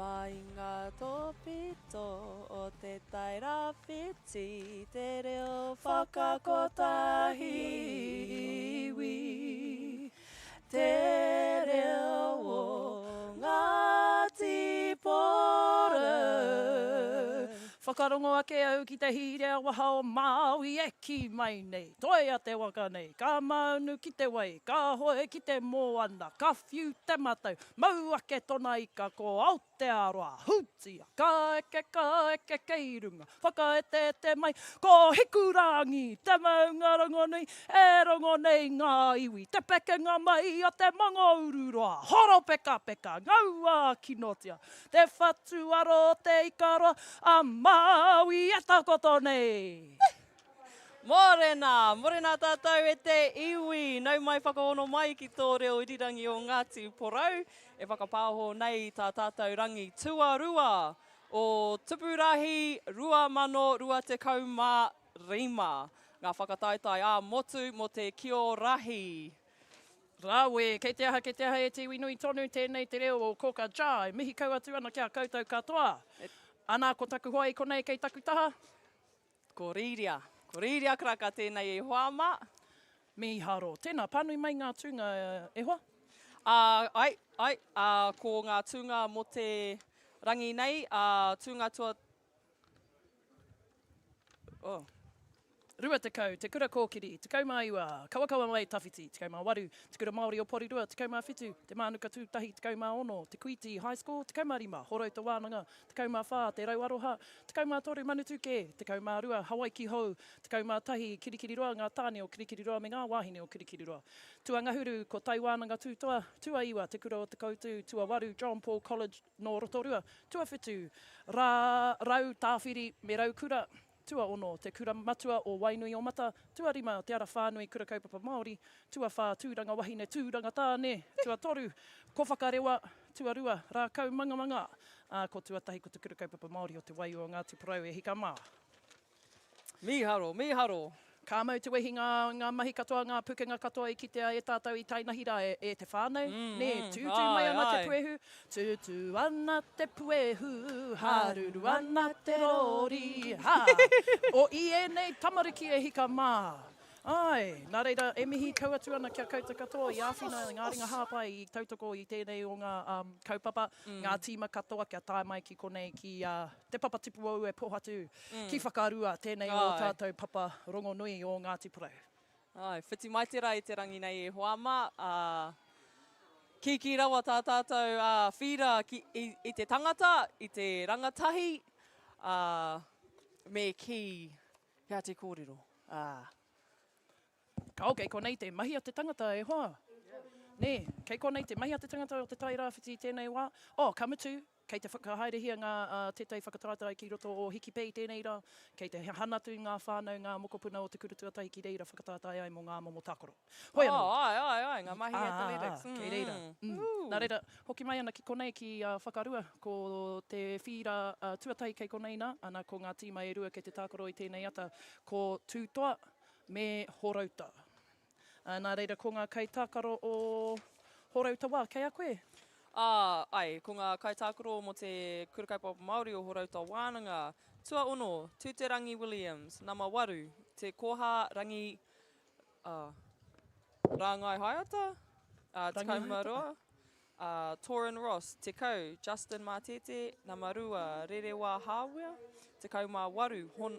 Mai ngā tōpito o te Tairāwhiti te reo whakakotahi iwi. Te reo o Ngāti Porou. Whakarongo ake au ki te hīrea waha o Māui e kī mai nei, Toia te waka nei, ka māunu ki te wai, ka hoe ki te moana, ka whiu te matau, mau ake tona ika ko Aotearoa, hūtia, ka eke, ka eke kei runga. Whakaeteete mai, ko Hikurangi te maunga rongonui, e rongo nei ngā iwi, te pekenga mai o te mango ururoa, horopekapeka, ngaua kinotia, te whatuaro o te ikaroa a Māui e takoto nei! Mōrena! Mōrena tātou e te iwi! Nau mai whakahono mai ki tō reo irirangi o Ngāti Porou e whakapāho nei tā tātou rangi tuarua o Tupurahi 2025, ngā whakataetae ā-motu mō te Kio Rahi. Rawe, kei te aha, kei te aha e te iwi nui tonu, tēnei te reo o Koka Ja, e mihi kau atu ana ki a koutou katoa. Ana, ko taku hoa i konei kei taku taha. Ko Rīria, ko Rīria Karaka tēnei e hoa mā. Mīharo. Tēnā, pānui mai ngā tūnga e hoa. Ā, ai, ai, ā, ko ngā tūnga mō te rangi nei, ā, tūnga tua, oh. 20, Te Kura Kōkiri, 19, Kawakawa Mai Tawhiti, 18, Te Kura Māori o Porirua, 17, Te Mānuka Tūtahi, 16, Te Kuiti High School, 15, Horouta Wānanga, 14, Te Rau Aroha, 13, Manutūkē, 12, Hawaiki Hou, 11, Kirikiriroa, ngā tāne o Kirikiriroa me ngā wāhine o Kirikiriroa. Tuangahuru, ko Tai Wānanga Tūtoa, tuaiwa, Te Kura o Te Koutu, tuawaru, John Paul College nō Rotorua, tuawhitu, Rā, Rau Tāwhiri me Raukura, tuaono, Te Kura Matua o Wainuiomata, tuarima, Te Ara Whānui Kura Kaupapa Māori, tuawhā, Tūranga Wahine, Tūranga Tāne, tuatoru, Ko Whakarewa, tuarua, Rākau Mangamanga, ā, ko tuatahi ko Te Kura Kaupapa Māori o Te Waiū o Ngāti Porou e hika mā. Mīharo, mīharo! Ka mau te wehi ngā, ngā mahi katoa, ngā pukenga katoa i kitea e tātou i tainahi rā e, e te whānau, nē, tūtū mai ana te puehu, tūtū ana te puehu, haruru ana te rori, hā! O i ēnei tamariki e hika mā! Āe, nā reira, e mihi kau atu ana ki a koutou katoa i āwhina ngā ringa hāpai i tautoko i tēnei o ngā kaupapa, ngā tīma katoa kia tae mai ki konei ki Te Papa Tipu o Ue Pohatu, ki Whakarua, tēnei o tātou papa rongonui o Ngāti Porou. Āe, whiti mai te rā i te rangi nei e hoa mā, ā, kīkī rawa tā tātou whīra ki, i, i te tangata, i te rangatahi, ā, me kī, Pea te kōrero, ā. Kao, kei konei te mahi a te tangata, e hoa. Nē, kei konei te mahi a te tangata o Te Tai Rāwhiti i tēnei wā. Oh, ka mutu, kei te whakahaerehia ngā, ā, tētahi whakataetae ki roto o Hikipē i tēnei rā. Kei te hanatu ngā whānau, ngā mokopuna o te kura tuatahi ki reira whakataetae ai mō ngā momo tākaro. Hoi anō. Oh, āe, āe, āe, ngā mahi athletics. Ā, kei reira. Mm. Nā reira, hoki mai ana ki konei ki Whakarua, ko te whīra tuatahi kei konei nā, ana ko ngā tīma e rua kei te tākaro i tēnei ata, ko Tūtoa me Horouta. Nā reira, ko ngā kaitākaro o Horouta wā, kei a koe? Ā, āe, ko ngā kaitākaro mō te Kura Kaupapa Māori o Horouta Wānanga, tuaono, Tūterangi Williams, nama waru, Te Koha Rangi ā, Rāngai Haeata, ā, 12, ā, Torin Ross, 10, Justin Mātete, nama 2, Rerewa Hāwea, 18, Hon,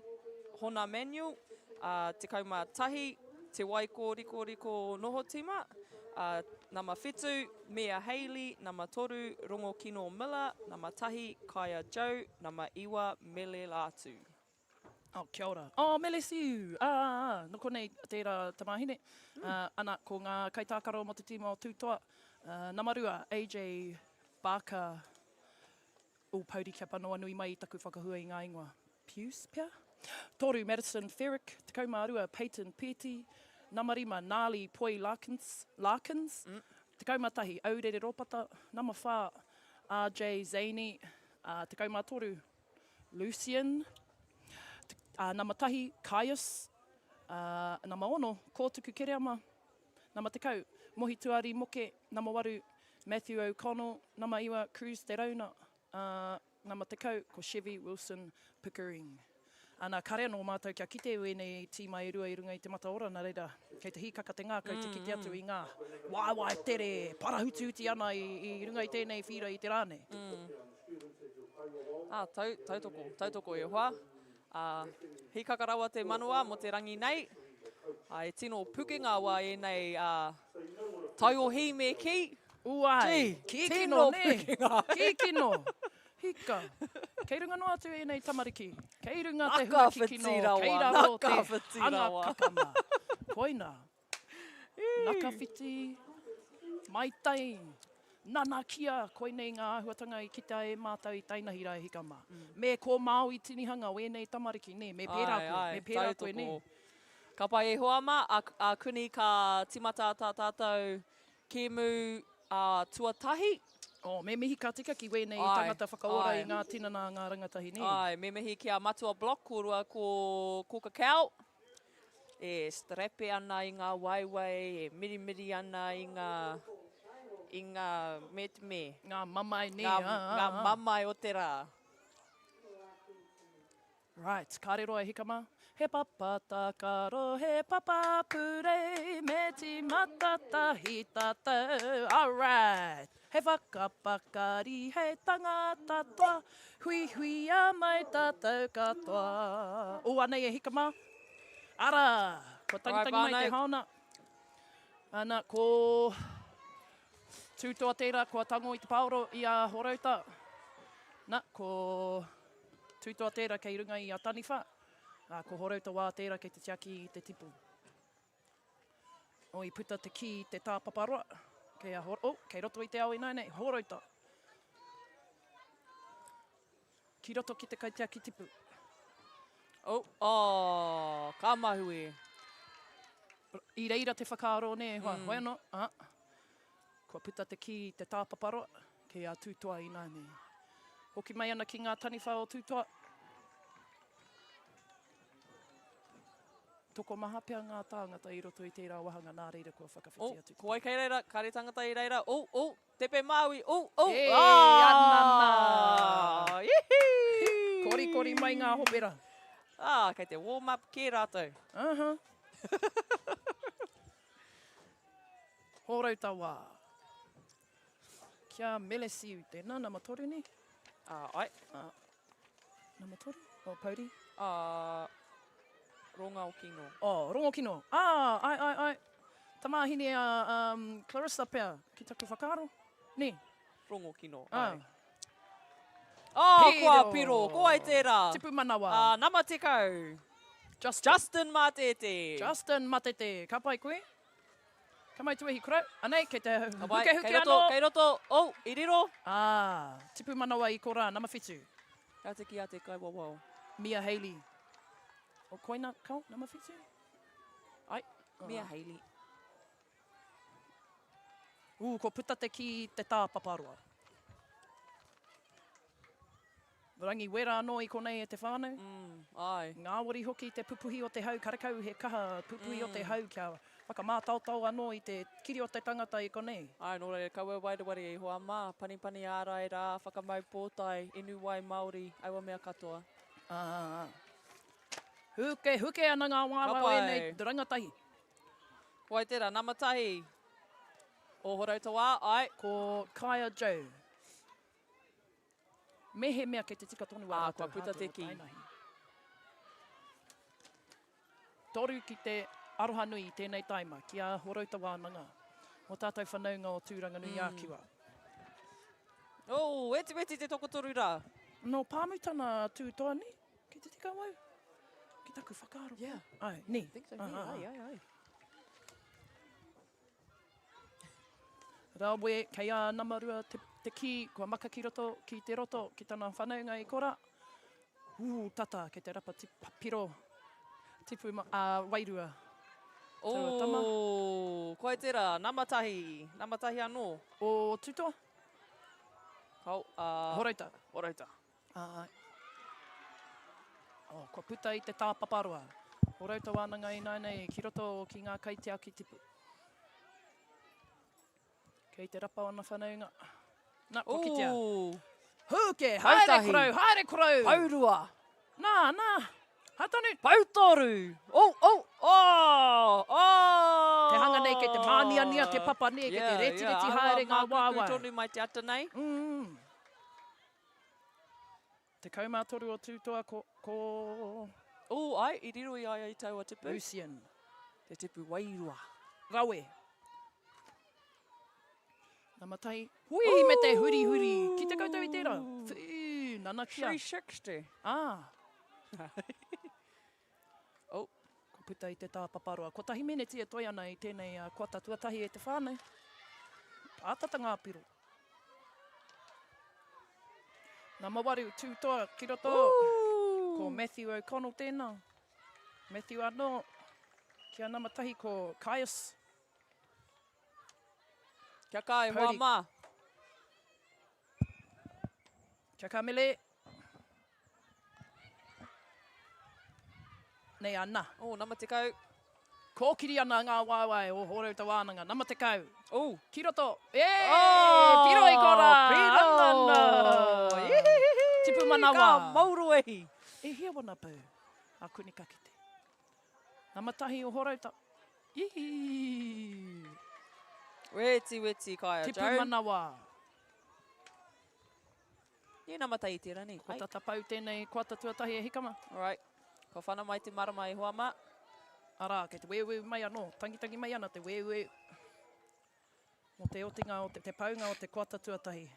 Hona Manuel, ā, 11, Te Waikōrikoriko Nohotima, ā, nama 7, Mia Haley, nama 3, Rongokino Miller, nama 1, Kaia Joe, nama 9, Mele Latu. Oh, kia ora. Oh, Melesiu! Ā, ā, ā, nō konei tērā tamāhine. Mm. Uh, ana, ko ngā kaitākaro mō te tīma o Tūtoa. Uh, nama rua, AJ Barker. O, Pouri kia panoa nui mai i taku whakahua i ngā ingoa. Pius, pea? Toru, Madison Ferrick. 12, Peyton Pēti. Nama rima, Nali Poi Larkins. Larkins. Mm. 11, Aurere Ropata. Nama whā, RJ Zaney. Uh, 13, Lucian, ā, nama tahi, Caius, ā, nama ono, Kōtuku Kereama, nama tekau, Mohi Tuari Moke, nama waru, Matthew O'Connell, nama iwa, Cruz Te Rauna. Ā, nama 10, ko Chevy Wilson Pickering. Ana, kare anō mātou kia kite wēnei tīma e rua i runga i te mataora, nā reira, kei te hīkaka te ngākau te kite atu i ngā waewae tere parahutihuti ana i, i runga i tēnei whīra i te rā nei. Ā, tau, tautoko, tautoko e hoa. Ā, hīkaka rawa te manawa mō te rangi nei. Ā, e tino pukenga wā ēnei, ā, taiohi me kī. Uai, kīkino, nē, kīkino. Hika, kei runga noa atu ēnei tamariki. Kei runga te hunga kikino, kei raro te hanga kakama. Koina. Nakawhiti, maitai, nanakia, koinei ngā āhuatanga i kitea e mātou i tainahi rā e hika mā. Me ko Māui tinihanga o ēnei tamariki, nē, me pērā koe, me pērā koe, nē. Ka pai e hoa mā, a kuni ka timata tā tātou Kēmu tuatahi. Oh, me mihi ka tika ki wēnei tangata whakaora i ngā tinana a ngā rangatahi, nē? Āe, me mihi ki a Matua Block kōrua ko Kokakao e strape ana i ngā waewae, e mirimiri ana i ngā, i ngā, me te me. Ngā mamae, nē? Ngā, ngā mamae o te rā. Right, kāre roa e hika mā. He papa tākaro, he papa purei, me tīmata tahi tātou. Alright! He whakapakari, he tangata toa, huihuia mai tātou katoa. Oh, anei e hika mā. Ara! Kua tangitangi mai te haona. Ana, ko Tūtoa tērā kua tango i te pāoro i a Horouta. Na, ko Tūtoa tērā kei runga i a Taniwha, ā, ko Horouta wā tērā kei te tiaki i te tipu. O, i puta te kī i te tāpaparoa, kei a Hor, oh, kei roto i te ao ināianei, Horouta. Ki roto ki te kaitiaki tipu. Oh, oh, ka mahue. I reira te whakaaro, nē, hoa, mm. hoi anō, ā. Kua puta te kī i te tāpaparoa, kei a Tūtoa ināianei. Hoki mai ana ki ngā taniwha o Tūtoa. Tokomaha pea ngā tāngata i roto i tērā wāhanga nā reira kua whakawhiti oh, atu. Ko wai kei reira, kāre tangata i reira, oh, oh, tepe Māui, oh, oh, Hey, ah! anana! Ihi! Korikori mai ngā hopera. Ah, kei te warm up kē rātou. Uh -huh. Hōrauta wā. Kia Melesiu tēnā, nama toru nei? Ā, ai. Ā, nama toru? O, Pouri? Ā, Rongaokino. O, Rongokino. Ā, ai, ai, ai. Tamāhine a um, Clarissa pea, ki taku whakaaro. Nē? Rongokino, ai. Ā. Oh, kua piro. Ko wai tērā? Tipu manawa. Ā, nama 10. Justin. Justin Matete. Justin Matete. Ka pai koe? Ka mai tuahi kura. Anei, kei te hukehuke kei roto, anō. Kei roto, oh, i riro. Ah, tipu manawa i korā, nama whitu. Ka tiki a te kaiwawao. Mia Haley. O koina, kao, nama whitu? Ai, Mia Haley. Ū, kua puta te kī i te tāpaparoa. Rangi wera anō i konei e te whānau. Mm, āe. Ngāwari hoki te pupuhi o te hau, karekau he kaha pupuhi o te hau kia whakamātaotao anō i te kiri o te tangata i konei. Āe, nō reira, kaua wareware e hoa mā, panipani ārai rā, whakamau pōtae, inu wai Māori, aua mea katoa. Ā, hukehuke ana ngā waewae o ēnei rangatahi. Ko wai tērā? Nama tahi o Horautawā, āe. Ko Kaia Joe. Mehemea kei te tika tonu a rātou kua puta te kī. Toru ki te aroha nui i tēnei taima ki a Horouta Wānanga, o tātou whanaunga o Tūranganui-ā-Kiwa. Oh, wetiweti te tokotoru rā. Nō Pāmu tana tū toa nei, kei te tika awau? Ki taku whakaaro. Yeah. Ai, nē. I think so, yeah, ai, ai, ai. Rawe, kei a Namarua te, te kī, kua maka ki roto, ki te roto, ki tana whanaunga i kora. Ū, tata, kei te rapa tip, piro, tipu ma, a, wairua. Taua tama. Ō, koe tērā, nama tahi, nama tahi anō. O Tutoa? Kao, a... Horouta. Horouta. Āe. Oh, kua puta i te tāpaparoa. O Rauta Wānanga ināianei ki roto ki ngā kaitiaki tipu. Kei te rapa ona whanaunga. Na, kua kitea. Ooh. Hūke, haere korou, haere korou! Pourua. Nā, nā, haere tonu. Poutoru! Oh, oh, oh, oh! Te hanga nei kei te māniania te papa nē, kei te retireti haere ngā waewae. Āhua tonu mai te ata nei. Mm. 13 o Tūtoa ko, ko... Oh, ai, i riro i a ia i taua tipu. Lucian. Te tipu wairua. Rawe. Nama tahi. Hui me te hurihuri. Kite koutou i tērā? Whū, nanakia. 360. Ah. oh. Kua puta i te tāpaparoa. Kotahi meneti e toe ana i tēnei koata tuatahi e te whānau. Pātata ngā piro. Nama waru, tū toa ki roto. Ooh. Ko Matthew O'Connell tēnā. Matthew anō. Kia nama tahi ko Caius. Kia ka e hoa mā. Kia ka mele. Nei ana. Oh, nama 10. Kōkiri ana ngā waewae o Horouta Wānanga. Nama 10. Oh. Ki roto. E! Oh, piro i kora! Piro! Anana! Tipu manawa. Ka mauroehi. E hia wana pau a Kunika ki te. Nama tahi o Horouta. Ihi! Weti, weti, Kaia Tipu Joe. manawa. Ni nama tahi tērā, ni. Ko tata pau tēnei koata tuatahi e hikama. Alright. Kua whana mai te marama e hoa mā. Arā, kei te weuweu mai anō. Tangitangi mai ana te weuweu. Mō te otinga o te, te paunga o te koata tuatahi.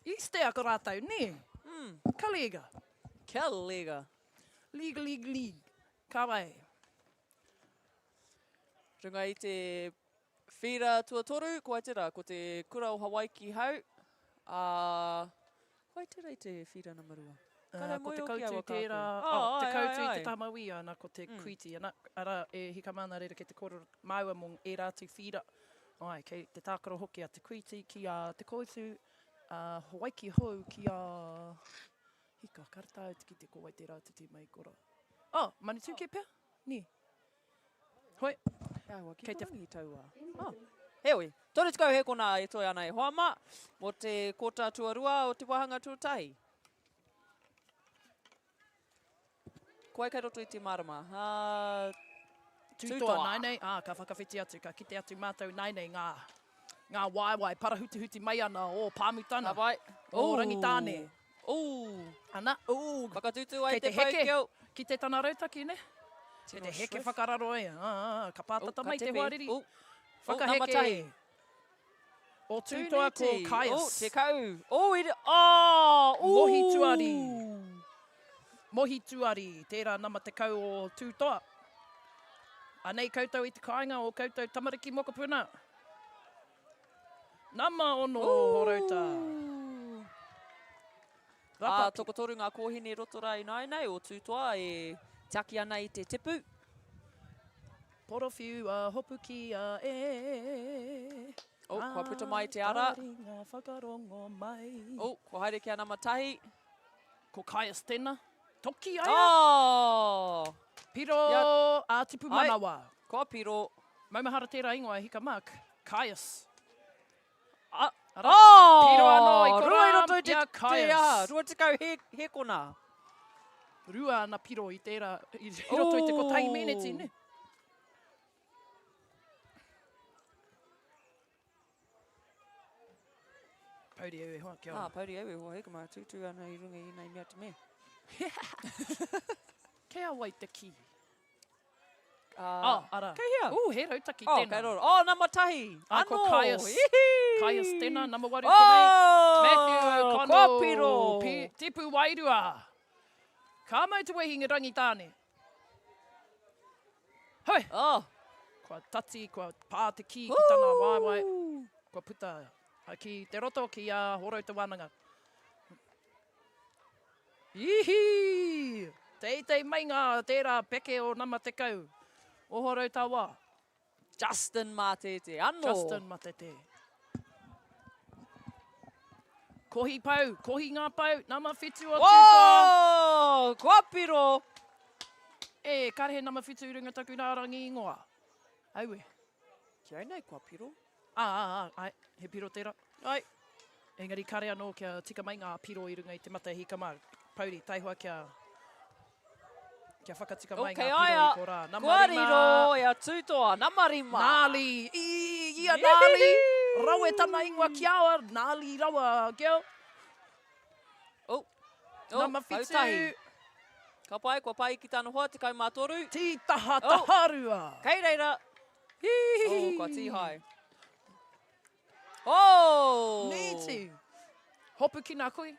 Easter ko rātou, nē? Mm. Ka lega. Kia lega. League, league, league. Ka wai. Runga i te whira tuatoru, ko ai tērā, ko te kura o Hawaiki hau, ā, ko ai tērā i te whira nama rua? Uh, ko te koutu tērā, oh, te koutu i te taha mauī, ana, ko te kuiti, ana, ara, e hika māna reira kei te kōrero māua mō ērā atu whira. Ai, kei te tākaro hoki a te kuiti ki a te koutu, a Hawaiki hou ki a... Hika, kāre tāu te kite ko wai tērā atu tīma i kora. Oh, Manutūkē pea? Nē. Hoi. He āhua ki Kei te- Rangi taua. Oh. Heoi, 30 hēkona e toe ana e hoa mā, mō te kōta tuarua o te wāhanga tuatahi. Ko wai kei roto i te marama? Uh, Tūtoa Tūtoa. nainei, ā, ka whakawhiti atu, ka kite atu mātou nainei ngā, ngā waewae parahutihuti mai ana o Pāmutana, Ka pai. o Rangitāne. Ū. Ana, ū. Whakatūtū ai Kei te te heke, paukeo. ki te tana rautaki, ne? Kei te heke whakararo ai, ā, ka pātata mai te hoariri. Ū, Whakaheke. nama tahi. O Tūtoa ko Tūneti. Caius. Ū, tekau. Ū, i, oh, ū. Mohi Tuari. Mohi Tuari, tērā nama 10 o Tūtoa. Anei koutou i te kāinga o koutou tamariki mokopuna. Nama ono o Horouta. Ā, tokotoru ngā kōhine i roto rā ināianei o Tūtoa e tiaki ana i te tipu. Porowhiua hopukia e. Oh, kua puta mai te ara. Taringa whakarongo mai. Oh, kua haere ki a nama tahi. Ko Caius tena. Toki aia. Oh! Piro Ia. a Tipu Manawa. Ai, kua piro. Maumahara tērā ingoa e hika Mark. Caius. A, Ara, oh! Piro anō i korā Rua i roto i te, i a te Caius. aha, 20 he, he kona. Rua ana piro i tērā, i roto i te kotahi meneti, ne? Pouri au e hoa, kia ora. Ah, pouri au e hoa, hika mā, tūtū ana i runga i nei mea te mea. Kei a wai te kī? Uh, oh, ara. Kei hea? Ooh, he rautaki oh, tēnā. Kei roro. Oh, nama tahi. Ah, ko Anō. Caius. Ihi. Caius tēnā, nama waru oh, konei. Matthew O'Connell. Kua piro. Pi, tipu wairua. Ka mau te wehi Rangitāne. Hoi! Oh. Kua tati, kua pā te kī ki tana waewae. Kua puta ki te roto, ki a Horouta Wānanga. Ihi! Teitei mai ngā tērā peke o nama 10, o Horouta wā. Justin Matete, anō. Justin Matete. Kohi pau, kohi ngā pau, nama whitu o Tūtoa. Oh, kua piro! E, kare he nama whitu i runga taku rārangi ingoa. Aue. Ki au nei, kua piro. Ā, ā, ā, ai, he piro tērā. Ai. Engari kare anō kia tika mai ngā piro i runga i te mata hika mā. Pouri, taihoa kia, kia whakatika mai ngā piro i korā. Nama Kua riro e a Tūtoa, nama rima. Nāli, i, ia Nāli, rawe tana ingoa ki a oa, Nāli rawa, girl. Oh, oh, Nama whitu. Tahi. Ka pai, kua pai ki tana hoa, 13. Tītaha taharua. Oh, kei reira. Oh, kua tīhae. Oh! Nīti! Hopukina kui.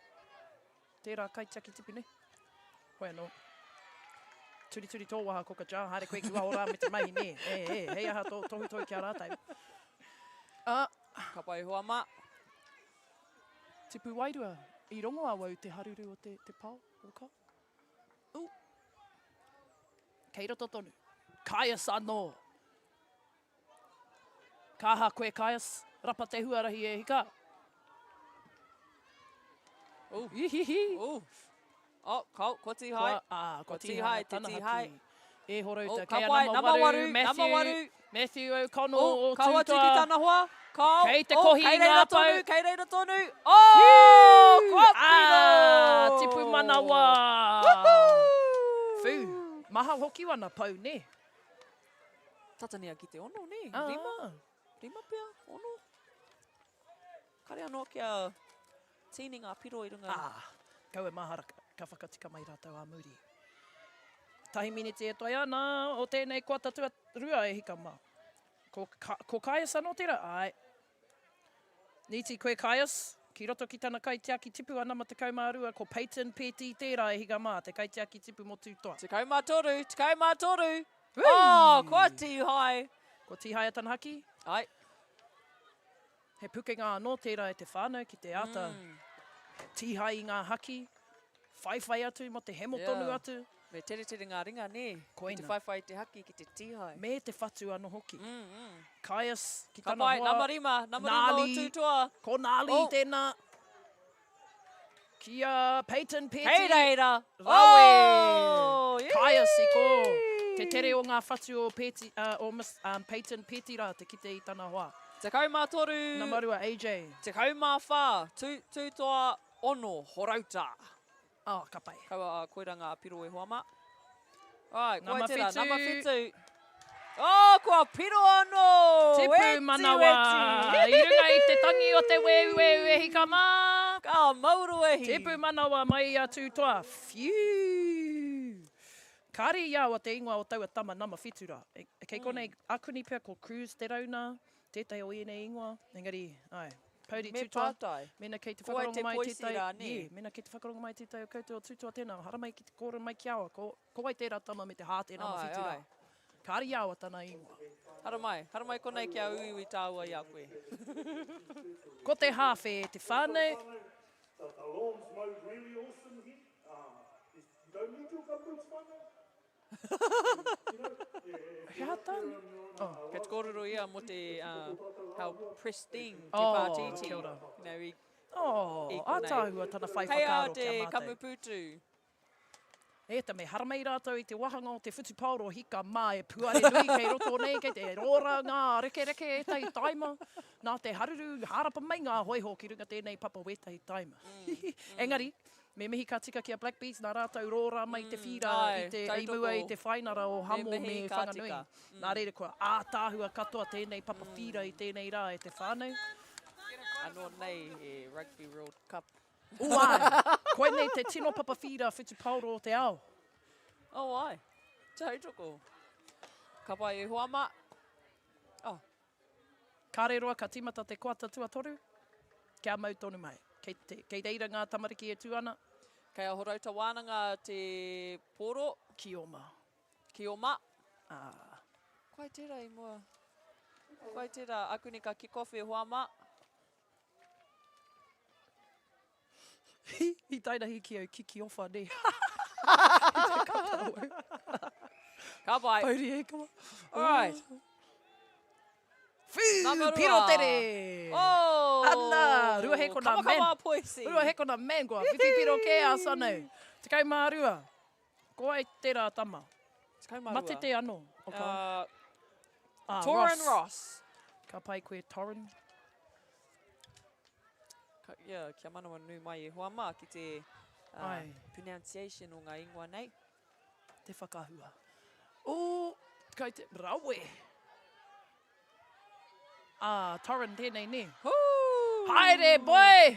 Tērā kaitiaki tipu nei. Hoi anō. Turituri tō waha koka ja, haere koe ki waho rā me te mahi nē. E, e, hei aha tō tohutohu ki a rātou. Ah. Ka pai hoa mā. Tipu wairua, i rongo awau te haruru o te, te pao, o ka. Ooh. Kei roto tonu. Caius anō. Ka aha koe, Caius? Rapa te huarahi e hika. Oh. Ihihi. Oh. Oh, kau, kua tīhai. Kua, ah, kua tīhai, te tīhai. E Horouta, oh, kei a nama, nama waru, Matthew, nama waru. Matthew O'Connell oh, o Ka hoatu ki tana hoa. Kao, Kei te oh, kohi kei i ngā reira pau. tonu, kei reira tonu. Oh, kua piro! Ah, tipu manawa. Woohoo! Whū, maha hoki wana pau, ne? Tatania ki te ono, nē? Ah. Rima? Rima pea? Ono? Kare anō kia tīni ngā piro i runga. Ah, kau e mahara, ka whakatika mai rātou ā muri. Tahi miniti e toe ana o tēnei koata tuarua e hika mā. Ko, ko Caius anō tērā? Āe. Nīti koe Caius, ki roto ki tana kaitiaki tipu a nama 12, ko Peyton Pēti tērā e hika mā, te kaitiaki tipu mō Tūtoa. 13, 13! Oh, kua tīhae! Kua tīhae a Tanahaki? Ai. He pukenga anō tērā e te whānau ki te āta tīhae i ngā haki, whaiwhai atu mō te hemo tonu atu. Me teretere ngā ringa, nē? Koina. Ki te whaiwhai i te haki, ki te tīhae. Me te whatu anō hoki. Caius ki Ka tana pai, hoa. nama rima, nama rima o Nāli. Tūtoa. Ko Nāli Oh. tēnā. Ki a Peyton Pēti. Kei reira. Rawe. Oh, Caius i kō. Te tere o ngā whatu o, Pēti, uh, o Miss, um, Peyton Pēti rā te kite i tana hoa. 13. Nama rua, AJ. 14, Tū, Tūtoa, ono, Horouta. Oh, ka pai. Kaua koira ngā piro e hoa mā. Ai, ko ai Nama tērā, whitu. nama whitu. Oh, kua piro anō! Tipu Eti, manawa! eti. I runga i te tangi o te weuweu e hika mā! Ka mauru e hi! Tipu manawa mai i a Tūtoa. Whew! Kāre i aua te ingoa o taua tama nama whitu rā. E, kei konei, akuni pea ko Cruz Te Rauna, tētahi o ēnei ingoa, engari, āe. Pouri Me Tūtoa, pātai. mēnā kei te Ko wai whakarongo te mai poisi tētahi, rā, nē? yeah, mēnā kei te whakarongo mai tētahi o koutou o Tūtoa tēnā, haramai ki te kōrero mai ki a au, ko, ko wai tērā tama me te hāte nama Āe, whitu rā? āe. Kāre i aua tana ingoa. Haramai, haramai konei kia uiui tāua i a koe. Ko te hāwhe e te whānau. He aha tāna? Oh. Kei te kōrero ia mō te uh, how pristine te oh, pātītī. Kia ora. You know, i, oh, i konei. Ātaahua tana whai Kei a whakaaro te ki a mātou. kamupūtu. E ta, me haramai rātou i te wahanga o te whutupaoro hika mā e puare nui kei roto nei, kei te rōra ngā rekereke ētahi taima, nā te haruru hārapa mai ngā hōiho ki runga tēnei papa wētahi taima. Engari, Me mihi ka tika ki a Black Bees nā rātou rōra mai te whīra i te, i mua i te whainara o Hamo me Whanganui. Nā reira kua ātaahua katoa tēnei papa whīra i tēnei rā e te whānau. Anō nei he Rugby World Cup. Ū āe, koinei te tino papa whīra whutupaoro o te ao. Oh āe, tautoko. Ka pai e hoa mā. Oh. Kāre roa ka tīmata te koata tuatoru, kia mau tonu mai. Kei, te, kei reira ngā tamariki e tū ana. Kei a Horouta Wānanga te pōro. Ki oma. Ki oma. Ā. Koai tērā i mua. Koai tērā, akuni ka kick off e hoa mā. I tainahi ki au kiki ofa, nē. I te kata au. Ka pai. Pouri e kawa. All right. Whiu, piro tere! Oh! Ana, rua hekona man. Kawakawa poisi. Rua hekona man kua, whiwhi piro kē a Sanu. 12. Ko ai tērā tama? 12. Matete anō. O ka... Uh, ah, Torin Ross. Ross. Ka pai koe, Torin. Ka, yeah, kia manawanui mai e hoa mā ki te uh, pronunciation o ngā ingoa nei. Te whakahua. Ooh, kei te, rawe! Ah, Torrin tēnei, nē? Hū! Haere, boy!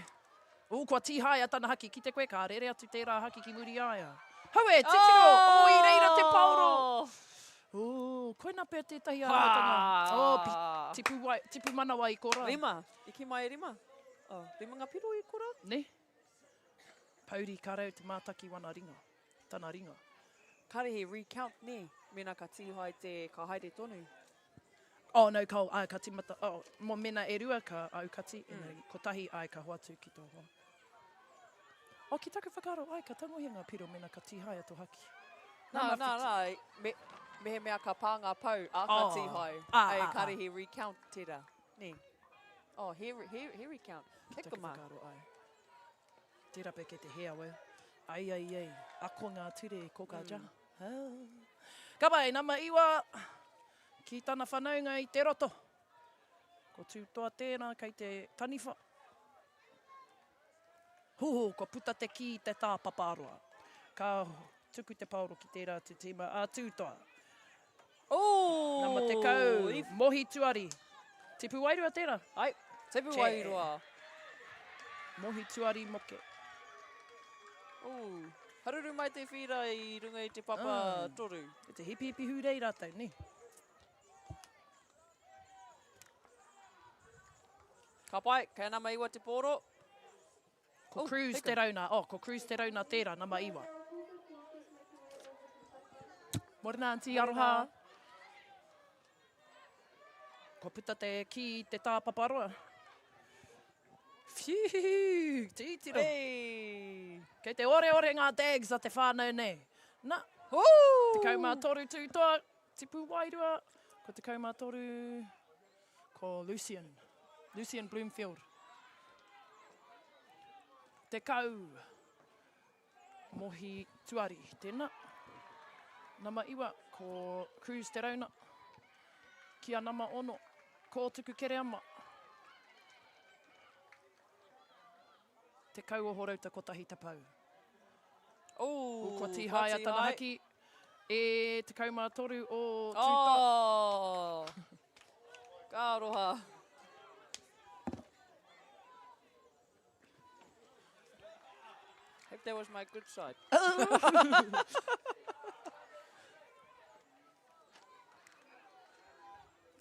Ooh, kua tīhaea tana haki. Kite koe, ka rere atu tērā haki ki muri i a ia. Haue, titiro! Oh, i reira te paoro! Ooh, koina pea tētahi āhuatanga. Oh, pi, tipu, wai, tipu manawa i korā. Rima. I kī mai e rima. Oh, rima ngā piro i korā? Ne? Pouri ka rau te mātaki wana ringa. Tana ringa. Kare he recount, nē? Mēnā ka tīhae te, ka haere tonu. Oh, no, ka, ai, ka timata, oh, mo mena e rua ka aukati, mm. engari kotahi ai ka hoatu ki tō hoa. Oh, ki taku whakaaro, ai, ka tangohia ngā piro mena ka tīhaea tō haki. Nā, nā, nā, me, mehemea ka pā ngā pou, ā, ka oh. tīhae. Ah, Ai, ah, kare ah. he recount tērā. Nē. Oh, he, he, he recount. Ki taku whakaaro, ai. Tērā pea kei te hē awau. Ai, ai, ai, ako ngā ture ko ka ja. Mm. Ka pai, nama iwa, ki tana whanaunga i te roto. Ko Tūtoa tērā kei te taniwha. Huhu, kua puta te kī i te tāpaparoa. Ka tuku te paoro ki tērā atu tīma a Tūtoa. Ooh! Nama 10, Mohi Tuari. Tipu Wairua tērā. Ai, Tipu Wairua. Mohi Tuari Moke. Ooh, haruru mai te whīra i runga i te papa toru. E te hipihipi hūrei rātou, nē? Ka pai, kei nama iwa te pōro. Ko oh, Cruz te rauna, oh, ko Cruz te rauna tērā, nama iwa. Morena, Aunty, aroha. Kua puta te kī i te tāpaparoa. Whiu, tītiro. Hey. Kei te oreore ngā dags a te whānau nei. Na, 13 tūtoa, tipu wairua, ko 13, ko Lucian. Lucian Bloomfield. Tekau. Mohi Tuari, tēnā. Nama iwa, ko Cruz Te Rauna. Ki a nama ono, ko Tuku Kereama. 10 o Horouta kotahi te pau. Ooh, Kua tīhaea tana haki e 13 o Tūta. Oh, ka aroha. Hope that was my good side.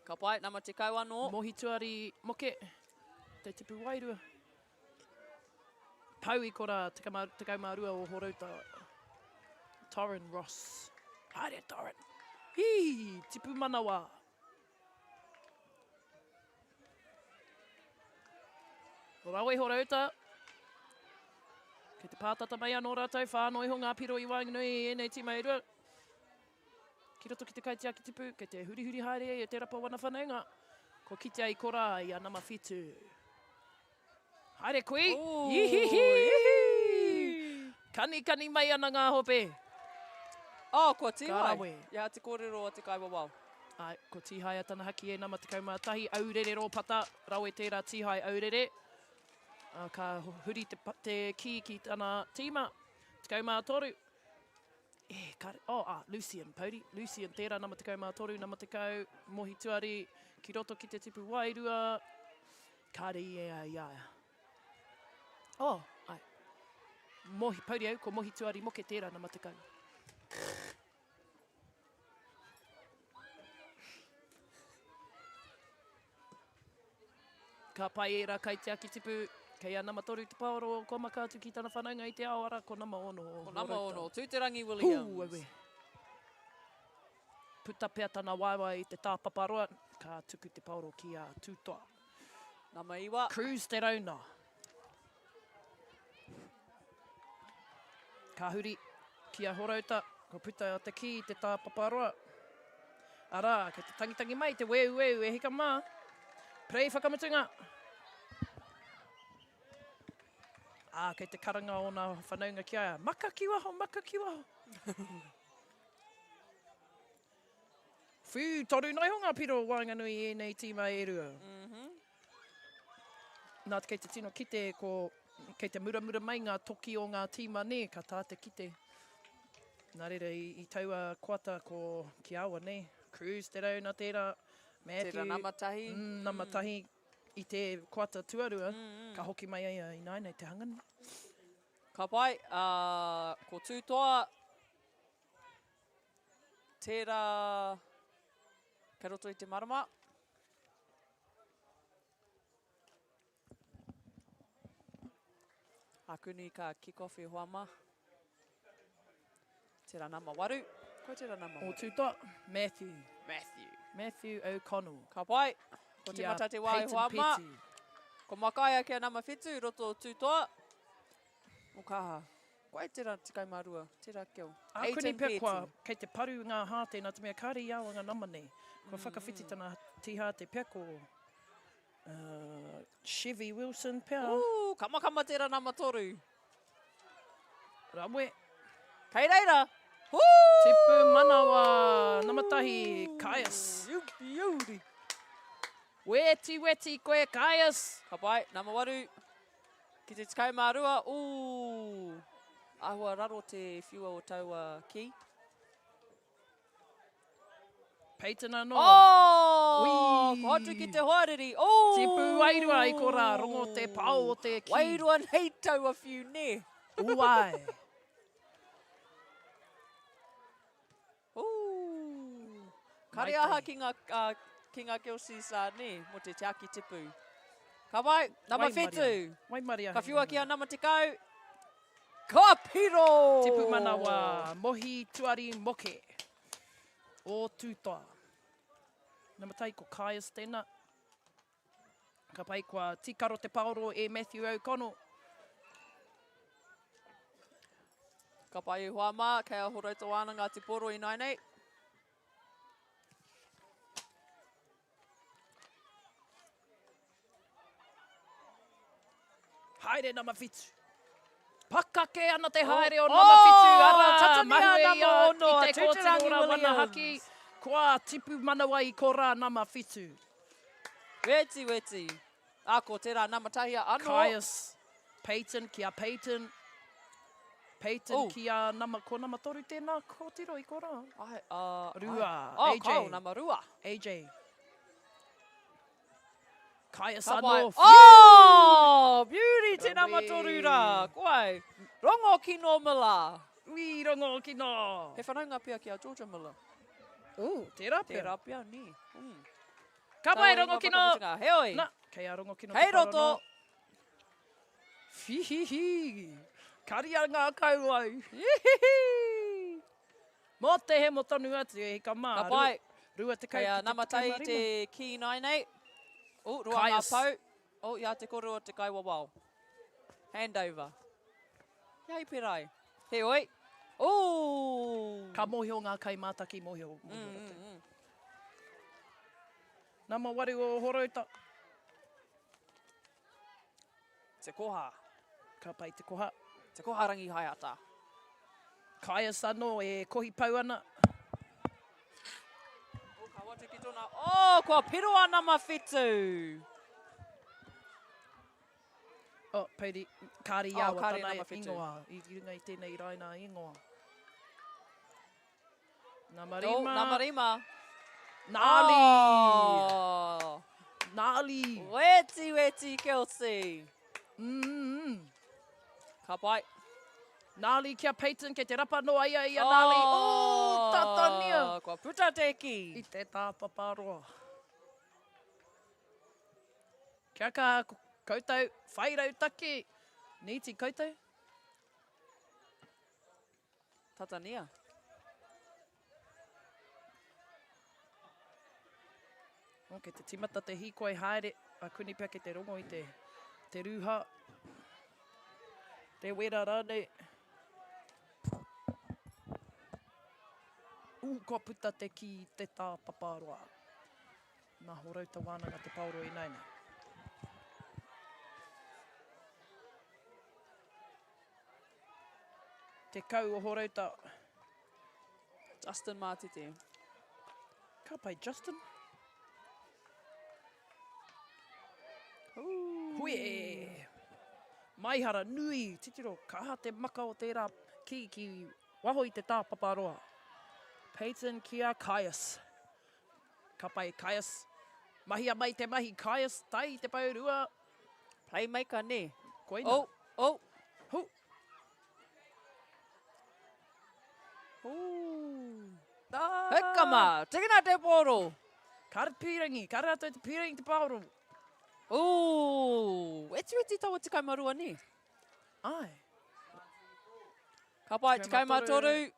Ka pai, nama 10 anō. Mohi Tuari Moke, te tipu wairua. Pau i kora 12 o Horouta. Torrin Ross. Haere, Torrin. Hī, tipu manawa. Rawe Horouta. Kei te pātata mai anō rātou, whānau iho ngā piro i waenganui i ēnei tīma e rua. Ki roto ki te kaitiaki tipu, kei te hurihuri haere e te rapa wana whanaunga. Ko kitea i korā i a nama whitu. Haere kui! Ihihi! Kanikani mai ana ngā hope. Oh, kua tīhai. Ka rawe. Ia te kōrero a te kaiwawao. Ai, ko Tīhaea tana haki e nama 11, aurere rōpata, rawe tērā Tīhae aurere. Ka huri te, te kī ki tana tīma, 13. E, ka, oh, ah, Lucian, Pouri, Lucian, tērā nama 13, nama 10, Mohi Tuari, ki roto ki te tipu wairua, kāre i ea i a ia. Oh, ai. Mohi, Pouri au, ko Mohi Tuari Moke tērā nama 10. Ka pai ērā kaitiaki tipu, kei a nama toru te paoro, kua maka atu ki tana whanaunga i te ao ara, ko nama ono o Ko nama Horouta. ono, Tūterangi Williams. Hū, aue. Puta pea tana waewae i te tāpaparoa, ka tuku te paoro ki a Tūtoa. Nama iwa. Cruz Te Rauna. Ka huri ki a Horouta, kua puta te kī i te tāpaparoa. Arā, kei te tangitangi mai te weuweu e hika mā. Prei whakamutunga. Ā, kei te karanga ōna whanaunga ki a ia. Maka ki waho, maka ki waho. Whiu, toru noa iho ngā piro waenganui i ēnei tīma e rua. Nā, kei te tino kite ko, kei te muramura mai ngā toki o ngā tīma nē, ka tā te kite. Nā reira, i, i taua koata ko ki awa nē, Cruz te rauna tērā, Matthew. Tērā nama tahi. Mm, nama tahi i te koata tuarua, ka hoki mai ai a ināianei te hanga nei. Ka pai, ā, ko Tūtoa, tērā kei roto i te marama. Akuni ka kick off e hoa ma. Tera nama waru. Koe tera nama waru. O Tūtoa, Matthew. Matthew. Matthew O'Connell. Ka pai. Ko te mata te wā e hoa ma. Ko Makaia kia nama whitu, roto o Tūtoa. O kaha. Koe tera 12, tera keo. Akuni pea kua, kei te paru ngā hāte nā te mea kāre i awa ngā nama nei. Kua whakawhiti tana tīhāte pea ko Chevy Wilson pea. Ooh, kamakama tera nama toru. Rawe. Kei reira. Woo! Tipu manawa, nama tahi, Caius. You beauty. Weti weti koe, Caius. Ka pai, nama waru. Ki te 12, ooh. Ahua raro te whiua o taua ki. Peyton anō. Oh! Wii! Ko atu ki te hoariri. Oh! Tipu wairua i korā, rongo te pao o te ki. Wairua nei taua whiu, nē? Uai. Ooh. Kare aha ki ngā, uh, ki ngā Kelseys, uh, nē, mō te tiaki tipu. Ka wai, nama Waimaria. whitu. Waimaria. Ka whiua ki a nama 10. Ka piro! Tipu manawa, mohi tuari moke. O Tūtoa. Nama tahi ko Caius tēnā. Ka pai kua tīkaro te paoro e Matthew O'Connell. Ka pai e hoa mā, kei a Horouta Wānanga te poro ināianei. Haere nama whitu. Pakake ana te haere o nama whitu, ara, oh, mahue ia i te kōtiro ra wana haki, kua tipu manawa i korā nama whitu. Weti, weti. A, ko tērā nama tahi a anō. Caius Peyton ki a Peyton. Peyton Oh. ki a nama, ko nama toru tēnā kōtiro i korā. Ai, uh, Rua, ai. Oh, AJ. Kyle, nama rua. AJ. Caius Ka pai. anō. Oh, beauty te nama Rawe. toru rā. Koai. Rongo kino Miller. Ui, rongo kino. He whanaunga pea ki a Georgia Miller. Ooh, tērā pea. Tērā pea, nē. Mm. Ka pai, rongo kino. Heoi. Na, kei a rongo kino. Kei roto. Whihihi. Karia ngā kauae. Ihihi. Mō te hemo tonu atu e hika mā. Ka pai. 20 Kei a ki te Namatai 15. te kī nāinei. Oh, roa ngā Caius. pou. Oh, i a te koro o te kaiwawao. Handover. Ia i perai. Heoi. Ooh! Ka mōhio ngā kaimātaki, mōhio, mōhio ratou. Nama waru o Horouta. Te koha. Ka pai te koha. Te koha Rangihaeata. Caius anō e kohi pau ana. Oh, ka watu ki tōna. Oh, kua piro a nama whitu. Oh, Peiri, kāre i Oh, awa kāre tana nama whitu. ingoa. I runga i tēnei raina ingoa. Nama Oh, rima. nama rima. Nāli. Oh. Nāli. Weti, weti, Kelsey. Ka pai. Nāli ki a Peyton, kei te rapa noa ia i a Nāli. Oh, tatania. Kua puta te ki. I te tāpapa roa. Kia kaha koutou, whai rautaki. Nīti koutou. Tatania. Oh, kei te timata te hīkoi haere a Kuni pea kei te rongo i te, te rūhā, te wera rānei. Ū, kua puta te ki te tāpaparoa. Nā Horouta Wānanga te paoro ināianei. 10 o Horouta. Justin Mātete. Ka pai Justin. Ooh. Hui e! Maihara nui, titiro, kaha te maka o tērā ki ki waho i te tāpapa roa. Peyton ki a Caius. Ka pai Caius. Mahia mai te mahi Caius, tai i te pou rua. Playmaker, nē? Koina. Oh, oh. Hu. Ooh. Heka mā, tikina te pōro. Kāre te pīrangi, kāre rātou te pīrangi te pāoro. Ooh, etiweti taua 12, nē? Ai. Ka pai, 13.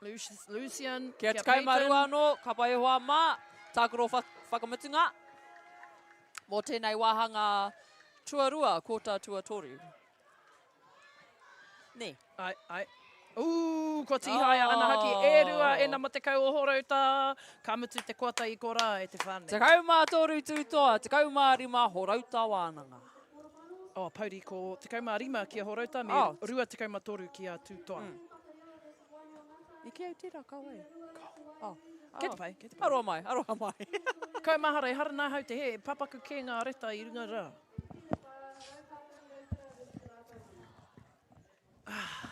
Lucius, Lucian. Kia 12 anō, ka pai e hoa mā. Tākaro whakamutunga. Mō tēnei wāhanga tuarua, kōta tuatoru. Nē. Ai, ai. Ooh, kua tīhaea ana haki e rua e nama 10 o Horouta. Ka mutu te koata i korā e te whānau. 13 Tūtoa, 15 Horouta Wānanga. Oh, pouri, ko 15 ki a Horouta me oh. 23 ki a Tūtoa. I ki au tērā, ka wai. Oh. Kei te pai, kei te pai. Aroha mai, aroha mai. Kau mahara, ehara nā hau te hē, papaku kē ngā reta i runga rā. Ah.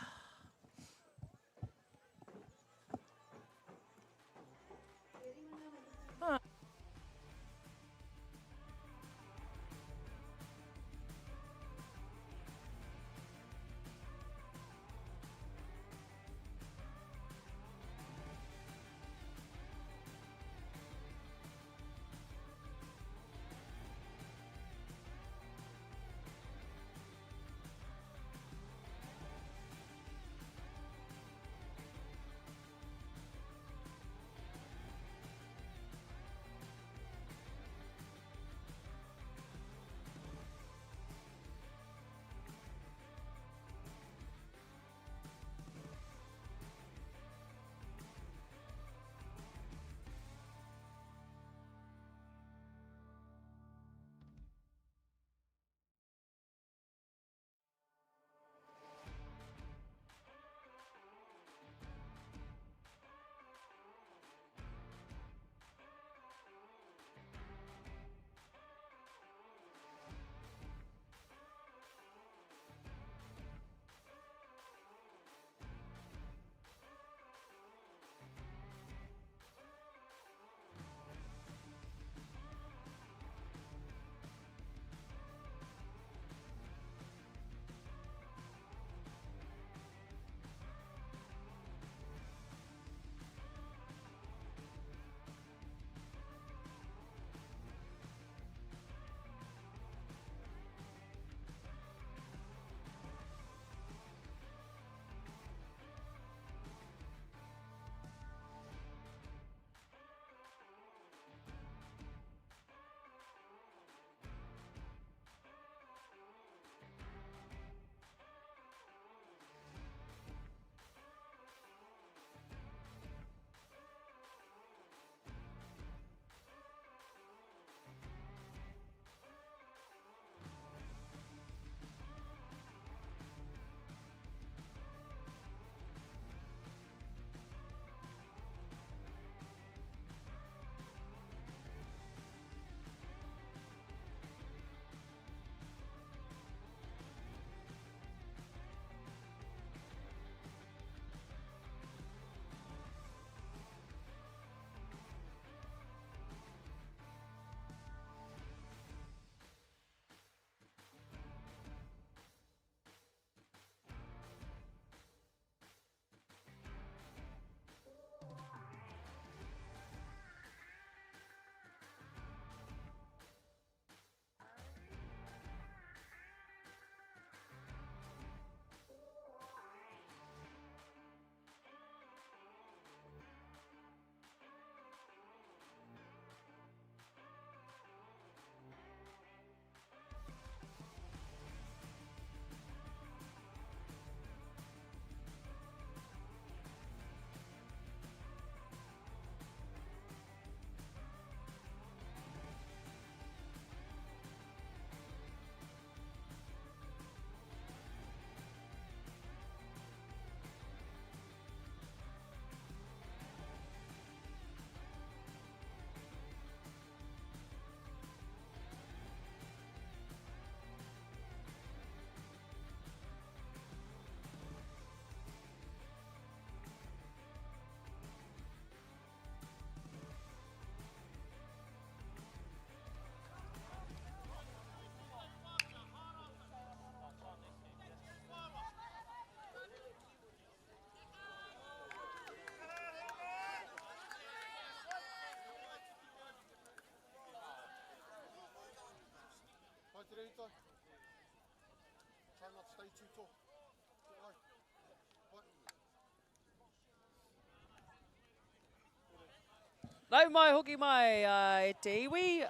Nau mai hoki mai e te iwi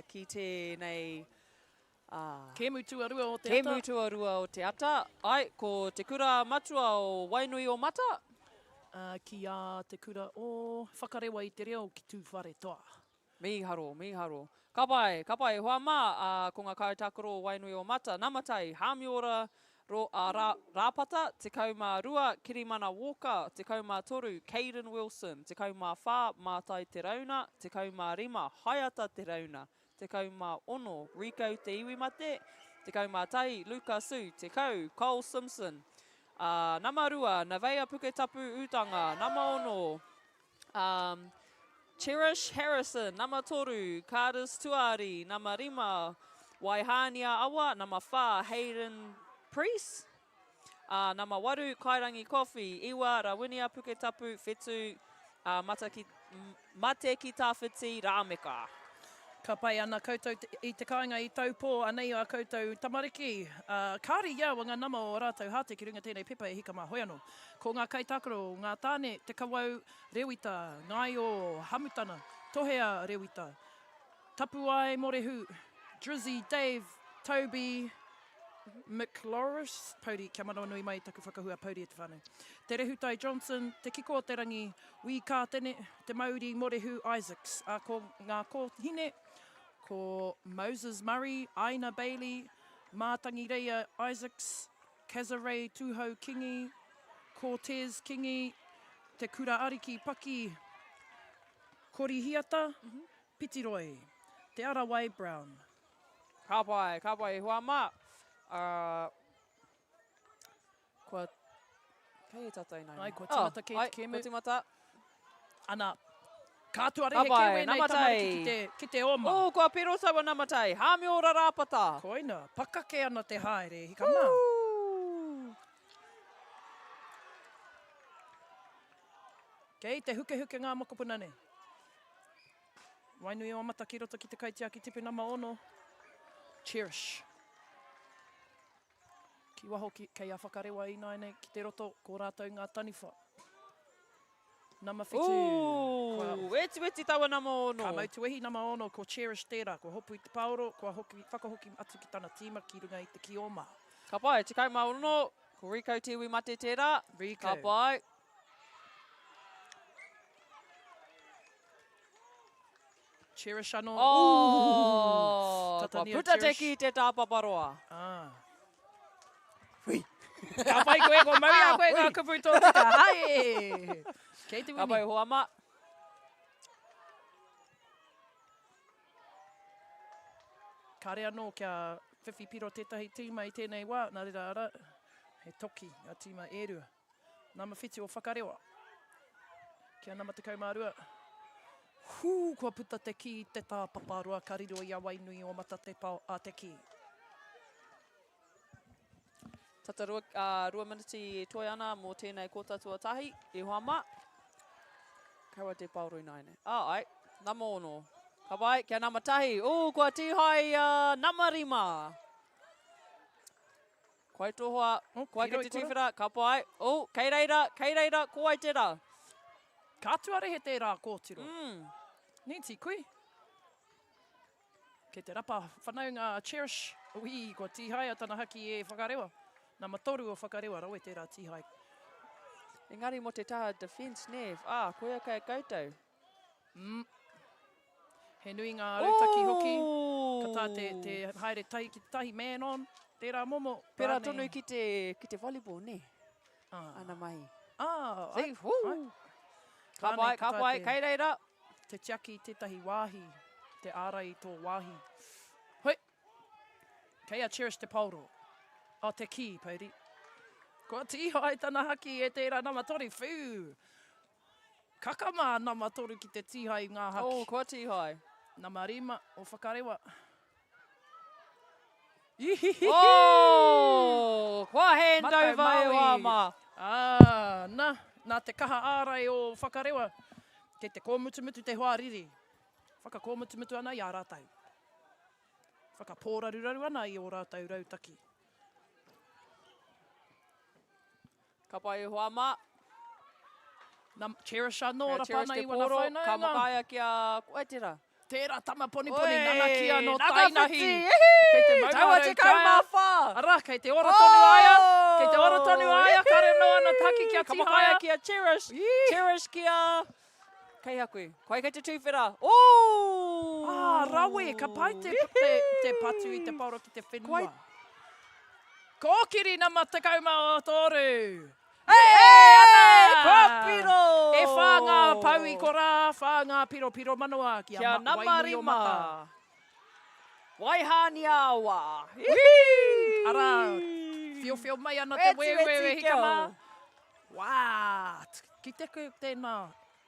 ki tēnei Kēmu tuarua o te ata. Kēmu tuarua o te ata. Ai, ko te kura matua o Wainui o Mata. Ki a te kura o Whakarewa i te reo ki Tūwharetoa. Mīharo, mīharo. Ka pai, ka pai e hoa mā, ā, ko ngā kaitākaro o Wainui o Mata, Namatai, Hāmiora, Ro, ā, Rā, Rāpata, 12, Kirimana Walker, 13, Kayden Wilson, 14, Mātai Te Rauna, 15, Haeata Te Rauna, 16, Rico Te Iwimate, 11, Luka Su, 10, Cole Simpson, ā, nama 2, Naveia Puketapu Utanga, nama 6, Um, Cherish Harrison, nama toru, Cardis Tuari, nama rima, Waihānia Awa, nama whā, Hayden Priest, uh, nama waru, Kairangi Coffee, iwa, Rawinia Puketapu, whetu, uh, Mataki, Mate ki Tawhiti, Rāmeka. Ka pai ana koutou i te kāinga i Taupō, anei ā koutou tamariki, ā, kāre i au a ngā nama o ā rātou hāte ki runga tēnei pepa e hika mā hoi anō. Ko ngā kaitākaro, ngā tāne, Te Kawau Rewita, Ngaio Hamutana, Tohea Rewita, Tapuae Morehu, Drizzy Dave, Toby McLauris, Pouri, kia manawanui mai taku whakahua pouri e te whānau, Te Rehutai Johnson, Te Kiko o te Rangi, Wī Kātene, Te Mauri Morehu Isaacs, ā, ko ngā kōhine, ko Moses Murray, Aina Bailey, Mātangireia Isaacs, Kazarei Tūhou Kingi, Cortez Kingi, Te Kura Ariki Paki Korihiata, Pitiroi, Te Arawai Brown. Ka pai, ka pai e hoa mā. Uh, kua, kei e tātou ināianei. Ai, kua timata oh, kē te kēmu. Kua timata. Ana, ka tua rehe kē wēnei tamariki ki te, ki te oma. Oh, kua piro taua namatai. Hāmiora Rāpata. Koina, pakake ana te haere, hika mā. Kei te hukehuke ngā mokopuna nei. Wainui o Mata ki roto ki te kaitiaki tipu nama ono. Cherish. Ki waho ki, kei a Whakarewa ināianei ki te roto, ko rātou ngā taniwha. Nama whitu. Ooh, wetiweti taua nama ono. Ka mau tuehi nama ono, ko Cherish tērā, kua hopu i te paoro, kua hoki, whakahoki atu ki tana tīma ki runga i te kioma. Ka pai, 16, ko Rico Te Iwi Mate tērā. Rico. Ka pai. Cherish anō. Oh, kua puta te ki te tāpaparoa. Ah. Hui. Ka pai koe, ko mau i a koe ngā kupu tōtika. Hai! Kei te wini. Ka pai hoa mā. Kāre anō kia whiwhi piro tētahi tīma i tēnei wā, nā reira ara, he toki ngā tīma e rua. Nama whitu o Whakarewa. Kia nama 12. Hū, kua puta te kī i te tāpaparoa ka riro i a Wainui o Mata te pao a te kī. Tata rua, uh, rua miniti e toe ana mō tēnei kōta tuatahi, e hoa mā. Kaua te paoro ināianei. Ah, ai, nama ono. Ka pai, kia nama tahi. Ū, kua tīhai uh, nama rima. Koe tō hoa, oh, koe ki te tuwhera, ka pai. Oh, kei reira, kei reira, ko wai tērā? Ka tuarehe tērā kōtiro. Mm. Nīti, kui. Kei te rapa whanaunga a Cherish. Ui, kua tīhaia tana haki e Whakarewa. Nama toru o Whakarewa, rawe tērā tīhai. Engari mō te taha defence, nē, ah, koia kei koutou. Mm. He nui ngā rautaki hoki. Ka tā te, te haere tahi ki te tahi, man on, tērā momo. Pērā tonu ki te, ki te volleyball, nē? Ah. Ana mahi. Ah, See, ai, ai. Ka pai, ka pai, kei reira. Te tiaki i tētahi wāhi, te ārai i tō wāhi. Hoi! Kei a Cherish te paoro. Oh, te kī, Pouri. Kua tīhae tana haki e tērā nama toru, whew! Kakama a nama toru ki te tīhae i ngā haki. Oh, kua tīhae. Nama rima o Whakarewa. Ihihihi! Oh, kua hand Matau over e Māui. hoa mā. Ah, na, nā te kaha ārai o Whakarewa, kei te kōmutumutu te hoariri. Whakakōmutumutu ana i a rātou. Whakapōraruraru ana i ō rātou rautaki. Ka pai e hoa mā. Na Cherish anō, Kia rapa Cherish ana te i wana pōro, whanaunga. Ka makaia ki a, koe tērā. Tērā tama poniponi, nanakia nō Naka Tainahi. whiti, ihi! Kei te maunga Taua rau tekau taea. mā whā. Arā, kei te ora tonu a ia. Kei te ora tonu a ia, kare noa ana taki kia Ka makaia tīhaea. ki a Cherish. Ī! Cherish ki a... Kei hea koe? Koe kei te tūwhera. Ooh! Ah, rawe, ka pai te, te, te patu i te paoro ki te whenua. Koe... Kōkiri nama 13! E ana! Kua piro! E whā ngā pau i korā, whā ngā piropiro manawa ki a Kia Ma nama Wainui o rima. Mata. Waihānia awa. Arā, whiowhio mai ana te Weti, wēwēwē weti, hika mā. kia. Wā! Kite koe tēnā,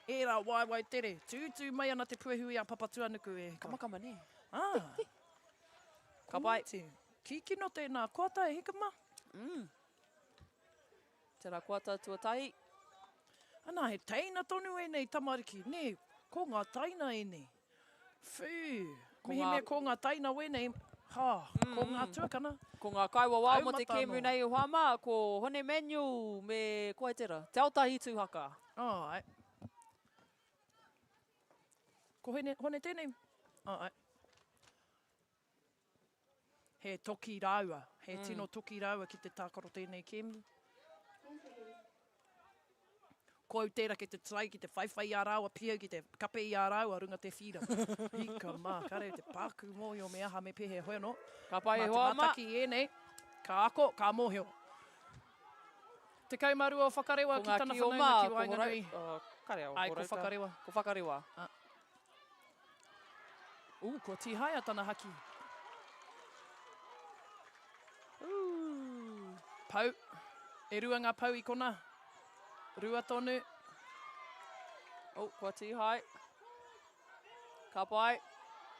ērā waewae tere, tūtū mai ana te puehu i a Papatuanuku e hika. Kamakama nē. Ah. Ka pai. Kōti. Kīkino tēnā, koata e hika mā. Mm. Tērā koata tuatahi. Ana, he teina tonu ēnei tamariki, nē, ko ngā taina ēnei. Whū! Ko Mehemea ngā... ko ngā taina wēnei, ha, mm, ko ngā tuakana. Ko ngā kaiwawao mō te Taumata kēmu anō. nei o Hama, ko Hone Manuel me ko wai tērā? Te Aotahi Tūhaka. Āe. Ko Hone, Hone tēnei? Āe. He toki rāua, he mm. tino toki rāua ki te tākaro tēnei kēmu. Ko au tērā ki te try, ki te whaiwhai i a rāua, pia ki te kape i a rāua runga te whira. Hika mā, kare te pāku mōhio me aha me pēhea, hoi anō. Ka pai Mā e te hoa mā. mātaki i ēnei, ka ako, ka mōhio. 12 o Whakarewa Ko ki ngā tana ki o whanaunga mā, ki ko Horau, waenganui. oh, kare au, Ai, ko Horouta. Whakarewa. Ko Whakarewa. Ah. Ooh, kua tīhaea tana haki. Ooh. Pau. E rua ngā pau i kona. Rua tonu. Oh, kua tīhae. Ka pai.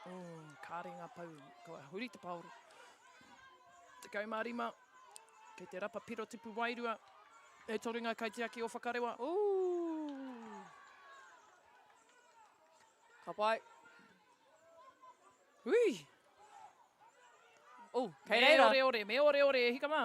Oh, kāre ngā pau. Kua huri te paoro. 15. Kei te rapa piro tipu wairua. E toru ngā kaitiaki o Whakarewa. Ooh. Ka pai. Hui! Oh, kei Me reira. oreore, me oreore e hika mā.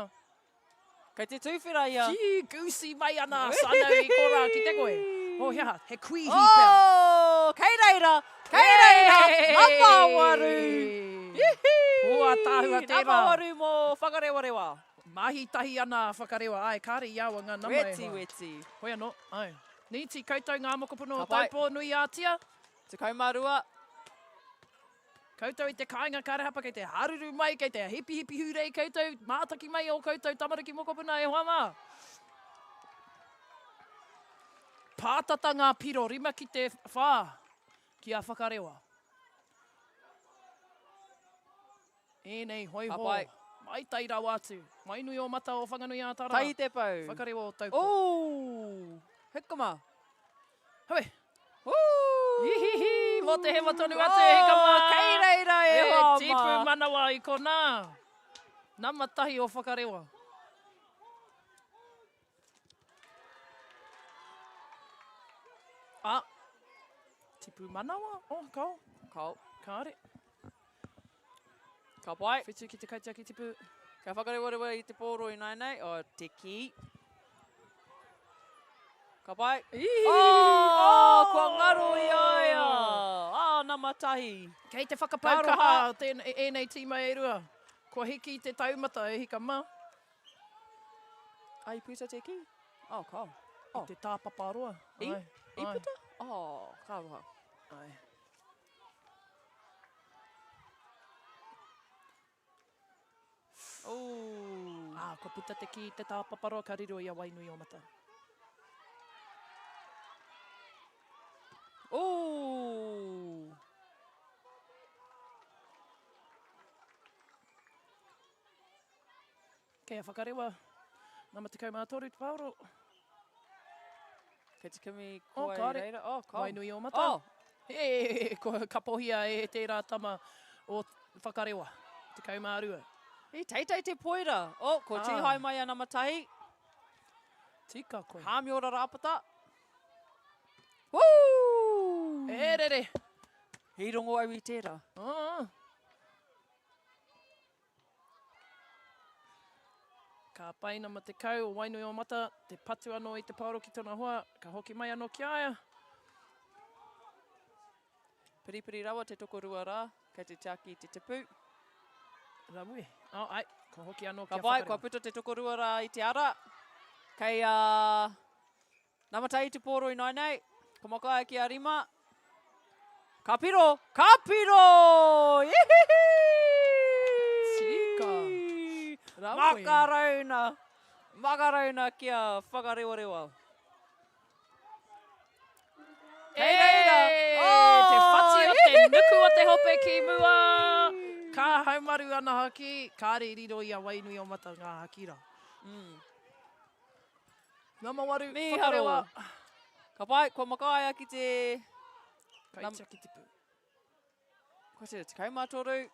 Kei te tūwhera ia. Ki, goosey mai ana a Sano i korā ki te koe. Oh, he aha, he kuihi pea. Oh, kei reira, kei reira, nama waru. Oh, ātaahua tērā. Nama waru mō Whakarewarewa. Mahi tahi ana a Whakarewa, ai, kāre i awa ngā nama e Weti, hoa. weti. Hoi anō, ai. Nīti, koutou ngā mokopuna o Ka pai. Taupō nui ā-tia. 12. Koutou i te kāinga kāre hapa kei te haruru mai, kei te hipihipi hūrei koutou, mātaki mai ō koutou tamariki mokopuna e hoa mā. Pātata ngā piro, rima ki te whā, ki a Whakarewa. Ēnei hōiho. Ka pai. Maitai rawa atu. Wainui o mata o Whanganui ā Tara. Tahi te pou. Whakarewa o Taupo. Ooh! Hekama. Hoi. Ooh! Ihihi! Mō te hewa tonu atu e hika mā. Oh, kei reira e hoa mā. E tipu manawa i konā. Nama tahi o Whakarewa. A. Tipu manawa? Oh, kao. Kao. Kāre. Ka pai. Whitu ki te kaitiaki tipu. Ka whakarewarewa i te pōro ināianei. Oh, te kī. Ka pai. Oh, kua ngaro i a ia. Ah, nama tahi. Kei te whakapau kaha tēnei, ēnei tīma e rua. Kua hiki te taumata e hika mā. Ai, puta te kī? Oh, ka. Oh. I te tāpapa roa. I, I puta? Oh, ka aroha. Ai. Ooh. Ah, kua puta te kī te tāpaparoa ka riro i a Wainuiomata. Ooh. Kei a Whakarewa, nama 13 te paoro. Kei te kimi Oh, koe kāre. reira. Oh, kao. Wainuiomata. Oh. E, kua kapohia e tērā tama o Whakarewa, 12. I teitei te poira. Oh, ko Ah. Tīhai mai a nama tahi. Tika koe. Hāmiora Rāpata. Woo! E rere. He rongo au i tērā. Ah. Ka pai nama 10 o Wainuiomata te patu anō i te paoro ki tona hoa, ka hoki mai anō ki a ia. Piripiri rawa te tokorua rā, kei te tiaki i te tipu. Rawe. Oh, ai, kua hoki anō Ka kia pai, kua whakarewa. puta te tokorua rā i te ara. Kei a Namatai te pōro ināinei. Ka makaia ki a Rima. Ka piro! Ka piro! Ihihi! Tika. Rawe. Makarauna! Makarauna kia whakarewarewa. Kei reira! E, te whati o te nuku o te hope ki mua! Ka haumaru ana hoki, kāre i riro i a Wainuiomata ngā haki rā. Nama waru, Mīharo. whakarewa. Ka pai, kua makaia ki te... Kaitiaki tipu. Kua te 13.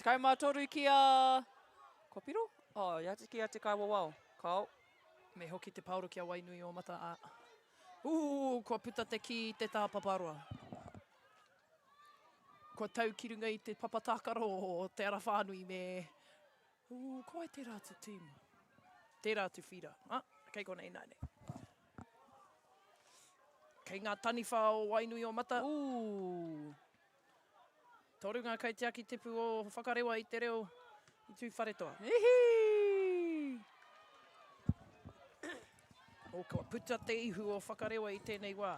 13 ki a... Kua piro? Oh, ia te ki a te kaiwawao. Kao. Me hoki te paoro ki a Wainuiomata a. Ū, kua puta te kī i te taha paparoa. Kua tau ki runga i te papa tākaro o Te Ara Whānui me... Ū, ko wai tērā atu tīma? Tērā atu whira. Ah, kei konei ināianei. Kei ngā taniwha o Wainuiomata. Ū. Toru ngā kaitiaki tipu o Whakarewa i te reo i Tūwharetoa. Ihi! O, kua puta te ihu o Whakarewa i tēnei wā.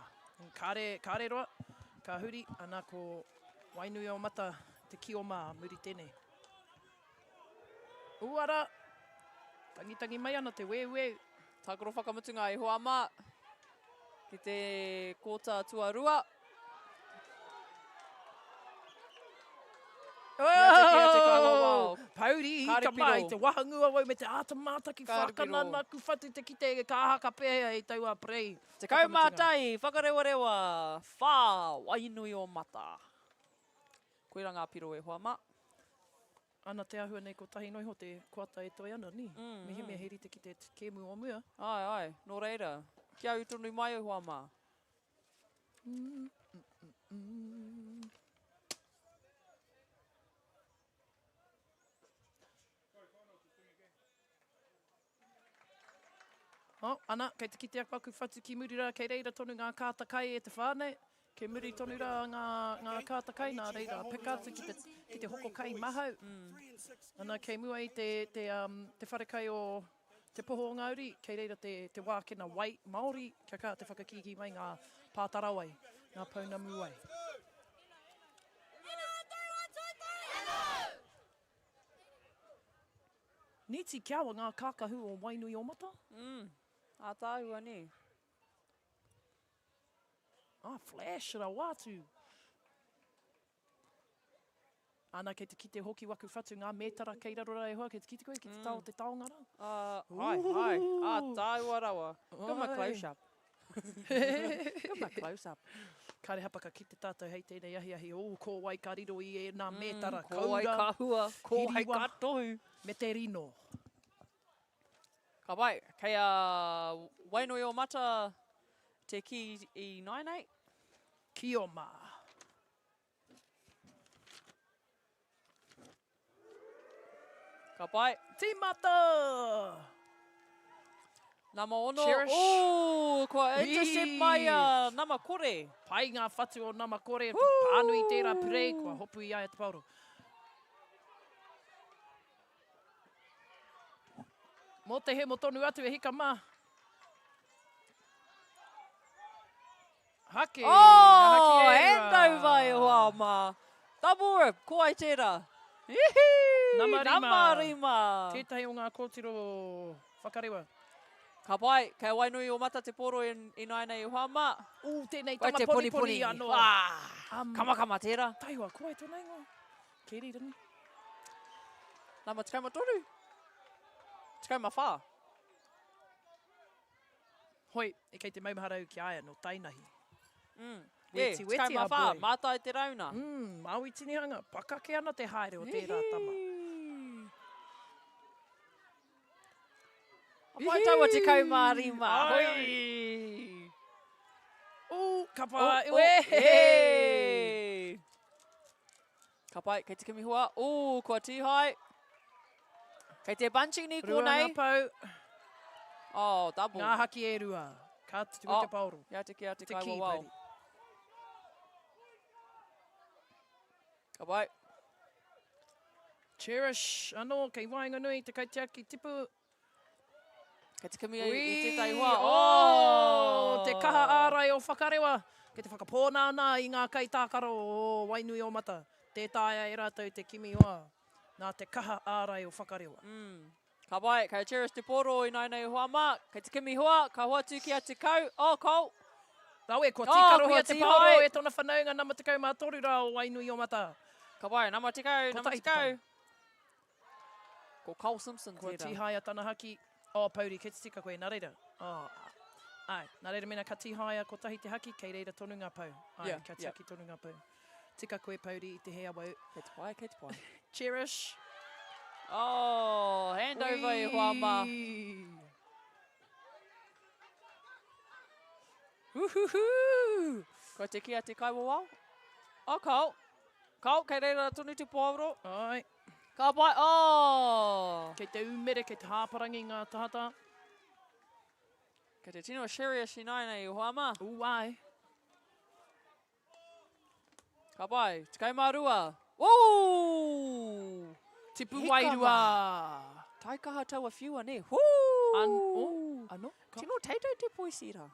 Kāre, kāre roa, ka huri, ana ko Wainuiomata te kioma muri tēnei. Uara! Tangitangi mai ana te weuweu. Tākaro whakamutunga e hoa mā ki te kōta tuarua. Oh! Pouri, ka mai te wahangu awau me te āta mātaki whākana nāku whatu te kite e ka aha ka pēhea i taua prei. 11, whakarewarewa, whā, wainui o mata. Koira ngā piro e hoa mā. Ana te ahua nei kotahi noa iho te koata e toe ana, ni? Mehemea he rite ki te kēmu o mua. Ae, ae, nō reira, kia ū tonu mai e hoa mā. Oh, ana, kei te kitea paku whatu ki muri rā, kei reira tonu ngā kāta kai e te whānau. Kei muri tonu rā ngā, ngā kāta kai, nā reira, peka atu ki te, ki te hoko kai mahau. Ana, kei mua i te, te, um, te wharekai o Te Poho o Ngā Uri, kei reira te, te wākena wai Māori, kia kaha te whakakīkī mai ngā pātara wai, ngā pounamu wai. Nīti kiawa ngā kākahu o Wainuiomata. Mm, ātaahua nē. Ah, flash rawa atu. Ana, kei te kite hoki waku whatu ngā mētara kei raro rā e hoa, kei te kite koe ki te taha o te taonga rā? Ai, ai, ātaahua rawa. Give 'em a close up. Give 'em a close up. Kāre hapa ka kite tātou hei tēnei ahiahi, ō, ko wai ka riro i ēnā mētara, Ko wai koura, ka hua, ko wai hiriwa, ka tohu. me te rino. Ka pai, kei a Wainuiomata te kī i nāianei. Kioma. Ka pai. Tīmata! Nama ono. Cherish. Ooh, kua intercept mai a Nama Kore. Pai ngā whatu o Nama Kore. Pānui tērā purei, kua hopu i a ia te paoro. Mō te hemo tonu atu e hika mā. Haki! Oh, Ngā haki e rua. Handover e hoa mā. Double rip, ko ai tērā. Ihi! Nama rima. Nama rima. Tētahi o ngā kōtiro whakarewa. Ka pai, kei Wainui o Mata te poro ināianei e hoa mā. Ū, tēnei tama poniponi anō. Ah, kamakama tērā. Taihoa, ko wai tōna ingoa? Keri Rangi. Nama 13. 14. Hoi, e kei te maumahara au ki a ia no Tainahi. Mm. Weti, Yeah, weti a 14, boy. mātai te rauna. Mm, Māui tinihanga, pakake ana te haere o tērā tama. A pai taua 15, Ai. hoi. Ū, ka Oh, pai, oh, wē! hey! Ka pai, kei te kimi hua. Ū, kua tīhae. Kei te bunching ni Rua konei. ngā pou. Oh, double. Ngā haki e rua. Ka tuku oh, te paoro. Ia te kia te Te kai kī, wawao. Brady. Ka pai. Cherish anō kei waenganui te kaitiaki tipu. Kei te kimi i tētahi hoa. Oh! Te kaha ārai o Whakarewa. Kei te whakapōnānā i ngā kaitākaro o Wainuiomata. Tē taea e rātou te kimi hoa. Nā te kaha ārai o Whakarewa. Mm. Ka pai, kei a Cherish te pōro ināianei hoa mā. Kei te kimi hoa, ka hoatu ki a Te Kau. Oh, Cole. Rawe, kua Oh, tīkarohia kua te paoro tīhae. e tōna whanaunga nama 13 rā o Wainuiomata. Ka pai, nama 10, nama Kotahi te 10. Ko Cole Simpson Kua tērā. tīhaea tana haki. Oh, Pouri, kei te tika koe, nā reira. Oh, āe, nā reira mēnā ka tīhaea kotahi te haki, kei reira tonu ngā pou. Āe, Yeah, ka yeah. tiaki tonu ngā pou. Tika koe, Pouri, i te hē awau. Kei te pai, kei te pai. Cherish. Oh, handover e hoa mā. Ui! Uhuhu! Kua te kī a te kaiwawao. Oh, Cole. Cole, kei reira tonu te pōro. Āe. Ka pai, oh! Kei te umere, kei te hāparangi ngā tātā. Kei te tino serious ināianei e hoa mā. Ū, āe. Ka pai, 12. Ooh! Tipu Hika wairua! mā. Taikaha taua whiua, ne? Whoo! An, oh, ano? Ka... Tino teitei te poisi rā.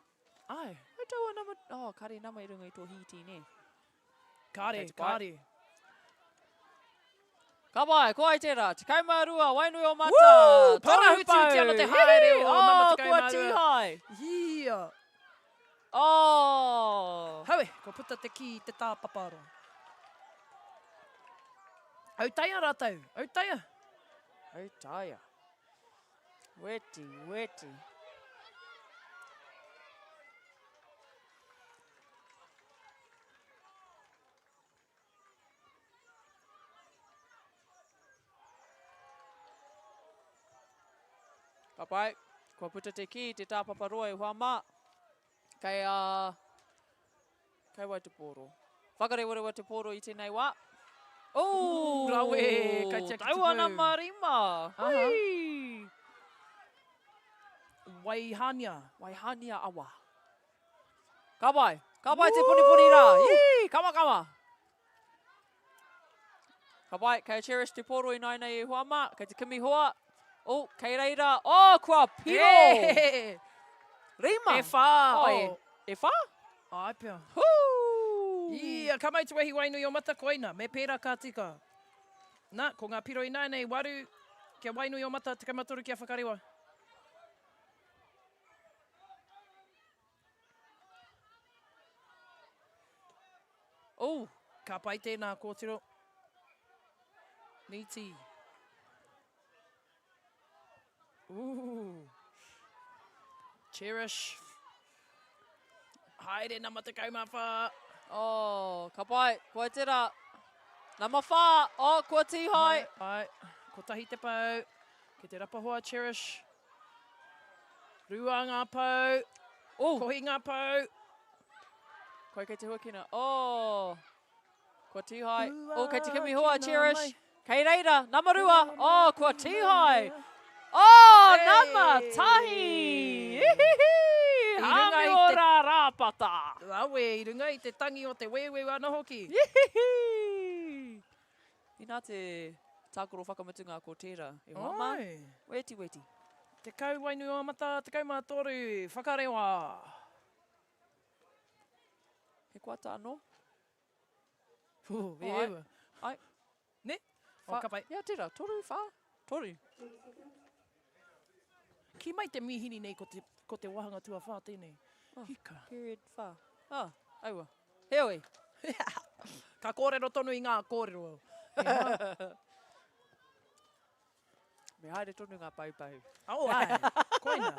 Ai. Ai taua nama, oh, kare nama i runga i tō hīti, ne? Kāre, Kei te pai. kāre. Ka pai, ko ai tērā, 12, Wainui o Mata, Woo! toru Parahutihuti pou. ana te haere o nama Oh, kua 12. tīhae. Ia. Oh! Haue, kua puta te kī i te tāpaparo. Autaia rātou, autaia. Autaia. Weti, weti. Ka pai, kua puta te kī, te tāpapa roa e hoa mā. Kei a... Kei wai te pōro. Whakarewarewa te pōro i tēnei wā. Ooh, Rawe, kaitiaki Taua tipu. nama rima. Aha. Hui! Waihania. Waihania awa. Ka pai. Ka pai te poniponi rā. Ii, kama kama. Ka pai, kei a Cherish te pōro ināianei e hoa mā. Kei te kimi hoa. Oh, kei reira. Oh, kua piro! E, Rima. e whā. Oh, e, e whā? Ai pea. Hū! Ia, ka mau te wehi wainui o mata koina, me pērā ka tika. Nā, ko ngā piro ināianei, waru kia wainui o mata, 13 kia whakarewa. Oh! Ka pai tēnā kōtiro. Nīti. Ooh. Cherish. Haere nama 14. Oh, ka pai. Kua tera. Nama 4. Oh, kua tīhae. Ai, kotahi te pau. Ki te rapa hoa Cherish. Rua ngā pou. Oh. Kohi ngā pou. Koe kei te huakina. Oh. Kua tīhae. Oh, kei te kimi hoa, Cherish. Kei reira, nama rua. Oh, kua tīhae. Oh, hey. nama tahi. Ihihi. Hāmi o rā rāpata. Rawe, i runga i te tangi o te weuweu anō hoki. Ihihi. Inā te tākaro whakamutunga ko tērā e hoa mā. Weti, weti. 10 Wainuiomata, 13 Whakarewa. He koata anō? Hū, e ai. ewa. Ai. Ne? Oh, ka pai. Ia tērā, toru, whā, toru. Kī mai te mīhini nei ko te, ko te wāhanga tuawhā tēnei. Oh, Hika. Period whā. Ah, aua. Heoi. Ka kōrero tonu i ngā kōrero. E hoa. Me haere tonu ngā paupau. Oh, ai. Koina.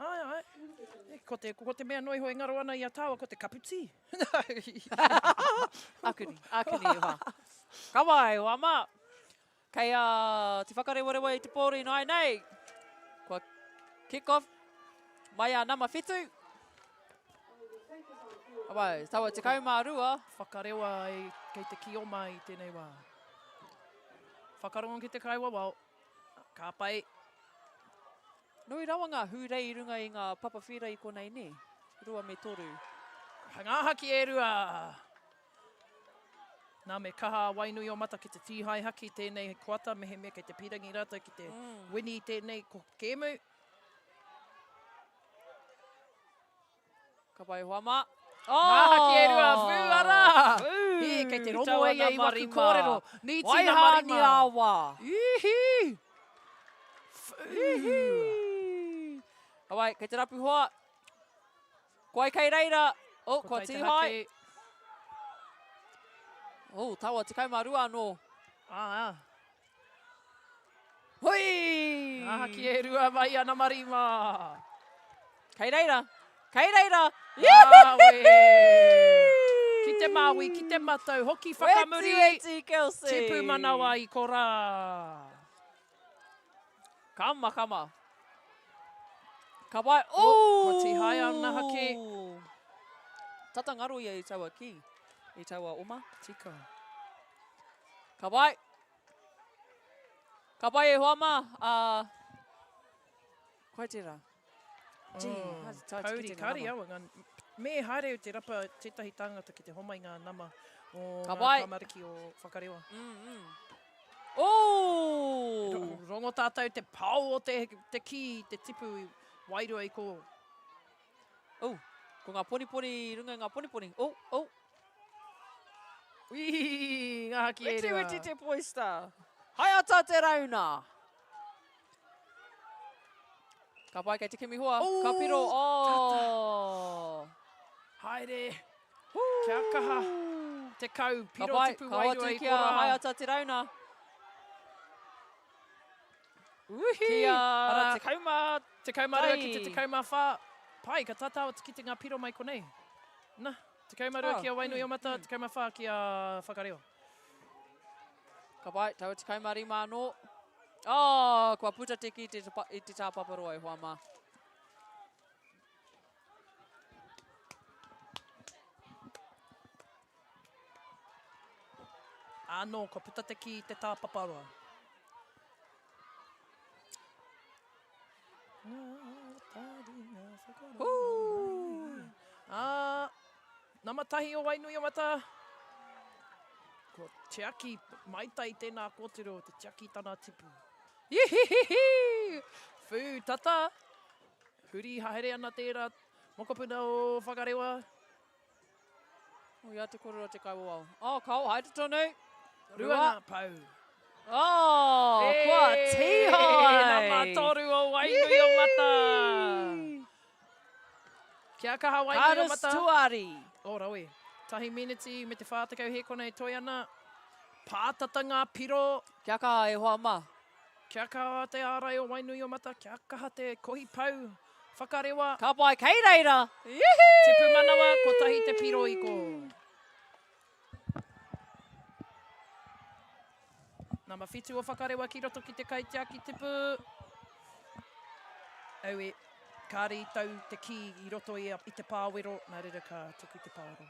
Ai, ai. E, ko te, ko te mea noa iho e ngaro ana i a tāua, ko te kapu tī. Akuni, akuni e hoa. Ka wai, hoa mā. Kei a te whakarewarewa i te pōri nai nei. Kua kick off mai a nama whitu. Wai, taua 12. Whakarewa e, kei te kioma i tēnei wā. Whakarongo ki te kaiwawao. Ka pai. Nui rawa ngā hūrei i runga i ngā papa whīra i konei, nē? 2 me 3. Ngā haki e rua. Nā, me kaha a Wainuiomata ki te tīhae haki tēnei koata mehemea kei te pīrangi rātou ki te wini i tēnei kēmu. Ka pai hoa mā. Oh! Ngā haki e rua, whū ara! Whū! Hī, kei te rongo e ia i waku kōrero. Nīti na marima. Waihāni ā-wā. Ihi! Whū! Ihi! Ka pai, kei te rapu hoa. Koai kei reira. Oh, kua tīhae. Oh, taua 12 anō. Ā, ā. Hui! Ngā haki e rua mai a nama rima. Kei reira! Kei reira! Awe! Ki te māui, ki te matau, hoki whakamuri. Weti, weti, Kelsey! Tipu manawa i korā. Kama, kama. Ka wai, oh! Kua tīhaea ana haki. Tata ngaro ia i taua ki, i taua oma. Tika. Ka wai. Ka pai e hoa mā. Uh, koe tērā. Gee, oh, Kauri, kari awa. Ngā, me haere te rapa tētahi tāngata ki te homai ngā nama o Ka ngā tamariki o Whakarewa. Mm, mm. Oh! Rongo tātou te pao o te, te kī, te tipu wairua i kō. Oh, ko ngā poniponi i runga i ngā poniponi. Oh, oh. Ui, ngā haki e rua. Witi, witi te poista. Haeata te rauna. Ka pai kei te kimi hoa. Oh, Ka piro. Oh. Tata. Haere. Kia kaha. Tekau, piro Ka pai, tipu ka wairua hoatu i ki a kora. Haeata te rauna. Uhi! Ki a Ara, 12 12 ki te 14. Pai, ka tatau atu ki te ngā piro mai konei. Na, 12 Oh, ki a Wainuiomata, 14 ki a Whakarewa. Ka pai, taua 15 anō. Oh, kua puta te ki te, i te tāpaparoa e hoa mā. Anō, kua puta te ki te tāpaparoa. Ā, nama tahi o Wainuiomata. Ko Tiaki Maitai tēnā kōtiro, te tiaki tana tipu. Ihihihi! Whū tata! Huri haere ana tērā mokopuna o Whakarewa. O ia te korero te kaiwawao. Oh, kao, haere tonu. Rua ngā pau. Oh, kua tīhae! Nama toru o Wainuiomata. Kia kaha Wainuiomata. Karis Tuari. Oh, rawe. Tahi miniti me te 40 hēkona e toe ana. Pātata ngā piro. Kia kaha e hoa mā. Kia kaha te ārai o Wainuiomata, kia kaha te kohi pau whakarewa. Ka pai kei reira! Ihi! Tipu manawa, kotahi te piro i ko. Nama whitu o whakarewa ki roto ki te kaitiaki tipu. Aue, kāre i tau te kī i roto i, i te pāwero, nā reira ka tuku te pāoro.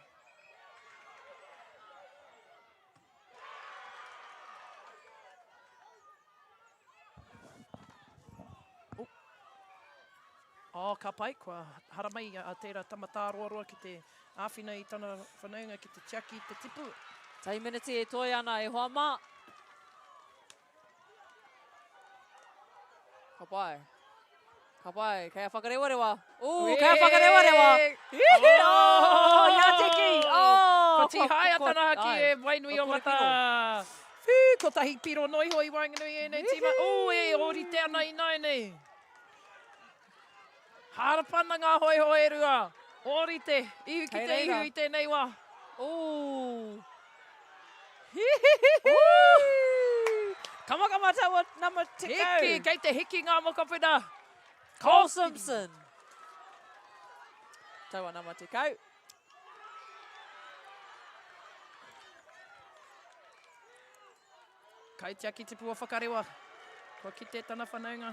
Oh. Oh, ka pai, kua haramai a tērā tama tāroaroa ki te āwhina i tana whanaunga ki te tiaki i te tipu. Tahi miniti e toe ana e hoa mā. Ka pai. Ka pai, kei a whakarewarewa. Ooh, kei a whakarewarewa. Ihi! Oh, ia te ki! Oh! Ko Tīhaea tana haki e Wainui o Mata. Whū, kotahi piro noa iho i waenganui i ēnei tīma. Ooh, e ōrite ana ināianei. Hārapa ana ngā hōiho e rua. Ōrite, ihu ki te ihu i tēnei wā. Ooh. Hihihihi! Kamakama taua nama tekau. Hiki, kei te hiki ngā mokopuna. Cole Simpson. Taua nama tekau. Kaitiaki tipu o Whakarewa. Kua kite tana whanaunga.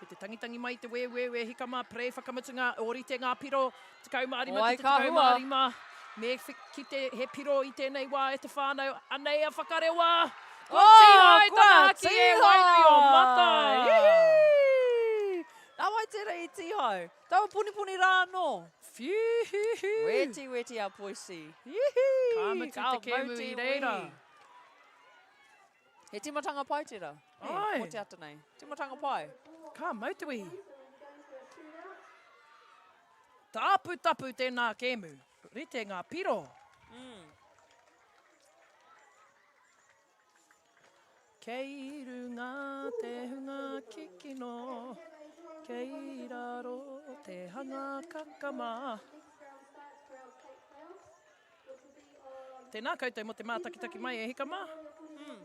Ki te tangitangi mai te wēwēwē hika mā prē whakamutunga ōrite ngā piro 15 ki te 15. Me kite he piro i tēnei wā e te whānau. Anei a Whakarewa! Kua oh, tīhae tana haki e Wainui o Mata! poniponi rā anō. Whiuhihu! Weti weti a Poisi. Ihi! Ka mutu te kēmu i reira. He timatanga pai tērā. Ai. Mō te ata nei. Timatanga pai. Ka mau te wehi. Taputapu tēnā kēmu. Rite ngā piro. Mm. Kei runga te hunga kikino, kei raro te hanga kakama. Tēnā koutou mō te mātakitaki mai e hika mā. Mm.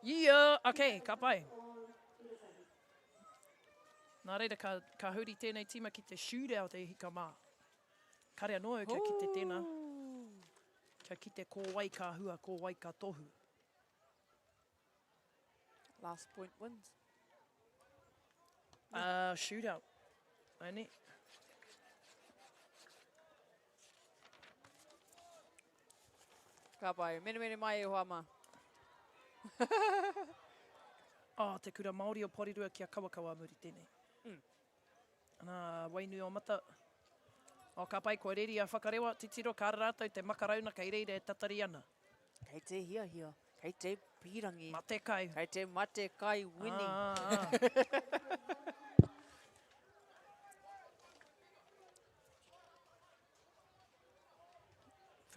Yeah, okay, ka pai. Nā reira, ka, ka huri tēnei tīma ki te shootout e hika mā. Kare anō au kia kite tēnā. Kia kite ko wai ka hua, ko wai ka tohu. Last point wins. Shootout. Ai ne? Ka pai. Menemene mai e hoa ma. Oh, te kura Māori o Porirua ki a Kawakawa muri tēnei. Mm. Nā, Wainui o Mata. Oh, ka pai, kua reri a Whakarewa, titiro, kāre rātou te makarauna kei reira e tatari ana. Kei te hiahia, kei te pīrangi. Mate kai. Kei te mate kai wini. Ah, ah.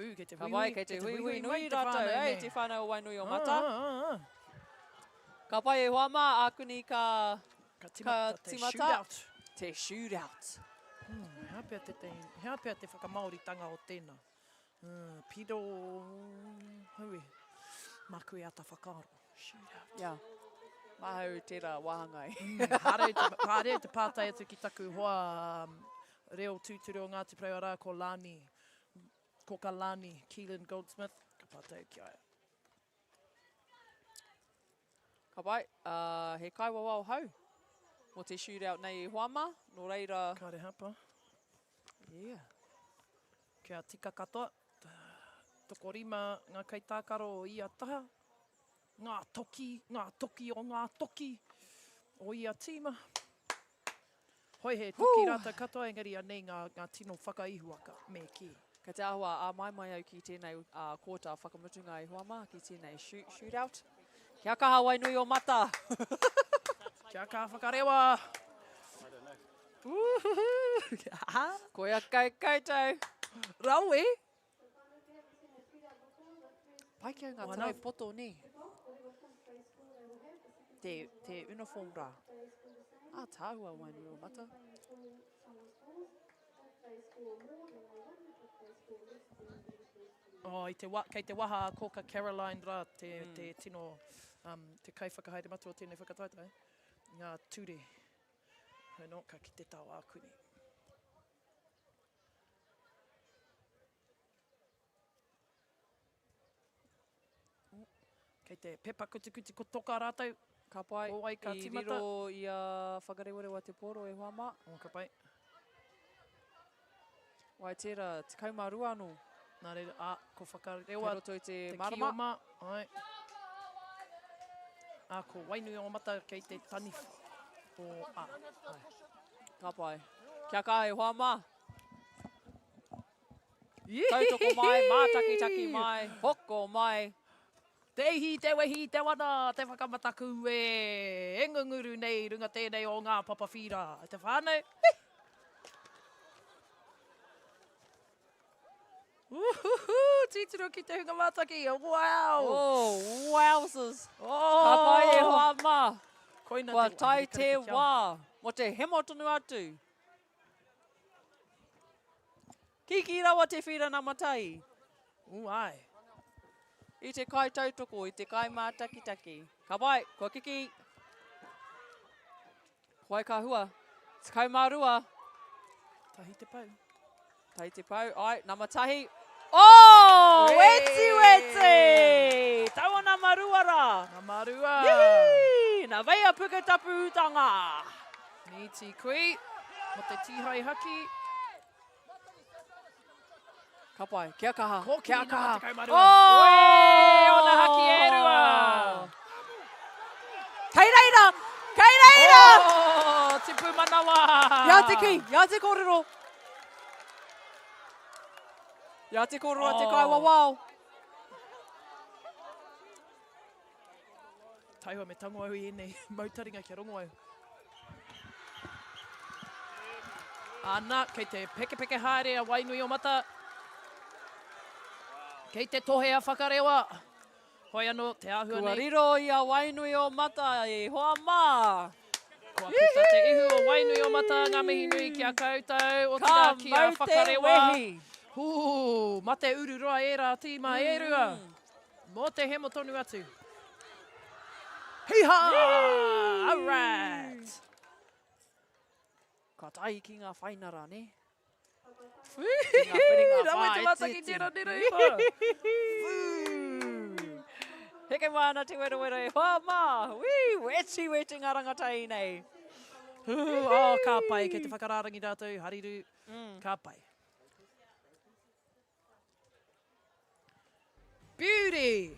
Whū, kei te Ka huihui, pai, kei te huihui nui rātou, ei, te whānau o Wainui o Mata. Ah, ah, ah. Ka pai e hoa mā, ākuni ka, ka timata, ka te timata. shootout. Te shootout. Hmm, hea pea te, te, hea pea te whakamāoritanga o tēnā. Uh, piro, haue, māku e ata whakaaro. Shootout. Yeah. Māhau tērā wāhanga e. Mm, haere te, haere te pātai atu ki taku hoa um, reo tūturu o Ngāti Porou arā ko Lani, ko ka Lani, Keelan Goldsmith, ka pātai ki a ia. Ka pai, uh, he kaiwawao hau mō te shootout nei e hoa mā, nō reira... Kāre hapa. Yeah. Kia tika katoa, tokorima ngā kaitākaro o ia taha, ngā toki, ngā toki o ngā toki o ia tīma. Hoi he toki rātou katoa, engari anei ngā, ngā tino whakaihuwaka, me kī. Kei te āhua āmaimai au ki tēnei kōta whakamutunga e hoa mā, ki tēnei shoot, shootout. Kia kaha Wainui o Mata! Kia kaha whakarewa! Uhuhu! Koia kei koutou! Rawe! Pai ki au ngā tarau poto, nē? Te, te uniform rā. Ātaahua Wainui o Mata. Oh, i te wa, kei te waha a Kōka Caroline rā, te, mm. te tino, um, te kaiwhakahaere matua o tēnei whakataetae, ngā ture. Hoi no, ka kite tau ākuni. Kei te pepa kutikuti ko toka rātou. Ka pai. Ko wai ka I timata. riro i a Whakarewarewa te pōro e hoa mā. Oh, ka pai. Wai tērā, 12 anō. Nā reira, ā, ko Whakarewa Kei roto i te te marama. kioma. Ai. Ā, ko Wainuiomata kei te taniwha o A. Ai. Ka pai. Kia kaha e hoa mā. Tautoko mai, mātakitaki mai, hoko mai. Te ihi, te wehi, te wana, te whakamataku e, e ngunguru nei runga tēnei o ngā papa whīra. E te whānau. Uhuhu, titiro ki te hunga mātaki, wow! Oh, wowzers! Oh! Ka pai e hoa mā. Koina Kua te, tae te wā mo te hemo tonu atu. Kiki rawa te whira nama tahi. Ū, āe. I te kai tautoko, i te kai mātakitaki. Ka pai, kua kiki. Wai ka hua. 12. Tahi te pau. Tahi te pau, ai, nama tahi. Oh, weti weti! Taua nama rua rā. Nama rua. Yihi! Na veia Puketapu utanga. Nīti kui, mo te tīhai haki. Ka pai. Kia kaha. Kōkiri Kia nama kaha. 12. Oh! Ue, ona haki e rua. Kei reira! Kei reira! Oh, tipu manawa! Ia te ki, ia te kōrero. Ia te kōrero a te Oh. kaiwawao. Taihoa me tango au i ēnei mau taringa kia rongo au. Ana, kei te pekepeke haere a Wainui o Mata. Kei te tohe a Whakarewa. Hoi anō, te āhua Kua nei. riro i a Wainui o Mata e hoa mā. Kua puta te ihu o Wainui o Mata, ngā mihi nui ki a koutou, otirā Ka ki a mau te Whakarewa. wehi. Hū, mate ururoa ērā tīma e rua. Mō te hemo tonu atu. Hī-hā! All right! Ka tae ki ngā whainara, ne? Rawe te mataki tera nera i wha. Heke mai ana te werewere e hoa mā. Wī, weti weti ngā rangatahi nei. Oh, ka pai, kei te whakarārangi rātou, hariru, ka pai. Beauty!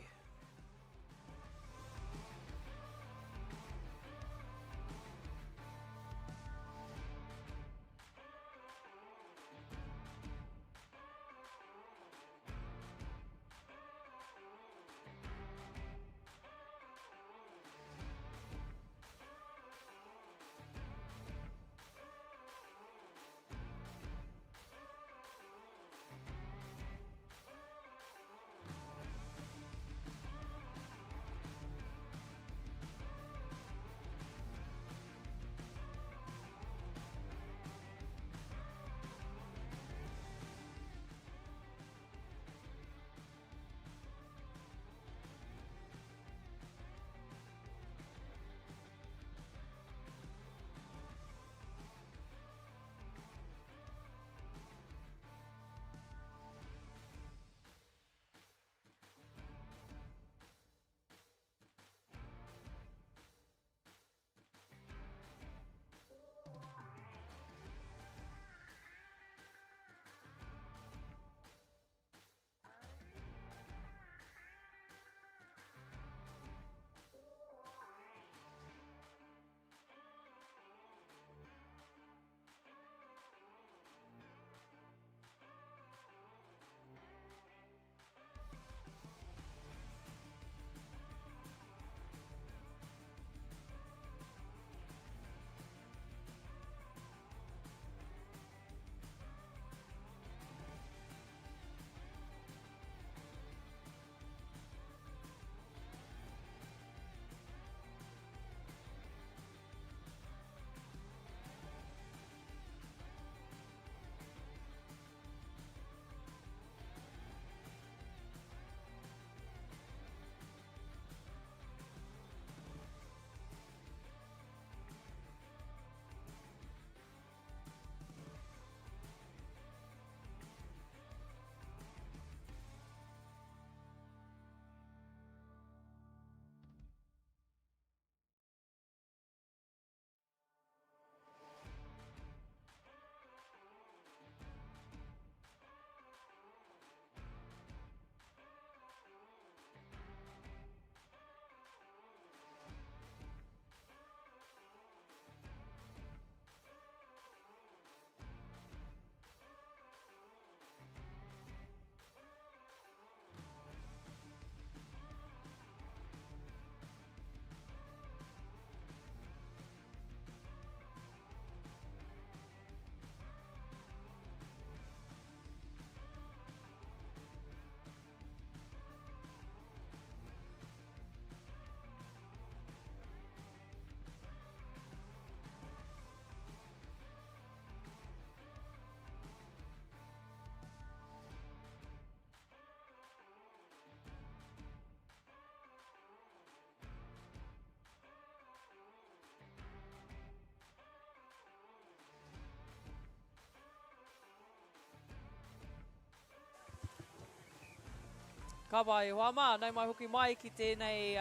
Ka pai, hoa mā, nau mai hoki mai ki tēnei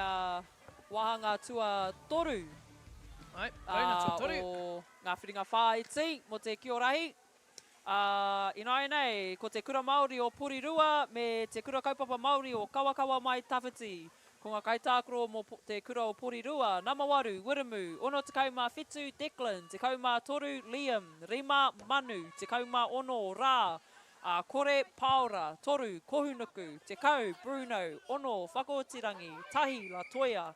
wāhanga tuatoru. Ai, rauna tuatoru. O ngā whiringa whāiti mō te Kiorahi. Ā, ināianei, ko Te Kura Māori o Porirua me Te Kura Kaupapa Māori o Kawakawa Mai Tawhiti. Ko ngā kaitākaro mō Te Kura o Porirua, Nama 8, Wiremu, 67, Declan, 13, Liam, 5, Manu, 16, Rā, ā, Kore, Paora, 3, Kohunuku, 10, Bruno, 6, Whakaotirangi, 1, Latoya,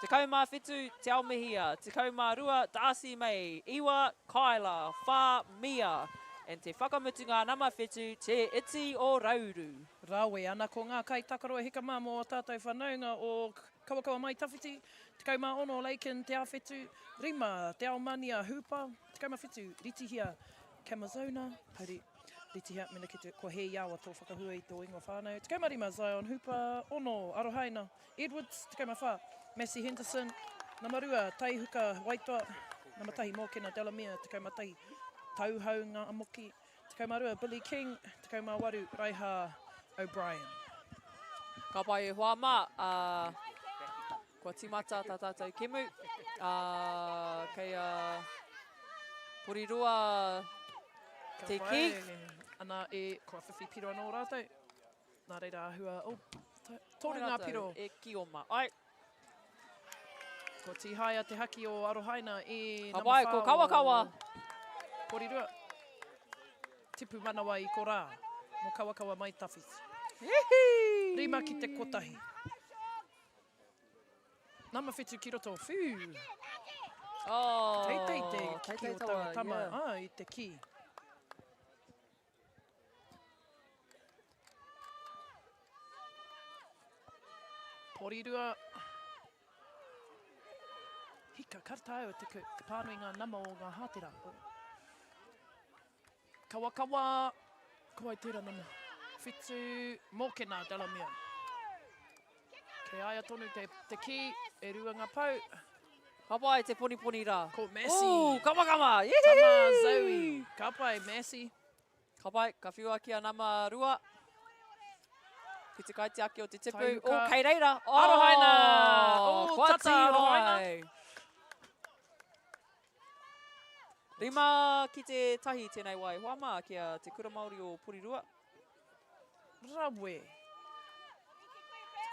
17, Te Aomihia, 12, Darcy May, 9, Kyla, 4, Mia, and te whakamutunga nama whetu, Te Iti o Rauru. Rawe ana ko ngā kaitakaro e hika mā mō ō tātou whanaunga o Kawakawa Mai Tawhiti, 16 Lakin Te Awhetu, 5 Te Aomania Hooper, 17 Ritihia Kamazona, Haere Ritihia, mena ki te, kua hē i awa tō whakahua i tō ingoa whānau, 15 Zion Hooper, 6 Arohaina Edwards, 14, Massey Henderson, nama 2, Taihuka Waitoa, nama 1, Mōkena Delamere, 11, Tauhau Ngāmoki, 12, Billy King, 18, Raiha O'Brien. Ka pai e hoa mā, ā, kua tīmata tā tātou kemu, ā, kei a Porirua te Ka kī. pai, ana e, kua whiwhi piro anō rātou. Nā reira āhua, oh, toru ngā piro. E ki oma. Ai. Ko Tīhaea te haki o Arohaina i Ka pai, ko Kawakawa. Porirua. Tipu manawa i korā, mo Kawakawa mai tawhiti. Hihi! Rima ki te kotahi. Nama whitu ki roto, whiu! Oh, Teitei te kiki o taua tama, yeah. ah, i te ki. Porirua. Hika, ka taea te, te pānui ngā nama o ngā hātera. Kawakawa, ko ai tērā nama. Whitu, Mōkena, Delamere. Kei aia tonu te, te kī, e rua ngā pau. Ka pai te poniponi rā. Ko Massey. Ooh, kamakama! Tama Zoe. Ka pai, Massey. Ka pai, ka whiua ki a nama rua. Ki te kaitiaki o te tipu. Taihuka. Oh, kei reira. Oh, Arohaina! Oh, kua tata Arohaina. tīhai. Rima ki te tahi tēnei wai. Hoa mā ki a Te Kura Māori o Porirua. Rawe.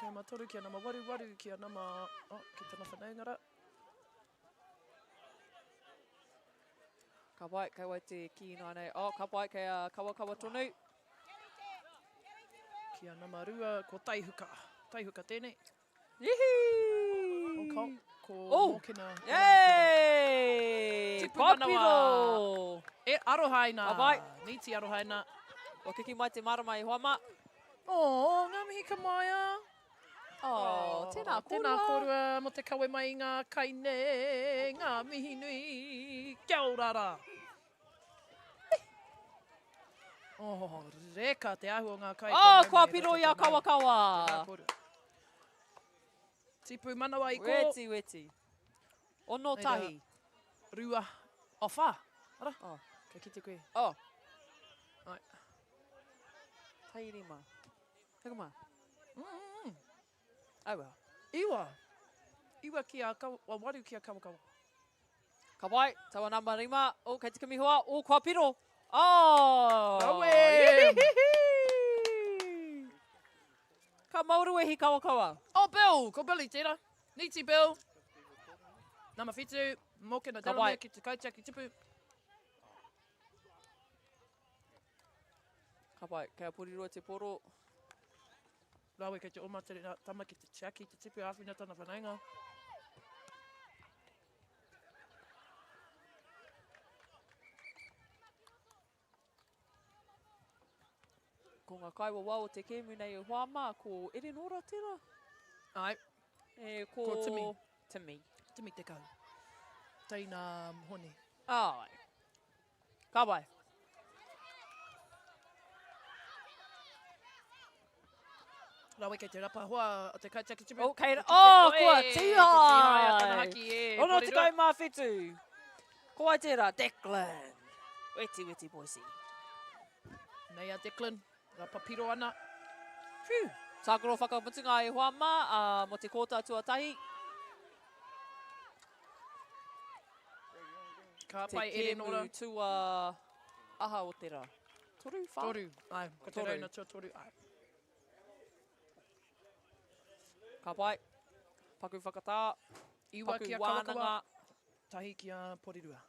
13 kia nama waru waru kia nama, oh, ki tana whanaunga ra. Ka pai, kei wai te ki ināianei. Oh, ka pai, kei a Kawakawa tonu. Kia nama rua, ko Taihuka. Taihuka tēnei. Ihi! O, ko, ko oh. Mōkena. Yay! Tipu Kua manawa. piro! E arohaina. Ka pai. Nīti arohaina. Kua kiki mai te marama i hoa mā. Oh, ngā mihi ka maia. Oh, tēnā kōrua. Tēnā kōrua mō te kawe mai i ngā kai nei, ngā mihi nui. Kia ora rā. Oh, reka te āhua o ngā kai. Oh, kua piro i a Kawakawa. Tēnā kōrua. Tipu manawa i kō. Weti, weti. Ono tahi. Rua. Oh, whā. Ara. Oh. Kei kite koe. Oh. Ai. Tairima. Heka mā. Mm. Oh well. Iwa. Iwa ki a Kawa, waru ki a Kawakawa. Ka pai, taua nama rima. Oh, kei te kimi hoa. Oh, kua piro. Oh! Rawe! Ka mauruwehi Kawakawa. Oh, Bill! Ko Billy tērā. Nīti Bill. Nama whitu, Mōkena Ka pai. Delamere ki te kaitiaki tipu. Ka pai, kei a Porirua te poro. Rawe kei te oma te tama ki te tiaki te tipu āwhina tana whanaunga. Ko ngā kaiwawao o te kēmu nei e hoa mā, ko Erenora tērā? Ai. E, ko... Ko Timi. Timi. Timi Te Kau. Teina Hone. Ai. Ka pai. Rawe kei te rapa hoa o te kaitiaki tipu. Oh, kei, oh, kua tīhai! Ko tīhai a tana haki e. 67. Ko wai tērā? Declan. Weti, weti, boisi. Nei a Declan. Rapa piro ana. Whew. Tākaro whakamutunga e hoa mā, uh, mō te kōta tuatahi. Ka pai Erenora. Te kēmu tua... Aha o te rā. Toru, whā? Toru, ai. Ko te rauna tuatoru, ai. Ka pai. Paku whakatā. Iwa Paku ki a Kawakawa. wānanga. Tahi ki a Porirua.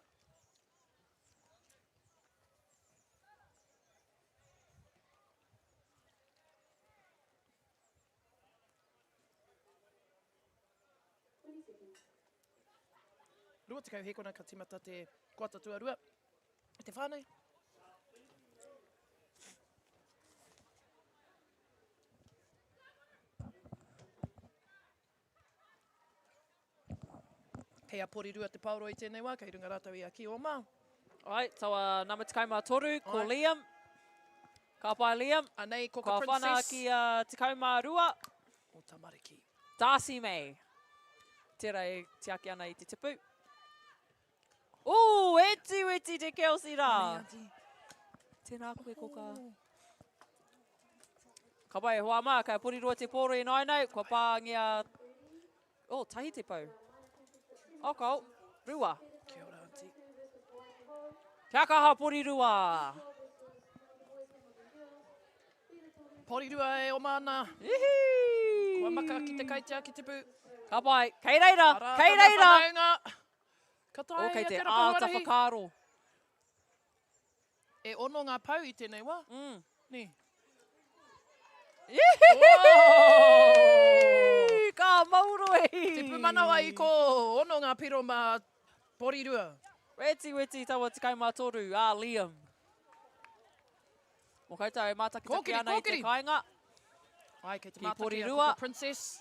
20 hēkona ka timata te koata tuarua. Te whānau. Kei a Porirua te paoro i tēnei wā, kei runga rātou i a Ki Oma. Ai, taua nama 13, ko Liam. Ka pai Liam. Anei, ko ka Kua whana Princess. ki a 12. O tamariki. Darcy May. Tērā e tiaki ana i te tipu. Ooh, eti weti te Kelsey rā. Anei, auntie. Tēnā koe, koka. Ka pai, hoa mā, kei a Porirua te pōro i nāinai, kua pāngia... Oh, tahi te pou. Oh, kao, rua. Kia ora, auntie. Kia kaha, Porirua! Porirua e oma ana. Ihi! Kua maka ki te kaitiaki tipu. Ka pai, kei reira, Arā, kei tana reira! whanaunga. Ka taea Oh, kei te te rapu āta huarahi. whakaaro. E ono ngā pou i tēnei wā. Nē. Ihihi! Ka mauro e! Te pūmanawa i kō ono ngā piro mā Porirua. Weti weti taua 13, a Liam. Mō koutou e mātakitaki Kōkiri, ana i te kōkiri! kāinga. Ai, kei te Ki mātaki a Porirua. Kuka Princess.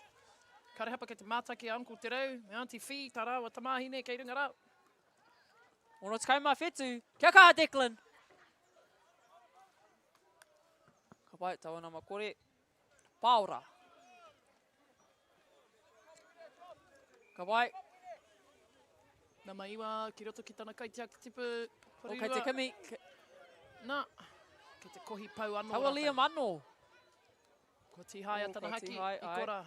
Karehapa kei te mātaki a Uncle Te Rau me Auntie Fee, tā rāua tamāhine kei runga rā. 67, kia kaha Declan! Ka pai, taua nama kore. Paora. Ka pai. Nama iwa, ki roto ki tana kaitiaki tipu. O, kei te kimi. Nā, kei te kohi pau anō Taua Liam anō. Kua tīhaia tana haki, i kora.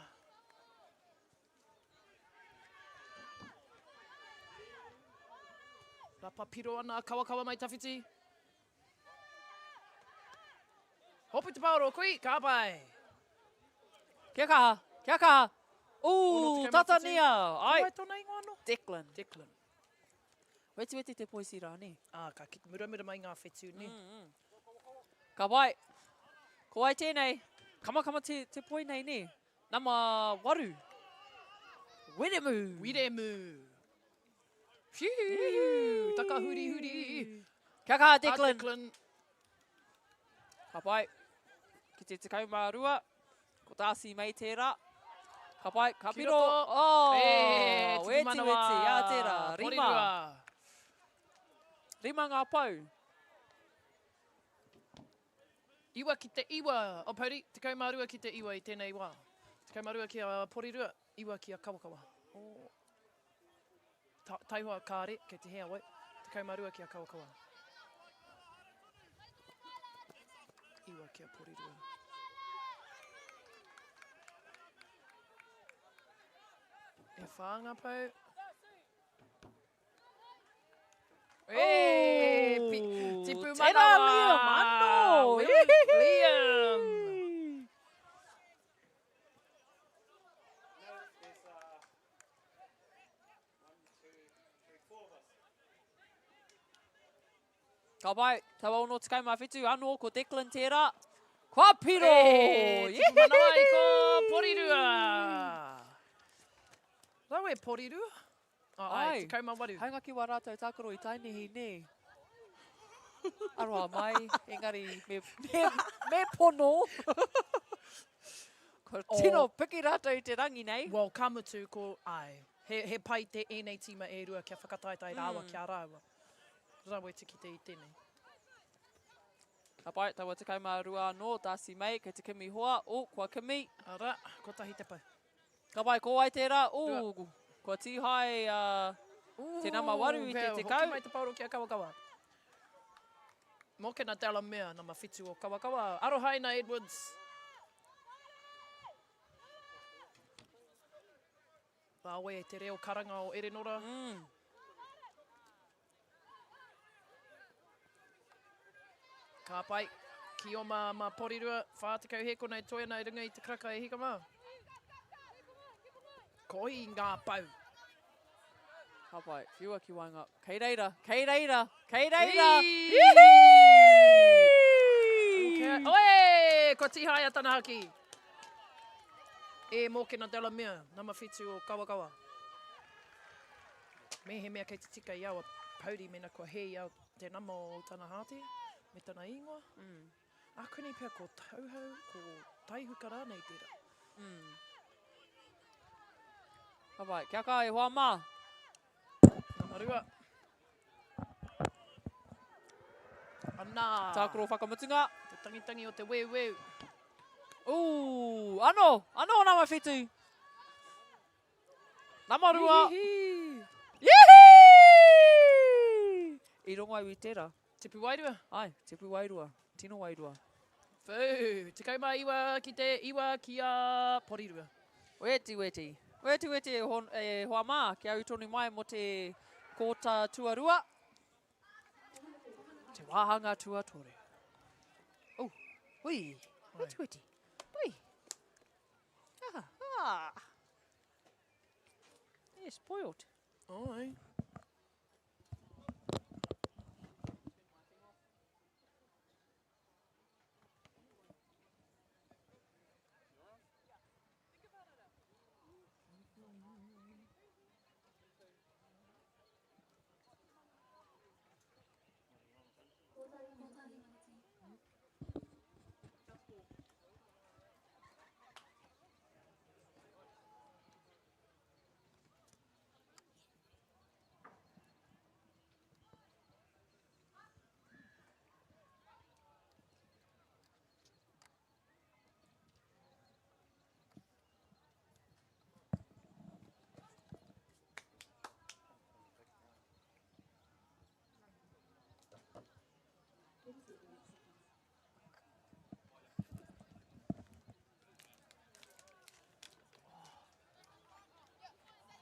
Rapa piro ana, kawakawa mai tawhiti. Hopu te paoro, kui, ka pai. Kia kaha, kia kaha. Ooh, tata nia. Ai. Ko wai tōna ingoa anō? Declan. Declan. Wetiweti te poisi rā, nē? Ā, ka muramura mai ngā whetū, nē? Ka pai. Ko wai tēnei? Kamakama te, te poi nei, nē? Nama waru. Wiremu. Wiremu. Whiu! Takahurihuri. Kia kaha, Declan. A Declan. Ka pai. Ki te 12. Ko Darcy May tērā. Ka pai, ka piro. Oh, e, weti, weti, a tērā. Rima. Rima ngā pou. Iwa ki te iwa o Pouri, 12 ki te iwa i tēnei wā. 12 ki a Porirua, iwa ki a Kawakawa. Oh. Ta, taihoa kāre, kei te hea wai. 12 ki a Kawakawa. Iwa ki a Porirua. E whā ngā pou. E, pi, tipu Tēnā manawa! Liam, anō! Liam! Ka pai, taua 67 anō, ko Declan tērā. Kua piro! E, tipu manawa i ko Porirua! Rawe Porirua? Oh, ai, Ai. 18. Haunga ki wā rātou tākaro i Tainihi, nē? Aroha mai, engari me, me, me pono. Ko tino piki rātou i te rangi nei. Well, ka mutu ko, ai, he, he pai te ēnei tīma e rua kia whakataetae rāua ki a rāua. Rawe te kite i tēnei. Ka pai, taua 12 anō, Darcy May, kei te kimi hoa, oh, kua kimi. Ara, kotahi te pau. Ka pai, ko wai tērā? Ooh, kua tīhae te nama waru i te tekau. Hoki mai te paoro ki a Kawakawa. Mokena Delamere, nama whitu o Kawakawa. Arohaina Edwards. Rawe te reo karanga o Erenora. Ka pai. Ki oma ma Porirua, 40 hēkona e toe ana i runga i te karaka e hika mā. Koi ngā pau. Ka pai, whiua ki waenga. Kei reira, kei reira, kei reira! Ihi! Oe! Kua tīhaea tana haki. E Mōkena Delamere, nama whitu o Kawakawa. Mehemea kei te tika i aua pouri mena kua hē i au te nama o tana hāte me tana ingoa. Mm. Ākuni pea ko Tauhau, ko Taihuka rānei tērā. Mm. Ka pai, kia kaha e hoa mā. Nama rua. Ana. Tākaro whakamutunga. Te tangitangi o te weuweu. Ooh, ano, ano nama whitu. Nama rua. Yihi! I rongo au i tera. Tipu wairua. Ai, tipu wairua. Tino wairua. Whū, 19 ki te 9 ki a Porirua. Weti, weti. Weti, weti e, hon, e hoa mā, kia ū tonu mai mo te kōta tuarua. Te wāhanga tuatoru. Oh, hui, weti, weti. Hui. Ah, ah. Yeah, spoiled. Ai.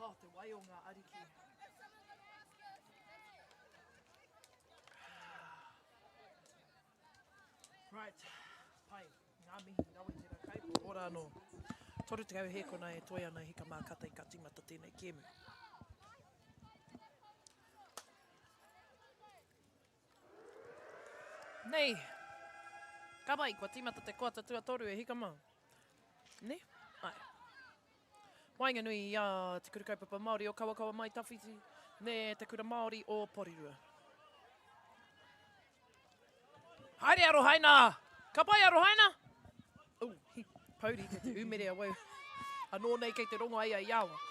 Oh, te wai o ngā ariki. Right, pai, ngā mihi, rawe tērā kai, ora anō. 30 hēkona e toe ana hika mā kata i ka tīmata tēnei kēmu. Nei, ka pai, kua tīmata te koata tuatoru e hika mā. Ne? Ai. Waenganui i a Te Kura Kaupapa Māori o Kawakawa Mai Tawhiti me Te Kura Māori o Porirua. Haere Arohaina! Ka pai Arohaina! Oh, hi, pouri kei te umere awau. Anō nei kei te rongo ai a Iawa.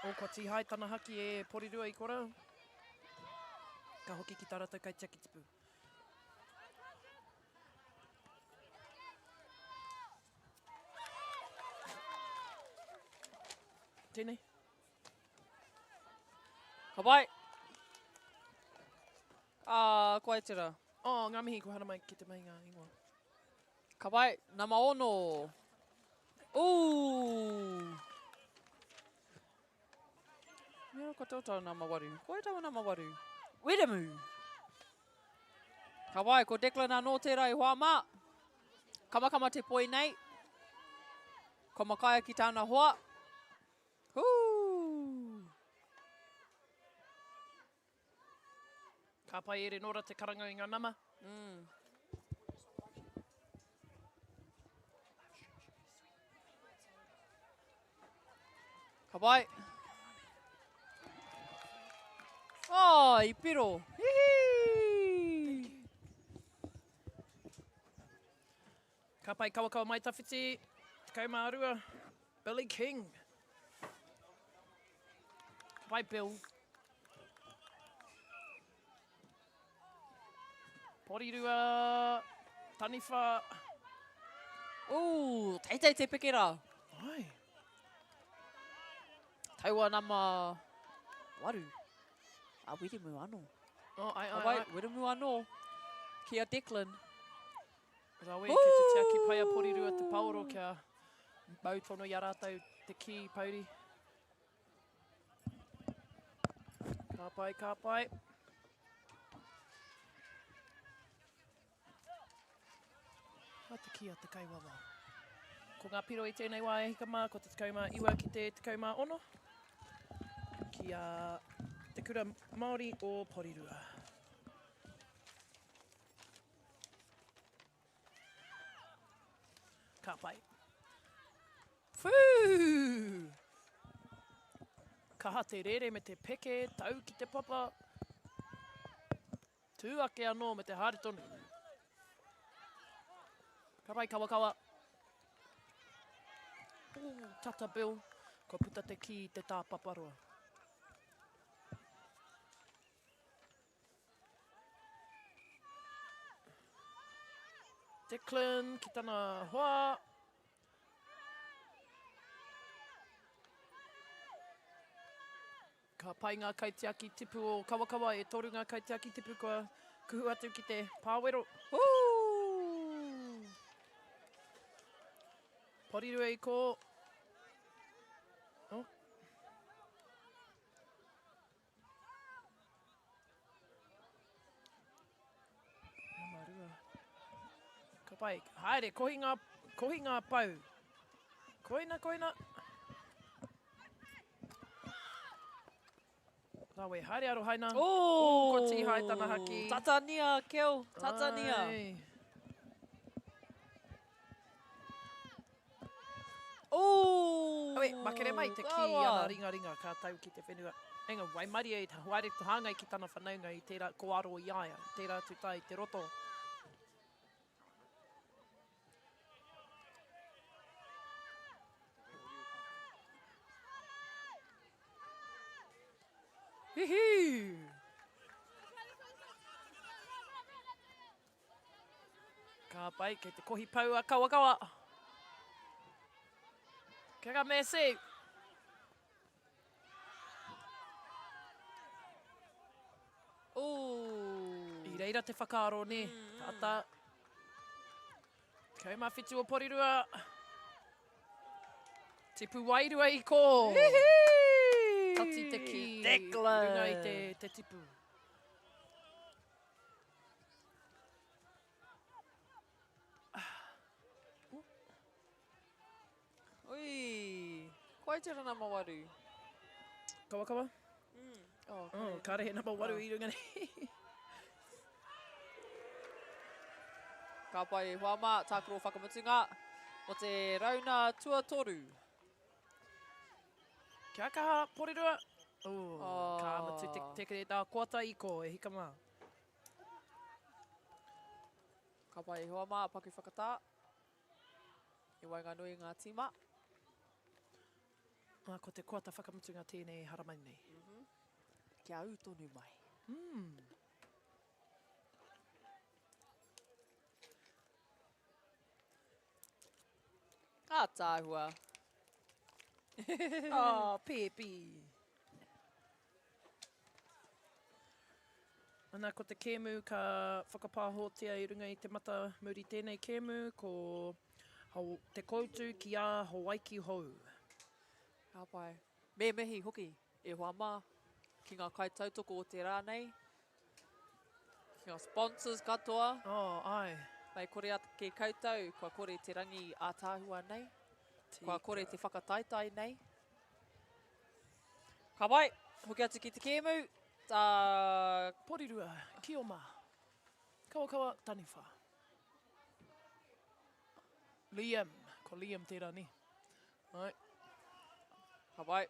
O, kua tīhae tana haki e Porirua i kora. Ka hoki ki tā ratou kaitiaki tipu. Tēnei. Ka pai. Ah, koe tera. Oh, ngā mihi, kua haramai ki te mahi ngā ingoa. Ka pai, nama ono. Ooh. Mea ko tau nama waru. Koe tau nama waru. Wiremu. Ka wai, ko Declan anō tērā i hoa mā. Kamakama te poi nei. Ko Makaia ki tāna hoa. Hū! Ka pai e Renora te karanga i ngā nama. Mm. Ka pai. Oh, i piro. Hihi! Ka pai kawakawa mai tawhiti. 12. Billy King. Ka pai Bill. Porirua, Taniwha. Ooh, teitei te peke rā. Ai. Taua nama waru. A Wiremu anō. Oh, ai, ai, ai. Wiremu anō. Ki a Declan. Rawe, kei te tiaki pai a Porirua te paoro kia mau tonu i a rātou te kī pouri. Ka pai, ka pai. A te kī a te kaiwawao. Ko ngā piro i tēnei wā e hika mā, ko te 19 ki te 16 ki a Te Kura Māori o Porirua. Ka pai. Whū! Kaha te rere me te peke, tau ki te papa. Tū ake anō me te haere tonu. Ka pai kawakawa. Ooh, tata Bill. Kua puta te kī i te tāpaparoa. Declan ki tana hoa. Ka pai ngā kaitiaki tipu o Kawakawa, e toru ngā kaitiaki tipu kua kuhu atu ki te pāwero. Ooh! Porirua i kō. Oh. Nama rua. Ka pai. Haere, kohi ngā, kohi ngā pau. Koina, koina. Rawe, haere Arohaina. Oh! Ko Tīhai tana haki. Tatania, Kel, tatania. Ai. Oh! Awe, makere mai te kī Kawa. ana ringaringa ka tau ki te whenua. Enga, waimarie i haere hāngai ki tana whanaunga i tērā kōaro i a ia, tērā atu tae i te roto. Hihi! Ka pai, kei te kohi pau a Kawakawa. Kia ka Messi. Ooh. I reira te whakaaro, nē. Mm. Tata. 17 o Porirua. Tipu wairua i kō. Hihi! Tati te kī. Declan. Runga i te, te tipu. Ui, koe te rana mawaru. Kawakawa? Mm. Oh, oh, kare he nama waru oh. i runga nei. Ka pai e hoa mā, tākaro whakamutunga o te rauna tuatoru. Kia kaha, Porirua. Oh, oh. Ka mutu te, te, te, te koata i ko, e hika mā. Ka pai e hoa mā, paku whakatā. I waenganui i ngā tīma. Ā, ko te koata whakamutunga tēnei e haramai nei. Mm -hmm. Kia ū tonu mai. Mm. Ātaahua. oh, pēpi. Ana, ko te kēmu ka whakapāhōtia i runga i te mata muri tēnei kēmu, ko Te Koutu ki a Hawaiki Hou. Ka pai. Me mihi hoki, e hoa mā, ki ngā kaitautoko o te rā nei, ki ngā sponsors katoa. Oh, ai. Mei kore ake koutou, kua kore te rangi ātaahua nei, kua kore te whakataetae nei. Ka pai, hoki atu ki te kēmu. Tā... Porirua, Kioma, Kawakawa, Taniwha. Liam, ko Liam tērā ni. Ai. Ka pai.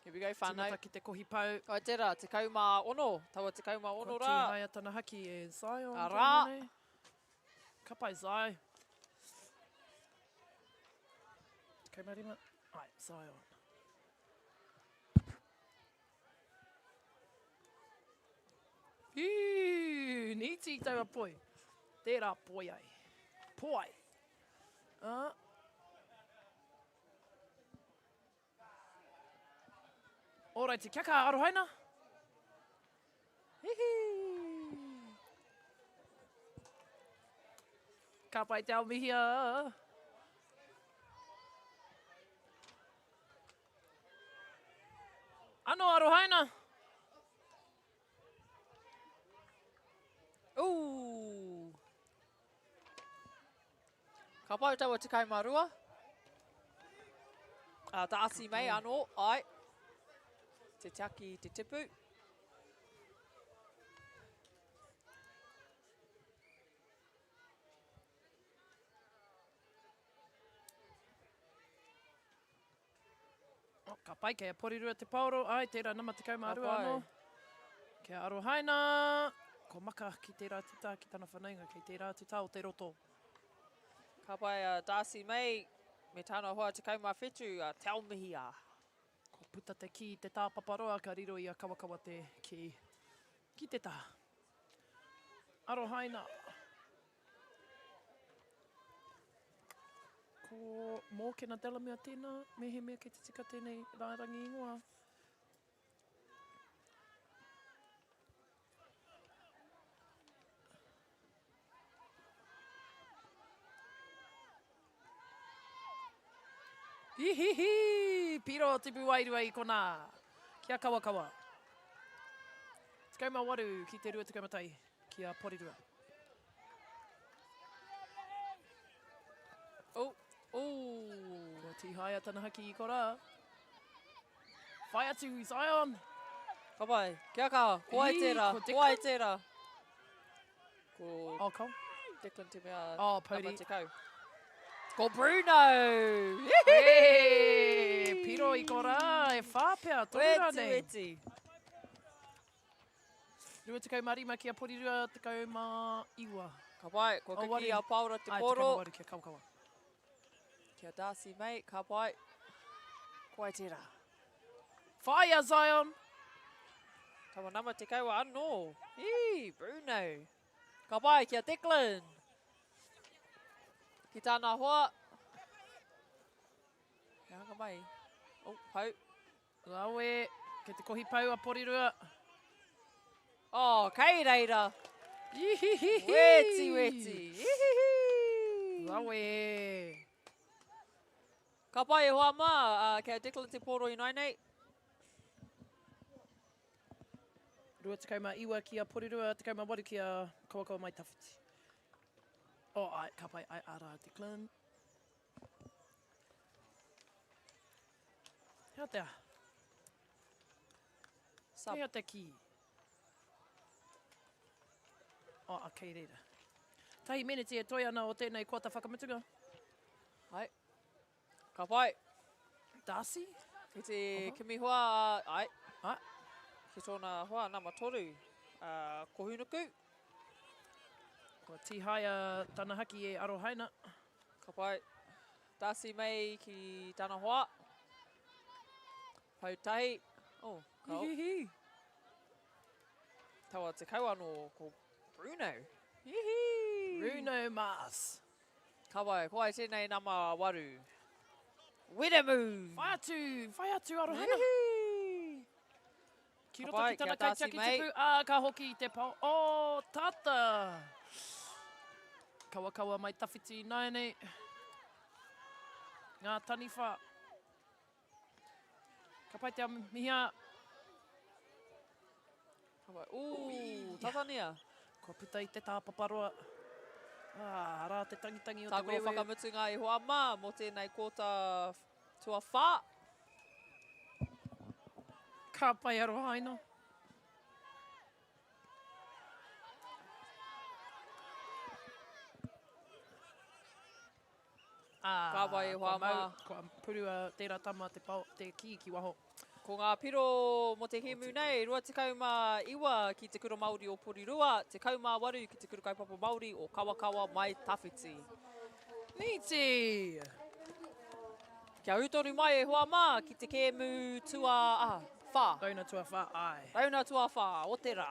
Here we go, whānau. Tīmata ki te kohi pau. Kai tērā, 16, taua 16 rā. Kua tīhaia tana haki e Zion. Arā. Ka pai, Zai. 15. Ai, Zion. Whew, nīti taua poi. Tērā poi ai. Poai. Ah. Ōraiti, kia kaha Arohaina. Hihi! Ka pai te ao mihia. Ano Arohaina. Ooh. Ka pai taua 12. A Darcy May anō, ai. Te tiaki te tipu. Oh, ka pai, kei a Porirua te paoro, ai, tērā nama 12 anō. Kia arohaina, ko Maka ki tērā tutā, ki tana whanaunga, kei tērā tutā o te roto. Ka pai a Darcy May me tana hoa 17, a Te Aomihia. Kua puta te kī te tāpaparoa, ka riro i a Kawakawa te kī ki te taha. Arohaina. Ko Mōkena Delamere tēnā, mehemea kei te tika tēnei rārangi ingoa. Ihihi! Piro tipu wairua i konā. Kia kawakawa. 18 ki te 21 ki a Porirua. Oh, oh. Kua tīhaea tana haki i korā. Whai atu, Zion! Ka pai. Kia kaha. Ko ai tērā. Ko ai tērā. Ko oh, ko. Declan te mea oh, Pouri. nama 10. Ko Bruno! Hey, piro i korā, e whā pea, toru rānei. Weti, weti. 25 ki a Porirua, 19. Ka pai, kua kiki a Paora te poro. Ai, 18 ki a Kawakawa. Ki a Darcy May, ka pai. Ko ai tērā. Whāia, Zion! Tawa nama te kaua anō. Ī, Bruno. Ka pai ki a Declan. Ki tāna hoa. He hanga mai. Oh, pau. Rawe, kei te kohi pau a Porirua. Oh, kei reira. Ihihihi. Weti, weti. Ihihi. Rawe. Ka pai e hoa mā, uh, kei a Declan te pōro ināinei. 29 ki a Porirua, 18 ki a Kawakawa Mai Tawhiti. Oh, ai, ka pai, ai, arā, Declan. Hea te aha? Sub. Hea te kī? Oh, a kei reira. Tahi meneti e toi ana o tēnei koata whakamutunga. Hai. Ka pai. Darcy? Ki te uh -huh. kimi hoa, ai. Ai. Ki tōna hoa nama toru, uh, Kohunuku. Kua tīhaia tana haki e Arohaina. Ka pai. Darcy May ki tana hoa. Pau tahi. Oh, ka Hihihi. Taua te kau anō ko Bruno. Hihi. Bruno Mars. Ka wai, ko ai tēnei nama waru. Wiremu. Whai atu, whai atu Arohaina. Hihi. Ki roto ki tana kaitiaki tipu, ā, ka hoki i te pao. O, tata! Kawakawa mai tawhiti ināianei. Ngā taniwha. Ka pai te mihia. Ū, tatania. Kua puta i te tāpaparoa. Ā, arā te tangitangi o te Tākaro wewe. whakamutunga i hoa mā mō tēnei kōta tuawhā. Ka pai arohaina. Ā, Ka wai e hoa kua mau, mā. Kua purua tērā tama te, pao, te kī ki waho. Ko ngā piro mō te hēmu nei, 29 ki Te Kura Māori o Porirua, 18 ki Te Kura Kaupapa Māori o Kawakawa Mai Tawhiti. Nīti! Kia ū tonu mai e hoa mā ki te kēmu tua, ah, whā. Rauna tuawhā, āe. Rauna tuawhā o te rā.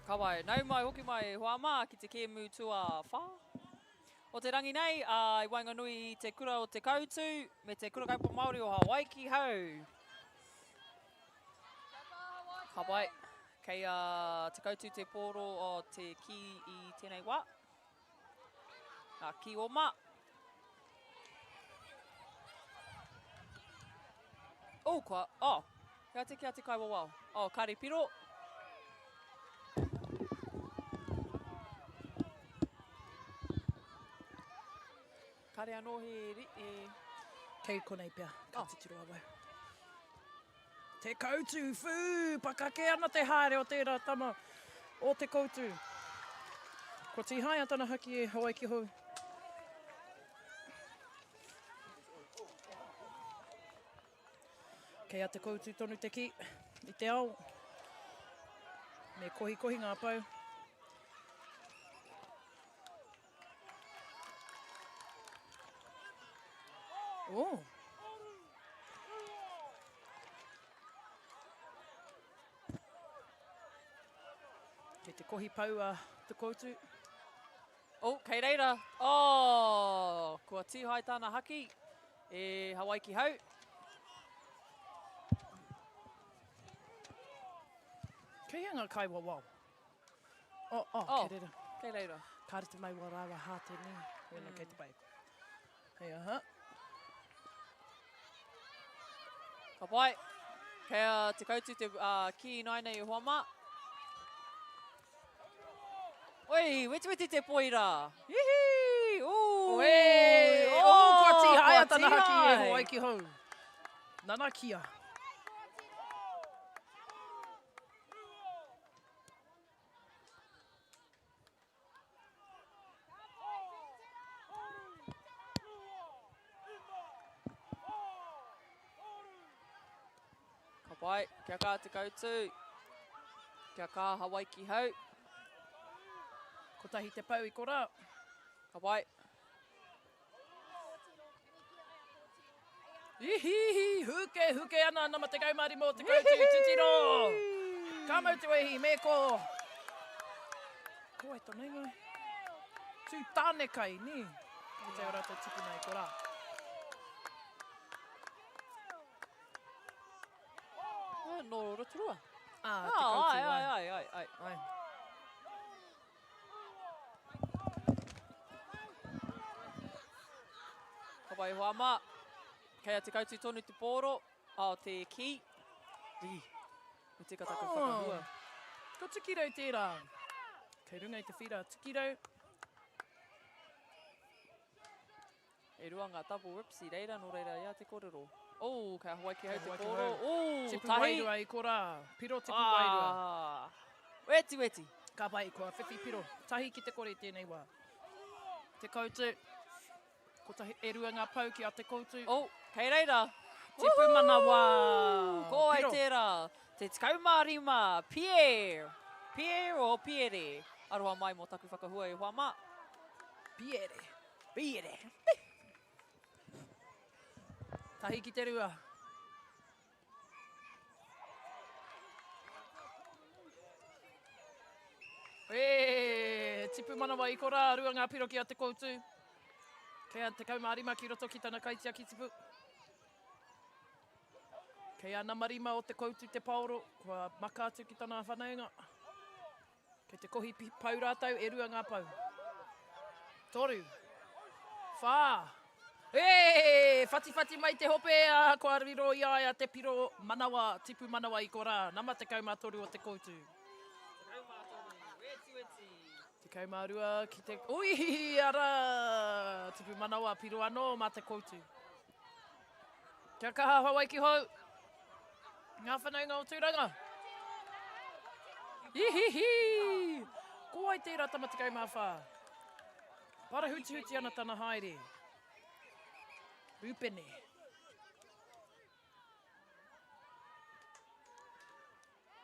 Ka wai, nau mai hoki mai e hoa mā ki te kēmu tuawhā o te rangi nei, ā, i waenganui i te kura o Te Koutu me te Kura Kaupapa Māori o Hawaiki Hou. Ka pai, kei a Te Koutu te pōro o te kī i tēnei wā. Ngā kī oma. Oh, kua, oh, kia te kia te kaiwawao. Oh, kare piro. Kare anō he, ri, e... Kei konei pea, ka oh. titiro awau. Te Koutu, whū, pakake ana te haere o tērā tama o Te Koutu. Kua tīhaea tana haki e Hawaiki Hou. Kei a Te Koutu tonu te kī i te ao. Me kohikohi ngā pau. Oh. Kei te kohi pau a Te Koutu. Oh, kei reira. Oh, kua tīhae tāna haki e Hawaiki Hau. Kei hea ngā kaiwawao? Oh, oh, oh, kei reira. Kei reira. Kāre te mai wā rāua hāte nei. Wena mm. kei te pai. Hei aha. Ka pai. Kei a Te Koutu te uh, ki ināinei e hoa mā. Oi, wetiweti te poi rā. Hihi! Ooh! Oe! Oh, oh, kua tīhaea tana haki e Hawaiki hou. Nanakia. Ka pai, kia kā te kautū. Kia kā Hawaiki hau. Kotahi te pau i korā. Ka pai. Ihihi, huke, huke ana nama 15 o te kautū, titiro! Ka mau te wehi, me ko... Ko wai tona ingoa? Tū tānekai, nē? Ko te o rātou tipuna i korā. Nō Rotorua. Ah, te kautū, ai. Ai, ai, ai, ai. Ai. Ka wai hoa mā. Kei a Te Kautu tonu te pōro, oh, te kī. Ī, me tika taku oh. whakahua. Ko Tukirau tērā. Kei runga i te whira Tukirau. E rua ngā double rips i reira, nō reira ia te kōrero. Oh, kei a Hawaiki Hau te kōro. Oh, tipu tahi. Wairua i korā. Piro tipu ah. wairua. Weti, weti. Ka pai, kua whiwhi piro. Tahi ki te kore i tēnei wā. Te Koutu. Kotahi, e rua ngā pau ki a Te Koutu. Oh, kei reira. Tipu manawa. Ko ai tērā. Te 15, Pierre. Pierre o Pierre. Aroha mai mō taku whakahua e hoa mā. Pierre. Pierre. Tahi ki te rua. E, tipu manawa i korā, rua ngā piro ki a Te Koutu. Kei a 15 ki roto ki tana kaitiaki tipu. Kei a nama rima o Te Koutu te paoro, kua maka atu ki tana whanaunga. Kei te kohi pau rātou, e rua ngā pau. Toru. Whā. E! Whatiwhati mai te hope, a, kua riro i a ia te piro manawa, tipu manawa i korā. Nama 13 o te koutu. 13, wetiweti. 12 ki te... Ui, arā! Tipu manawa, piro anō mā te koutu. Kia kaha Hawaiki hou! Ngā whanaunga o Tūranga! Ihihi! Ko wai tērā tama 14? Parahutihuti ana tana haere. Rupene.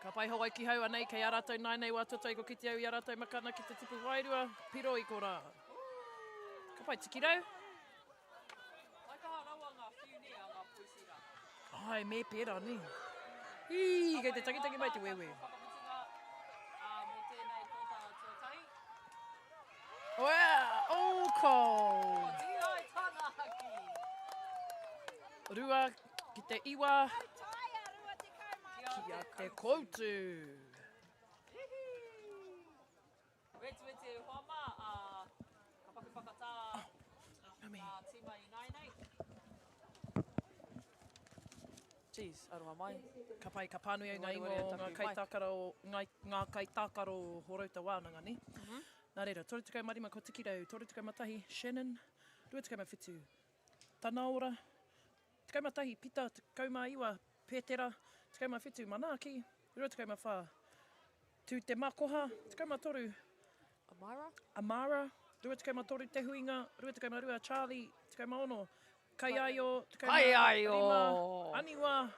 Ka pai Hawaiki hau anei kei a rātou nainei wā tuatahi ko kite au i a rātou makana ki te tipu wairua, piro i korā. Ka pai Tikirau. Taikaha rawa ngā whiu nē a ngā poisi rā. Ai, me pērā nē. Ī, kei te tangitangi mai te wēwē. Whakamutunga mō tēnei. Nicole. 2 ki te 9. Ki a Te Koutu. Wetiweti e hoa mā, ā, ka paku whakatā ngā tīma ināianei. Jeez, aroha mai. Ka pai, ka pānui au ngā ingoa o ngā kaitākaro, ngā kaitākaro o Horouta Wānanga, nē? Nā reira, 35 ko Tikirau, 31 Shannon, 27 Tanaora, 11 Pita, 19 Pētera, 17 Manaaki, 24 Tū Te Makoha, 13 Amara, Amara, 23 Te Huinga, 22 Charlie, 16 Kaiaio, 15 Aniwa,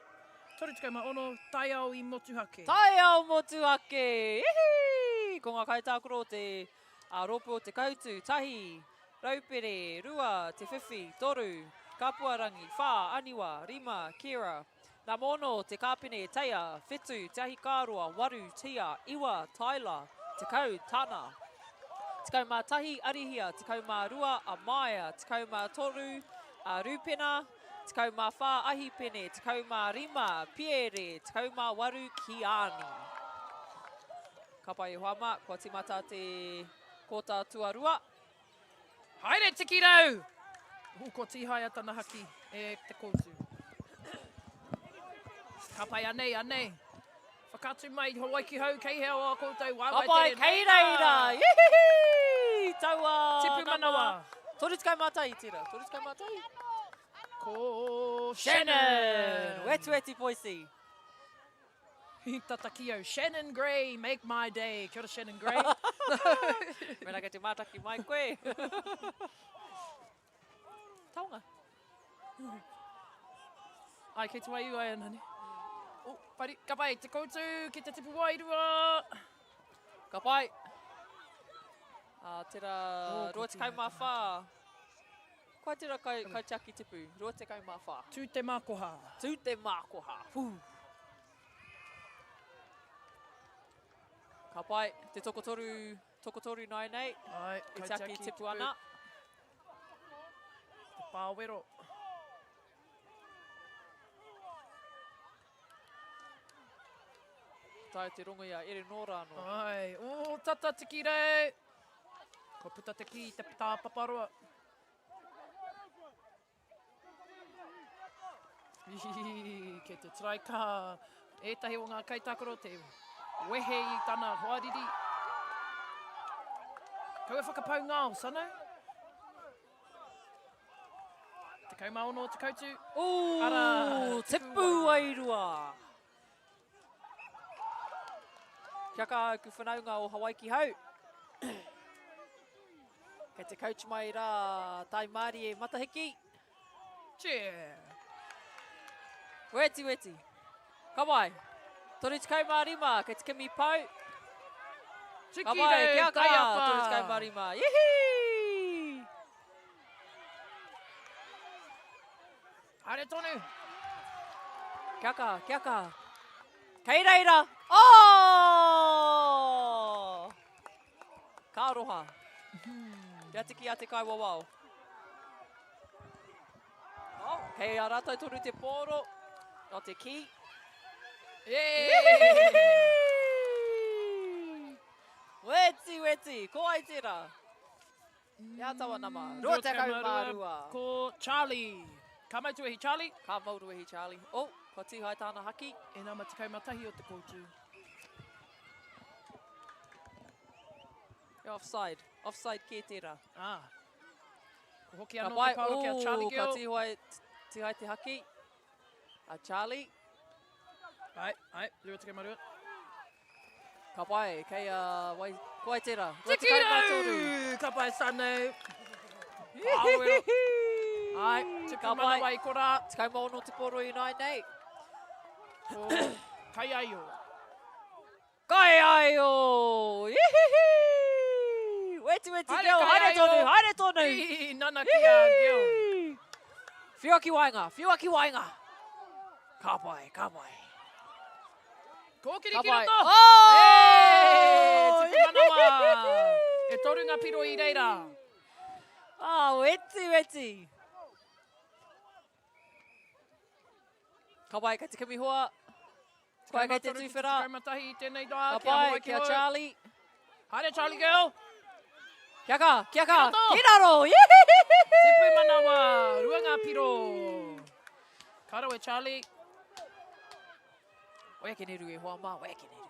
36 Taiao i Motuhake. Taiao Motuhake! Ihi! Ko ngā kaitākaro o te rōpū o Te Kautu, tahi, Raupere, rua, Te Whiwhi, toru, Kapuarangi, whā, Aniwa, rima, Kira, Namono, Te Kāpene, Teia, whitu, Te Ahikāroa, waru, Tia, iwa, Tyler, 10, Tana, 11, Arihia, 12, Amaia, 13, Rupena, 14, Ahipene, 15, Piere, 18, Kiani. Ka pai e hoa mā, kua tīmata te kōta tuarua. Haere Tikirau! Ooh, kua tīhaea tana haki e te koutu. Ka pai, anei, anei. Whakaatu mai, Hawaiki hau, kei hea o a koutou waewae tere. Ka pai, kei reira! Ihihi! Taua! Tipu manawa. 31 tera, 31? Ko Shannon! Wetuweti Poisi. Tata ki au, Shannon Gray, make my day. Kia ora Shannon Gray. Mena kei te mātaki mai koe. Taonga. Ai, kei te waiū ai ana, ne? Oh, pari, ka pai, te koutu ki te tipu wairua. Ka pai. Ah, tera oh, 24. Kua tera kai, kai tiaki tipu, 24. Tū te mākoha. Tū te mākoha. Whū. Ka pai, te tokotoru, tokotoru nai nei. Ai, e tiaki tipu ana. Te pāwero. Tae te rongo i a Erenora anō. Ai, o, tata tikirei. Kua puta te kī i te tāpaparoa. Kei te try kaha ētahi o ngā kaitākaro te wehe i tana hoariri. Kaua whakapau ngāo, Sano. 16 o te kautu. Ara, tipu wairua. Kia kaha aku whanaunga o Hawaiki Hau. Kei te coach mai rā Taimārie Matahiki. Cheer. Weti, weti. Ka mai. 35, kei te kimi pau. Tiki rei, kia kaha, 35. Ihi! Haere tonu. Kia kaha, kia kaha. Kei reira. Oh! Ka aroha. Kia tiki a te kaiwawao. Oh, kei a rātou tonu te pōro o te kī. Weti, weti, ko ai tērā? He taua nama, 22. Ko Charlie. Ka mau tuahi, Charlie. Ka mau tuahi, Charlie. Oh, kua tīhae tāna haki. E nama 11 o te koutu. He offside. Offside kē tērā. Ah. Ko hoki anō te paoro ki a Charlie Gill. Ka tīhae, tīhae te haki. A Charlie. Ai, ai, 22. Ka pai, kei a wai, ko ai tērā. Tikirau! Ka pai, Sanu. Pāwero. Ai, tupu manawa i korā. 16 te poro i nai nei. Ko Kaiaio. Kaiaio! Ihihi! Weti weti Gil, haere tonu, haere tonu! Ihihi, nanakia Gil. Whiua ki waenga, whiua ki waenga! Ka pai, ka pai. Kōkiri ki roto! Oh! E, tupu manawa! E toru ngā piro i reira. Ah, weti, weti. Ka pai, kei te kimi hoa. Koe kei te tuwhera. 11 i tēnei rā. Ka pai, kia Charlie. Haere Charlie girl. Kia ka, kia ka. Ki raro. Tipu manawa, rua ngā piro. Ka rawe Charlie. Wekeneru e hoa mā, wekeneru.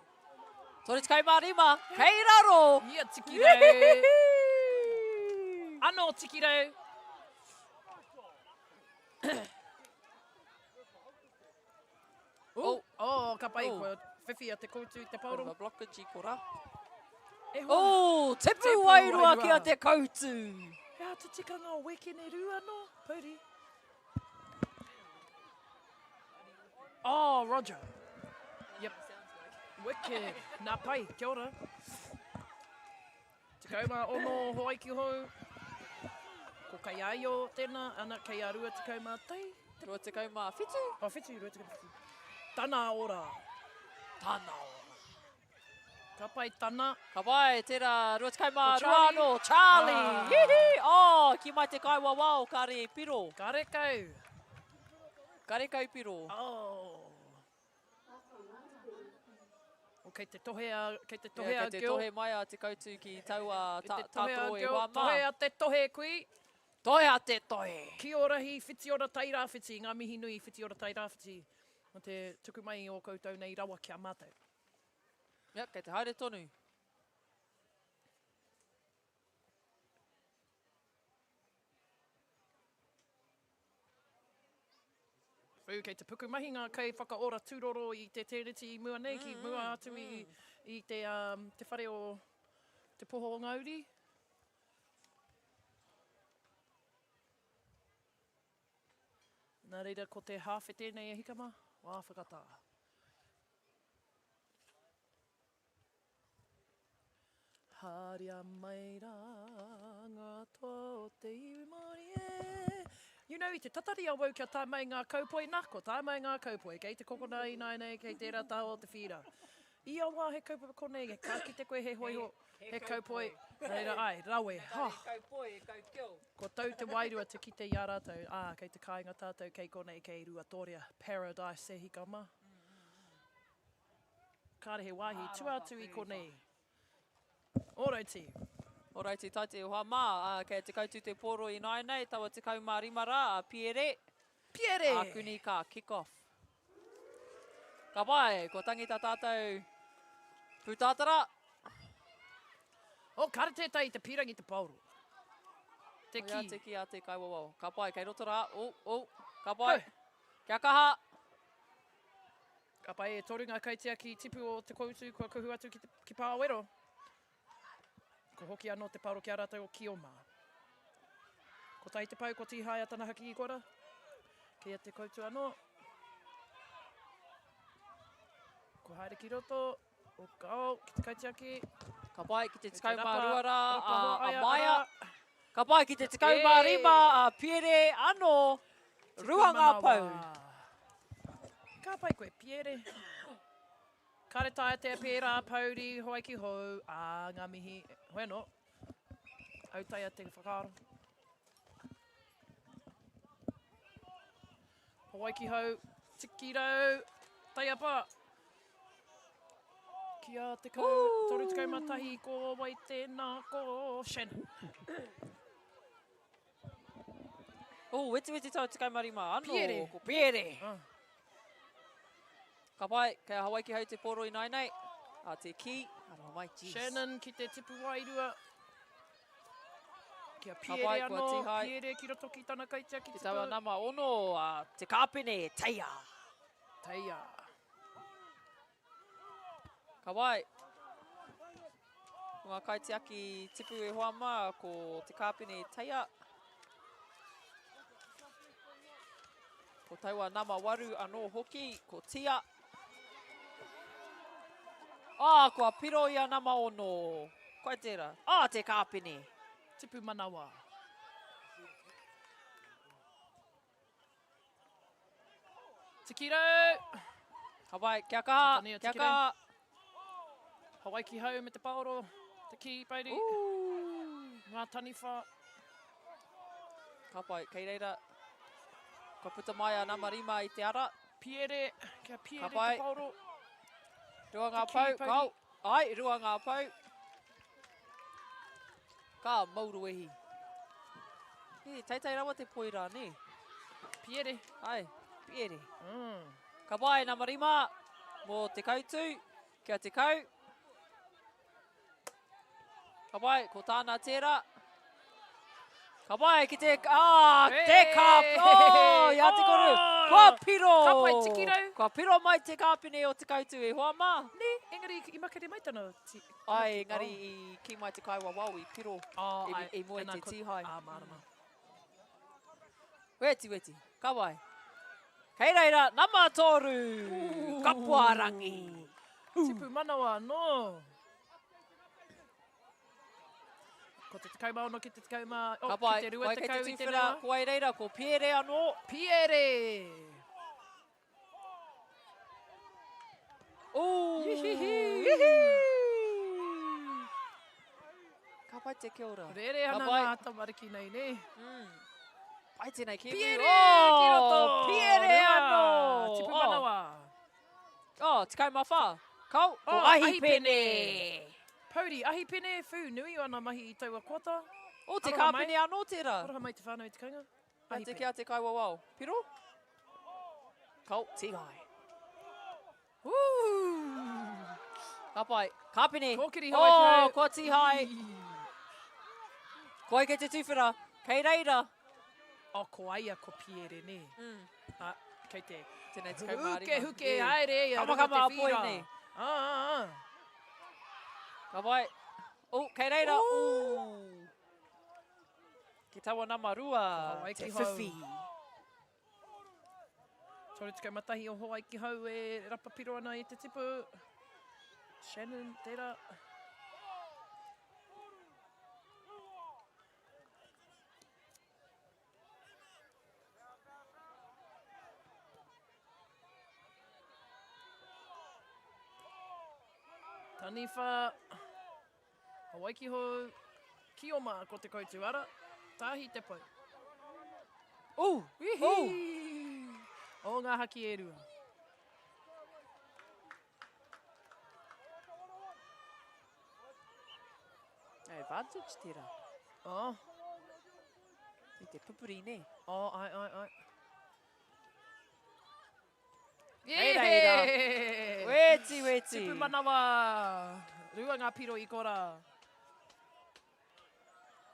35, kei raro. Ia Tikirau. Anō Tikirau. Oh, oh, ka pai, oh. kua whiwhi a te koutu i te paoro. Bit of a blockage i kora. E hoa. Oh, tepu, tepu wairua ki a te koutu. He aha te tikanga o wekene rū anō, Pouri? Oh, Roger. Yep. Wicked. Nā pai, kia ora. 16 Hawaiki hou. Ko Kaiaio tēnā, ana kei a 21. 27. Oh, whitu, 27. Tana ora. Tana ora. Ka pai tana. Ka pai, tērā 22 anō, Charlie. Ah. Hihi! Oh, ki mai te kaiwawao, kare piro. Karekau. Karekau piro. Oh. O, kei te tohe a, kei te tohe yeah, a Kei te tohe mai a Te Kautu ki taua ta, tātoro e hoa mā. Tohe a te tohe, kui. Tohe a te tohe. Ki orahi, whitiora Tairāwhiti, ngā mihi nui whitiora Tairāwhiti, mo te tuku mai i ō koutou nei rawa ki a mātou. Yep, kei te haere tonu. Whū, kei te pukumahi ngā kaiwhakaora tūroro i te tēneti i mua nei, ki mua atu i, i te, um, te whare o Te Poho o Ngā Uri. Nā reira, ko te hāwhe tēnei e hika mā, wā whakatā. Haria mai rā ngā toa o te iwi Māori e. You know, i te tatari awau kia tae mai ngā kaupoi, nā, kua tae mai ngā kaupoi, kei te kokona ināianei, kei tērā taha o te whīra. Ia wā he kaupapa konei, ka kite koe he hōiho, he kaupoi, reira ai, rawe, ha. Kua tau te wairua te kite i a rātou, ā, kei te kāinga tātou, kei konei, kei Ruatoria, paradise e hika mā. Kāre he wāhi tua atu i konei. Ōraiti. Ōraiti, taite e hoa mā, ā, kei a Te Kautu te pōro ināianei, taua 15 rā, a Piere. Piere! Ākuni ka kick off. Ka pai, kua tangi tā tātou pūtātara. Oh, kāre tētahi i te pīrangi te paoro. Te kī. Te kī a te kaiwawao. Ka pai, kei roto rā. Oh, oh, ka pai. Kia kaha. Ka pai e toru ngā kaitiaki tipu o Te Koutu kua kuhu atu ki, te, ki Pāwero. Ko hoki anō te paro ki a rātou o Kioma. Kotahi te pau, ko Tīhaea tana haki i kora. Kei a Te Koutu anō. Ko haere ki roto, o kao, ki te kaitiaki. Ka pai ki te 12 rā a, a Maia. Ka pai ki te 15 a Piere anō. Rua ngā pou. Ka pai koe, Piere. Kare taea te pērā, pouri, Hawaiki hou, ā, ngā mihi. Hoi anō, autaia te whakaaro. Hawaiki hou, tikirau, taiapa. Ki a tekau, 31, ko wai tēnā, ko Shannon. Oh, wetiweti tau 15 anō. Piere. Ko Piere. Ah. Ka pai, kei a Hawaiki hau te pōro ināinei. A te ki, aroha mai, jeez. Shannon ki te tipu wairua. Ki a Ka Piere pai, kua anō, tīhai. Piere ki roto ki tana kaitiaki Te tipu. taua nama ono, a te kāpene, Teia. Teia. Ka wai. Ko ngā kaitiaki tipu e hoa mā, ko te kāpene Teia. Ko taua nama waru anō hoki, ko Tia. Ah, kua piro i a nama ono. Koe tērā. Ah, te kāpene. Tipu manawa. Tikirau! Ka pai, kia kaha, Tania, kia tikirau. kaha. Hawaiki hau me te paoro, te kī, Brady. Ooh. Ngā taniwha. Ka pai, kei reira, kua puta mai a nama rima i te ara. Piere, kia piere te paoro. Rua ngā pau, kau. Ai, rua ngā pau. Ka mauruehi. E, teitei rawa te poi rā, nē? Piere. Ai, piere. Ka pai, nama rima, mō te kautu, kia 10. Ka pai, ko tāna tērā. Ka pai ki te, ah, te kāp, oh, i a te koru. Kua piro. Ka pai tikirau. Kua piro mai te kāpene o te kautu e hoa mā. Nē, engari i makere mai tana ti. Ai, engari i kī mai te kaiwawao i piro. Oh, i, i mua i te tīhai. Ah, mārama. Weti, weti. Ka pai. Kei reira, nama tōru. Kapuarangi. Tipu manawa anō. Ko te 16 ki te 10, oh, Ka pai, ki te wai kei te 20 i tēnei tuwhera, wā. ko wai reira, ko Piere anō. Piere! Ooh! Ihihi! Ihi! Ka pai te kia ora. Rere Ka ana pai. ngā tamariki nei, nē? Pai tēnei kēmu. Piere oh, ki roto! Piere Rua! anō! Tipu Oh. manawa. Oh, 14. Kau, ko Oh, Ahipene. Pouri, Ahipene, whū, nui ana mahi i taua koata. Oh, te Aroha mai. kāpene anō tērā. Aroha mai te whānau i te kainga. Ka te kia te kaiwawao. Piro? Kau, tīhai. Woo! Ka pai. Kāpene. Kōkiri oh, Hawaiki hau. kua tīhai. Koe kei te tuwhera. Kei reira. Oh, ko aia ko Piere, nē. Ah, kei te Tēnei 15. huke, huke, haere ia Kama, runga kama te a poi whīra. nei. Ah, ah, ah. Ka pai. Oh, kei reira. Ooh. Ki taua nama rua, Hawaiki te hou. whiwhi. 31 o Hawaiki hou e rapa piro ana i te tipu. Shannon, tērā. Taniwha, Hawaiki hou, Kioma ko te koutu ara, Tāhi te pou. Ooh, Ihi! ooh. O ngā haki e rua. Advantage tērā. Oh. I te pupuri, nē? Oh, ai, ai, ai. Hei reira. Weti, weti. Tipu manawa. Rua ngā piro i kora.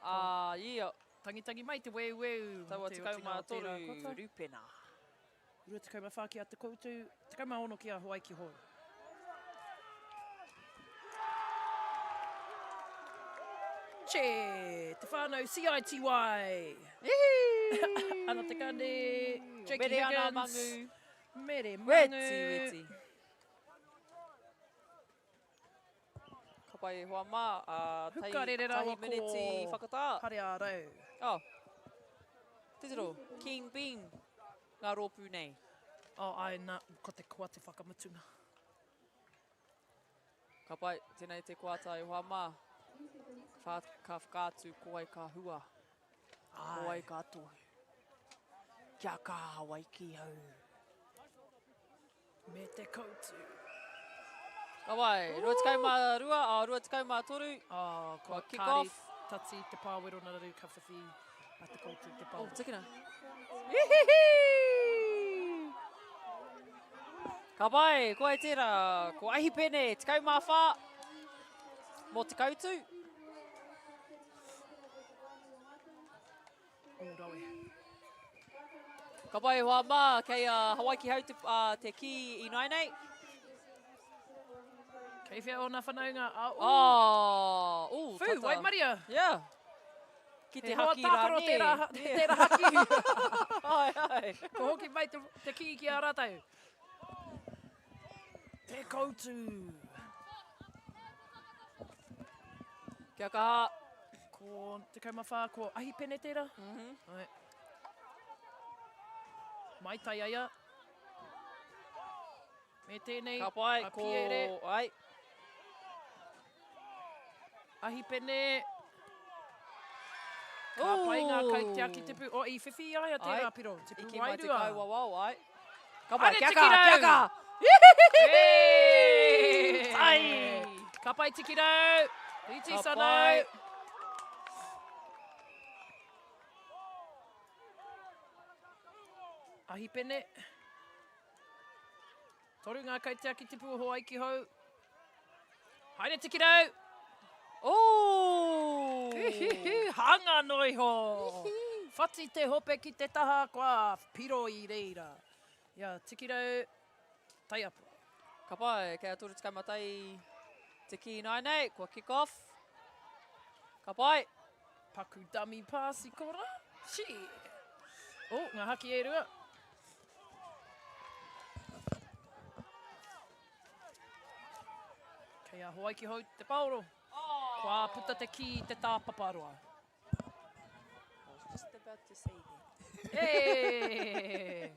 Ah, ia. Tangitangi mai te weuweu. Taua Te otinga o tērā 13 kota. Rupena. 24 ki a Te Koutu, 16 ki a Hawaiki Hou. Che, te whānau CITY. Ana te kane, Jakey Mere ana Higgins. mangu. Mere mangu. Weti, weti. Ka pai e hoa mā, a tahi, Huka rere rawa tahi miniti ko whakatā. Hare ā-rau. Oh. Titiro, King Bean ngā rōpū nei. Oh, ai, nā, ko te koa te whakamutunga. Ka pai, tēnei te koata e hoa mā. Wha, ka whakaatu ko wai ka hua. Ko wai ka tohu. Kia kaha Hawaiki hau. Me te koutu. Ka wai, 22, a 23. Oh, Kua kua kick kāri off. tati te pāwero nā raru ka whiwhi a te koutu te pao. Oh, tikina. Ihihi! Ka pai, ko ai tērā, ko Ahipene, 14 mō te kautu. O rawe. Ka pai hoa mā, kei a Hawaiki Hau te, te kī i nainei. Kei whea ōna whanaunga? Ah, ooh. Oh, ooh, Whū, tata. waimaria. Yeah. Ki te He hoa haki rā, tākaro nē. tērā, Yeah. tērā haki. Ai, ai. Ko hoki mai te, te kī ki a rātou. Te koutu. Kia kaha. Ko 14, ko Ahipene tērā. Mm -hmm. Ai. Mai tai aia. Me tēnei, Ka pai, a ko... Piere. Ai. Ahipene. Ka pai ngā kaitiaki tipu. O, i whiwhi i a ia tērā piro. Tipu wairua. I kī mai te kaiwawao, ai. Ka pai, kia kaha, kia kaha. Ai! Ka pai Tikirau. Riti Sanau. Ahipene. Toru ngā kaitiaki tipu o Hawaiki hou. Haere Tikirau! Ooh! Hihihi, hanga no iho! Whati te hope ki te taha, kua piro i reira. Ia, Tikirau, taiapa. Ka pai, kei a 31 te kī ināianei, kua kick off. Ka pai. Paku dummy pass i kora. Shit. Oh, ngā haki e rua. Kei a Hawaiki Hou te paoro. Kua puta te kī i te tāpaparoa. I was just about to say that. Hey!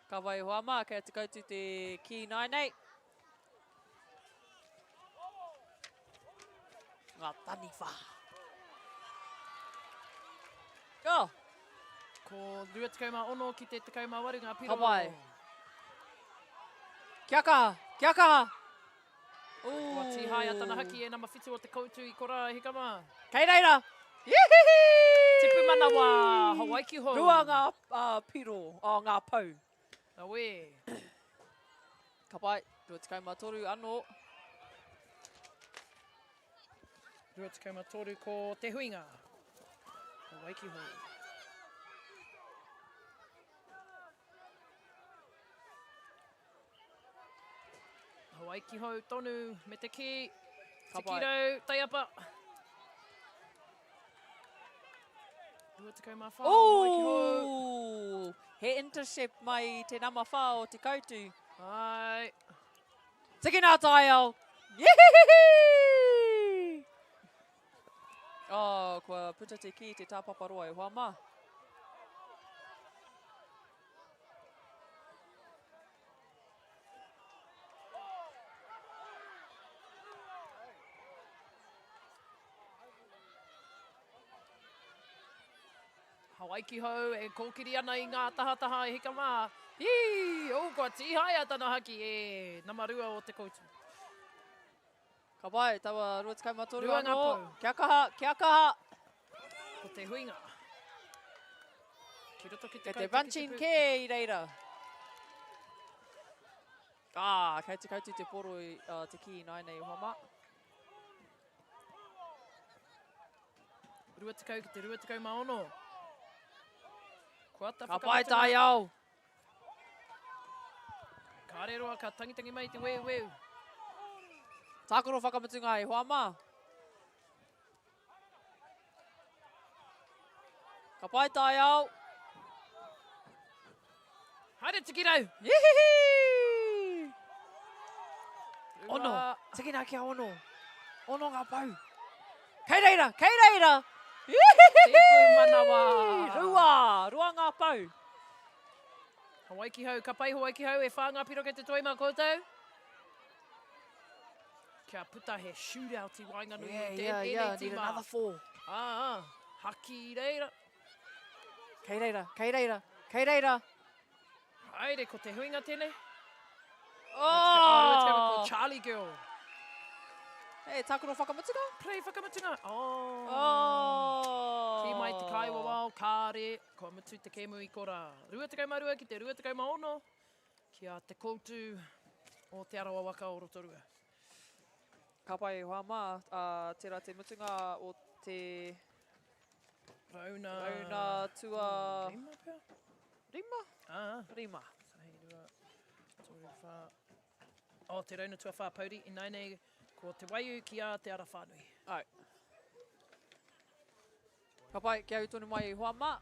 Ka wai hoa mā, kei a Te Kautu te kī nāinei. Ngā taniwha. Go! Ko 26 ki te 18 ngā piro. Ka wai. Kia kaha! Kia kaha! Ooh. Kua tīhaea tana haki e nama 7 o te koutu i korā e hika mā. Kei reira! Ihihi! Tipu manawa, Hawaiki hou. Rua ngā piro, oh, ngā pou. Awe. Ka pai, 23 anō. 23 ko te huinga. Hawaiki hou. Hawaiki hou tonu me te kī. Tikirau, taiapa. 24 Hawaiki hou. He intercept mai te nama 4 o Te Kautu. Ai. Tikina taiao. Yehihihi! Oh, kua puta te kī te tāpaparoa e hoa mā. Hawaiki hou e kōkiri ana i ngā tahataha e hika mā. Hī! Oh, kua tīhaea tana haki e nama rua o te koutu. Ka pai, taua 23 Rua ngā anō. pou. Kia kaha, kia kaha! Ko te huinga. Ki roto ki te Kei te kautaki bunching tipu. kē i reira. Ah, kei te kautu te poro i te kī ināianei hoa mā. 20 ki te 26. Kua ta Ka pai whakamutunga. taiao! Kāre roa ka tangitangi mai te weuweu. Tākaro whakamutunga e hoa mā. Ka pai taiao. Haere Tikirau! Ihihi! Ono! Tikina kia ono! Ono ngā pau! Kei reira! Kei reira! Ihihi! Tipu manawa! Rua! Rua ngā pau! Hawaiki hau, ka pai Hawaiki hau, e whā ngā piro kei te toi mā koutou. Kia puta he shootout i waenganui yeah, i te, yeah, ēnei yeah, tīma. Need another four. Ah, ah, haki i reira. Kei reira, kei reira, kei reira. Haere, ko te huinga tēnei. Oh! Ko Charlie Girl. Hey, tākaro whakamutunga? Play whakamutunga. Oh. Oh. Kī mai te kaiwawao, kāre, kua mutu te kēmu i korā. 22 ki te 26 ki a Te Koutu o Te Arawa Waka o Rotorua. Ka pai e hoa mā, ā, tērā te mutunga o te Rauna, rauna tua... Rima pea? Rima? Ā. Rima. Tahi, rua, toru, whā. Oh, te rauna tuawhā pouri, ināianei ko Te Waiū ki a Te Ara Whānui. Ai. Ka pai, kia au tonu mai e hoa mā.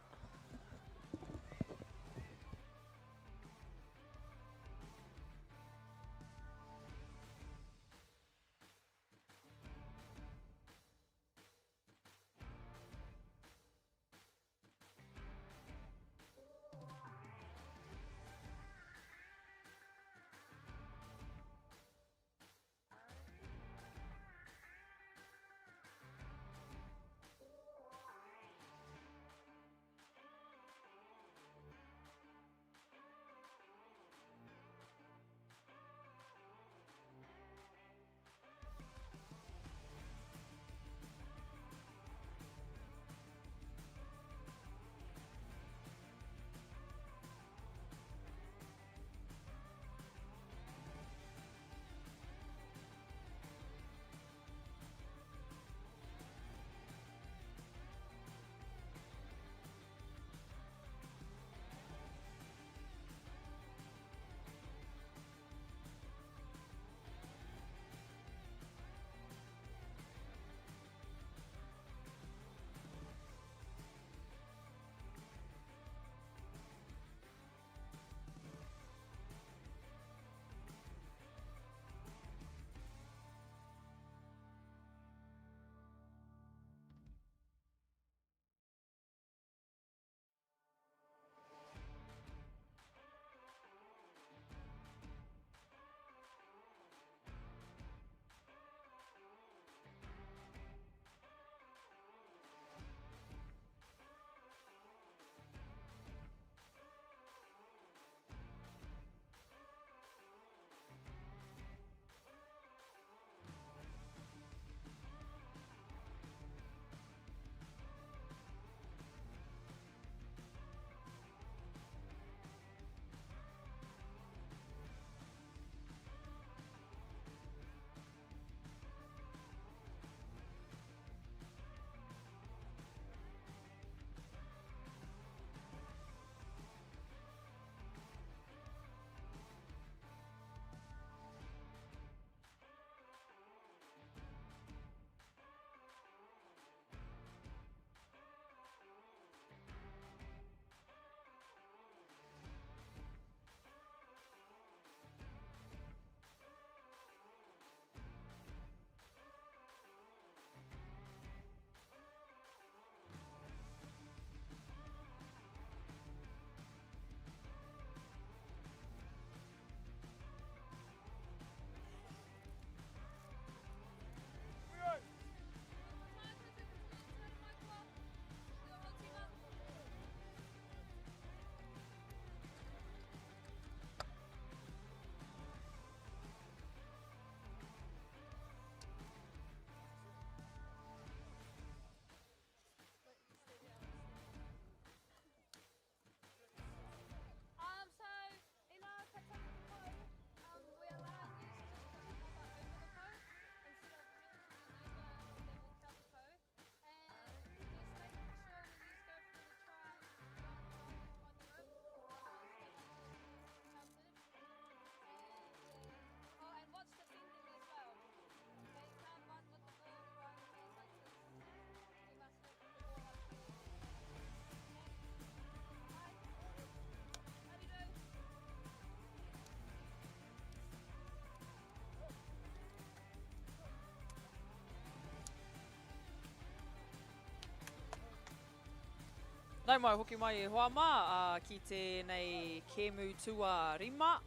Nau mai hoki mai e hoa mā ki tēnei kēmu tuarima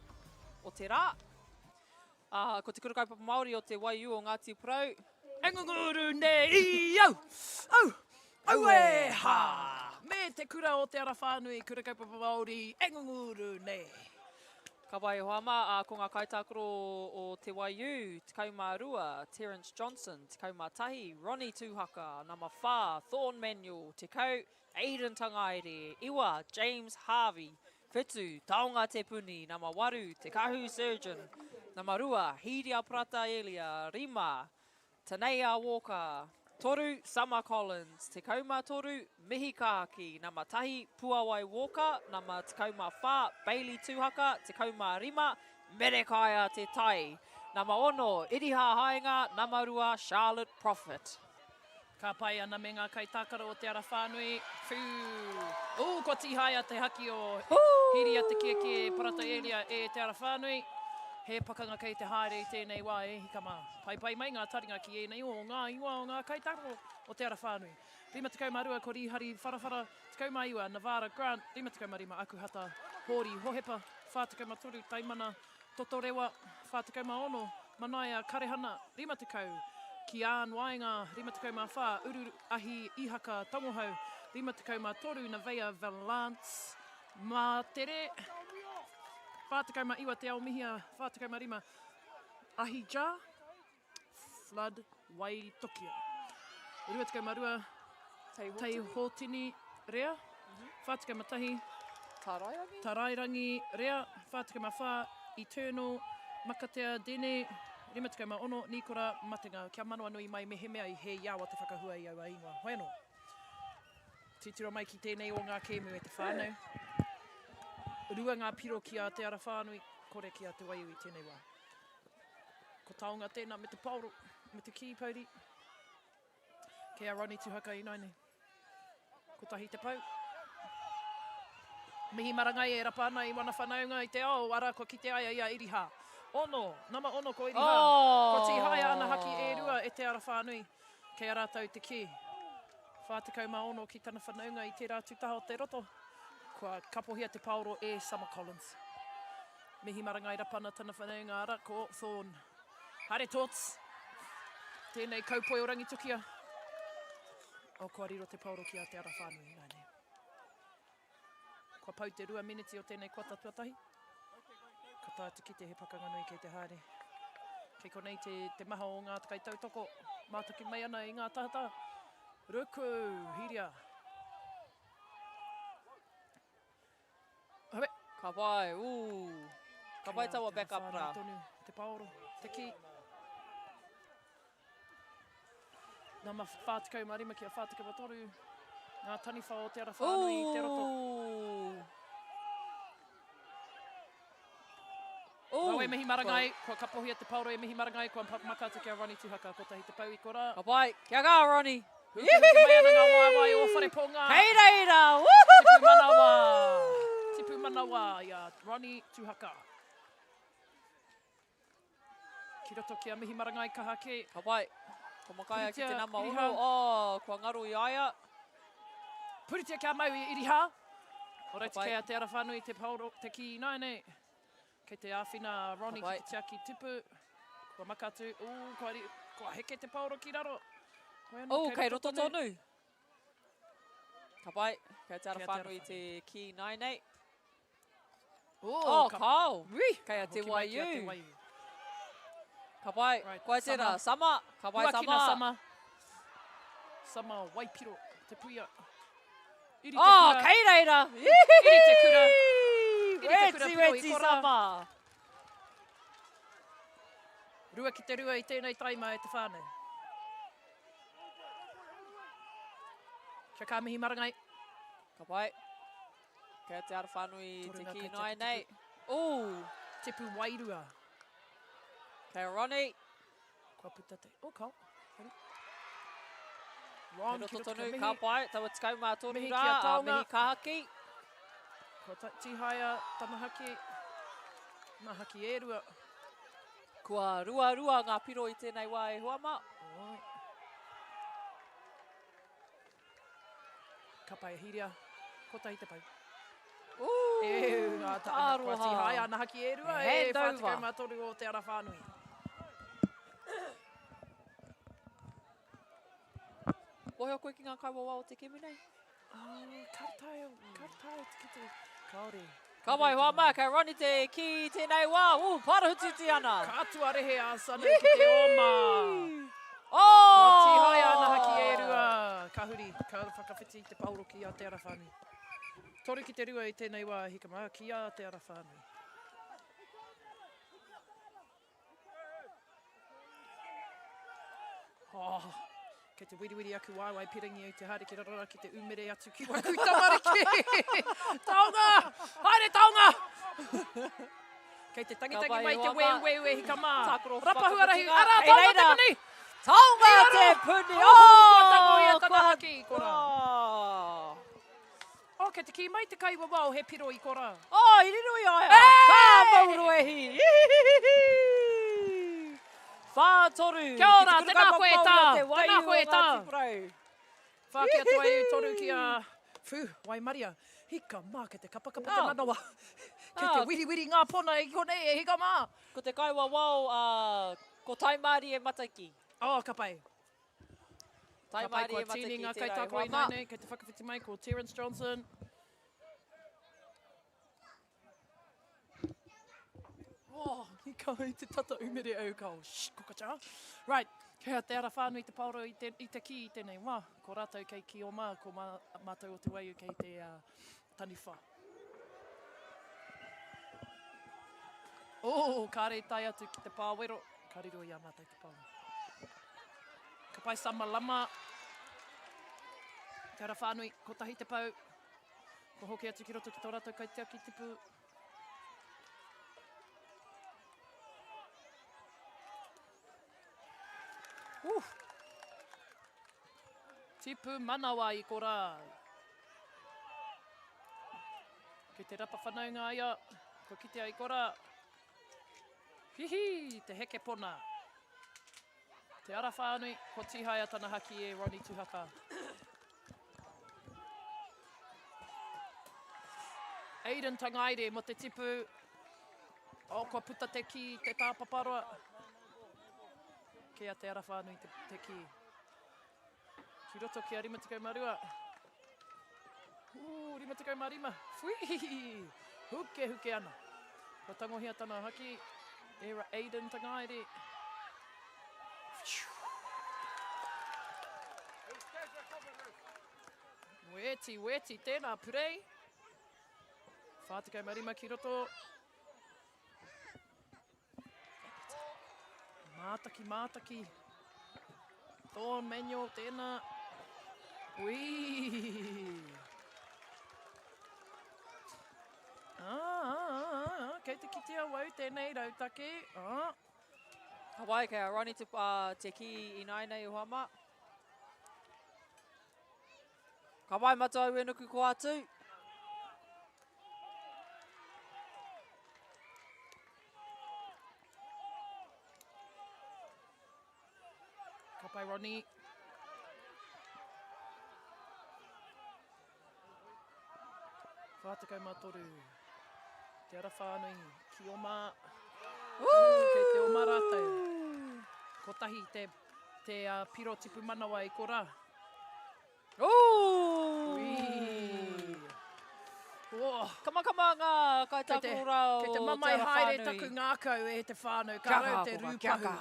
o te rā. Ko Te Kura Kaupapa Māori o Te Waiū o Ngāti Porou. E ngunguru nei au! Au! Aue! Ha! Me te kura o Te Ara Whānui, Kura Kaupapa Māori, e ngunguru nei. Ka pai e hoa mā, ā, ko ngā kaitākaro o Te Waiū, 12, Terence Johnson, 11, Ronnie Tūhaka, nama 4, Thorn Manuel, 10, Aiden Tangaere, 9, James Harvey, 7, Taonga Te Puni, nama 8, Te Kahu Surgeon, nama 2, Hīria Parata Elia, 5, Taneia Walker, Toru, Summer Collins, 13, Mihi Kaaki, nama 1, Puawai Walker, nama 14, Bailey Tuhaka, 15, Merekaia Te Tai, nama 6, Iriha Haenga, nama 2, Charlotte Prophet. Ka pai ana me ngā kaitākaro o Te Ara Whānui. Whew! Ū, kua tīhaea te haki o Hīria Te Kiekie Parata Elia e Te Ara Whānui. He pakanga kei te haere i tēnei wā e hika mā. Paipai mai ngā taringa ki ēnei o ngā ingoa o ngā kaitākaro o Te Ara Whānui. 52 ko Rīhari Wharawhara, 19 Navara Grant, 55 Akuhata Hōri Hohepa, 43 Taimana Totorewa, 46, Manaia Karehana, 50, Kian Waenga, 54, Uru Ahi Ihaka Tangohau, 53, Naveia Valance Matere, 49, Te Aomihia, 45, Ahi Ja, Flood Waitokia. 22, Tei Hōtini Rea, 41, Tarairangi? Tarairangi Rea, 44, Eternal Makatea Dene, 56, Nīkora Matenga. Kia manawanui mai mehemea i hē i awa te whakahua i aua ingoa. Hoi anō. Titiro mai ki tēnei o ngā kēmu e te whānau. Rua ngā piro ki a Te Ara Whānui, kore ki a Te Waiū i tēnei wā. Ko Taonga tēnā me te paoro, me te kī pouri. Kei a Ronnie Tuhaka ināianei. Kotahi te pau. Mihi marangai e rapa ana i wana whanaunga i te ao, ara kua kite ai i a Iriha. Ono, nama ono ko Iriha. Oh! Kua tīhaea ana haki e rua e Te Ara Whānui. Kei a rātou te kī. 46 ki tana whanaunga i tērā atu taha o te roto. Kua kapohia te paoro e Summer Collins. Mihi marangai rapana tana whanaunga ara ko Thorn. Haere Tots! Tēnei kaupoi o Rangitukia. O kua riro te paoro ki a Te Ara Whānui ināianei. Kua pau te rua miniti o tēnei kuata tuatahi. Ka taea te kite he pakanga nui kei te haere. Kei konei te, te maha o ngā kaitautoko mātaki mai ana i ngā tahataha. Ruku, Hīria. Hawe. Ka pai, ū. Ka pai taua back up rā. Tonu, te paoro, te ki. Nama 45 kia 43. Ngā taniwha o Te Ara Whānui i te roto. Rawe mihi marangai, kua kapohia te paoro e mihi marangai, kua maka atu ki a Ronnie Tuhaka, kotahi te pau i korā. Ka pai, kia kaha Ronnie. Hukihuki mai ana ngā waewae o Whareponga. Kei reira, Tipu manawa, tipu manawa i a Ronnie Tuhaka. Ki roto ki a Mihi Marangai kaha kē. Ka pai. Ko Makaia ki te nama ono. Oh, kua ngaro i a ia. Puritia kia mau i Iriha. Ora te kei a Te Ara Whānui te paoro, te kī ināianei. Kei te āwhina a Ronnie ki te tiaki tipu. Kua maka atu. Ū, kua, ri, kua heke te paoro ki raro. Hoi anō, oh, kei roto tonu. Ka pai. Kei Te Ara Whānui te kī ināianei. Oh, oh ka... kao. Ui. Kei a Te Waiū. Ka pai. Right. Koe tērā. Sama. Ka pai Sama. Huakina Sama. Sama Waipiro. Te puia. Iri te oh, kura. kei reira. Iri te kura. Iri te kura piro i kora. Sama. Rua ki te rua i tēnei taima e te whānau. Kia ka mihi marangai. Ka pai. Kei Te Ara Whānui te kī nāianei. Ooh! Tipu wairua. Kei a Ronnie. Kua puta te... Oh, kao. Ron, Kei roto tonu, ka pai. Taua 13 rā, a Mihi Kahaki. Kua tīhaea tana haki. Nā haki e rua. Kua ruarua ngā piro i tēnei wā e hoa mā. Oi. Ka pai a Hīria. Kotahi te pau. Ooh, E, ngā ta, ana, kua aroha. tīhaea ana haki e rua, e Handover. 43 o Te Ara Whānui. Mōhio koe ki ngā kaiwawao o te kēmu nei? Oh, ka taea, ka taea te kite. Kāore. Ka wai hoa mā, kei Ronnie te kī tēnei wā. Ū, pārahututi ana. Ka tuarehe a Sunny ki te oma. Oh! Kua tīhaea ana haki e rua. Ka huri, ka whakawhiti te paoro ki a Te Ara Whānui. 3 ki te 2 i tēnei wā, hika mā, ki a Te Ara Whānui. Oh, kei te wiriwiri aku waewae pirangi au te haere ki raro rā ki te umere atu ki waku tamariki. Taonga! Haere taonga! Kei te tangitangi mai te weu weu e hika mā. Rapa huarahi, arā, taonga te puni! Taonga te puni! Oh, kua tango ia tana haki i korā. Oh, kei te kī mai te kaiwawao he piro i korā. Oh, i riro i a ia. Ka mauro e hi. 4-3. Kia ora, tēnā koe e tā. Tēnā koe e tā. Whā ki a Toaiu, toru ki a... Whū, waimaria. Hika mā, kei te kapakapa te manawa. Kei te wiriwiri ngā pona i konei e hika mā. Ko te kaiwawao, ko Taimārie Mataki. Oh, ka pai. Ka pai kua tīni ngā kaitākaro ināianei, kei te whakawhiti mai ko Terence Johnson. Oh, i ka i te tata umere au ka o, shh, kokacha. Right, kei a Te Ara Whānui te paoro i te, i te kī i tēnei wā. Ko rātou kei ki oma, ko mā, mātou o Te Waiu kei te uh, taniwha. Oh, kāre i tae atu ki te pāwero, ka riro i a mātou te paoro. Ka pai Sama Lama. Te Ara Whānui, kotahi te pau. Kua hoki atu ki roto ki tō rātou kaitiaki tipu. Uh. Tipu manawa i korā. Kei te rapa whanaunga ia, kua kitea i korā. Hihi, te heke pona. Te Ara Whānui, ko Tīhaea tana haki e Ronnie Tuhaka. Aiden Tangaere mo te tipu. Oh, kua puta te ki te tāpaparoa. Kei a Te Ara Whānui te, te ki. Ki roto ki a 52. Ū, 55. Whui! Huke huke ana. Kua tangohia tana haki. E Aiden Tangaere. Weti, weti, tēnā purei. 45 ki roto. Mātaki, mātaki. Thorn Manuel, tēnā. Ui! Ah, ah, ah, ah, kei te kite awau tēnei rautaki. Ah. Ka wai, kei a Ronnie te, uh, te ki ināinei o Hama. Ka wai matua Uenuku ko atu. Ka pai Ronnie. 43. Te ara whānui ki oma. Ooh, kei te oma rātou. Kotahi te, te uh, piro tipu manawa i korā. Ooh! Ui. Oh. Kamakama ngā kaitākaro rā o Kei te mamae haere taku ngākau e te whānau, ka rau te rūpahu.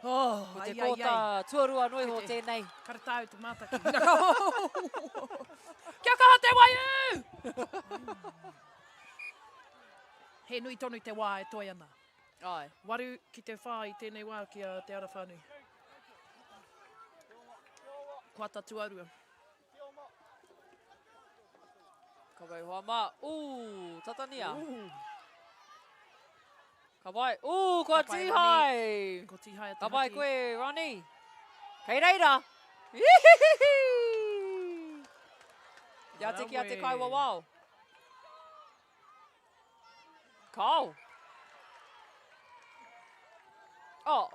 Oh, Ko te kōta tuarua noa iho tēnei. Karetāu te mātaki. Kia kaha te waiū! He nui tonu te wā e toe ana. Ai. 8 ki te 4 i tēnei wā ki a Te Ara Whānui. Koata tuarua. Ka wai hoa mā. Ū, tatania. Ka wai. Ū, kua tīhai. Ko tīhai a te Ka wai haki. koe, Ronnie. Kei reira. Ihihihi! Ia te ki a te Rawe. kaiwawao. Kao. Oh,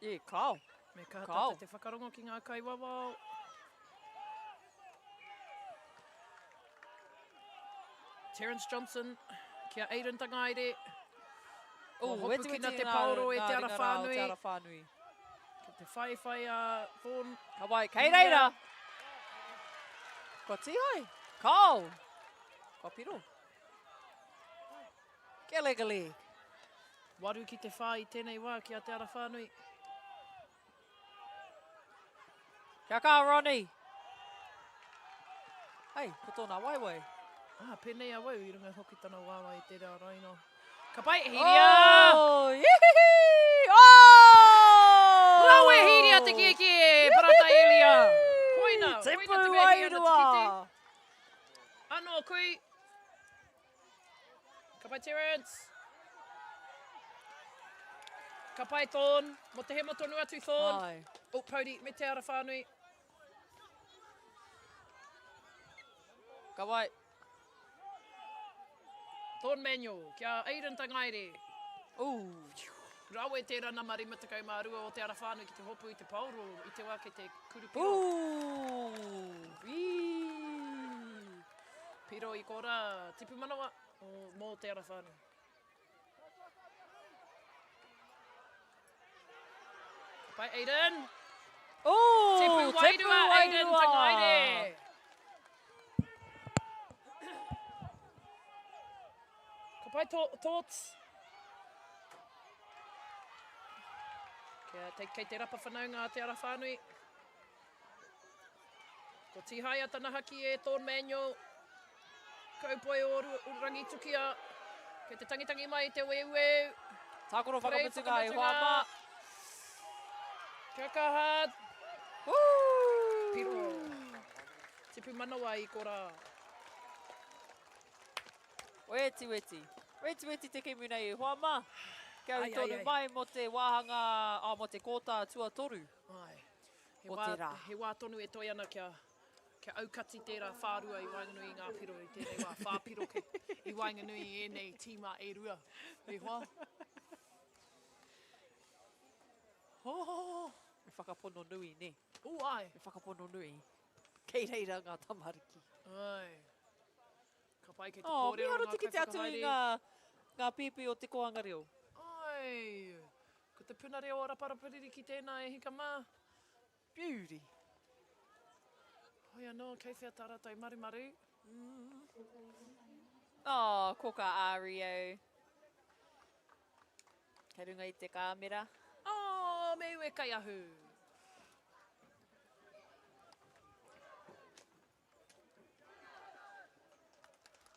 yeah, kao. Me kaha Kao. tātou te whakarongo ki ngā kaiwawao. Terence Johnson ki a Aiden Tangaere. Kua hopukina te paoro e Te Ara Whānui. Te Ara Whānui. Ki te whaiwhai a Thorn. Ka wai, kei reira! Kua tīhai. Kao! Kua piro. Gallagher leg. Waru ki te whā i tēnei wā ki a Te Ara Whānui. Kia kaha, Ronnie! Hei, ko tōna waewae. Ah, pēnei awau i runga hoki tana waewae i tērā raina. Ka pai, Hīria! Oh, ihihi! Oh! Rawe Hīria te kiekie, Parata Elia! Koina, koina te mea hia ana te kite. Anō, kui. Ka pai Terence. Ka pai Thorn. Mo te hemo tonu atu Thorn. Ai. Oh, Pouri, me te ara whānui. Ka wai. Thorn Manuel, kia Aiden Tangaere. Ooh. Rawe tērā nama 52 o te ara whānui ki te hopu i te paoro i te wā kei te kurupiro. Ooh. Wee. Piro i korā, tipu manawa o, mō te ara whānui. Ka pai Aiden. Ooh, Tipu wairua, Aiden Tangaere. Ka pai tō, tōts. Kia, te, kei te rapa whanaunga a te ara whānui. Ko Tihaia tana haki e Thorn Manuel. Kaupoi o Rangitukia. Kei te tangitangi mai te weuweu. Tākaro whakamutunga e hoa mā. Kia kaha. Piro. Tipu manawa i korā. Weti weti. Weti weti te kemu nei e hoa mā. Kia ū tonu mai mō te wāhanga, oh, mō te kōta tuatoru. Ai. He o wā, te rā. He wā tonu e toe ana kia, kia aukati tērā whārua i waenganui i ngā piro i tēnei wā, whā piro kei, i waenganui i ēnei tīma e rua. E hoa. Ho, ho, ho. Me whakapono nui, nē? Ū, āe. Me whakapono nui. Kei reira ngā tamariki. Āe. Ka pai kei te Oh, kōrero mīharo ngā te kite atu i kaiwhakahaere. ngā, ngā pīpī o te kōhanga reo. Āe. Ko te puna reo o Raparapaririki tēnā e hika mā. Beauty. Hoi anō, kei whea tā rātou marumaru? Oh, ko ka Ario. Kei runga i te kāmera. Oh, me ue kaiahu.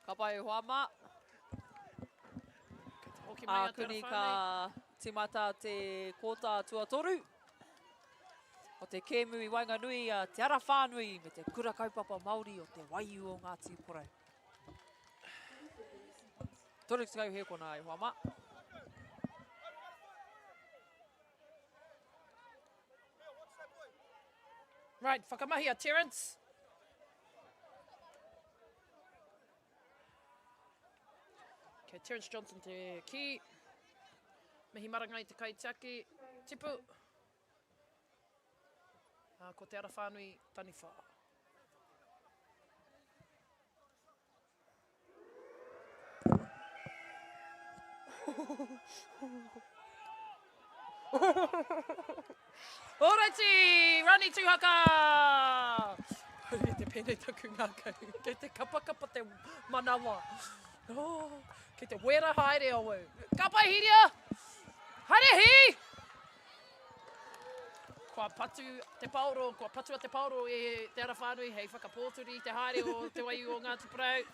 Ka pai hoa mā. Hoki mai a Te Ākuni ka timata te kōta tuatoru o te kēmu i waenganui a Te Ara Whānui me te Kura Kaupapa Māori o Te Waiū o Ngāti Porou. 30 hēkona e hoa mā. Right, whakamahia, Terence. Okay, Terence Johnson te ki. Mihi marangai te kaitiaki. Tipu. Uh, ko Te Ara Whānui Taniwha. Ōraiti! Rani Tūhaka! Hei te pēnei taku ngākau. Kei te kapakapa te manawa. Oh, kei te wera haere awau. Ka pai Hiria! Haere Hi! Kua patu te paoro, kua patua te paoro e Te Ara Whānui hei whakapōturi i te haere o Te Waiū o Ngāti Porou.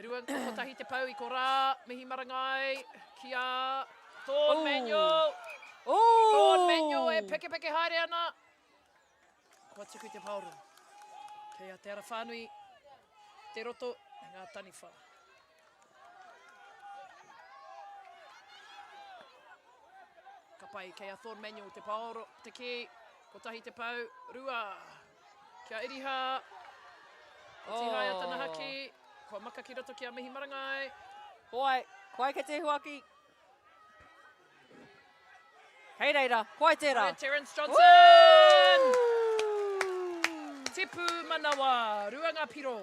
Rua, kotahi te pau i korā, mihi marangai ki a Thorn Manuel. Thorn Manuel e pekepeke haere ana. Kua tuku te paoro. Kei a Te Ara Whānui te roto me ngā taniwha. Ka pai, kei a Thorn Manuel te paoro, te kī, kotahi te pau, rua. Kia Eriha, ko Tihaia tana haki, kua maka ki roto ki a Mihi Marangai. Koai, koai kei te huaki. Kei reira, koai tērā. Koe Terence Johnson! Woo! Tipu manawa, rua ngā piro.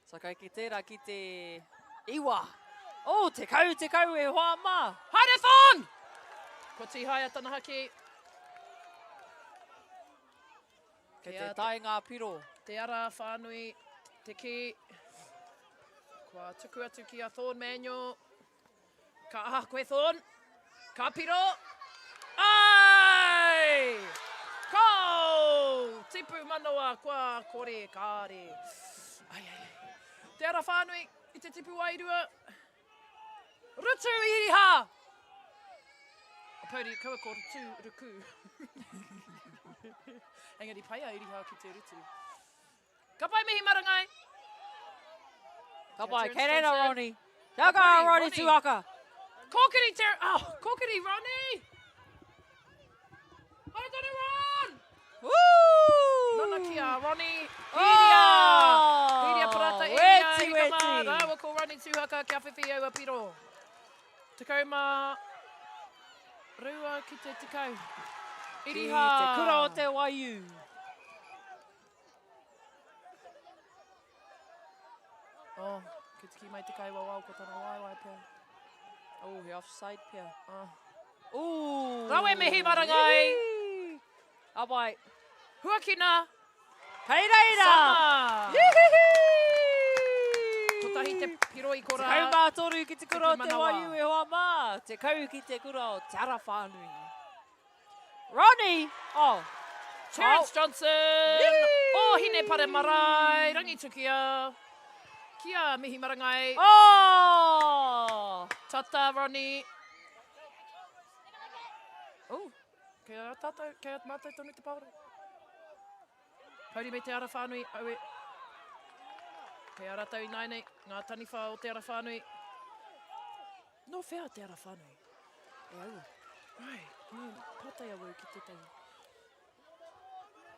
So kai ki tērā ki te iwa. Oh, 10, 10 e hoa mā. Haere Thorn! Ko Tīhaea tana haki. Kei te tae ngā piro. Te ara whānui, te kī. Kua tuku atu ki a Thorn Manuel. Ka aha koe Thorn? Ka piro! Ai! Goal! Tipu manawa, kua kore, kāre. Ai, ai, ai. Te ara whānui i te tipu wairua. Rutu Iriha! Pouri, kaua ko rutu, ruku. Engari pai a Iriha ki te rutu. Ka pai mihi marangai! Ka pai, kei reira Ronnie. Kia kaha Ronnie Tuaka. Kōkiri Ter... Oh, kōkiri Ronnie! Haere tonu Ron! Woo! Nana ki a Ronnie. Hīria! Oh! Hīria Parata e ia, Weti, hika mā, weti. rāua ko Ronnie Tuhaka kia whiwhi aua piro. 12 ki te 10. Iriha! Ki te kura o te waiū. Oh, kei te kī mai te kaiwawao ko tana waewae pea. Oh, he offside pea. Oh. Ooh. Rawe mihi marangai. Abai. Huakina. Kei reira. Sama. Yihihi. Kotahi te piro i kora. 13 ki te kura o te waiu e hoa mā. 10 ki te kura o Te Ara Whānui. Ronnie! Oh. Terence oh. Johnson! Oh, Hine Pare Marae, Rangitukia. Kia mihi marangai. Oh! Tata, Ronnie. Oh. Kei a tātou, kei a mātou tonu te paora. Kauri me te ara whānui, aue. Kei a rātou ināianei, ngā taniwha o te ara whānui. Nō whea te ara whānui? E aua. Right, me pātai awau ki tētahi.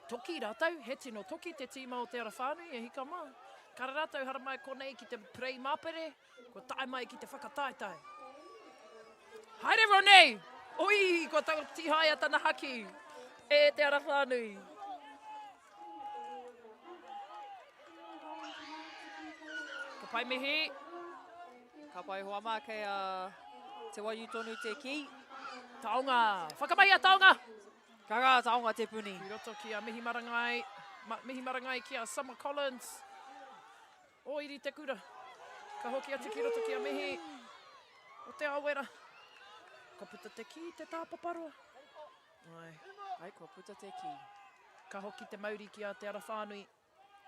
Toki rātou, he tino toki te tīma o te ara whānui e hika mā. Kara rātou haramai konei ki te prei māpere, kua tae mai ki te whakataetae. Haere Ronnie! Ui, kua tīhaea tana haki e te ara whānui. Ka pai mihi. Ka pai hoa mā, kei a Te Waiū tonu te kī. Taonga! Whakamahia taonga! Ka ngā taonga te puni. Ki roto ki a Mihi Marangai, ma, Mihi Marangai ki a Summer Collins. O iri te kura. Ka hoki atu ki roto ki a Mihi. O te Aowera. Ka puta te kī, te tāpaparoa. Ai. Ai, kua puta te kī. Ka hoki te mauri ki a Te Ara Whānui.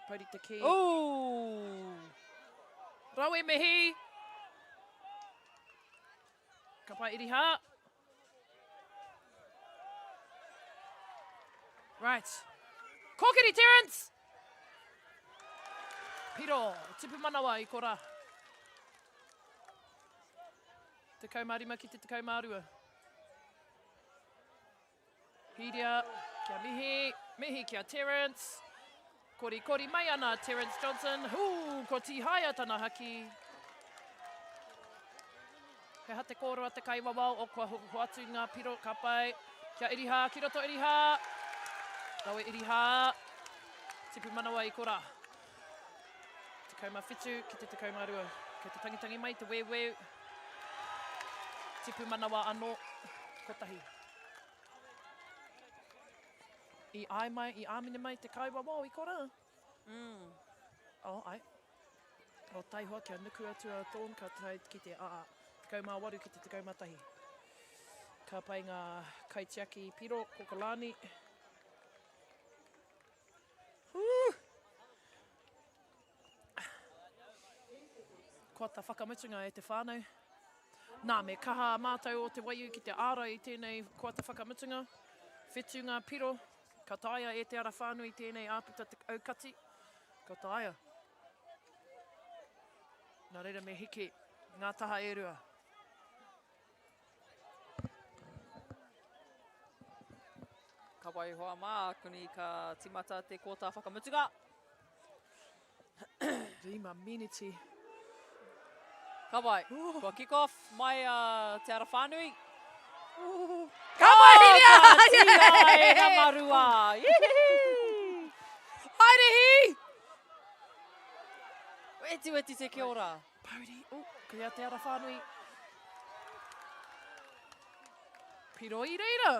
Pouri te kī. Ooh! Rawe mihi! Ka pai Iriha. Right. Kōkiri Terence! Piro, tipu manawa i kora. 15 ki te 12. Hīria kia mihi, mihi ki a Terence. Korikori mai ana a Terence Johnson. Hū, kua tīhaea tana haki. He aha te kōrero a te kaiwawao o kua hoatu ngā piro, ka pai. Kia Irihā, ki roto Irihā. Rawe Irihā. Tipu manawa i korā. 17 ki te 12. Kei te tangitangi mai te weuweu. Tipu manawa anō. Kotahi. I āe mai, i āmine mai te kaiwawao i korā. Mm. Oh, ai. O taihoa kia nuku atu a Thorn ka tae ki te aa 18 ki te 11. Ka pai ngā kaitiaki piro, ko Kalani. Woo! Kua ta whakamutunga e te whānau. Nā, me kaha mātou o Te Waiū ki te ārai i tēnei koata whakamutunga. Whetu ngā piro, ka taea e Te Ara Whānui tēnei āputa te aukati. Ka taea. Nā reira me hiki ngā taha e rua. Ka waihoa mā, kuni ka timata te kōta whakamutunga. Rima miniti. Ka pai. Kua kick off mai a Te Ara Whānui. Ka pai, Hiria! Ka tīra e Namarua. Haere hi! Wetiweti te kia ora. Pouri, oh, kei a Te Ara Whānui. Piro i reira.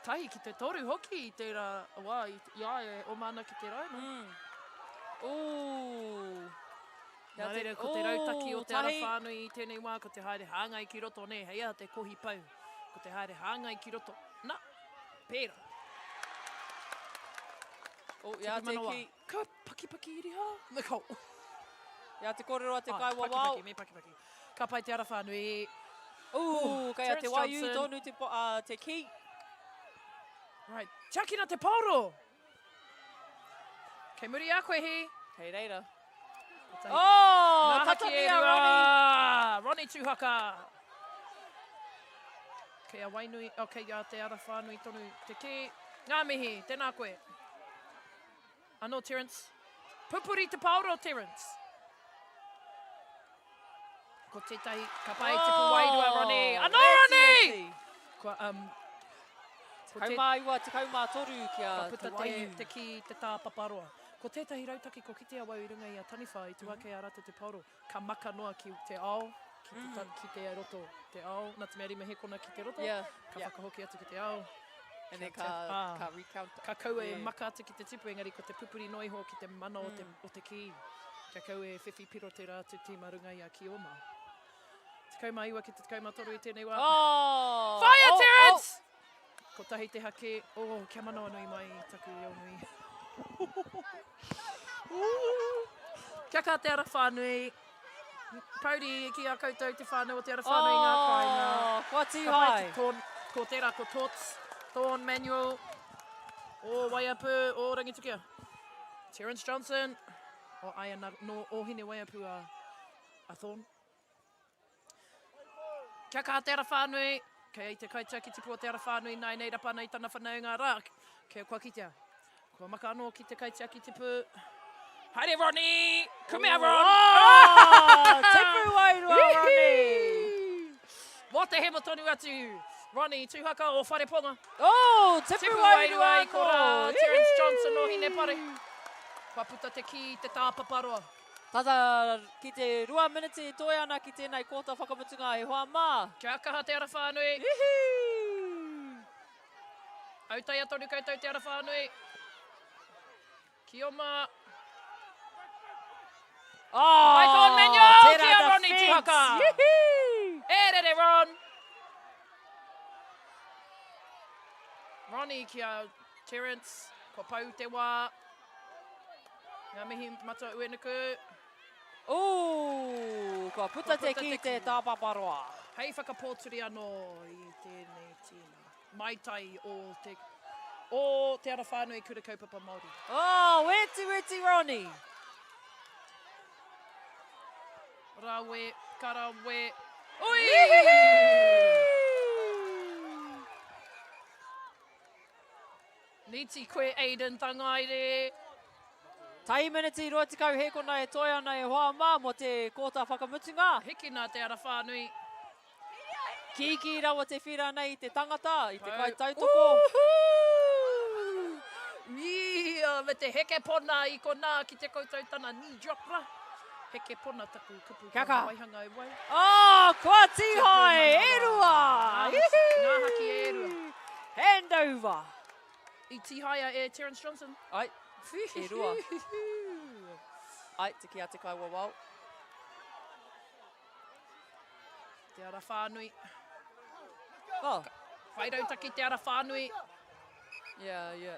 Tahi ki te toru hoki i tērā wā i, i a ia e oma ana ki te raina. Mm. Ooh. Nā reira, ko te rautaki o Te Ara Whānui i tēnei wā, ko te haere hāngai ki roto, nē, hei aha te kohi pau. Ko te haere hāngai ki roto. Nā, pērā. Oh, ia te ki. Ka pakipaki iri hā. Nicole. Ia te kōrero a te kai wawao. Pakipaki, me pakipaki. Ka pai Te Ara Whānui. Ooh, kei a Te Waiū tonu te, uh, te ki. Right, tiakina te paoro! Kei muri a koe, Hi. Kei reira. Oh, tata ki a Ronnie. Ronnie Tuhaka. Kei a Wainui, oh, kei a Te Ara Whānui tonu te kī. Ngā mihi, tēnā koe. Anō, Terence. Pupuri te paoro, Terence. Ko tētahi, ka pai oh, tipu wairua, Ronnie. Anō, Ronnie! Kua, um, 19, 13 kia Ka puta te, te ki te tāpaparoa. Ko tētahi rautaki ko kite awau i runga i a Taniwha i tu ake a rātou te paoro, ka maka noa ki te ao, ki te, mm. ki te roto, te ao, nā te mea rima hekona ki te roto, yeah. ka yeah. whakahoki atu ki te ao. And then ka, ah, ka recount. Ka kaua e maka atu ki te tipu, engari ko te pupuri noa iho ki te mana o te, mm. o te kī. Kia kaua e whiwhi piro tērā atu tīma runga i a Kioma. 19 ki te 13 i tēnei wā. Oh! Whaia, oh, Terence! Oh! Kotahi te hake. Oh, kia manawanui mai taku reo nui. Kia kaha Te Ara Whānui. Pouri ki a koutou te whānau o Te Ara Whānui ngā kāinga. Oh, kua Ka pai tīhae. te Thorn, ko tērā ko Tots, Thorn Manuel, o Waiapu, o Rangitukia. Terence Johnson, o aia nā, nō Ōhine Waiapu a, a Thorn. Kia kaha Te Ara Whānui, kei te kaitiaki tipu o Te Ara Whānui nāianei rapa ana i tana whanaunga rā, kia kua kitea. Kua maka anō ki te kaitiaki tipu. Haere Ronnie! Kumea Ron! Oh, tipu wairua Ronnie! Mō te hemo tonu atu, Ronnie Tuhaka o Whareponga. Oh, tipu, tipu wairua wairua i korā, Terence Johnson o Hinepare. Kua puta te kī i te tāpaparoa. Tata ki te rua miniti e toe ana ki tēnei kōta whakamutunga e hoa mā. Kia kaha Te Ara Whānui! Ihi! Autaia tonu koutou Te Ara Whānui. Kioma. Oh, Python Manuel tērā ki a Ronnie defence. Tuhaka. Ihi! E rere Ron! Ronnie ki a Terence. Kua pau te wā. Ngā mihi Matua Uenuku. Ooh, kua puta te kī te tāpaparoa. Hei whakapōturi anō i tēnei tīma. Maitai o te, o Te Ara Whānui Kura Kaupapa Māori. Oh, weti weti Ronnie. Rawe, karawe, ui! Niti koe Aiden Tangaere. Tai miniti 20 hēkona e toe ana e hoa mā mō te kōta whakamutunga. Hikina Te Ara Whānui. Kīkī rawa te whira nei i te tangata, i te kaitautoko. Woohoo! Ia, me te heke pona i konā ki te koutou tana knee drop ra. Heke pona taku kupu Kia kaha. waihanga e wai. Oh, kua tīhae, e rua! Ngā haki e rua. Hand over. I tīhaea e Terence Johnson. Ai, e rua. Ai, te ki a te kaiwawao. Te Ara Whānui. Oh. Whai rautaki Te Ara Whānui. Yeah, yeah.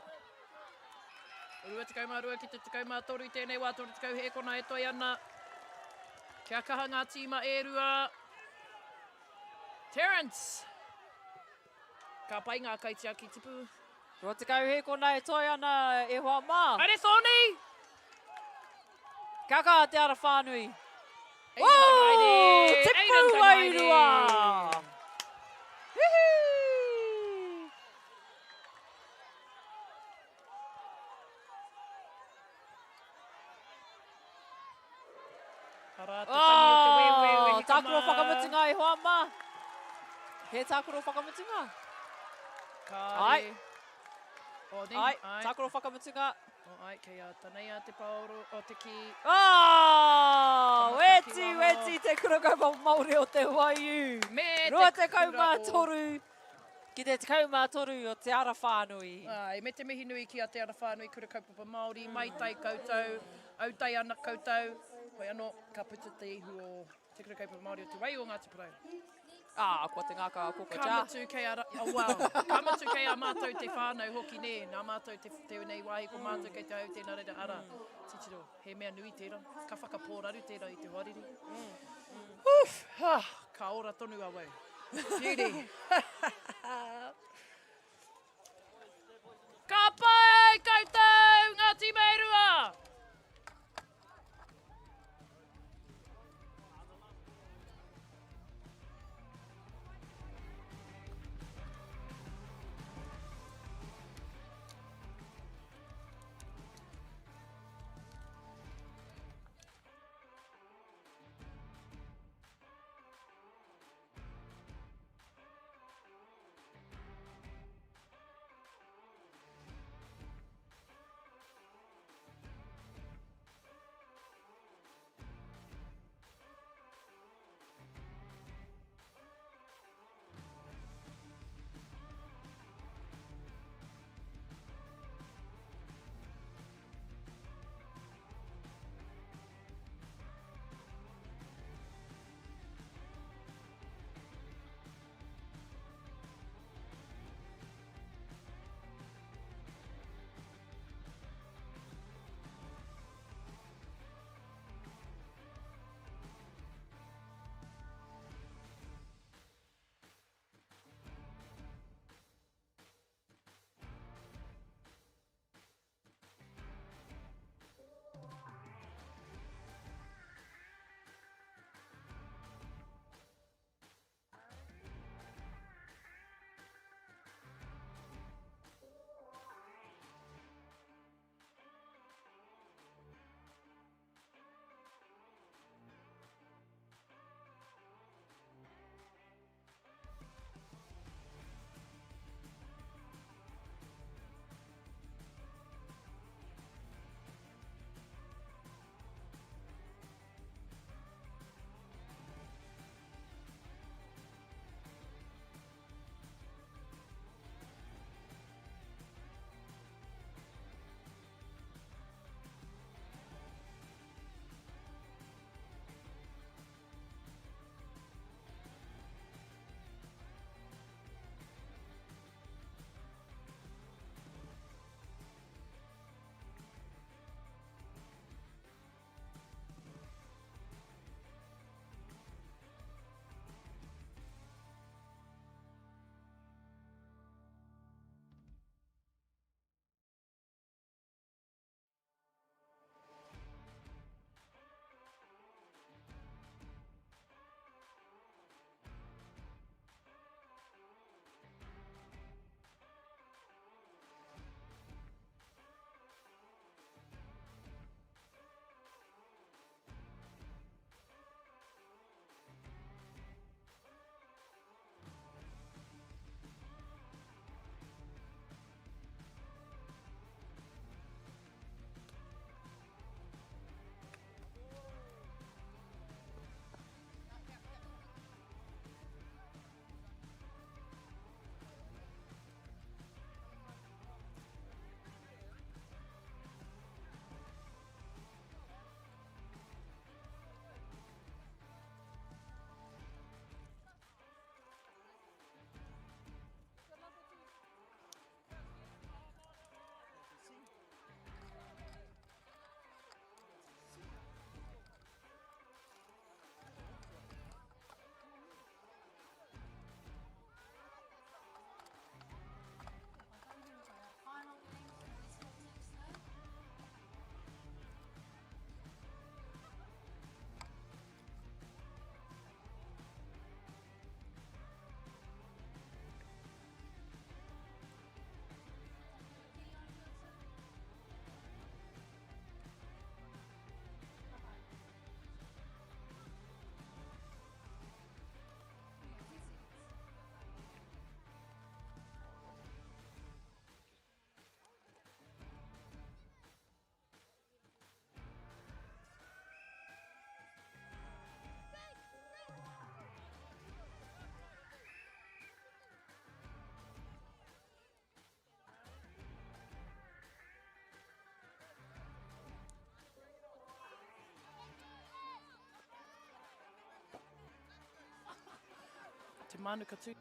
22 ki te 13 tēnei wā, 30 hēkona e toe ana. Kia kaha ngā tīma e rua. Terence! Ka pai ngā kaitiaki tipu. 20 hēkona e toe ana e hoa mā. Haere Thorny! Kia kaha Te Ara Whānui. Woo! Tipu wairua! Hihi! Arā te tangi o te weuweu e hika mā. Tākaro whakamutunga e hoa mā. He tākaro whakamutunga. Kāre. Ai. O, ne? Ai, tākaro whakamutunga. Oh, ai, kei a Taneia te paoro o te ki. Oh! Weti, weti te kura kaupapa Māori o te Waiū. Me te kura o... 23 ki te 13 o Te Ara Whānui. Ai, me te mihi nui ki a Te Ara Whānui Kura Kaupapa Māori, mai tai koutou, autai ana koutou. Hoi anō, ka puta te ihu o Te Kura Kaupapa Māori o Te Waiū o Ngāti Porou. Ah, kua te ngākau a Koko Ka Ja. mutu kei a, oh, well, ka mutu kei a mātou te whānau hoki nē, nā mātou te, tēnei wāhi ko mātou kei te hau tēnā reira, arā, titiro, he mea nui tērā, ka whakapōraru tērā i te hoariri. Oof, ah, ka ora tonu awau. Beauty. Ka pai koutou, ngā tīma e rua! Mānuka tū.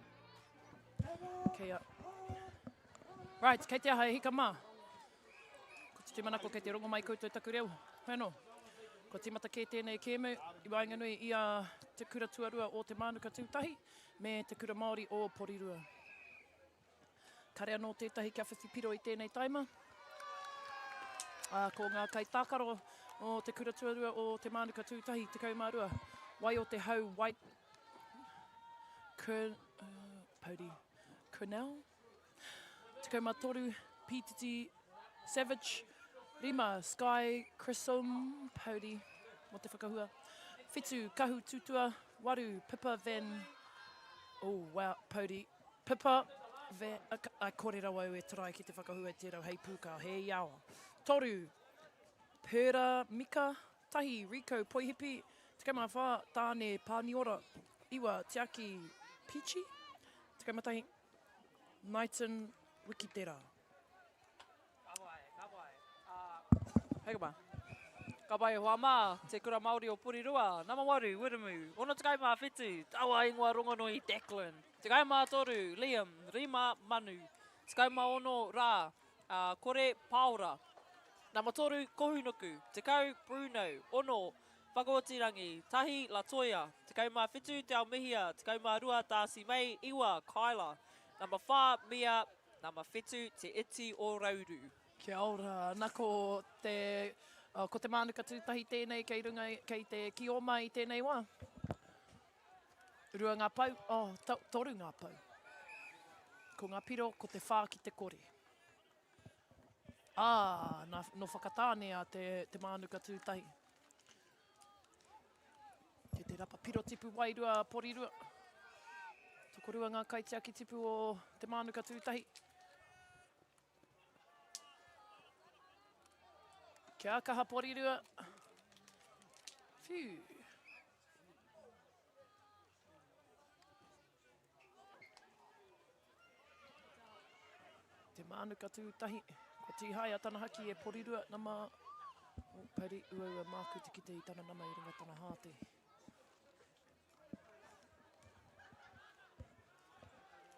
Kei a... Right, kei te aha e hika mā. Ko te tūmanako kei te rongo mai koutou taku reo. Hoi anō. Kua tīmata kē tēnei kēmu i waenganui i a Te Kura Tuarua o Te Mānuka Tūtahi me Te Kura Māori o Porirua. Kare anō tētahi kia whiwhi piro i tēnei taima. Ā, ko ngā kaitākaro o Te Kura Tuarua o Te Mānuka Tūtahi, 12, Wai o te Hau White Kern, uh, Pouri, Kernell, 13, Pītiti Savage, 5, Sky Crissom, Pouri, mō te whakahua, 7, Kahu Tutua, 8, Pippa Van, oh wow, Pouri, Pippa Van, uh, kore rawa au e try ki te whakahua i tērā hei pūkā, he iaoa. 3, Pera Mika, 1, Rico Poihipi, 14, Tāne Pāniora, 9, Tiaki Peachy, 11, Knighton Wikitera. Ka pai, ka pai. Hei ka Ka pai e hoa mā, te kura Māori o Porirua, nama 8, Wiremu, 67, taua ingoa rongonui Declan, 13, Liam, 5, Manu, 16, Rā, kore, Paora, nama 3, Kohunuku, 10, Bruno, 6, Whakaotirangi, 1, Latoya, 17, Te Aomihia, 12, Darcy May, 9, Kyla, nama 4, Mia, nama 7, Te Iti o Rauru. Kia ora. Na ko te, ko te Mānuka Tūtahi tēnei kei runga, kei te kioma i tēnei wā. Rua ngā pau, oh, to, toru ngā pau. Ko ngā piro, ko te whā ki te kore. Ā, nā, nō Whakatāne a te, te Mānuka Tūtahi. Kei te rapa piro tipu wairua porirua. Tokorua ngā kaitiaki tipu o te Mānuka Tūtahi. Kia kaha porirua. Whiu. Te Mānuka Tūtahi, kua tīhaea tana haki e Porirua, nama, oh, pari, uaua māku te kite i tana nama i runga tana hāte.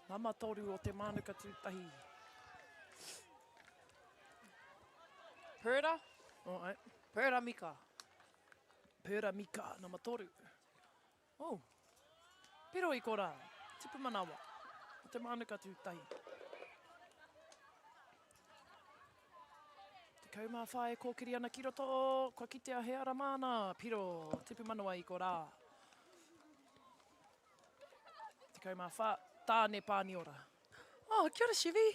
Nama toru o Te Mānuka Tūtahi. Purda? Oh, ai. Purda Mika. Purda Mika, nama toru. Oh. Piro i korā. Tipu manawa. O Te Mānuka Tūtahi. 14 e kōkiri ana ki roto, kua kitea he ara māna, piro, tipu manawa i korā. 14, Tāne Pāniora. Oh, kia ora Shivi.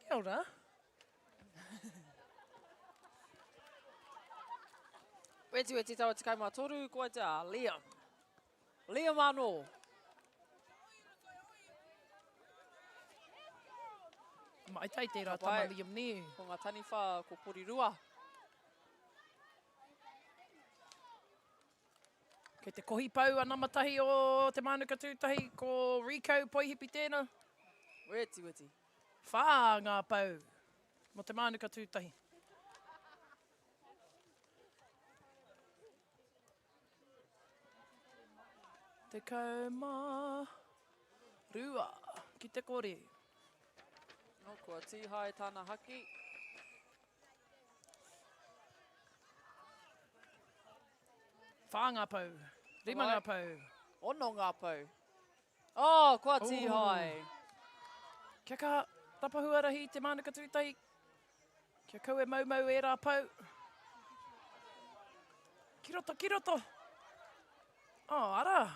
Kia ora. Wetiweti taua 13, koe te a Liam. Liam anō. Maitai tērā tama Liam nē. Ko ngā taniwha, ko Porirua. Kei te kohi pau a nama tahi o Te Mānuka Tūtahi, ko Rico Poihipi tēnā. Weti, weti. Whā ngā pau mo Te Mānuka Tūtahi. 12 ki te kore. No, kua tīhae tāna haki. Whā ngā pou. Rima ngā pou. Ono ngā pou. Oh, kua tīhae. Kia kaha, tapa huarahi te Mānuka Tūtahi. Kia kau e maumau ērā pou. Ki roto, ki roto. Oh, ara.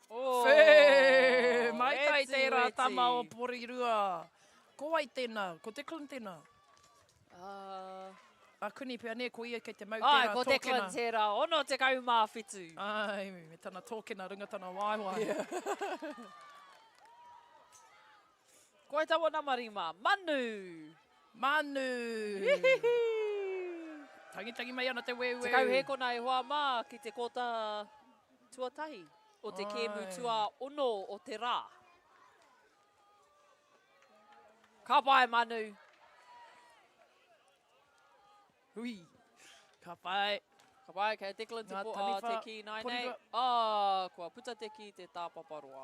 Oh, Whē! Maitai weti, tērā weti. tama o Porirua. Ko wai tēnā? Ko Declan tēnā? A Kuni pea nē, ko ia kei te mau Ai, tērā ko tōkena. Declan tērā, 67. Ai, me tana tōkena runga tana waewae. Yeah. Koe taua nama rima, Manu! Manu! Ihihi! Tangitangi mai ana te weuweu. Tekau hēkona e hoa mā ki te kōta tuatahi o te kēmu tuaono o te rā. Ka pai, Manu! Hui! Ka pai. Ka pai, kei a Declan te, po, oh, te kī nai nei. Oh, kua puta te kī te tāpaparoa.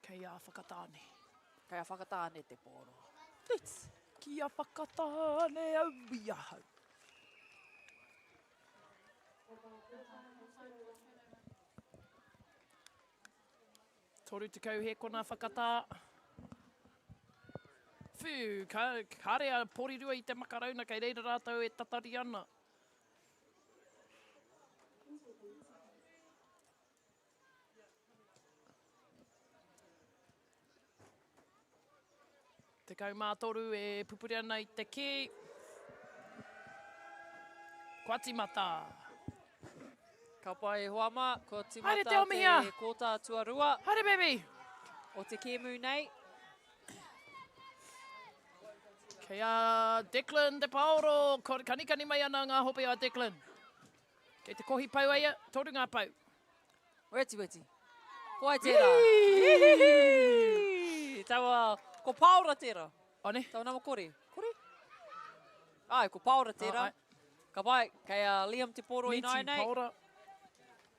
Kei a Whakatāne. Kei a Whakatāne te pōro. Let's. Ki a Whakatāne au i ahau. 30 hēkona whakatā. Whew, ka, kāre a Porirua i te makarauna kei reira rātou e tatari ana. 13 e pupuri ana i te kī. Kua tīmata. Ka pai e hoa mā, kua tīmata te, te kōta tuarua. Haere baby! O te kēmu nei. Kei a Declan Te Paoro, kanikani mai ana ngā hope a Declan. Kei te kohi pau aia, toru ngā pau. Weti weti. Ko ai tērā. Taua, ko Paora tērā. One? Taua nama kore. Kore? Ai, ko Paora tērā. Oh, Ka pai, kei a Liam Te Poro i nai nei. Paora.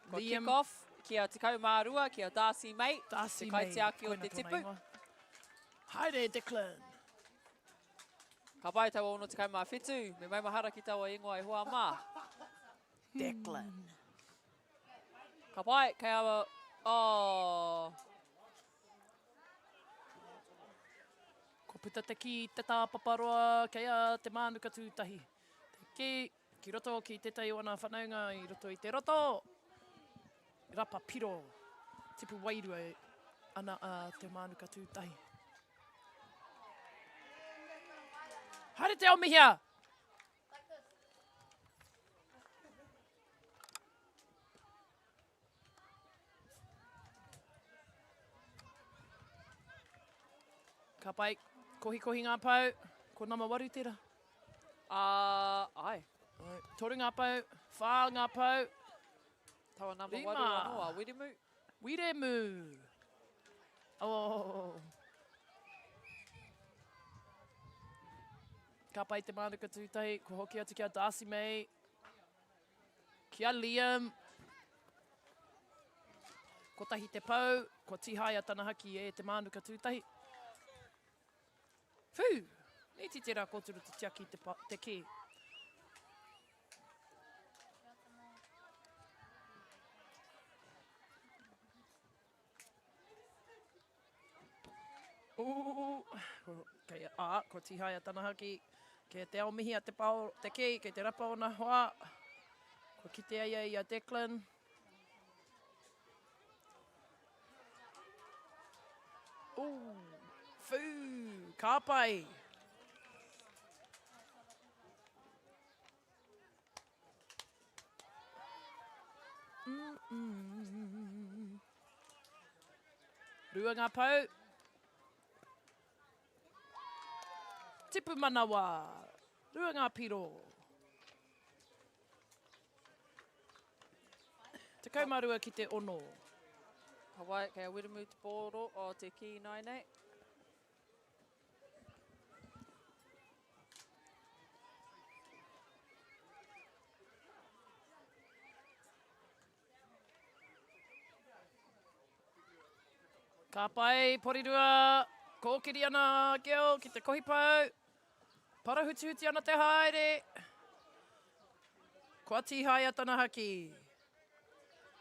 Kua kick off ki a 12, ki a Darcy May. Darcy Te kaitiaki o te tipu. Haere, Declan. Ka pai taua 67, me maumahara ki taua ingoa e hoa mā. Declan. Ka pai, kei a... Oh. Kua puta te kī te tāpaparoa kei a Te Mānuka Tūtahi. Te kī, ki roto ki tētahi o ana whanaunga i roto i te roto. Rapa piro, tipu wairua ana a Te Mānuka Tūtahi. Haere te aomihia! Ka pai, kohikohi ngā pau, ko nama waru tērā. Uh, ai. Ai. Toru ngā pau, whā ngā pau. Taua nama Rima. waru anō a Wiremu. Wiremu. Oh. Ka pai te mānuka tūtahi, ko hoki atu ki a Darcy May. Ki a Liam. Kotahi te pou, kua tīhaea tana haki e te mānuka tūtahi. Whū! Nīti tērā kōturu te tiaki te, pa, te kī. Ooh, kei a, kua tīhaea tana haki. Kei te ao mihi a te pao, te kī, kei te rapa ona hoa. Kua kite ai ia i a Declan. Ooh, whū, ka pai. Mm -mm. Rua ngā pou. Tipu manawa. Rua ngā piro. 12 ki te ono. Hawaii, kei a Wiremu te pōro o te kī nai nei. Ka pai, Porirua, kōkiri ana Gil ki te kohi pou. Parahutihuti ana te haere. Kua tīhaea tana haki.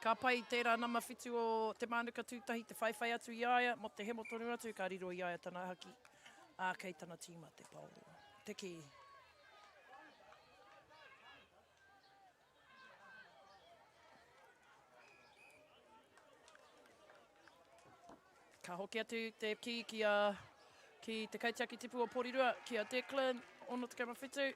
Ka pai tērā nama whitu o Te Mānuka Tūtahi te whaiwhai atu i a ia, mō te hemo tonu atu ka riro i a ia tana haki, ā, kei tana tīma te paoro. Te kī. Ka hoki atu te kī ki a ki te kaitiaki tipu o Porirua, ki a Declan, 67.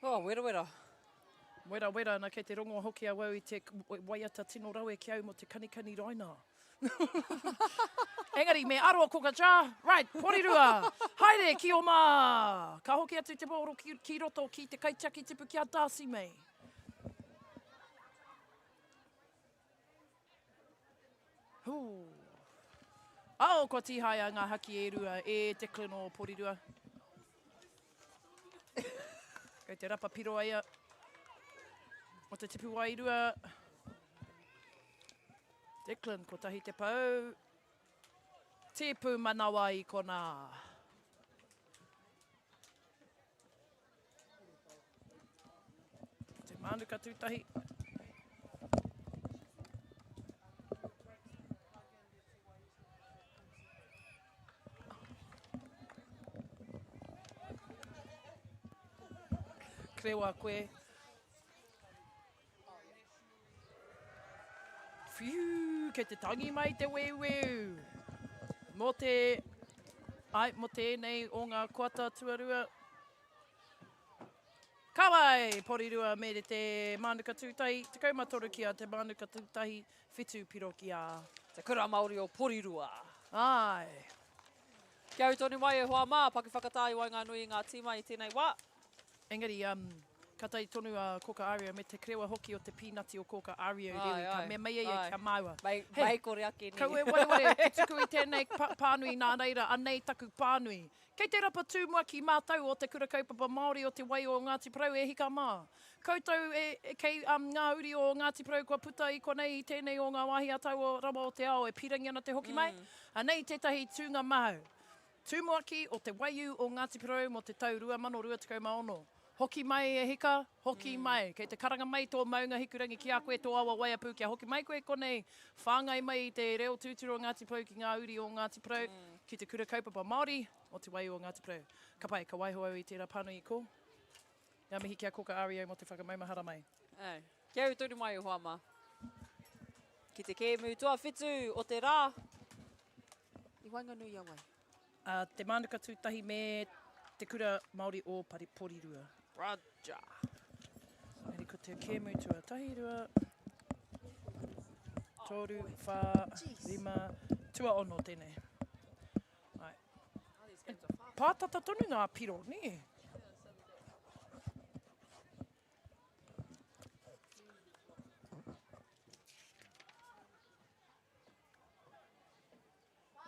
Oh, wera wera. Wera wera, na kei te rongo hoki awau i te waiata tino rawe ki au mo te kanikani raina. Engari, me aro ko ka cha, right, porirua, haere ki o mā! Ka hoki atu te pōro ki, ki roto ki te kaitiaki tipu ki a Darcy May. Hū. Ao, kua tīhaea ngā haki e rua e Declan o Porirua. Kei te rapa piro aia o te tipu wairua. Declan, kotahi te pau. Tipu manawa i konā. Te mānuka tūtahi. Krewa koe. Whiu, kei te tangi mai te weuweu. Mō te, ai, mō tēnei o ngā koata tuarua. Ka wai, Porirua me te Mānuka Tūtahi, 13 ki a Te Mānuka Tūtahi, whitu piro ki a. Te Kura Māori o Porirua. Ai. Kia ū tonu mai e hoa mā, paku whakatā i waenganui i ngā tīma i tēnei wā. Engari, um, ka tae tonu a Koka Ario me te krewa hoki o te pīnati o Koka Ario Rewi, ka mea mai ia ki a māua. Mei, hey, mei kore ake nei. Kaua e wareware te tuku i tēnei pānui nā reira, anei taku pānui. Kei te rapa tumuaki mātou o Te Kura Kaupapa Māori o Te Wai o Ngāti Porou e hika mā. Koutou e, kei um, ngā uri o Ngāti Porou kua puta i konei i tēnei o ngā wāhi ā-tau rawa o te ao e pīrangi ana te hoki mai. Anei tētahi tūnga māu. Tumuaki o Te Waiū o Ngāti Porou mō te tau 2026. Hoki mai e hika, hoki mai. Kei te karanga mai tō maunga Hikurangi ki a koe, tō awa Waiapu kia hoki mai koe konei, whāngai mai i te reo tūturu o Ngāti Porou ki ngā uri o Ngāti Porou, ki te Kura Kaupapa Māori o Te Waiū o Ngāti Porou. Ka pai, ka waiho au i tērā pānui i kō. Ngā mihi ki a Koka Ario mō te whakamaumahara mai. Āe. Kia ū tonu mai e hoa mā. Ki te kēmu tuawhitu o te rā i waenganui i a wai? A Te Mānuka Tūtahi me Te Kura Māori o Porirua. Roger. Engari ko te kēmu tuatahi, rua, toru, whā, rima, tuaono tēnei. Ai. Pātata tonu ngā piro, nē?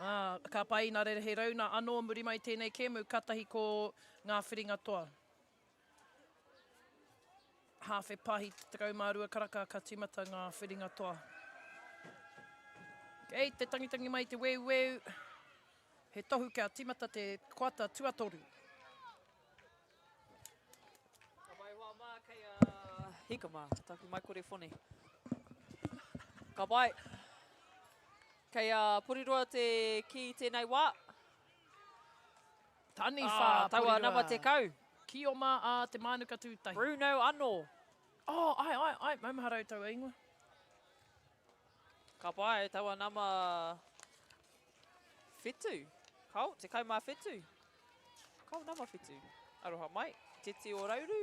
Ā, ka pai nā reira he rauna anō muri mai tēnei kēmu, kātahi ko ngā whiringa toa. Hāwhe pahi 12 karaka ka tīmata ngā whiringa toa. Kei te tangitangi mai te weuweu, he tohu kia tīmata te koata tuatoru. Ka pai hoa mā, kei a Hika mā, taku mai kore whone. Ka pai. Kei a Poriroa te ki tēnei wā. Taniwha, ah, taua nama 10. Kioma a Te Mānuka Tūtahi. Bruno anō. Oh, ai, ai, ai, maumahara au taua ingoa. Ka pai, taua nama whitu. Kao, 17. Kao nama whitu. Aroha mai, te tī o Rauru.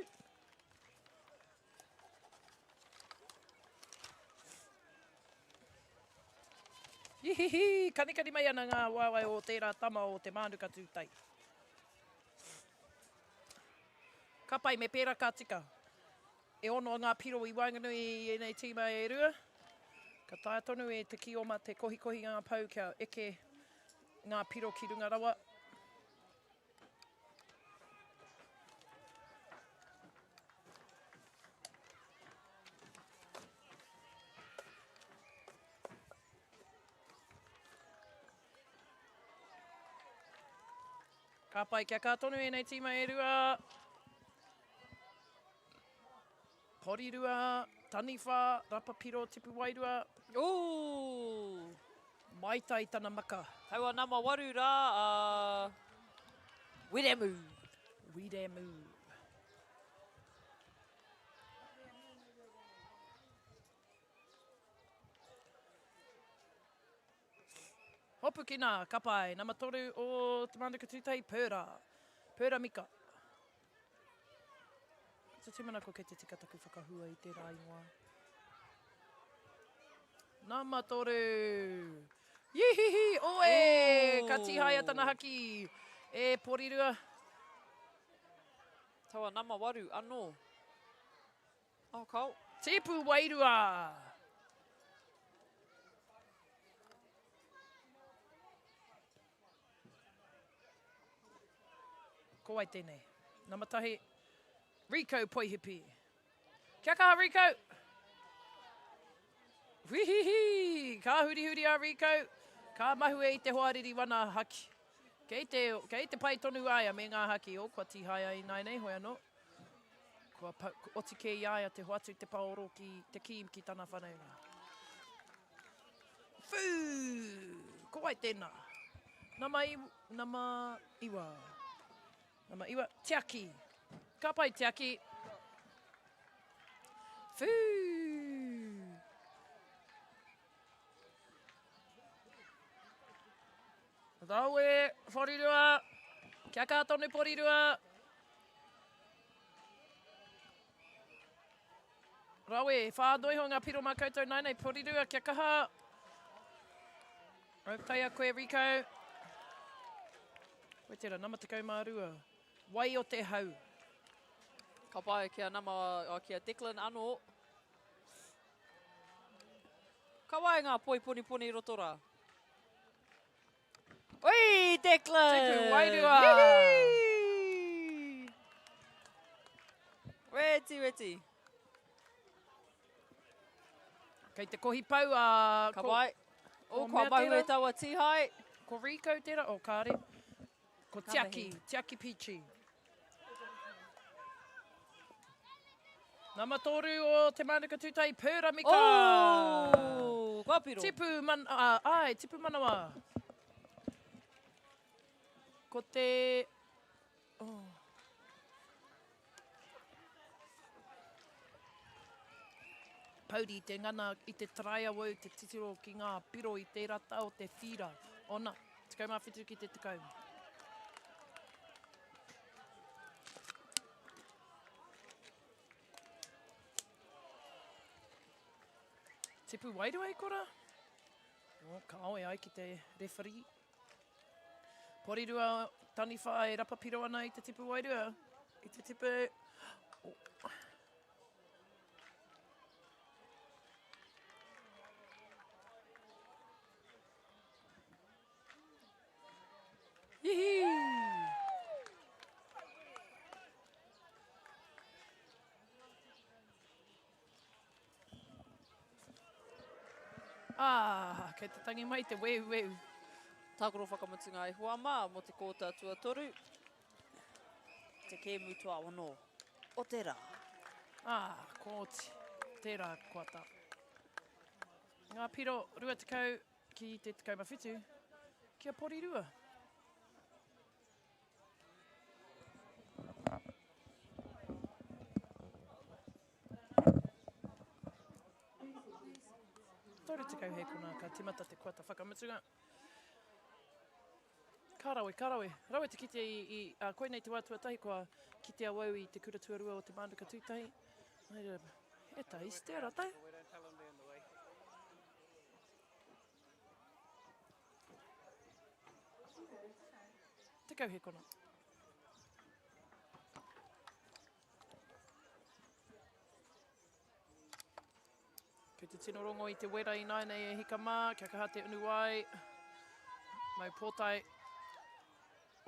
Ihihi, kanikani mai ana ngā waewae o tērā tama o Te Mānuka Tūtai. Ka pai, me pērā ka tika. E ono ngā piro i waenganui i ēnei tīma e rua. Ka taea tonu e Te Kioma te kohikohi ngā pou kia eke ngā piro ki runga rawa. Ka pai kia kā tonu ēnei tīma e rua. Porirua, taniwha, rapa piro, tipu wairua. Ooh! Maitai tana maka. Taua nama waru rā a Wiremu. Wiremu. Hopukina, ka pai. Nama toru o Te Mānuka Tūtahi, Pēra. Pēra Mika. Te tūmanako kei te tika taku whakahua i tērā ingoa. Nama toru. Ihihi, oe! Ka tīhaia tana haki e Porirua. Taua nama waru anō. Oh, kao. Tipu wairua! Ko wai tēnei? Nama tahi, Rico Poihipi. Kia kaha, Rico! Whihihi! Ka hurihuri a Rico, ka mahue i te hoariri wana haki. Kei te, kei te pai tonu a ia me ngā haki. O, kua tīhaea ināianei, hoi anō. Kua pau, oti kē i a ia te hoatu te paoro ki te kī ki tana whanaunga. Whū! Ko wai tēnā? Nama, i, nama iwa. Nama iwa. Tiaki. Ka pai, Tiaki. Whū! Rawe, Porirua. Kia kā tonu Porirua. Rawe, whānoi ho ngā piro mā koutou nāinei. Porirua, kia kaha. Raupaia koe, Rico. Koe tērā, nama 12. Wai o te hau. Ka pai kia nama, ki a Declan anō. Ka wai ngā poi poniponi i roto rā. Oi, Declan! Tipu wairua! Hihi! Weti, weti. Kei te kohi pau a... Ka wai. O, kua mahue taua tīhai. Ko Rico tērā? O, kāre. Ko Tiaki, Tiaki Peachy. Nama tōru o Te Mānuka Tūtai, Pēramika! Oh, kua piro. Tipu, man, uh, ai, tipu manawa. Ko te... Oh. Pouri te ngana i te taraiawau te titiro ki ngā piro i te rata o te whīra. Ona, 17 ki te 10. Tipu wairua i kora? Oh, ka awe ai ki te referee. Porirua taniwha e rapa piro ana i te tipu wairua. I te tipu... Oh. Hihi! Ah, kei te tangi mai te weuweu. Tākaro whakamutunga e hoa mā mō te kōta tuatoru. Te kēmu tuaono o te rā. Ah, kōti. Tērā koata. Ngā piro 20 ki te 17, kia porirua. 30 hēkona ka timata te kuata whakamutunga. Ka rawe, ka rawe. Rawe te kite i, i uh, koinei te wā tuatahi kua kite awau i te kura tuarua o Te Mānuka Tūtahi. E ta, i te rata. 10 hēkona. Kei te tino rongo i te wera ināianei e hika mā, kia kaha te unu wai. Mau pōtae.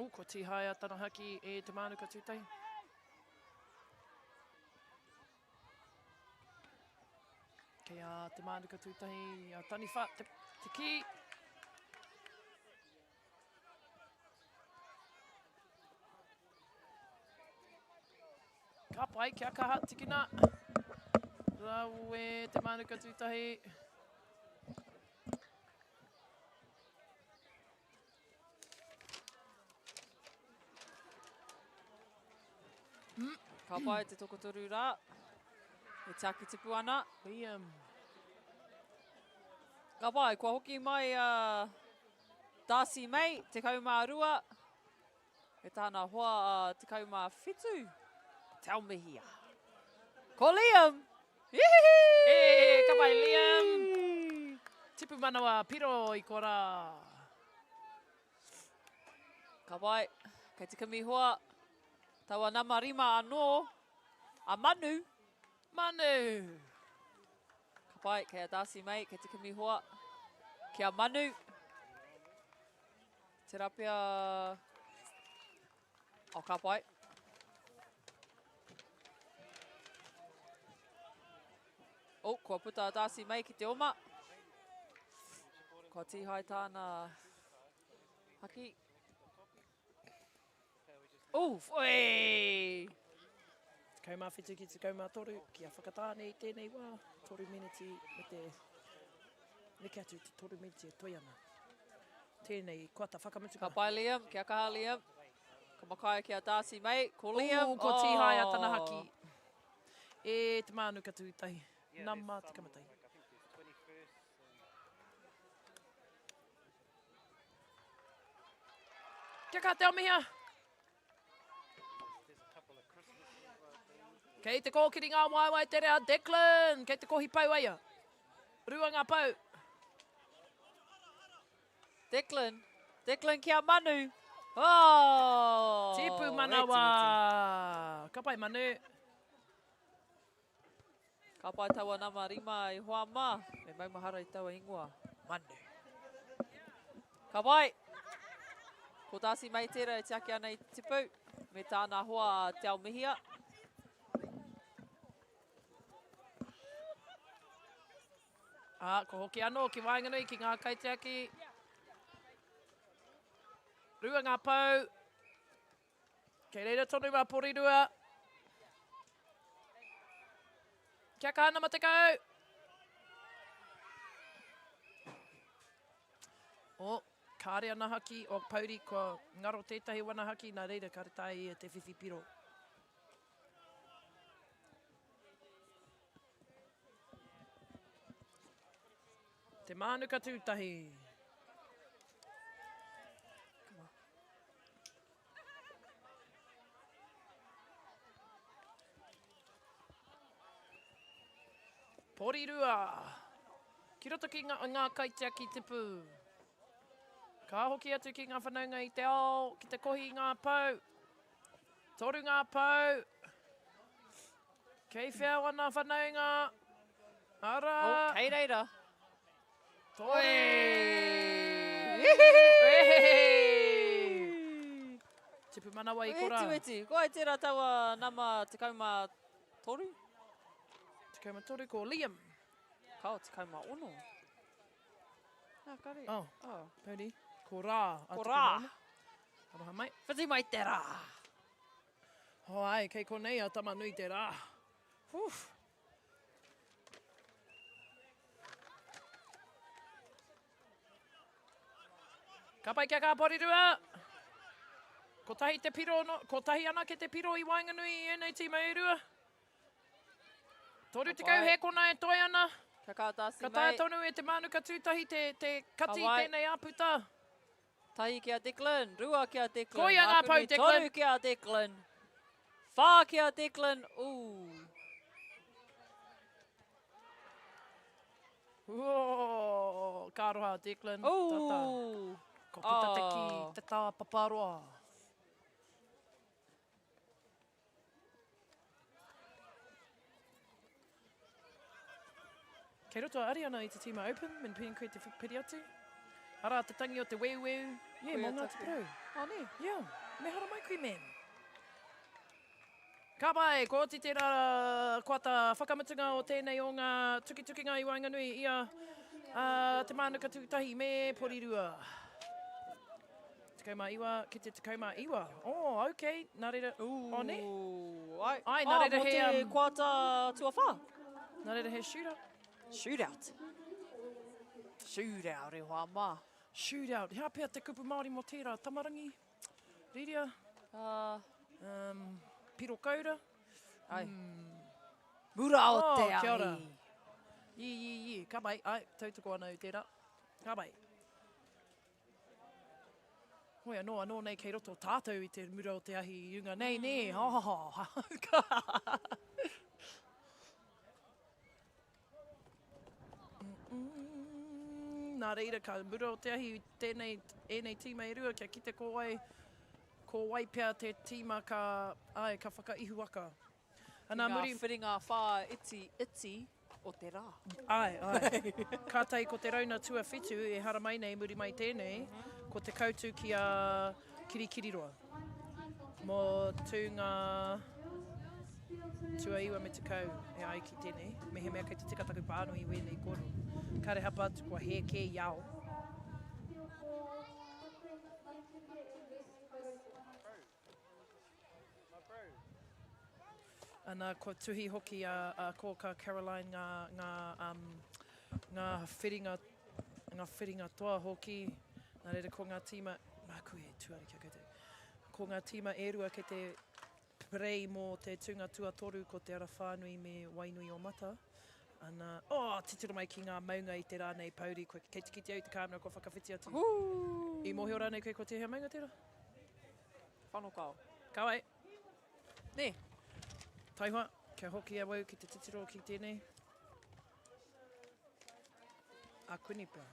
O, kua tīhaea tana haki e Te Mānuka Tūtahi. Kei a Te Mānuka Tūtahi, a Taniwha, te, te kī. Ka pai, kia kaha, tikina. Rawe, te mānuka tūtahi. Mm. Ka pai te tokotoru rā. E tiaki tipu ana. Liam. Ka pai, kua hoki mai a uh, Darcy May, 12. Me tāna hoa a 17, Te Aomihia. Ko Liam! Ihihi! E, ka pai Liam! Tipu manawa piro i korā. Ka pai, kei te kimi hoa. Taua nama rima anō, a Manu. Manu! Ka pai, kei a Darcy May, kei te kimi hoa. Ki a Manu. Tērā pea... Oh, ka pai. Oh, kua puta a Darcy May ki te oma. Kua tīhai tāna haki. Oh, whoi! 17 ki 13, ki a Whakatāne i tēnei wā, 3 miniti me te neke atu te 3 miniti e toe ana. Tēnei koata whakamutunga. Ka pai Liam, kia kaha Liam. Ka makaia ki a Darcy May, ko Liam. Ooh, ko Tīhaea tana haki. E te mānuka tūtahi, nama 11. Kia kaha te Aomihia! Kei te kōkiri ngā waewae te rea Declan! Kei te kohi pau aia. Rua ngā pau. Declan. Declan ki a Manu. Oh! Tipu manawa. Ka pai Manu. Ka pai taua nama rima i hoa ma. Me maumahara i taua ingoa. Manu. Ka pai! Ko Darcy May tērā e tiaki ana i te tipu, me tāna hoa a Te Aomihia. Ā, ko hoki anō ki waenganui ki ngā kaitiaki. Rua ngā pou. Kei reira tonu a Porirua. Kia kaha nama 10. Oh, kāre ana haki o Pauri, kua ngaro tētahi wana haki, nā reira kāre taea ia te whiwhi piro. Te Mānuka Tūtahi. Porirua. Ki roto ki ngā, ngā kaitiaki tipu. Ka hoki atu ki ngā whanaunga i te ao, ki te kohi i ngā pou. Toru ngā pou. Kei whea wana whanaunga? Ara. Oh, kei reira. Toru. Tipu manawa i kora. Weti, weti. Ko ai tērā taua nama 13? 13 ko Liam. Kao, 16. Nā, kare. Oh, oh. Pōni. Ko Rā. Ko Rā. Aroha mai. Whiti mai te rā. Oh, ai, kei konei a Tamanui te rā. Uf. Ka pai kia kā Porirua. Kotahi te piro, no, kotahi anake te piro i waenganui i ēnei tīma e rua. 30 hēkona e toe ana. Ka kā Darcy Ka taea tonu e te Mānuka Tūtahi te, te kati i tēnei āputa. Tahi ki a Declan, rua ki a Declan. Koia ngā pou, Declan. Toru ki a Declan. Whā ki a Declan. Ooh. Ooh, ka aroha Declan. Ooh. Tata. Ko puta te ki Oh. te tāpaparoa. Kei roto a Ariana i te tīma Open, men pēn koe te piri atu. Arā, te tangi o te weuweu. Yeah, mō Ngāti Porou. Oh, nē. Yeah, me haramai koe, man. Ka pai, ko oti tērā koata whakamutunga o tēnei o ngā tukitukinga i waenganui i a Te Mānuka Tūtahi me Porirua. 19 ki te 19. Oh, ok. Nā reira, oh, nē? Ai, Ai, nā reira oh, he... Mō te koata tuawhā. Nā reira he shootout. Shootout. Shootout e hoa mā. Shootout. Hea pea te kupu Māori mō tērā? Tamarangi? Riria? Uh, um, piro kaura? Ai. Mm. Mura o oh, te ahi. Kia ora. Yi, yi, yi. Ka pai. Ai, tautoko ana au tērā. Ka pai. Hoi anō, anō nei kei roto tātou i te mura o te ahi i runga nei, nē? Ha, ha, ha. Nā reira, ka mura o te ahi i tēnei, ēnei tīma e rua kia kite ko wai, ko wai pea te tīma ka, āe, ka whakaihuwaka. Ana, Ki ngā muri... whiringa whāiti iti o te rā. Āe, āe. Kātahi ko te rauna tuawhitu e haramai nei muri mai tēnei, ko te kautu ki a Kirikiriroa. Mō tūnga tuaiwa me 10 e ai ki tēnei, mehemea kei te tika taku pānui i wēnei kōrero. Kāre hapa atu kua hē kē i ao. Ana, kua tuhi hoki a, a Kōkā Caroline ngā, ngā, um, ngā whiringa, ngā whiringa toa hoki. Nā reira, ko ngā tīma, māku e tuari ki a koutou. Ko ngā tīma e rua kei te prei mō te tūnga tuatoru ko Te Ara Whānui me Wainui o Mata. Ana, oh, titiro mai ki ngā maunga i te rā nei, Pouri, koe, kei te kite au i te kāmera kua whakawhiti atu. I mōhio rānei koe ko tēhea maunga tērā? Whanokao. Ka wai. Nē. Taihoa, kia hoki awau ki te titiro ki tēnei. A Kuni pea.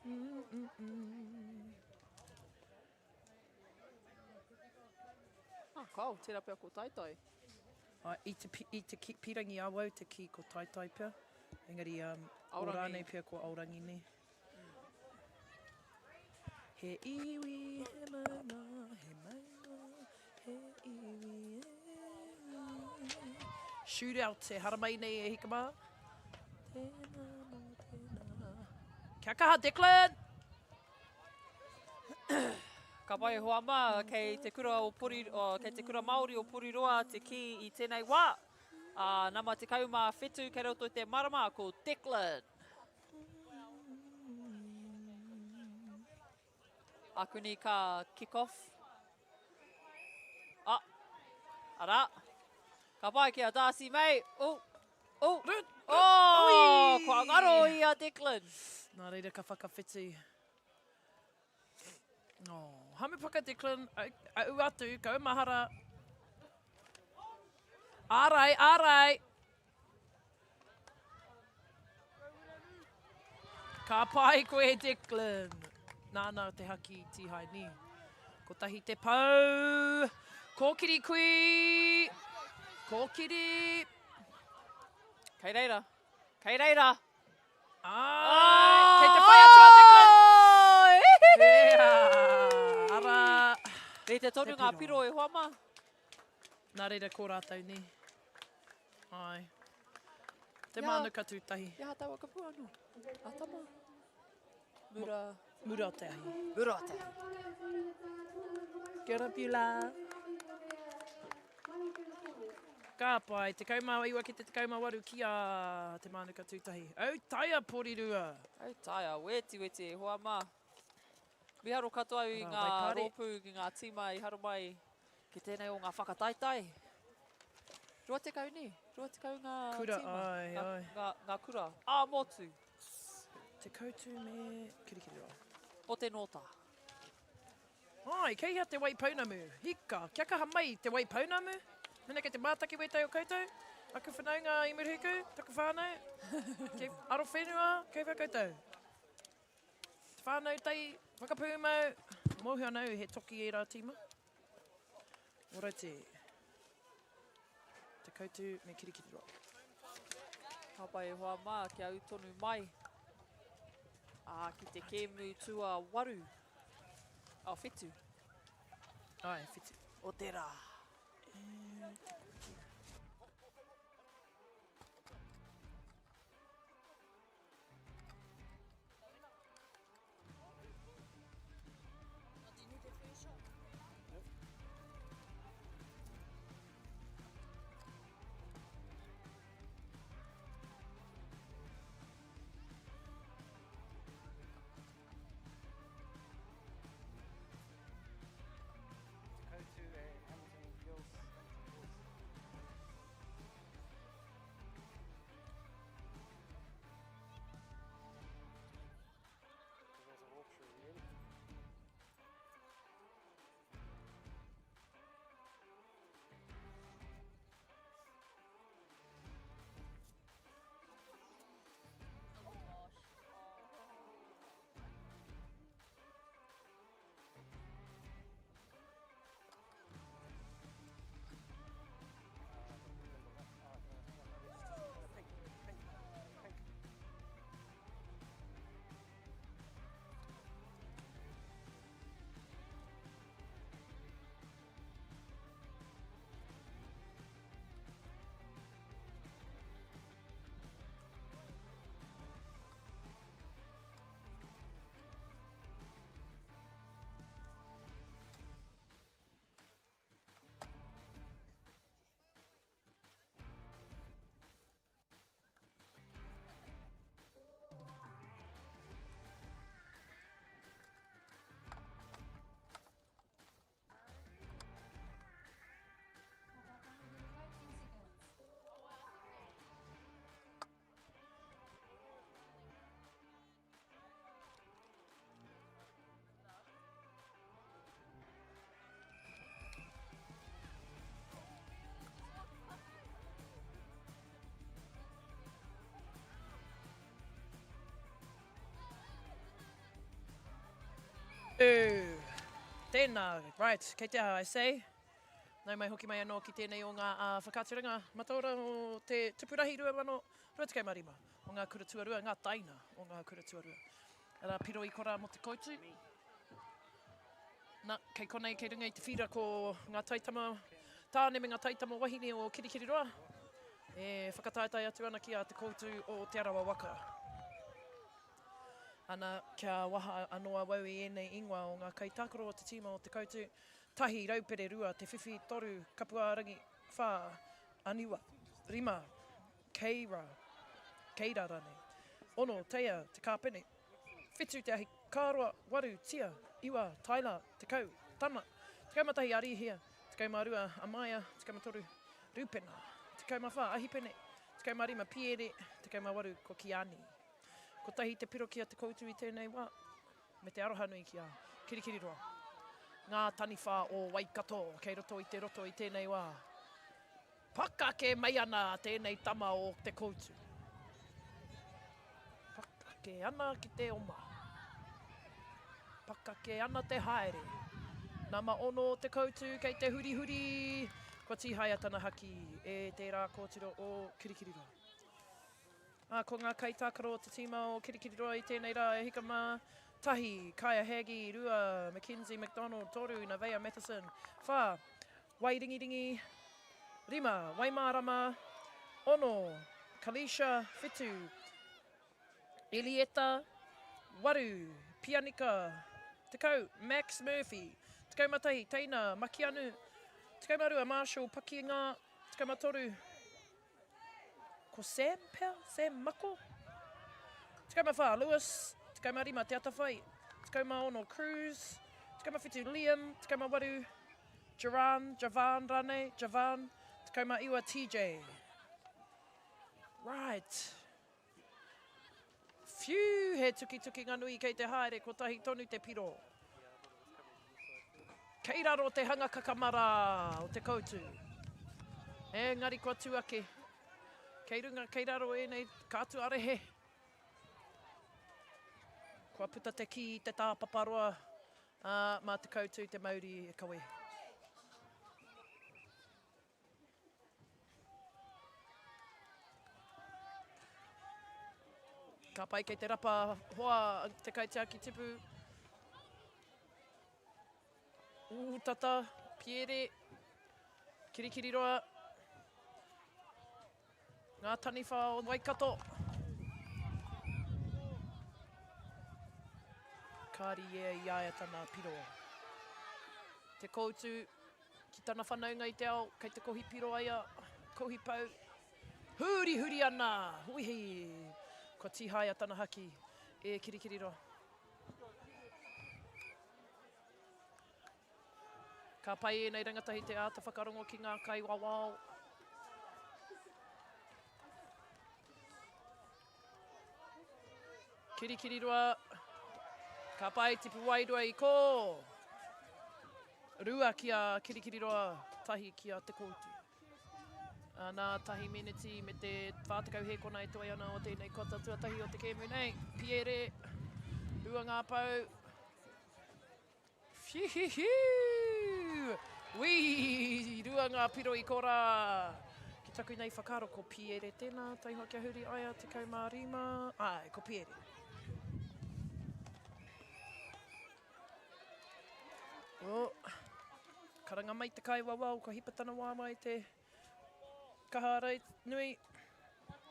Mm, mm, mm. Ah, kao, tērā pea ko Taitai. Ah, i te, i te ki, pirangi awau te ki ko Taitai pea. Engari, um, o rānei pea ko Aorangi nei. He iwi, he maunga, he maunga, he iwi, e. Shootout e haramai nei e hika mā. Tēnā mō tēnā. Kia kaha, Declan! Ka pai e hoa mā, kei te kura o Pori, oh, kei te kura Māori o Poriroa te kī i tēnei wā. Ā, nama 17 kei roto i te marama ko Declan. Akuni ka kick off. Ah, ara. Ka pai ki a Darcy May. Oh, oh, oh, kua ngaro i a Declan. Nā reira ka whakawhiti. Oh, Hamupaka Declan, au atu, kau mahara. Ārai, ārai. Ka pai koe Declan. Nāna te haki tihai ni. Kotahi te pou. Kōkiri kui. Kōkiri. Kei reira. Kei reira. Ai, kei te whai atu a Declan. Yeah, ara. Rite tonu ngā piro e hoa mā. Nā reira ko rātou ni. Ai. Te mānuka tūtahi. Ia taua kupu anō. A tama. Mura. Mura o te ahi. Mura o te ahi. Kia ora, Beulah. Ka pai, 19 ki te 18 ki a Te Mānuka Tūtahi. Au taia, Porirua! Au taia, weti weti e hoa mā. Miharo katoa au i ngā rōpū, ki ngā tīma i haramai Ki tēnei o ngā whakataetae. 20 nē? 20 ngā kura, tīma. Ai, ai. Ngā, ngā kura. Ā motu. Te Koutu me Kirikiriroa. O te Nōta. Ai, kei hea te Waipounamu? Hika, kia kaha mai te Waipounamu. Mena kei te mātaki wētahi o koutou. Aku whanaunga i Murihiku, taku whānau. Kei Arowhenua, kei whea koutou? Te whānau tai whakapūmau, mōhio ana au he toki ērā tīma. Ora te, te Koutu me Kirikiriroa. Ka pai e hoa mā, kia ū tonu mai. Ā, ki te kēmu tua waru, oh, whitu. Ai, whitu. O te rā. E, te Koutu. Ooh. Tēnā, right, kei te aha, I say. Nau mai hoki mai anō ki tēnei o ngā whakaaturanga mataora o te Tupurahi 2025 o ngā kura tuarua, ngā taina o ngā kura tuarua. Arā, piro i korā mō te koutu. Na, kei konei, kei runga i te whīra ko ngā taitama tāne me ngā taitama wahine o Kirikiriroa e whakataetae atu ana ki a Te Koutu o Te Arawa Waka. Ana, kia waha anō awau i ēnei ingoa o ngā kaitākaro o te tīma o Te Koutu, tahi, Raupere, rua, Te Whiwhi, toru, Kapuārangi, whā, Aniwa, rima, Keira, Keira rānei, ono, Teia, Te Kāpene, whitu, Te Ahi Kāroa, waru, Tia, iwa, Tyler, 10, Tana, 11, Arihia, 12, Amaia, 13, Rupena, 14, Ahipene, 15, Piere, 18, ko Kiani. Kotahi te piro ki a Te Koutu i tēnei wā, me te aroha nui ki a Kirikiriroa. Ngā taniwha o Waikato kei roto i te roto i tēnei wā. Pakake mai ana tēnei tama o Te Koutu. Pakake ana ki te oma. Pakake ana te haere. Nama ono o Te Koutu kei te hurihuri. Kua tīhaea tana haki e tērā kōtiro o Kirikiriroa. Ā, ko ngā kaitākaro o te tīma o Kirikiriroa i tēnei rā e hika mā, tahi, Kaya Haggie, rua, Mackenzie McDonald, toru, Navea Matheson, whā, Wairingiringi, rima, Waimārama, ono, Kalisha, whitu, Elieta, waru, Pianika, 10, Max Murphy, 11, Teina, Makianu, 12, Marshall, Pakinga, 13, Ko Sam pea, Sam Mako. 14, Lewis. 15, Te Atawhai. 16, Cruz. 17, Liam. 18, Jaran, Javan rānei, Javan. 19, TJ. Right. Whiu, he tukitukinga nui kei te haere, kotahi tonu te piro. Kei raro te hanga kakamara o te koutu. Engari kua tū ake. Kei runga, kei raro ēnei kātua rehe. Kua puta te kī i te tāpaparoa, ā, mā te koutu te mauri e kawe. Ka pai kei te rapa hoa te kaitiaki tipu. Ūtata, Piere, Kirikiriroa, ngā taniwha o Waikato. Kāri ia i a ia tana piro. Te koutu Ki tana whanaunga i te ao, kei te kohi piro a ia, kohi pau, hurihuri ana, huihi, kua tīhaea tana haki e Kirikiriroa. Ka pai ēnei rangatahi te āta whakarongo ki ngā kaiwawao. Kirikiriroa, ka pai tipu wairua i kō. Rua ki a Kirikiriroa, tahi ki a Te Koutu. Nā tahi meneti me te 40 hēkona e toe ana o tēnei kota tuatahi o te kēmu nei. Piere, rua ngā pau. Whihihiu! Wī! Rua ngā piro i korā! Ki taku nei whakaaro ko Piere tēnā, taihoa kia huri aia 15, āe, ko Piere. Oh, karanga mai te kaiwawao, kua hipa tana waewae te kaha arai nui.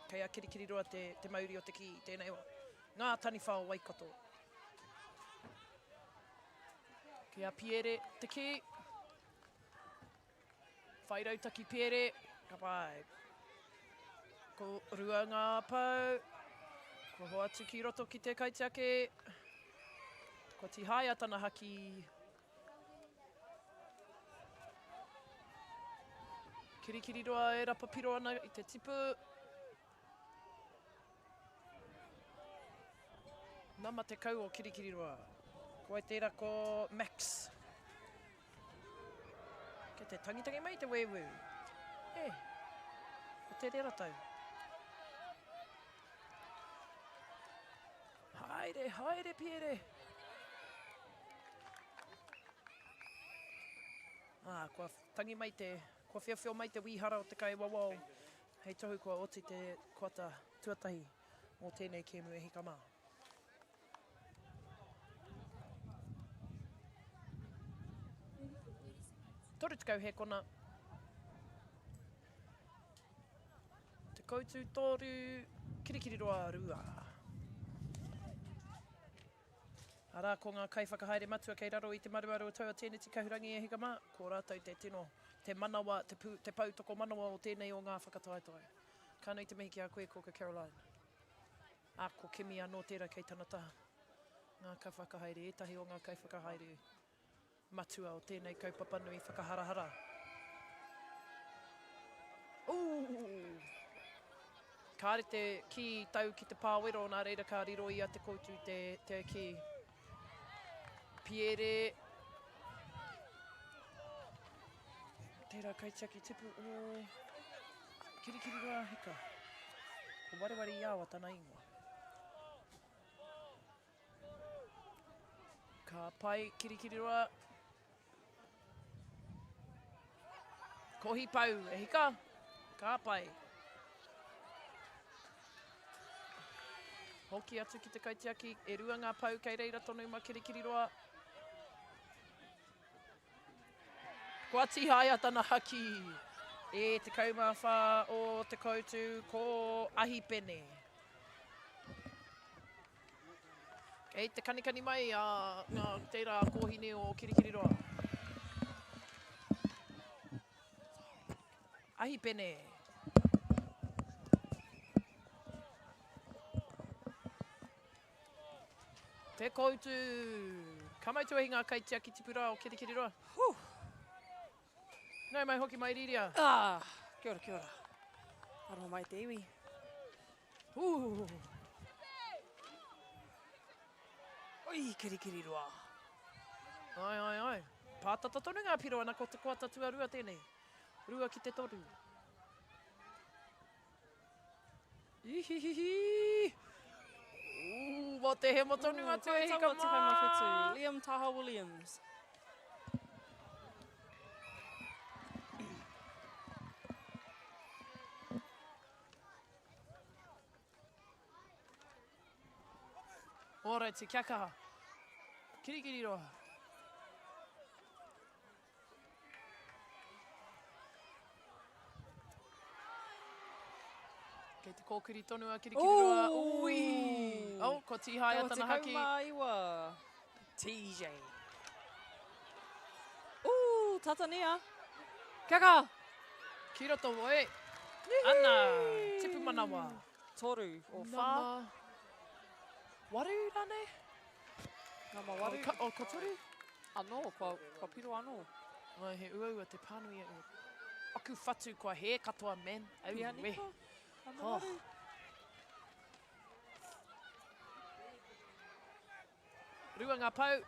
Kei a Kirikiriroa te, te mauri o te kī i tēnei wā. Ngā taniwha o Waikato. Kei a Piere te kī. Whai rautaki Piere. Ka pai. Ko rua ngā pau. Kua hoatu ki roto ki te kaitiaki. Kua tihaia tana haki. Kirikiriroa e rapa piro ana i te tipu. Nama 10 o Kirikiriroa. Ko wai tērā ko Max. Kei te tangitangi mai te wēwū. E, ko te reratau. Haere, haere, Piere. Ā, kua tangi mai te, kua wheowheo mai te wīhara o te kaiwawao hei tohu kua oti te koata tuatahi mō tēnei kēmu e hika mā. 30 hēkona. Te Koutu toru, Kirikiriroa rua. Arā, ko ngā kaiwhakahaere matua kei raro i te maruaru o taua tēneti kahurangi e hika mā, ko rātou te tino, te manawa, te pū, te pou tokomanawa o tēnei o ngā whakataetae. Ka nui te mihi ki a koe, Kōka Caroline. Ā, ko Kimi anō tērā kei tana taha. Ngā kaiwhakahaere, ētahi o ngā kaiwhakahaere matua o tēnei kaupapa nui whakaharahara. Ooh! Kāre te kī tau ki te pāwero, nā reira ka riro i a Te Koutu te, te kī. Piere. Tērā kaitiaki tipu o Kirikiriroa Hika. Ko Wareware Iaoa tana ingoa. Ka pai Kirikiriroa. Kohi pau, e hika. Ka pai. Hoki atu ki te kaitiaki, e rua ngā pau kei reira tonu ma Kirikiriroa. Kua tīhaea tana haki e 14 o Te Koutu ko Ahipene. Kei te kanikani mai a ngā tērā kōhine o Kirikiriroa. Ahipene. Te Koutu. Ka mau tuahi ngā kaitiaki tipurā o Kirikiriroa. Huh. Nau mai hoki mai Riria. Ah, kia ora, kia ora. Aroha mai te iwi. Ooh. Oi, Kirikiriroa. Ai, ai, ai. Pātata tonu ngā piro ana ko te koata tuarua tēnei. 2 ki te 3. Ihihihi! Ooh, mō te hemo tonu atu e hika mā! Liam Taha Williams. Ōraiti, kia kaha. Kirikiriroa. Kei te kōkiri tonu a Kirikiriroa. Ui! Oh, kua tīhaea tana haki. 19. TJ. Ooh, tata nia. Kia kaha! Ki roto, oi. Ana, tipu manawa. Toru o whā. Nama. Waru rānei? Nama waru. Oh, ka, oh, ko toru? Anō, kua, kua piro anō. Ai, he uaua te pānui e Aku whatu kua hē katoa, man. Au, Pianiko? Nama Oh. waru. Rua ngā pau.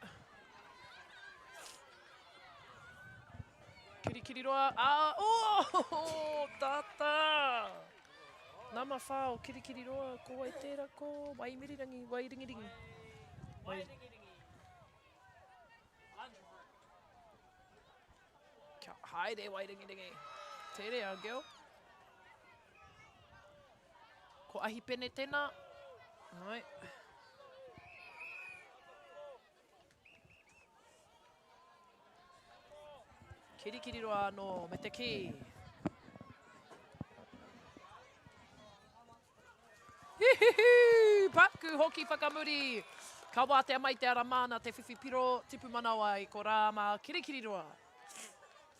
Kirikiriroa. Ah, oh, tata! Nama whā o Kirikiriroa, ko wai tērā, ko Waimirirangi, Wairingiringi. Wairingiringi. Kia haere Wairingiringi. Tere a girl. Ko Ahipene tēnā. Ai. Kirikiriroa anō me te kī. Hihihi! Paku hoki whakamuri. Ka wātea mai te ara māna te whiwhi piro tipu manawa i ko rā mā Kirikiriroa.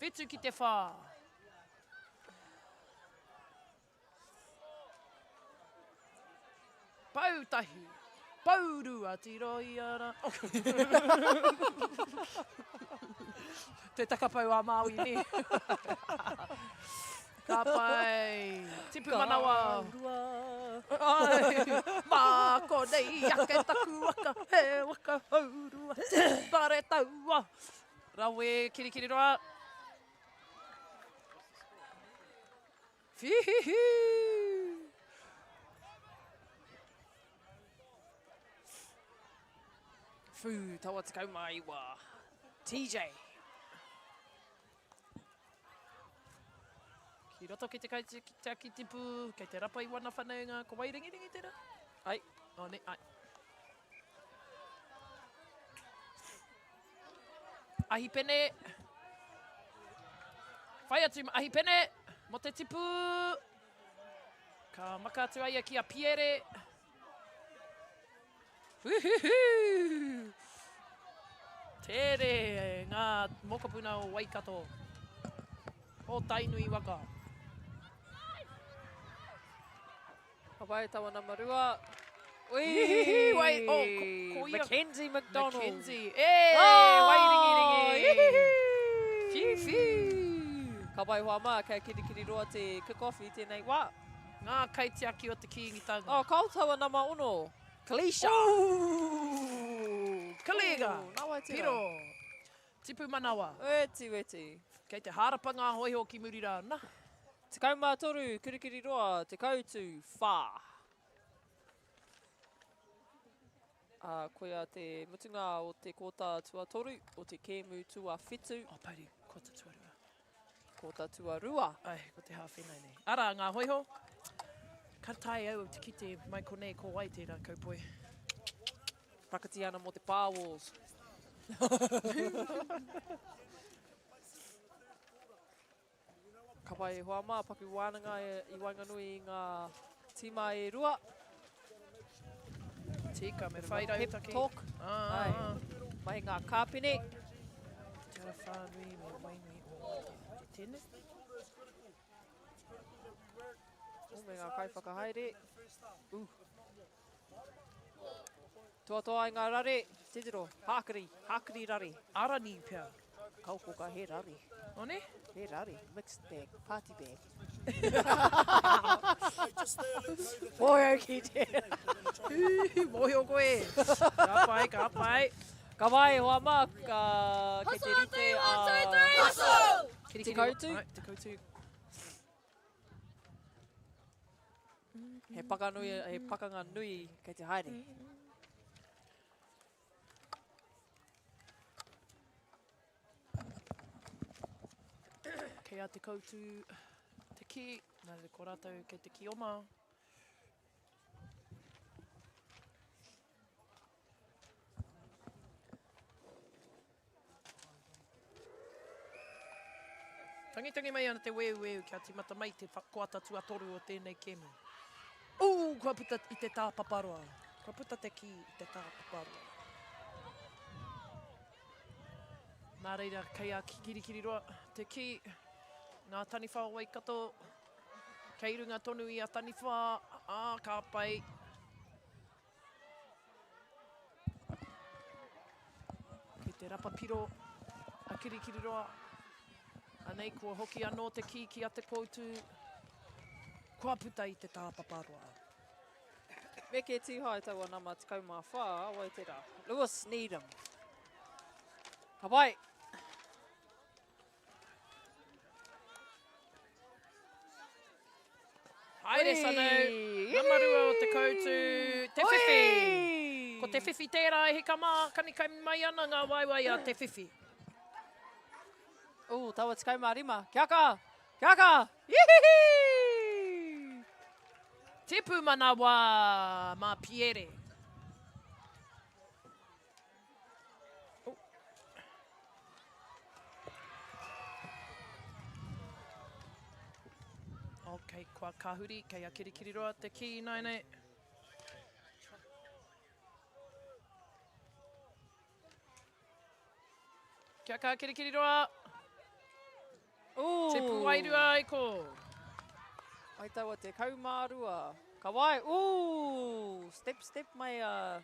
7 ki te 4. Pau tahi, pau rua, tirohia rā. Te takapau a Māui, nē. Ka pai. Tipu manawa. Ka rua. Ai, mā konei ake taku waka, he waka hourua, tare taua. Rawe Kirikiriroa. Whihihi! Whū, taua 19. TJ. Ki roto ki te kaitiaki tipu, kei te rapa i wana whanaunga, ko Wairingiringi tera? Ai. Oh, ne, ai. Ahipene. Whai atu, Ahipene, mo te tipu. Ka maka atu aia ki a Piere. Uhuhu! Tere ngā mokopuna o Waikato, o Tainui waka. Ka pai taua nama rua. Ui! Ihihi, wai, oh, ko, ko ia. Mackenzie McDonald. Mackenzie. E, oh, wairingiringi. Ihihi! Whiu, whiu. Ka pai hoa mā, kei Kirikiriroa te kick-off i tēnei wā. Ngā kaitiaki o te Kīngitanga. Oh, kao taua nama ono. Kalisha! Ooh! Kalega! Ooh, nā wai tērā? Piro! Tipu manawa. Weti, weti. Kei te hārapa ngā hōiho ki muri rā, na. 13, Kirikiriroa, 10 to 4. Ā, koia te mutunga o te kōta tuatoru, o te kēmu tuawhitu. Oh, pouri, kōta tuarua. Kōta tuarua. Ai, ko te hāwhenai nei. Arā, ngā hōiho. Ka taea au te kite mai konei ko wai tērā kaupoi. Rakati ana mō te Pā Wars. Ka pai e hoa mā, paku wānanga i waenganui i ngā tīma e rua. Tika, me whai rautaki. Pep talk. Ah. Ai, mahi ngā kāpene. Te ara whānui me Wainui o te tene. O, me ngā kaiwhakahaere. Uh. Toatoa i ngā rare, titiro, hākiri, hākiri rare. Arani pea. Kaukoka he rare. One? He rare, mixed bag, party bag. Mōhio ki tērā. Mōhio koe. Ka pai, ka pai. Ka pai, hoa mā, ka, kei te rite a... Te koutu. Te koutu. He pakanui, he pakanga nui kei te haere. Kei a Te Koutu te ki, nā reira ko rātou kei te ki oma. Tangitangi mai ana te weuweu kia tīmata mai te koata tuatoru o tēnei kēmu. Ū, kua puta i te tāpaparoa. Kua puta te kī i te tāpaparoa. Nā reira, kei a Kirikiriroa te kī, ngā taniwha o Waikato, kei runga tonu i a taniwha, ā, ka pai. Kei te rapa piro a Kirikiriroa. Anei kua hoki anō te kī ki a Te Koutu. Kua puta i te tāpaparoa. Meke Tīhae taua nama 14, wai tērā? Lewis Needham. Ka pai! Haere Sanu, nama rua o te koutu, te whiwhi. Ko te whiwhi tērā e hika mā, kanikai mai ana ngā waewae a te whiwhi. Ooh, taua 15. Kia kaha! Kia kaha! Ihihi! Tipu manawa mā Piere. Oh. Ok, kua kahuri, kei a Kirikiriroa te kī ināianei. Kia kaha Kirikiriroa. Ooh. Tipu wairua ai ko. Ai taua 12. Ka wai, ooh, step, step mai a,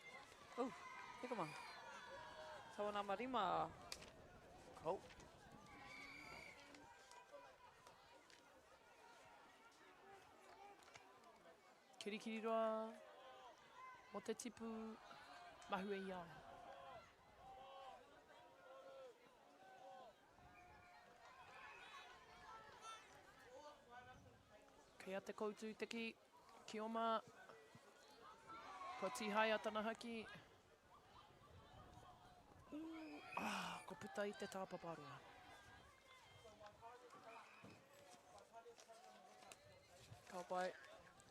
ooh, hika ma. Taua nama rima. Cool. Kirikiriroa, mo te tipu, mahue i a ia. Kei a Te Koutu te ki, ki oma. Kua tīhaea tana haki. Ooh, ah, ko puta i te tāpaparoa. Ka pai.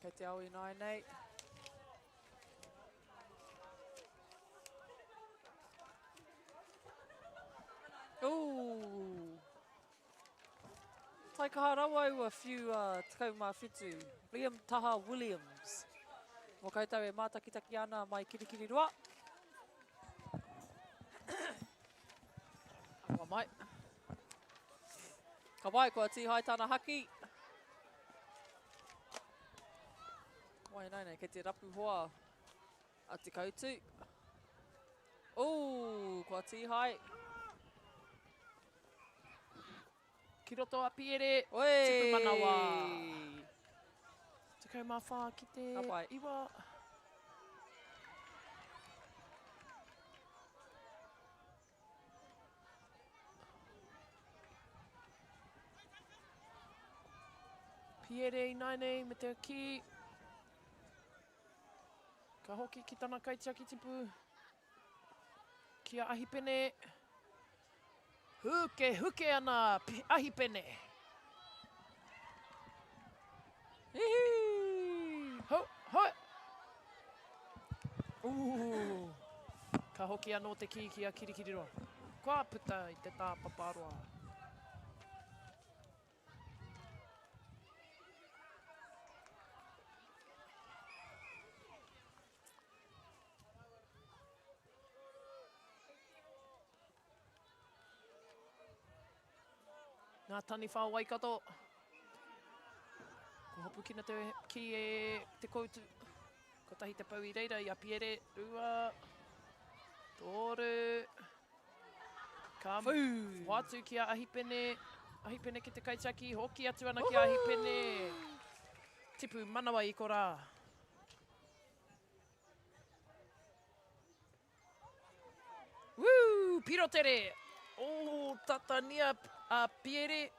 Kei te ao ināianei. Ooh! Taikaha rawa ua whiu a 17, Liam Taha Williams. Mō koutou e mātakitaki ana mai Kirikiriroa. Awa mai. Ka pai, kua tīhai tana haki. Wai nei nei, kei te rapu hoa a Te Kautu. Ooh, kua tīhai. Ki roto a Piere, Oi! tipu manawa. 14 ki te Ka pai. 9. Piere ināianei me te kī. Ka hoki ki tana kaitiaki tipu. Ki a Ahipene. Huke, huke ana Ahipene. Ihi! Ho, ho! Ooh. Ka hoki anō te kī ki a Kirikiriroa. Kua puta i te tāpaparoa. Ngā taniwha o Waikato. Ko hopukina te ki e te koutu. Kotahi te pau i reira i a Piere. Rua. Toru. Ka hoatu ki a Ahipene. Ahipene ki te kaitiaki. Hoki atu ana ki a Ahipene. Tipu manawa i korā. Woo! Pirotere! Oh, tatania a Piere.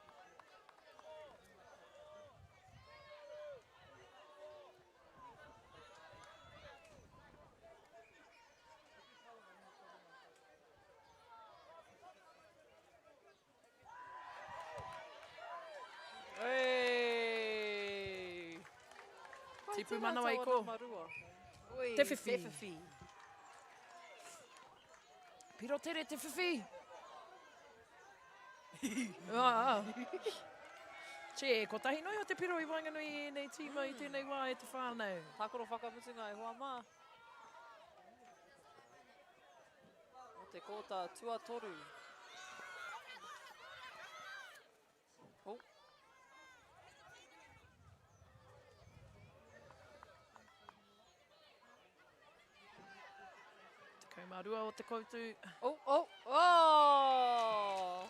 Hey! Tipu manawa i ko. Te whiwhi. Te whiwhi. Piro tere te whiwhi. ah. Che, kotahi noa iho te piro i waenganui i ēnei tīma i tēnei wā e te whānau. Tākaro whakamutunga e hoa mā. O te kōta tuatoru. Oh. 12 o te koutu. Oh, oh, oh!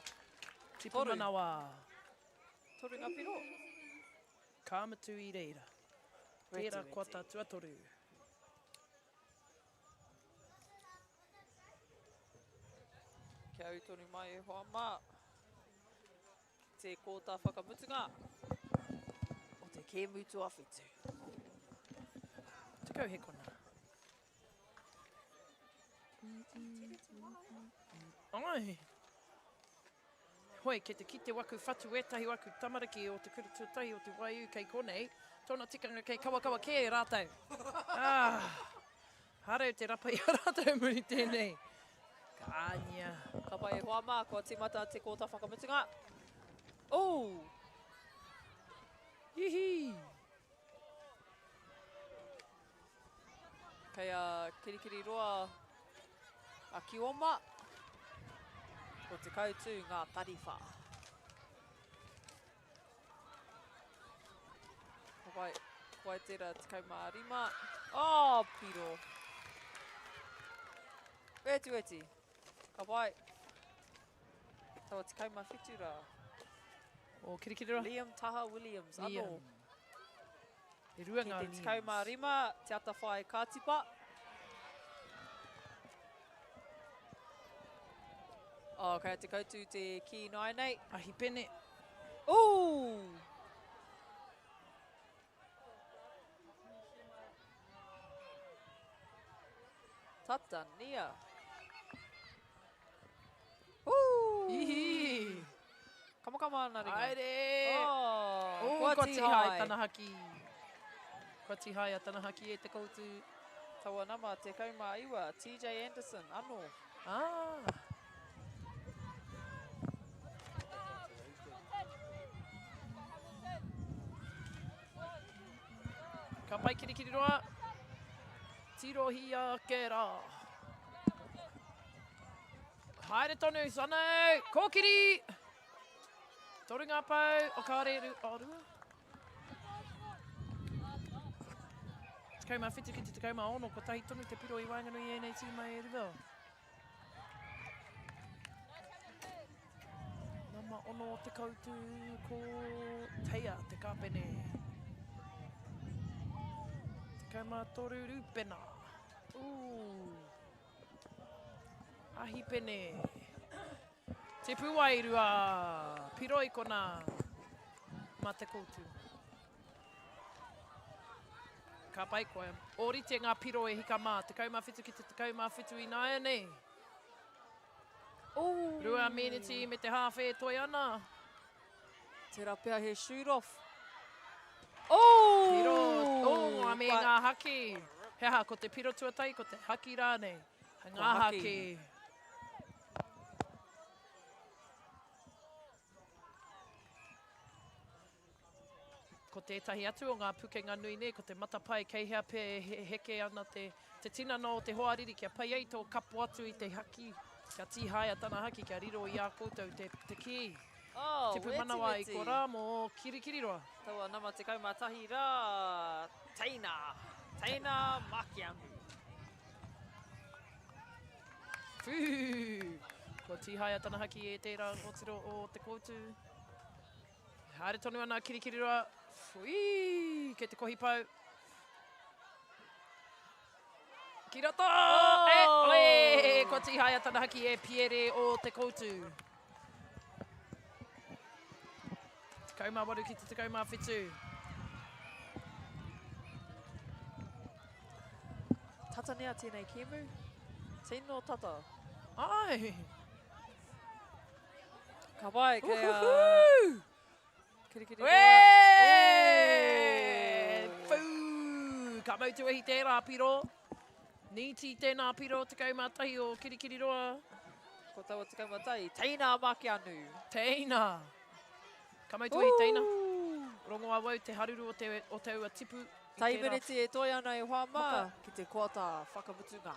Tipu manawa. Toru ngā piro. Ka mutu i reira. Tērā kota tuatoru. Kia ū tonu mai e hoa mā. Te kōta whakamutunga o te kēmu tuawhitu. Tekau hekona. Ai. Hoi, kei te kite waku whatu ētahi waku tamariki o te kura tuatahi o te Waiū kei konei, tōna tikanga kei kawakawa kē rātou. Ah, hareu te rapa i a rātou muri tēnei. Ka ānia. Ka pai e hoa mā, kua tīmata te kōta whakamutunga. Ooh! Hihi! Kei a Kirikiriroa a Kioma, ko Te Kautū ngā tariwha. Ka pai, koe tērā 15. Oh, piro. Weti, weti. Ka pai. Taua 17 rā. O Kirikiriroa. Liam Taha Williams, anō. Liam. E rua ngā Ki te 15, Te Atawhai Kātipa. Oh, kei a Te Kautu te kī nāianei. Ahipene. Ooh! Tatania. Ooh! Ihi! Kamakama ana ringa. Haere! Oh, Oh, kua kua tīhae. tīhae tana haki. Kua tihaia tana haki e te koutu. Taua nama 19, TJ Anderson, ano. Ah. Ka pai Kirikiriroa. Tirohia ake rā. Haere tonu, Sano. Kōkiri! Toru ngā pau, o kāre, o rua. 17 ki te 16, kotahi tonu te piro i waenganui i ēnei tīma e rua. Nama ono o te kautu ko Teia te kāpene. 13 Rūpena. Ooh. Ahipene. Te Pūwairua. Piro i kona. Ma te koutu. Ka pai koe. Ōrite ngā piro e hika mā. 17 ki te 17 ināianei. Ooh. Rua meneti me te hāwhe e toe ana. Tērā pea he shoot off. Oh! Piro, oh, me ngā haki. He aha, ko te piro tuatahi, ko te haki rānei. Ngā haki. Ko tētahi atu o ngā pukenga nui nei, ko te matapae kei hea pea e heke ana te, te tinana o te hoariri kia pai ai tō kapo atu i te haki, kia tīhaea tana haki, kia riro i a koutou te, te kī. Oh, Tipu manawa i korā mō Kirikiriroa. Taua nama 11 rā, Teina, Teina Makiangu. Whū! Kua tīhaea tana haki e tērā kōtiro o Te Koutu. Haere tonu ana a Kirikiriroa. Whui! Kei te kohi pau. Ki roto! Oh! E, oe! Kua tīhaea tana haki e Piere o Te Koutu. 18 ki te 17. Tata nea tēnei kēmu. Tino tata. Ai! Ka pai, kei a... Kirikiri Wē! Whū! Ka mau te wehi tērā piro. Nīti tēnā piro 11 o Kirikiriroa. Ko taua 11, Teina Makeanu. Teina. Ka mau te wehi Teina. Rongo awau te haruru o te, o te ua tipu. Tai miniti e toe ana e hoa mā ki te koata whakamutunga.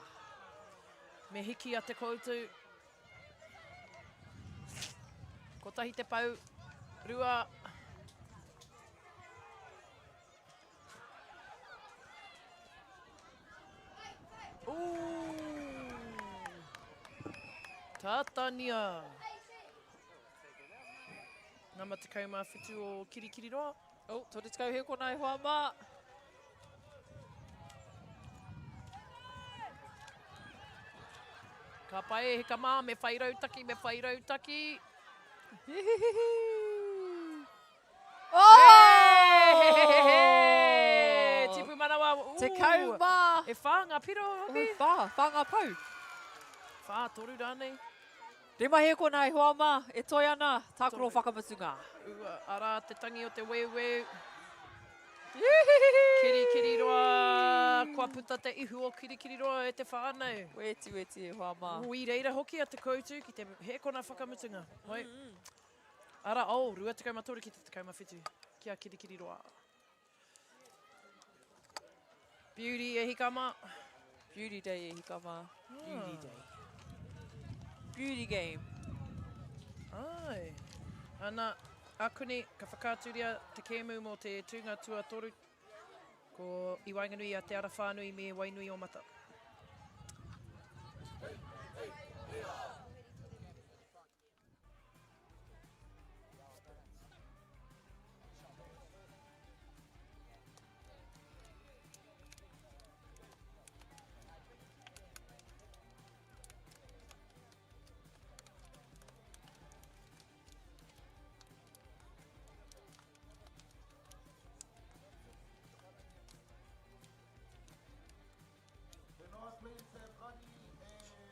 Me hiki a te koutu. Kotahi te pau, rua. Tātania. Nama 17 o Kirikiriroa. Oh, 30 he kona e hoa mā. Ka pai e hika mā, me whai rautaki, me whai rautaki. Oh! Tipu manawa. Tekau mā. E whā ngā piro hoki. E whā, whā ngā pau. Whā, toru rānei. Rima he kona e hoa mā, e toe ana, tākaro whakamutunga. Ua, arā te tangi o te weuweu. Kirikiriroa, kua puta te ihu o Kirikiriroa e te whānau. Weti, weti e hoa mā. I reira hoki a Te Koutu ki te hēkona whakamutunga. Hoi. Ara, oh, 23 ki te 17 ki a Kirikiriroa. Beauty e hika mā. Beauty day e hika mā. Beauty day. Beauty game. Ai. Ana, akuni, ka whakaaturia te kēmu mō te tūnga tuatoru. Ko i waenganui a Te Ara Whānui me Wainuiomata.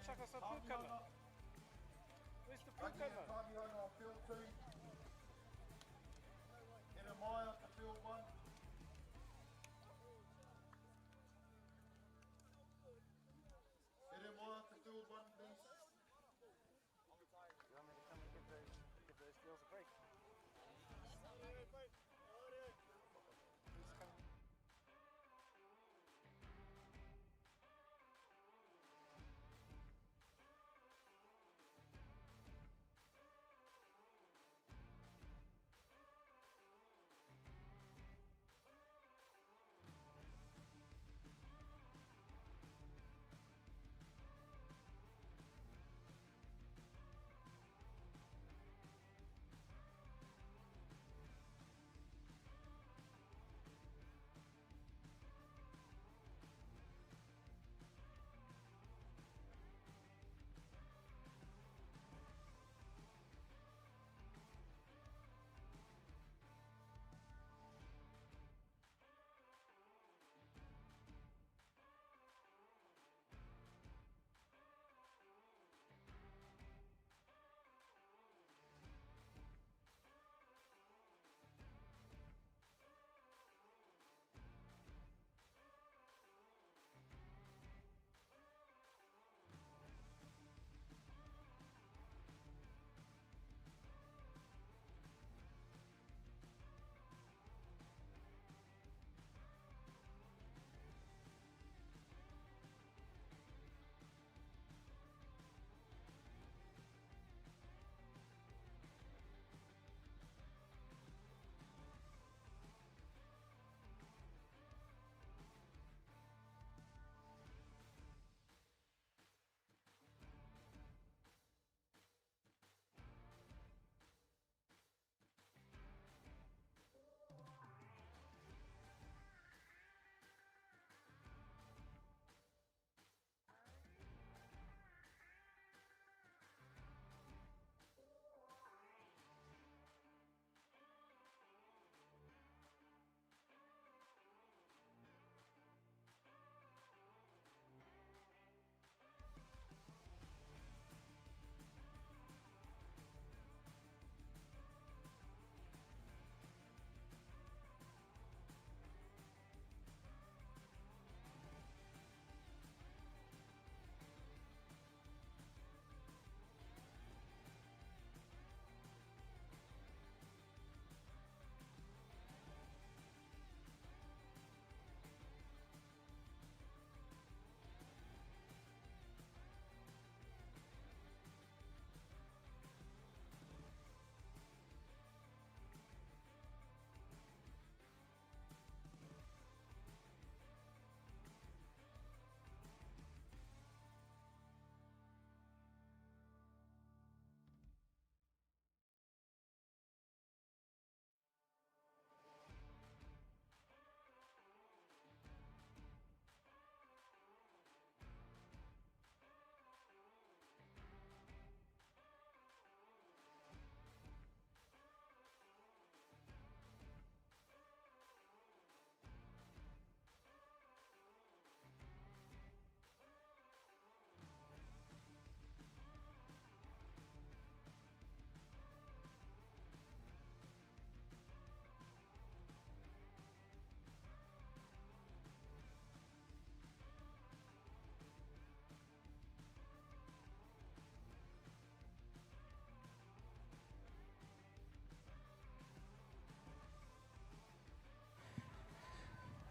Chuck us a pūkana. Where's the pūkana?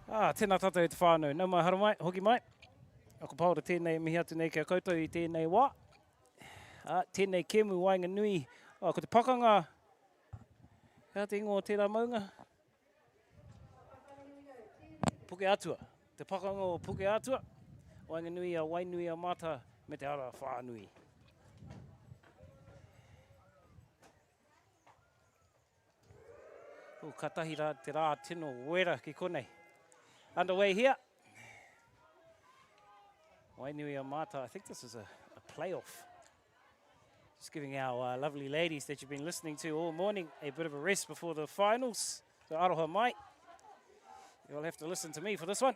Ah, tēnā tātou e te whānau. Nau mai, haramai, hoki mai. Ko Paora tēnei e mihi atu nei ki a koutou i tēnei wā. Ah, tēnei kēmu waenganui. Ah, ko te pakanga, he aha te ingoa o tērā maunga? Puke Atua. Te pakanga o Puke Atua, waenganui a Wainui a Mata me te ara whānui. Oh, katahi rā te rā tino wera ki konei. Underway here. Wainui a Mata, I think this is a, a playoff. Just giving our uh, lovely ladies that you've been listening to all morning a bit of a rest before the finals. So aroha mai. You'll have to listen to me for this one.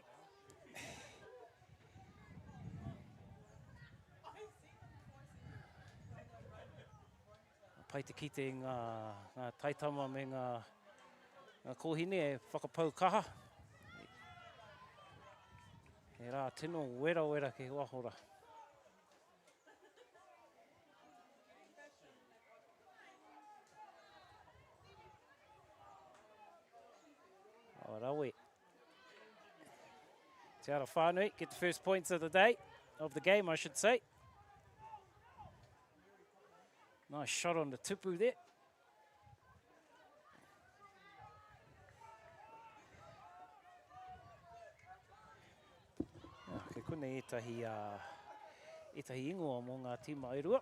Pai te kite i ngā, ngā taitama me ngā, ngā kōhine e whakapau kaha. He rā tino werawera ki wahora. Oh, rawe. Te Ara Whānui get the first points of the day, of the game, I should say. Nice shot on the tupu there. Ah, kei konei ētahi, uh, ētahi ingoa mō ngā tīma e rua.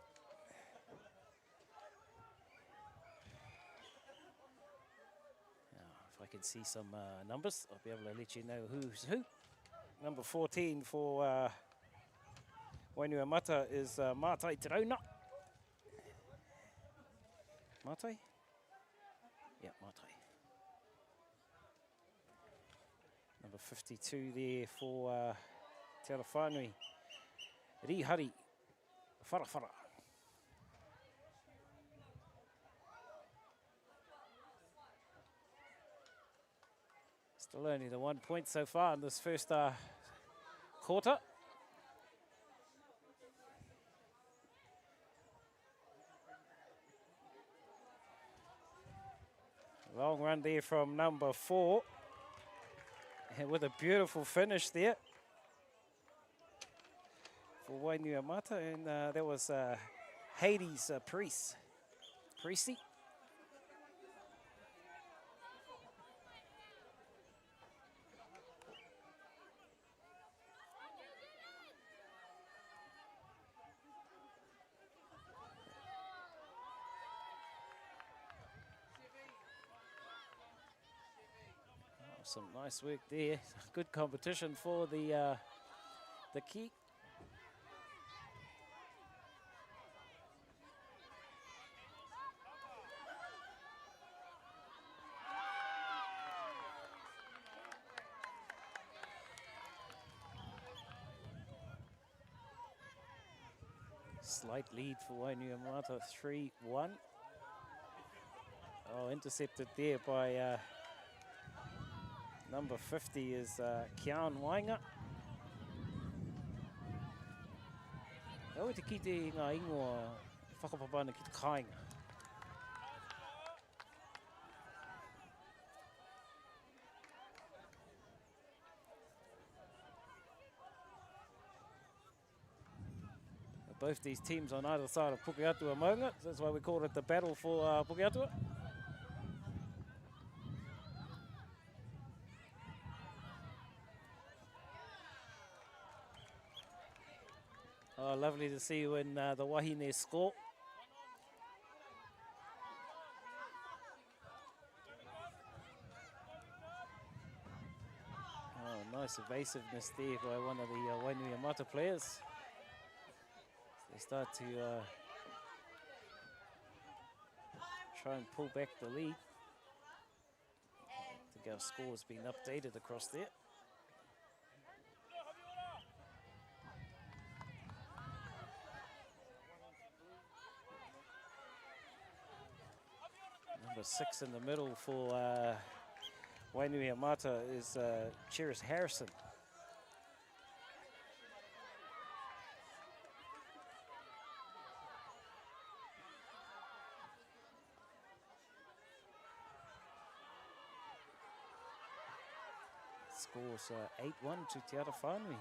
Now, if I can see some uh, numbers, I'll be able to let you know who's who. Number 14 for uh, Wainuiomata is uh, Mātai Te Rauna. Mātai? Yeah, Mātai. Number 52 there for uh, Te Ara Whānui. Rihari Wharawhara. Still only the one point so far in this first uh, quarter. Long run there from number four. And with a beautiful finish there for Wainuiomata. And uh, that was uh, Hades uh, Priest. Priesty. Oh, some nice work there. Good competition for the uh, the key. Slight lead for Wainuiomata, 3-1. Oh, intercepted there by uh, number 50 is uh, Kian Wainga. Aue te kite i ngā ingoa e whakapapa ana ki te kāinga. Both these teams on either side of Pukeatua Maunga, so that's why we call it the battle for uh, Pukeatua. Oh, lovely to see you in uh, the Wahine score. Oh, nice evasiveness there by one of the uh, Wainuiomata players. They start to uh, try and pull back the lead. I think our score has been updated across there. Number six in the middle for uh, Wainuiomata is uh, Cheris Harrison. Scores 8-1 to Te Ara Whānui.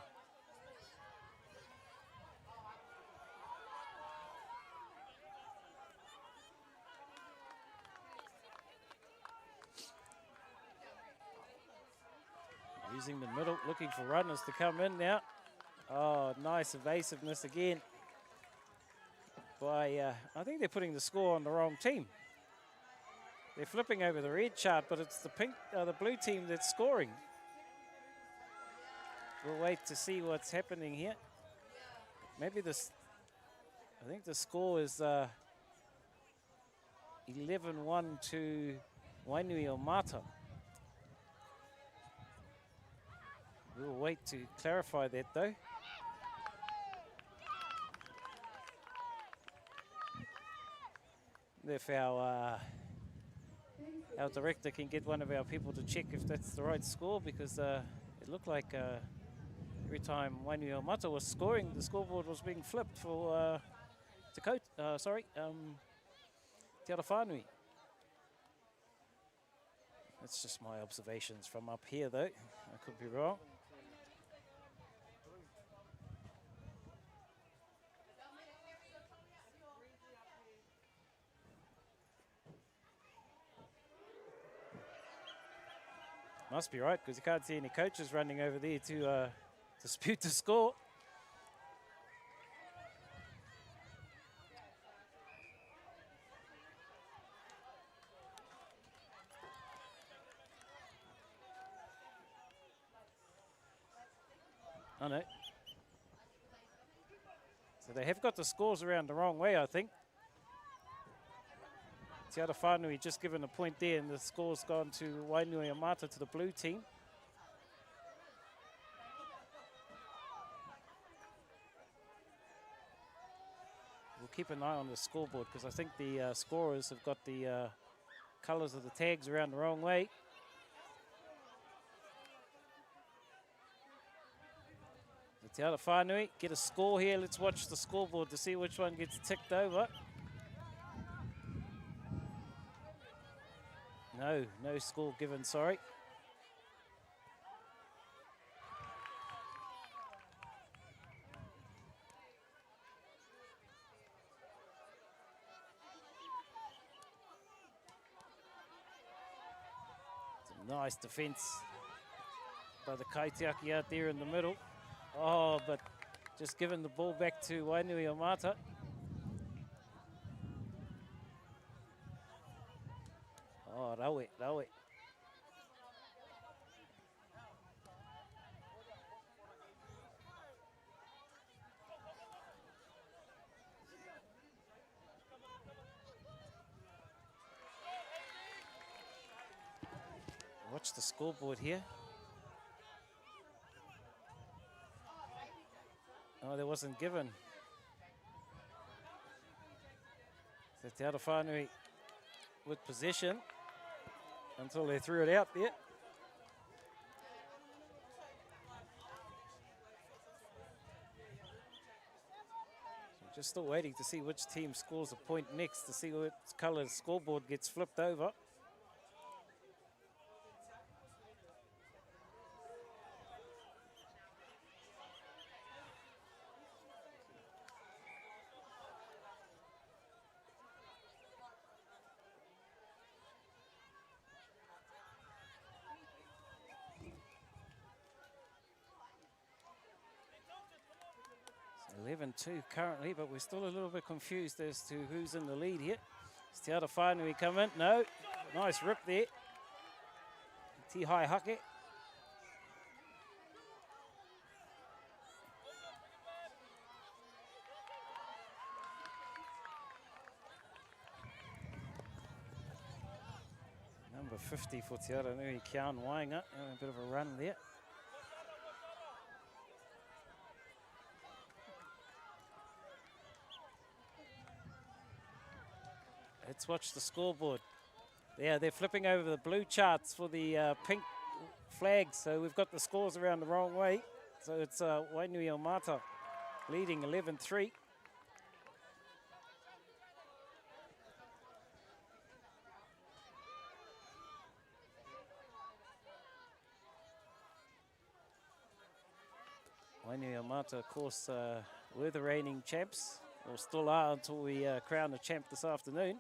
Using the middle, looking for runners to come in now. Oh, nice evasiveness again. By, I think they're putting the score on the wrong team. They're flipping over the red chart, but it's the pink, the blue team that's scoring. We'll wait to see what's happening here. Maybe this, I think the score is 11-1 to Wainuiomata. We'll wait to clarify that though. If our director can get one of our people to check if that's the right score, because it looked like every time Wainuiomata was scoring, the scoreboard was being flipped for Te Ara Whānui. That's just my observations from up here, though. I could be wrong. Must be right, because you can't see any coaches running over there to dispute the score. Oh no. So they have got the scores around the wrong way, I think. Te Ara Whānui just given a point there, and the score's gone to Wainuiomata, to the blue team. We'll keep an eye on the scoreboard, because I think the scorers have got the colours of the tags around the wrong way. The Te Ara Whānui get a score here. Let's watch the scoreboard to see which one gets ticked over. No, no score given, sorry. It's a nice defense by the Kaitiaki out there in the middle. Oh, but just giving the ball back to Wainuiomata. Oh, rawe, rawe. Watch the scoreboard here. Oh, that wasn't given. So Te Ara Whānui with possession until they threw it out there. So just still waiting to see which team scores a point next, to see which colour the scoreboard gets flipped over. 11-2 currently, but we're still a little bit confused as to who's in the lead here. It's Te Ara Whānui come in. No, nice rip there. Tihai Hake. Number 50 for Te Aranui, Kian Wainga. A bit of a run there. Let's watch the scoreboard. Yeah, they're flipping over the blue charts for the pink flags, so we've got the scores around the wrong way. So it's Wainuiomata leading 11-3. Wainuiomata, of course, uh, were the reigning champs, or still are until we uh, crown a champ this afternoon.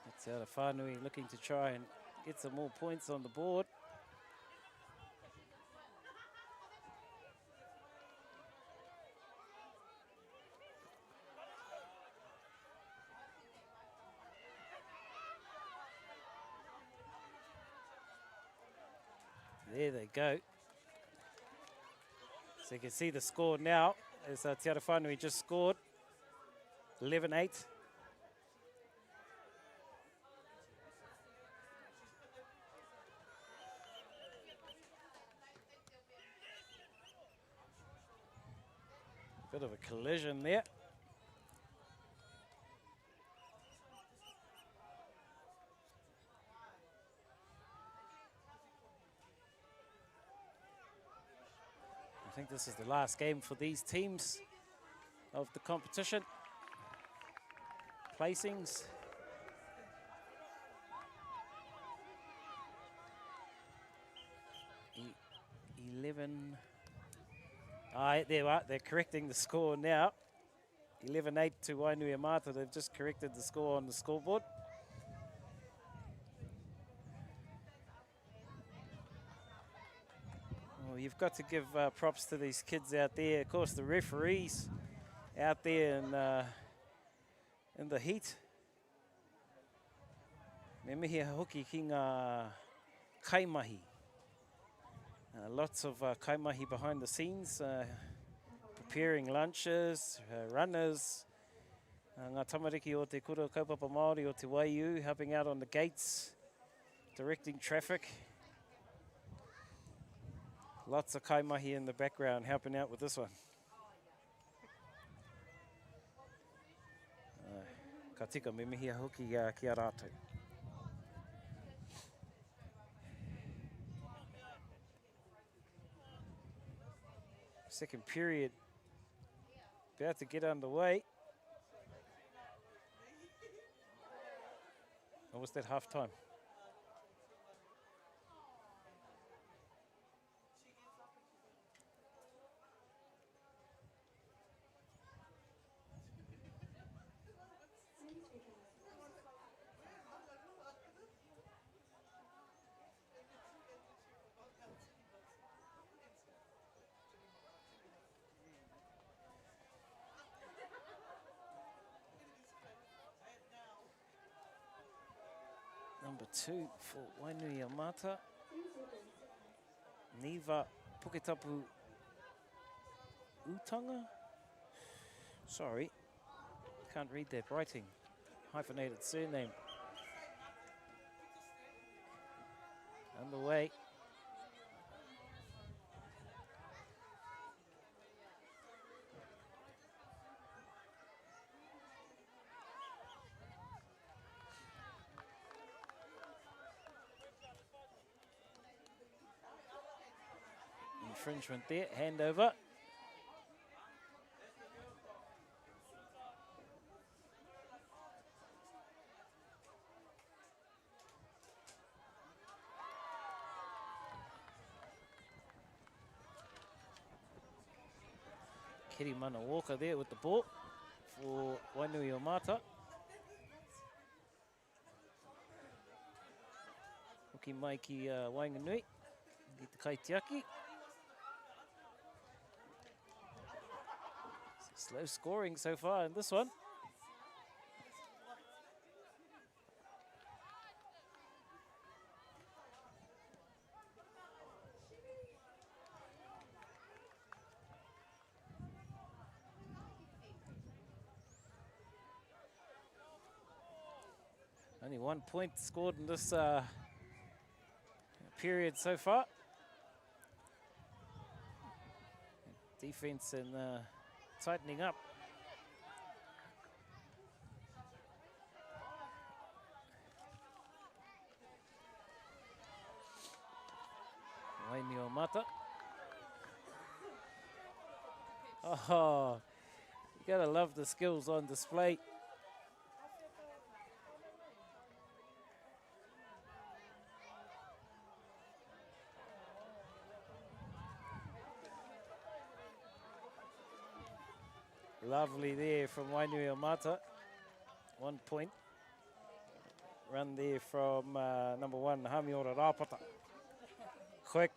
It's out of Whanui looking to try and get some more points on the board. There they go. So you can see the score now as uh, Te Whanui just scored 11-8. Bit of a collision there. I think this is the last game for these teams of the competition. Placings. E 11. Aye, they are. They're correcting the score now. 11-8 to Wainuiomata. They've just corrected the score on the scoreboard. Well, you've got to give uh, props to these kids out there. Of course, the referees out there in, uh, in the heat. Me mihi hoki ki ngā kaimahi. Uh, lots of uh, kaimahi behind the scenes, uh, preparing lunches, uh, runners, uh, ngā tamariki o te kura kaupapa Māori o Te Waiū, helping out on the gates, directing traffic. Lots of kaimahi in the background helping out with this one. Uh, ka tika, me mihi hoki uh, ki a rātou. Second period about to get underway. Or was that half time? Number two for Wainuiomata. Neva Puketapu Utanga. Sorry, can't read that writing. Hyphenated surname. Underway. Infringement there, handover. Kirimana Walker there with the ball for Wainuiomata. Hoki mai ki uh, Waenganui, ki te kaitiaki. Slow scoring so far in this one. Only one point scored in this uh, period so far. Defense and uh, tightening up. Wainuiomata. Oh, you gotta love the skills on display. Lovely there from Wainuiomata. 1 point. Run there from number 1, Hamiora Rapata. Quick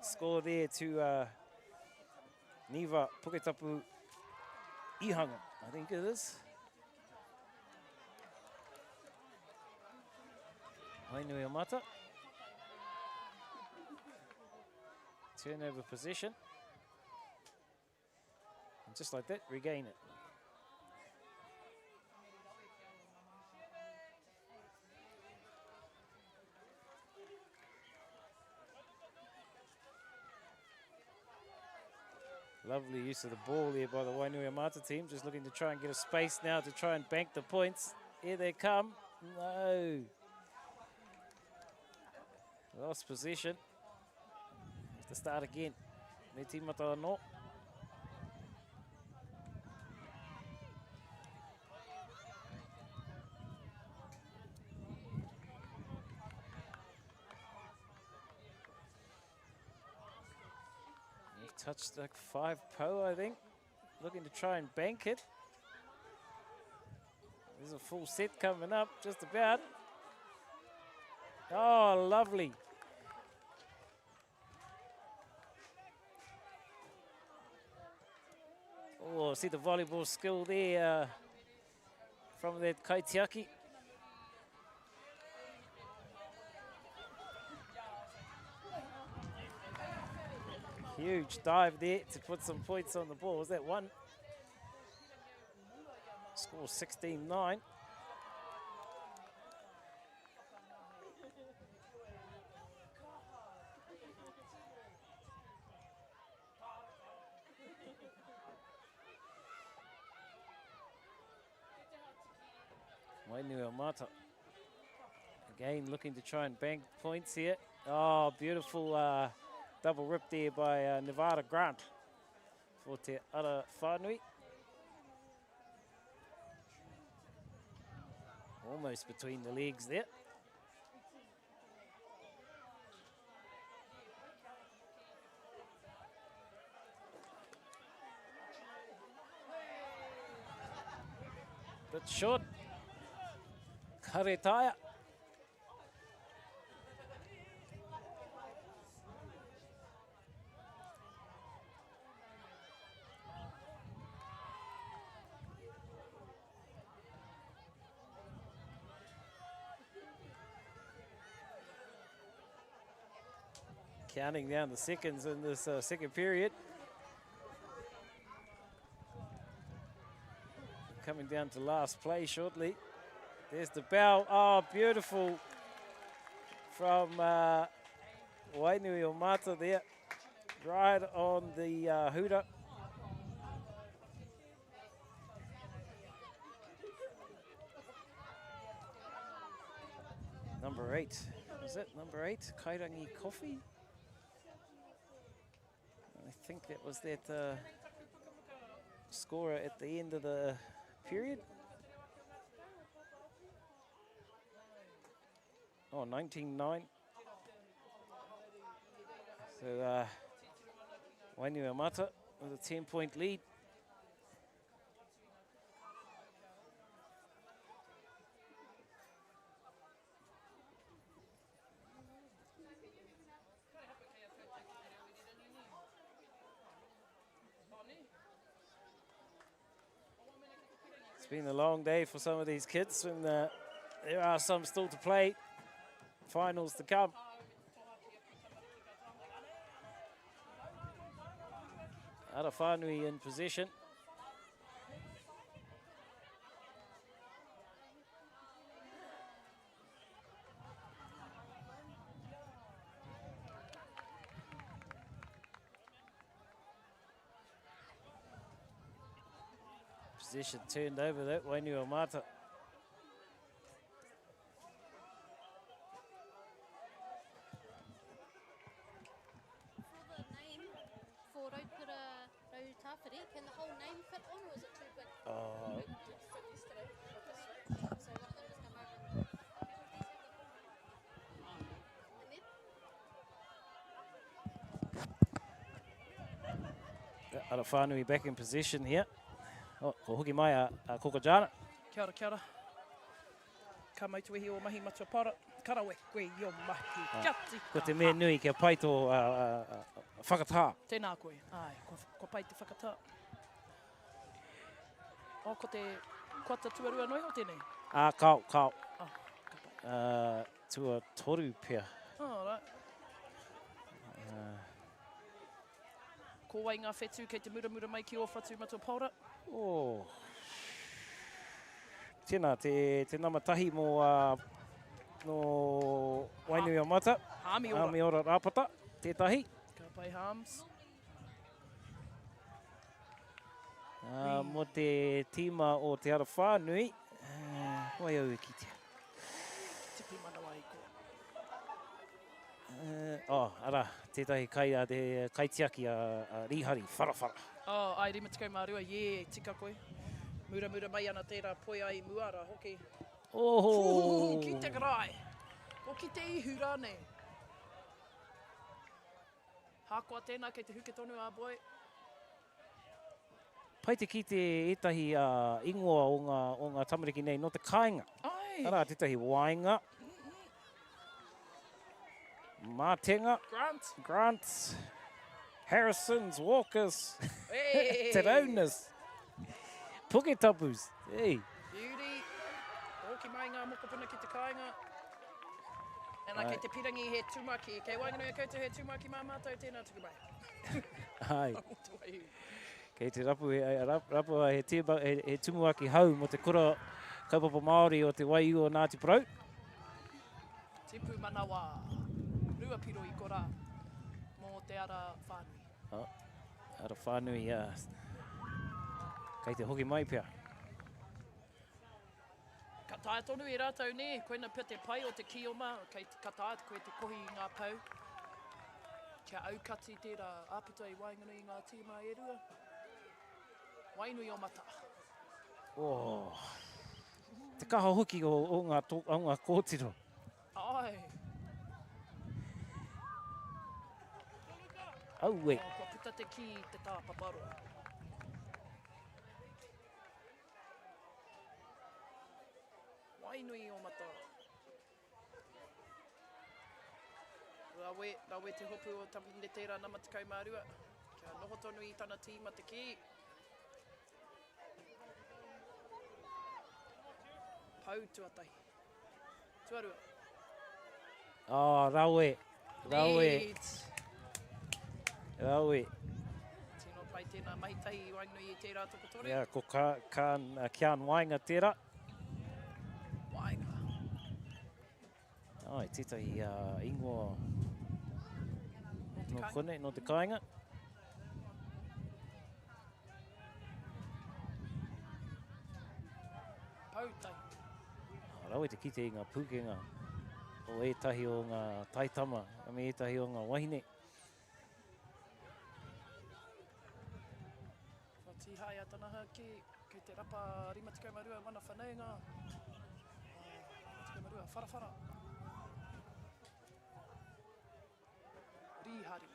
score there to Niva Puketapu Ihanga, I think it is. Wainuiomata. Turnover possession. And just like that, regain it. Lovely use of the ball here by the Wainuiomata team. Just looking to try and get a space now to try and bank the points. Here they come. No. Lost possession. Have to start again. Me tīmata anō. Touched like 5 po, I think. Looking to try and bank it. There's a full set coming up, just about. Oh, lovely. Oh, see the volleyball skill there from that Kaitiaki. Huge dive there to put some points on the ball. Was that one? Score 16-9. Wainuiomata again looking to try and bank points here. Oh, beautiful double rip there by Nevada Grant for Te Ara Whānui. Almost between the legs there. Bit short. Karetaya. Counting down the seconds in this second period. Coming down to last play shortly. There's the bell. Oh, beautiful from Wainuiomata there. Right on the hooter. Number 8. Is it number 8? Kairangi Coffee? I think that was that scorer at the end of the period. Oh, 19-9. So Wainuiomata with a 10-point lead. It's been a long day for some of these kids, and there are some still to play. Finals to come. Arawhanui in possession. Possession turned over that Wainuiomata. Oh. Arowhānui back in possession here. Oh, ko hoki mai a, a Koko Jana. Kia ora, kia ora. Ka mau te wehi o mahi matua para. Ka rawe koe i o mahi. Ah, kia tika. Ko te mea nui kia pai tō uh, uh, whakatā. Tēnā koe. Ai, kua, kua pai te whakatā. Oh, ko te kuata tuarua noa iho tēnei? Ā, kao, kao. Oh, ka pai. Uh, tuatoru pea. Oh, right. Ko wai ngā whetū kei te muramura mai ki ō whatu, Matua Paora? Oh. Tēnā, te, te nama tahi mō, uh, nō Wainuiomata. Hāmiora. Hāmiora Rāpata, tētahi. Ka pai Hāms. Uh, mō te tīma o Te Ara Whānui, uh, wai au e kitea. Tipi manawa i ko. Uh, oh, ara, tētahi kai, a te kaitiaki a, a Rīhari, Wharawhara. Oh, ai, 52, yeah, tika koe. Muramura mai ana tērā poi ai i mua rā hoki. Oho! Pū, ki te marae. O ki te ihu rānei. Hākoa tēnā kei te huke tonu a boy. Pai te kite ētahi ingoa o ngā, o ngā tamariki nei nō te kāinga. Ai. Arā, tētahi Waenga, Mātenga, Grant. Grant, Harrisons, Walkers, Hey. Te Raunas, Puketapus. Hey. Beauty. Hoki mai ngā mokopuna ki te kāinga. Ana, kei te pirangi he tumaki. Kei waenganui a koutou he tumaki mā mātou, tēnā tuku mai. Ai. Kei te rapu, he, rapu he, tīma, he, he tumuaki hau mō te kura kaupapa Māori o te Waiū o Ngāti Porou. Tipu manawa, rua piro i korā, mō te ara whānui. Oh, ara whānui, uh, kei te hoki mai pea. Ka taea tonu e rātou, nē, koina pea te pai o te kioma, kei, ka taea koe te kohi i ngā pou, kia aukati tērā āputa i waenganui i ngā tīma e rua. Wainui o mata. Oh, te kaha hoki o, o, ngā, to, o ngā kōtiro. Ai. Aue. Oh, kua puta te kī te tāpaparoa. Wainui o mata. Rawe, rawe te hopu o Tawhinetera nama 12. Kia noho tonu i tana tīma te kī. Pau tuatahi. Tuarua. Oh, rawe. Rawe. Neat. Rawe. Tino pai tēnā mahi tahi i waenganui i tērā tokotoru. Yeah, ko ka, Kaan, uh, Kian Waenga tērā. Waenga. Ai, tētahi uh, ingoa nō konei, nō te kāinga. Poutai. Rawe te kite i ngā pūkenga o ētahi o ngā taitama, me ētahi o ngā wahine. Kua tīhaea tana hā ki, kei te rapa 52 wana whanaunga. 52, wharawhara. Rīhari.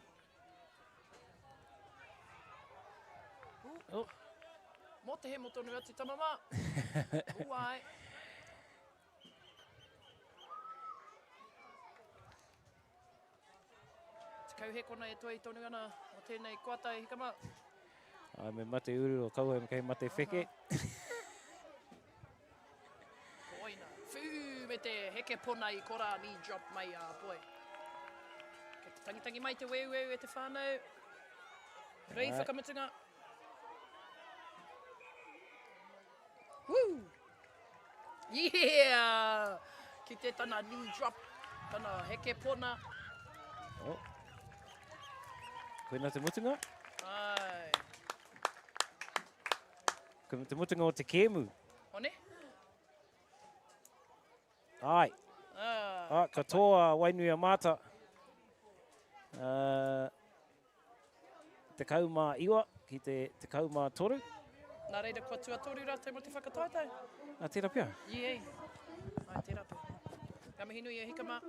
Oh. Mō te hemo tonu atu tama mā. Uai. Tekau hekona e toi tonu ana o tēnei koata e hika mā. Ai, me mate uru o kaua kei mate wheke. Koina. Whū me te heke pona i korā knee drop mai a boy. Kei te tangitangi mai te weuweu e te whānau. Rei whakamutunga. Woo! Yeah! Ki te tana knee drop, tana heke pona. Oh. Koina te mutunga? Ai. Koina te mutunga o te kēmu. One? Ai. Ah, ah, ka toa Wainuiomata. 19 ki ki te 13. Nā reira, kua tuatoru rātou mō te whakataetae? Ā, tērā pea. Iei. Ai, tērā pea. Ka mihi nui e hika mā.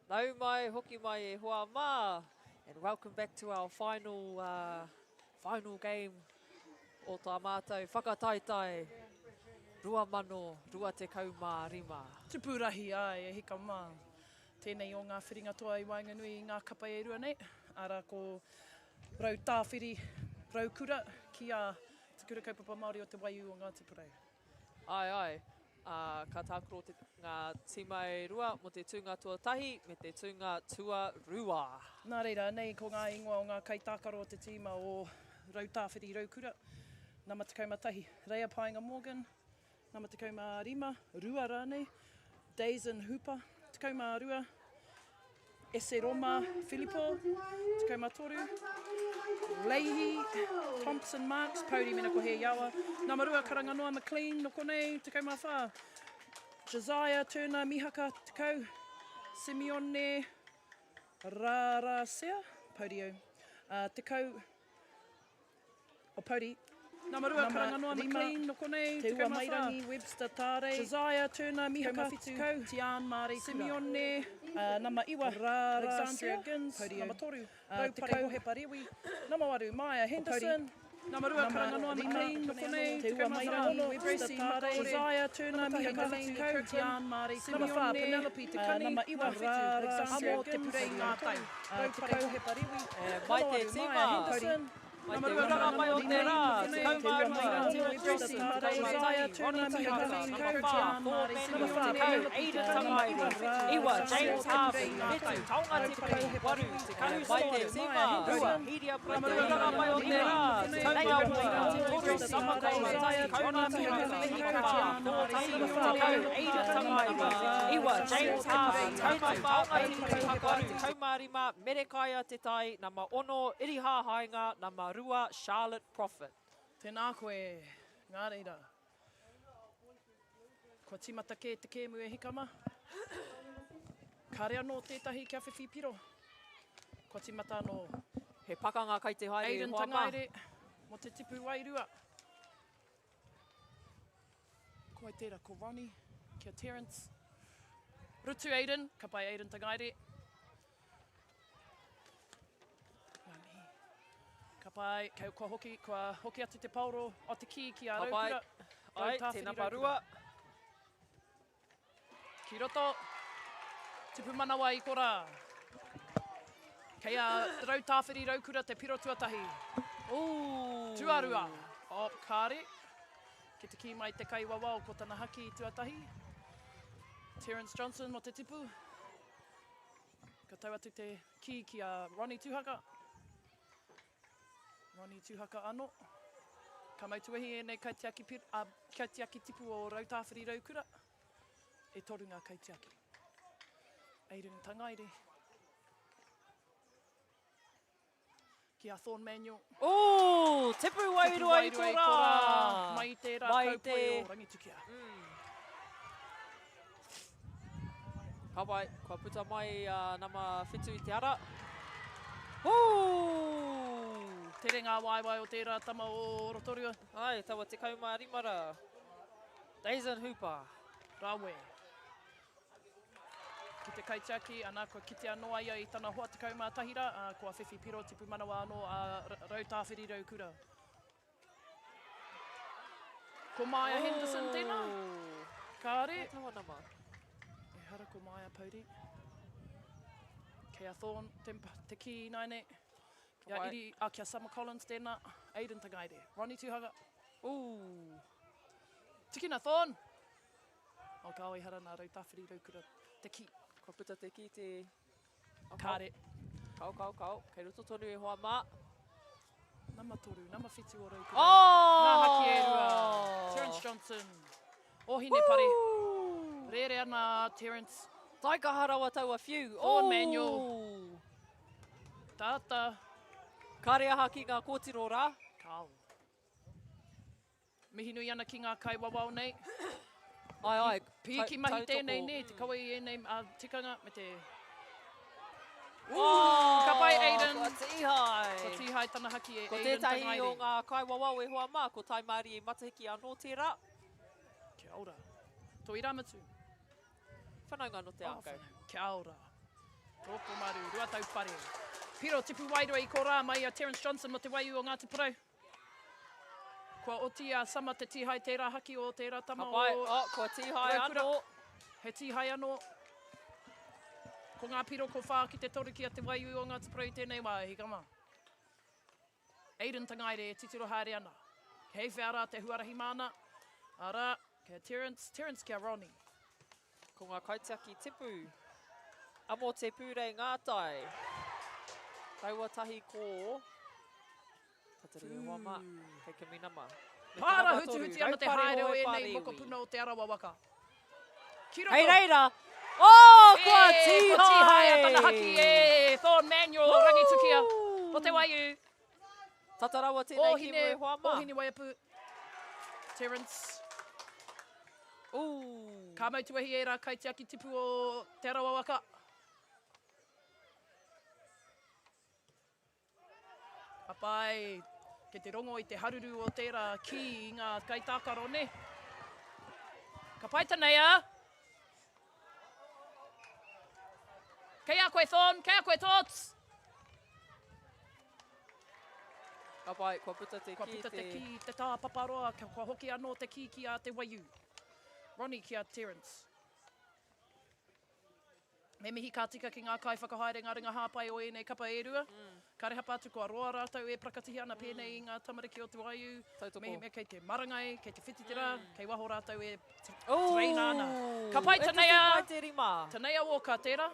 Nau mai, hoki mai e hoa mā. And welcome back to our final, uh, final game o tā mātou whakataetae 2025. Tupu rahi ai e hika mā. Tēnei o ngā whiringa toa i waenganui i ngā kapa e rua nei, arā ko Rautāwhiri Raukura ki a Te Kura Kaupapa Māori o Te Waiū o Ngāti Porou. Āe, āe. Ā, ka tākaro te, ngā tīma e rua mō te tūnga tuatahi me te tūnga tuarua. Nā reira, anei ko ngā ingoa o ngā kaitākaro o te tīma o Rautāwhiri Raukura, nama 11, Reia Paenga Morgan, nama 15, rua rānei, Dazen Hooper, 12, Eseroma Filipo, 13, Leihi Thompson Marks, Pouri Menakohe Iawa, nama 2, Karanganoa McLean, no konei, 14, Josiah Turner Mihaka, 10, Simeone Rarasea, Pourio, 10, O Pouri. Nama 2, Karanganoa McLean, no konei, Te Ua Mairangi, Webster Tārei, Josiah Turner, Mihaka, 70, Tiaan Māreikura, Simeone, nama 9, Alexandria Gins, nama 3, Raupare Hohepa Rewi, nama 8, Maia Henderson, nama 2, Karanganoa McLean, no konei, Te Ua Mairangi, Webster Tārei, Josiah Turner, Mihaka, 70, Tiaan Māreikura, nama 4, Penelope Te Kani, nama 9, Alexandria Gins, Te Purei Ngā Tai, Raupare Hohepa Rewi, nama 8, Maia Henderson, Mai te huranga mai o te rā, 12, Tira Tracy, 11, Ronnie Tuhaka, number 4, Thor Manuel, 10, Aiden Tangaere, 9, James Harvey, 7, Taonga Te Pei, 8, Te Kahu Mai te tīma, 2, Hiria Mai te huranga mai o te rā, 12, 3, Summer Collins, Ronnie Tuhaka, number 4, Thor Manuel, 10, Aiden Tangaere, 9, James Harvey, 7, Taonga Te Pei, 8, 15, Merekaia Te Tai, nama 6, Iriha Haenga, nama 2, Charlotte Profit. Tēnā koe, ngā reira. Kua tīmata kē te kēmu e hika mā. Kāre anō tētahi kia whiwhi piro. Kua tīmata anō. He pakanga kai te haere e Aiden hoa mā. Tangaere mō te tipu wairua. Ko wai tērā? Ko Ronnie, ki a Terence. Rutu Aiden, ka pai Aiden Tangaere. Ngā mihi. Ka pai, kei, kua hoki, kua hoki atu te paoro o te kī ki a Ka pai. Raukura. Ai, Rautāwhiri tēnā pa Raukura. rua. Ki roto, tupu manawa i korā. Kei a Rautāwhiri Raukura te piro tuatahi. Ooh. Tuarua, oh, kāre. Ki te kī mai te kaiwawao ko tana haki tuatahi. Terence Johnson mo te tipu. Ka tau atu te kī ki a Ronnie Tuhaka. Ronnie Tuhaka ano. Ka mau tuahi ēnei kaitiaki, pir, a, kaitiaki tipu o Rautāwhiri Raukura. E toru ngā kaitiaki. Aiden Tangaere. Ki a Thorn Manuel. Ooh, tipu wairua i korā! Mai i tērā Mai kaupoi te... o Rangitukia. Mm. Ka pai, kua puta mai a nama whitu i te ara. Ooh! Tere ngā waewae o tērā tama o Rotorua. Ai, taua 15 rā. Dazen Hooper. Rawe. Ki te kaitiaki, ana, kua kite anō a ia i tana hoa 11 rā, ā, kua whiwhi piro tipu manawa anō a Rautāwhiri Raukura. Ko Maia Henderson tēnā? Kāre. He taua nama. Ehara ko Maia Pouri. Kei a Thorn te, te kī ināianei. Kia Iri, a, kia Summer Collins tēnā. Aiden Tangaere. Ronnie Tuhanga. Ooh. Tikina Thorn! O kao ehara nā Rautāwhiri Raukura te kī. Kua puta te kī te... Kāre. Kao, kao, kao. Kei roto tonu e hoa mā. Nama toru, nama whitu o Raukura. Oh! Ngā haki e rua. Terence Johnson. O Hinepare. Rere ana Terence. Taikaha rawa taua whiu. Thorn Manuel. Tata. Kāre aha ki ngā kōtiro rā. Kao. Mihi nui ana ki ngā kaiwawao nei. Ai, ai. Pīki mahi tēnei, nē, te kawe i ēnei tikanga me te... Ooh, ka pai Aiden. Kua tīhae. Kua tīhae tana haki e Ko Aiden tētahi Tangaere. o ngā kaiwawao e hoa mā, ko Taimārie Matahiki anō tērā. Kia ora. Tō irāmutu. Whanaunga nō te Oh, ākau. Kia ora. Tokomaru, Ruataupare. Piro tipu wairua i korā mai a Terence Johnson mo te waiū o Ngāti Porou. Kua oti a Sama te tīhae tērā haki o tērā tama o Ka pai, oh, kua tīhae Raukura. anō. He tīhae anō. Ko ngā piro ko whā ki te toru ki a Te Waiū o Ngāti Porou i tēnei wā, e hika mā. Aiden Tangaere e titiro haere ana. Kei whea rā te huarahi māna? Arā, ki a Terence, Terence ki a Ronnie. Ko ngā kaitiaki tipu. Amo te pūrei ngātai. Raua tahi ko Tatari e hoa mā, kei kimi nama. Me te Pāra nama toru, hutuhuti ana te raupare haere o hoe ēnei pāriwi. mokopuna o Te Arawa waka. Ki roto. Hei reira! Oh, kua E, tīhae! Kua tīhae a tana haki e Thorn Manuel Rangitukia o Te Waiū. Tata rawa tēnei ki e hoa mā. Ōhine Waiapu, Terence. Ooh. Ka mau tuahi ērā kaitiaki tipu o Te Arawa waka. Ka pai, kei te rongo i te haruru o tērā kī i ngā kaitākaro, nē? Ka pai Taneia! Kei a koe Thorn, kei a koe Tots! Ka pai, kua puta te Kua kī puta te te... kī te tā paparoa, kua hoki anō te kī ki a Te Waiū. Ronnie ki a Terence. Me mihi ka tika ki ngā kaiwhakahaere ngā ringa hāpai o ēnei kapa e rua. Kare hapa atu kua roa rātou e prakatihi ana pēnei i ngā tamariki o Te Waiū. Tautoko. Mehemea kei te marangai, kei te whiti te rā, kei waho rātou e tereina ana. Ka pai E tuwhi Taneia! mai te rima. Taneia Walker, tērā.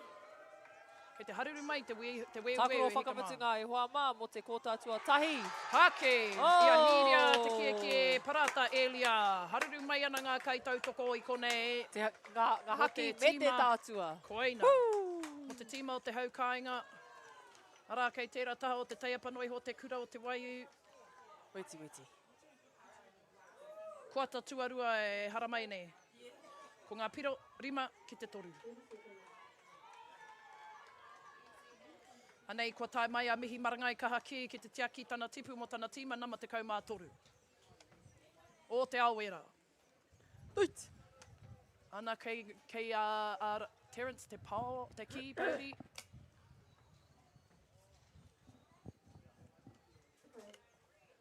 Kei te haruru mai te weu, te weuweu Tākaro e hika mā. whakamutunga e hoa mā mō te kōta tuatahi. Hake! I a Hīria te kiekie, Parata Elia. Haruru mai ana ngā kaitautoko i konei. Te, ngā, ngā Mō haki te me te tīma. tātua. Koina. Mō te tīma o te hau kāinga. Arā, kei tērā taha o te taiapa noa iho te kura o Te Waiū. Weti, weti. Koata tuarua e haramai nei. Ko ngā piro rima ki te toru. Anei kua tae mai a Mihi Marangai Kaha Kī ki te tiaki tana tipu mō tana tīma nama 13. O Te Aowera. Boot! Ana kei, kei a, a Terence te pao, te kī pouri.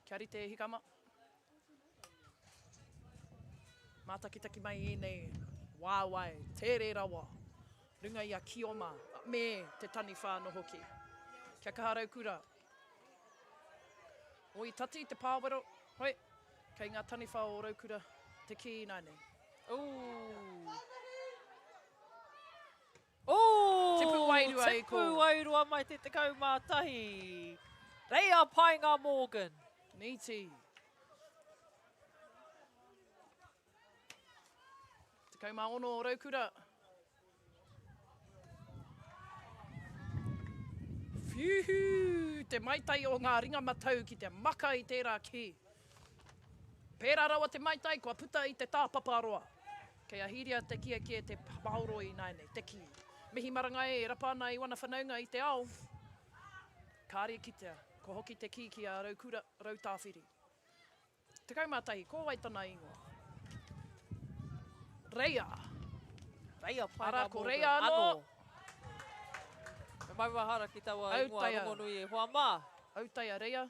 Kia rite e hikama. Mātakitaki mai ēnei wāwae tere rawa runga i a Kioma me te taniwha anō hoki. Kia kaha raukura. Oi tati te pāwero, hoi, kei ngā taniwha o raukura te kī ināianei. Ooh. Ooh! Tipu wairua i ko. Tipu wairua mai te 11. Reia Paenga Morgan. Nīti. 16 o Raukura. Whiuhu! Te maitai o ngā ringa matau ki te maka i tērā kī. Pērā rawa te maitai kua puta i te tāpaparoa. Kei a Hīria te kiekie te paoro ināianei, te kī. Mihi marangai e rapa ana i wana whanaunga i te ao. Kāre e kitea, kua hoki te kī ki a Raukura, Rautāwhiri. 11, ko wai tana ingoa? Reia. Reia Paenga Arā, ko Morgan Reia anō. anō. Me maumahara ki taua ingoa Autaia. rongonui e hoa mā. Autaia Reia.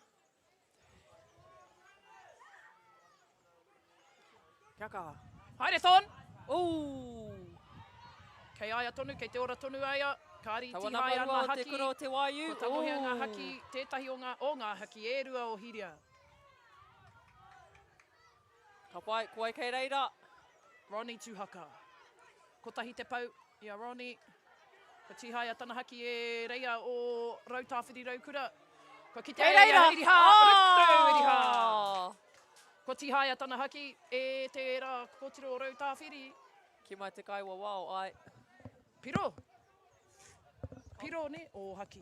Kia kaha. Haere Thorn! Ooh! Kei a ia tonu, kei te ora tonu a ia. Kāri Taua tīhae nama ana rua o te haki. kura o Te Waiū. Kua tangohia ngā Ooh! haki, tētahi o ngā, o ngā haki e rua o Hiria. Ka pai, ko wai kei reira? Ronnie Tuhaka. Kotahi te pau i a Ronnie. Kua tīhaea tana haki e Reia o Rautāwhiri Raukura. Kua kitea Kei e ia reira! Iriha! Rutu Iriha! Oh! Kua tīhaea tana haki e tērā kōtiro o Rautāwhiri. Ki mai te kaiwawao, ai. Piro! Piro, ne? O haki.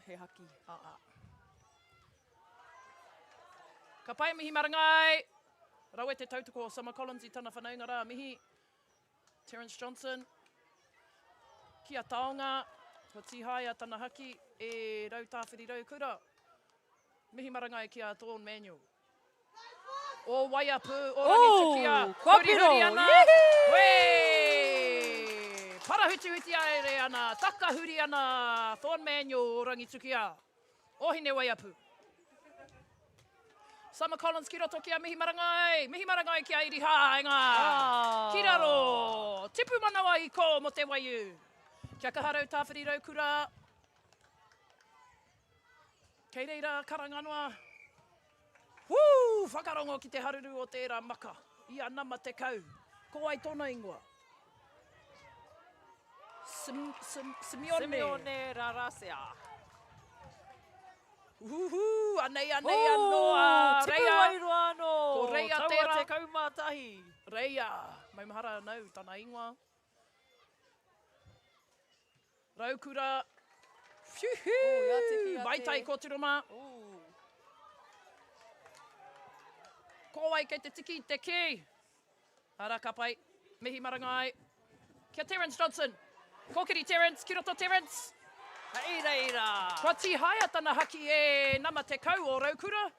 He haki. Ah, ah. Ka pai mihi marangai! Rawe te tautoko o Summer Collins i tana whanaunga rā. Mihi Terence Johnson. Ki a Taonga, kua tīhaea tana haki e Rautāwhiri Raukura. Mihi marangai ki a Thorn Manuel. O Waiapu, o Rangitukia, Ooh, kua piro! hurihuri ana. Yee! Wee! Parahutihuti haere ana, takahuri ana Thorn Manuel o Rangitukia, o Hinewaiapu. Summer Collins ki roto ki a Mihi Marangai, Mihi Marangai ki a Iri Haenga. Ki raro, tipu manawa i kō mo te waiū. Kia kaha Rautāwhiri Raukura. Kei reira karanga noa. Whū! Whakarongo ki te haruru o tērā maka i a nama 10. Ko wai tōna ingoa? Sim, sim, Simeone. Simeone Rarasea. Uhuhu, anei, anei anō a Reia. Tipu wairua anō. Ko Reia tērā. Taua 11. Reia, maumahara nau tana ingoa. Raukura. Whiuhu! Maitai kōtiro mā. Ko wai kei te tiki i te kī? Ara ka pai. Mihi marangai. Kia Terence Johnson. Kōkiri Terence, ki roto Terence. Hei reira. Kua tīhaea tana haki e nama 10 o Raukura.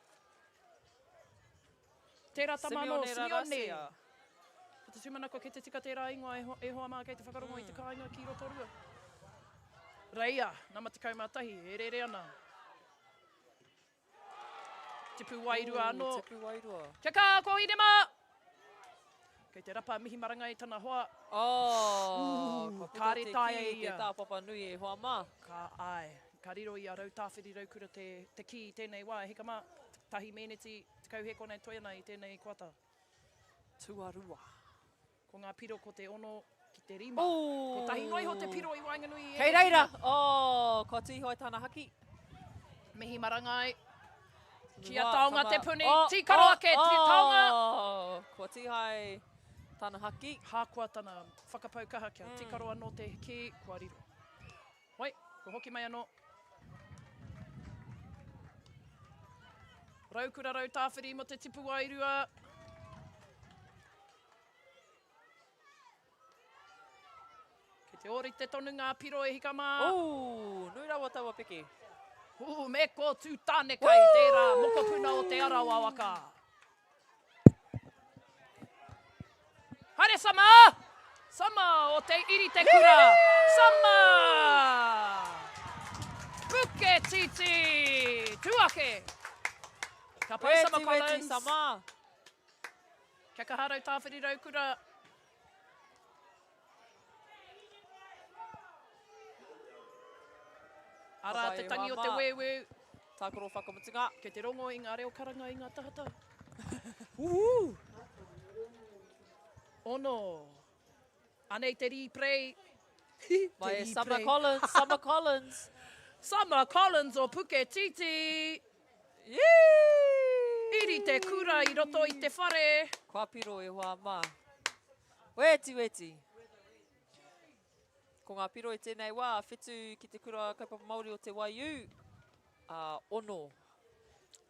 Tērā tama anō, Simeone. Ko te tūmanako kei te tika tērā ingoa e, e hoa mā kei te whakarongo i te kāinga ki Rotorua. Reia, nama 11, e rere ana. Tipu wairua anō. Tipu wairua. Kia kā, ko Inema! Kei te rapa mihi marangai tana hoa. Oh, kua puta te kī i te tāpapa nui e hoa mā. Ka āe. Ka riro i a Rautāwhiri Raukura te, te kī i tēnei wā. E hika mā, tahi mēneti, 10 hēkona e toe ana i tēnei koata. Tuarua. Ko ngā piro ko te ono ki te rima. Kotahi noa iho te piro i waenganui i ēnei. Kei reira! Oh, kua tīhoe tana haki. Mihi marangai. Ki a Taonga te puni. Tīkaro ake, Taonga! Kua tīhae tana haki. Hākoa tana whakapau kaha kia tīkaro anō te kī, kua riro. Hoi, kua hoki mai anō. Raukura Rautāwhiri mo te tipu wairua. Kei te ōrite tonu ngā piro e hika mā. Ooh, nui rawa taua piki. Ooh, me ko Tūtānekai tērā mokopuna o Te Arawa waka. Haere Sama! Sama o Te Iri Te Kura! Sama! Puke titi! Tū ake! Ka pai Sama Collins. Weti, weti, Sama! Kia kaha Rautāwhiri Raukura. Arā te tangi o te wēweu. Tākaro whakamutunga. Kei te rongo i ngā reo karanga i ngā tahataha. Uhū! Ono. Anei te rīprei. Mai e Summer Collins, Summer Collins. Summer Collins o Puketiti. Iri te kura i roto i te whare. Kua piro e hoa mā. Weti, weti. Ko ngā piro i tēnei wā, whitu ki te kura kaupapa Māori o Te Waiū, a ono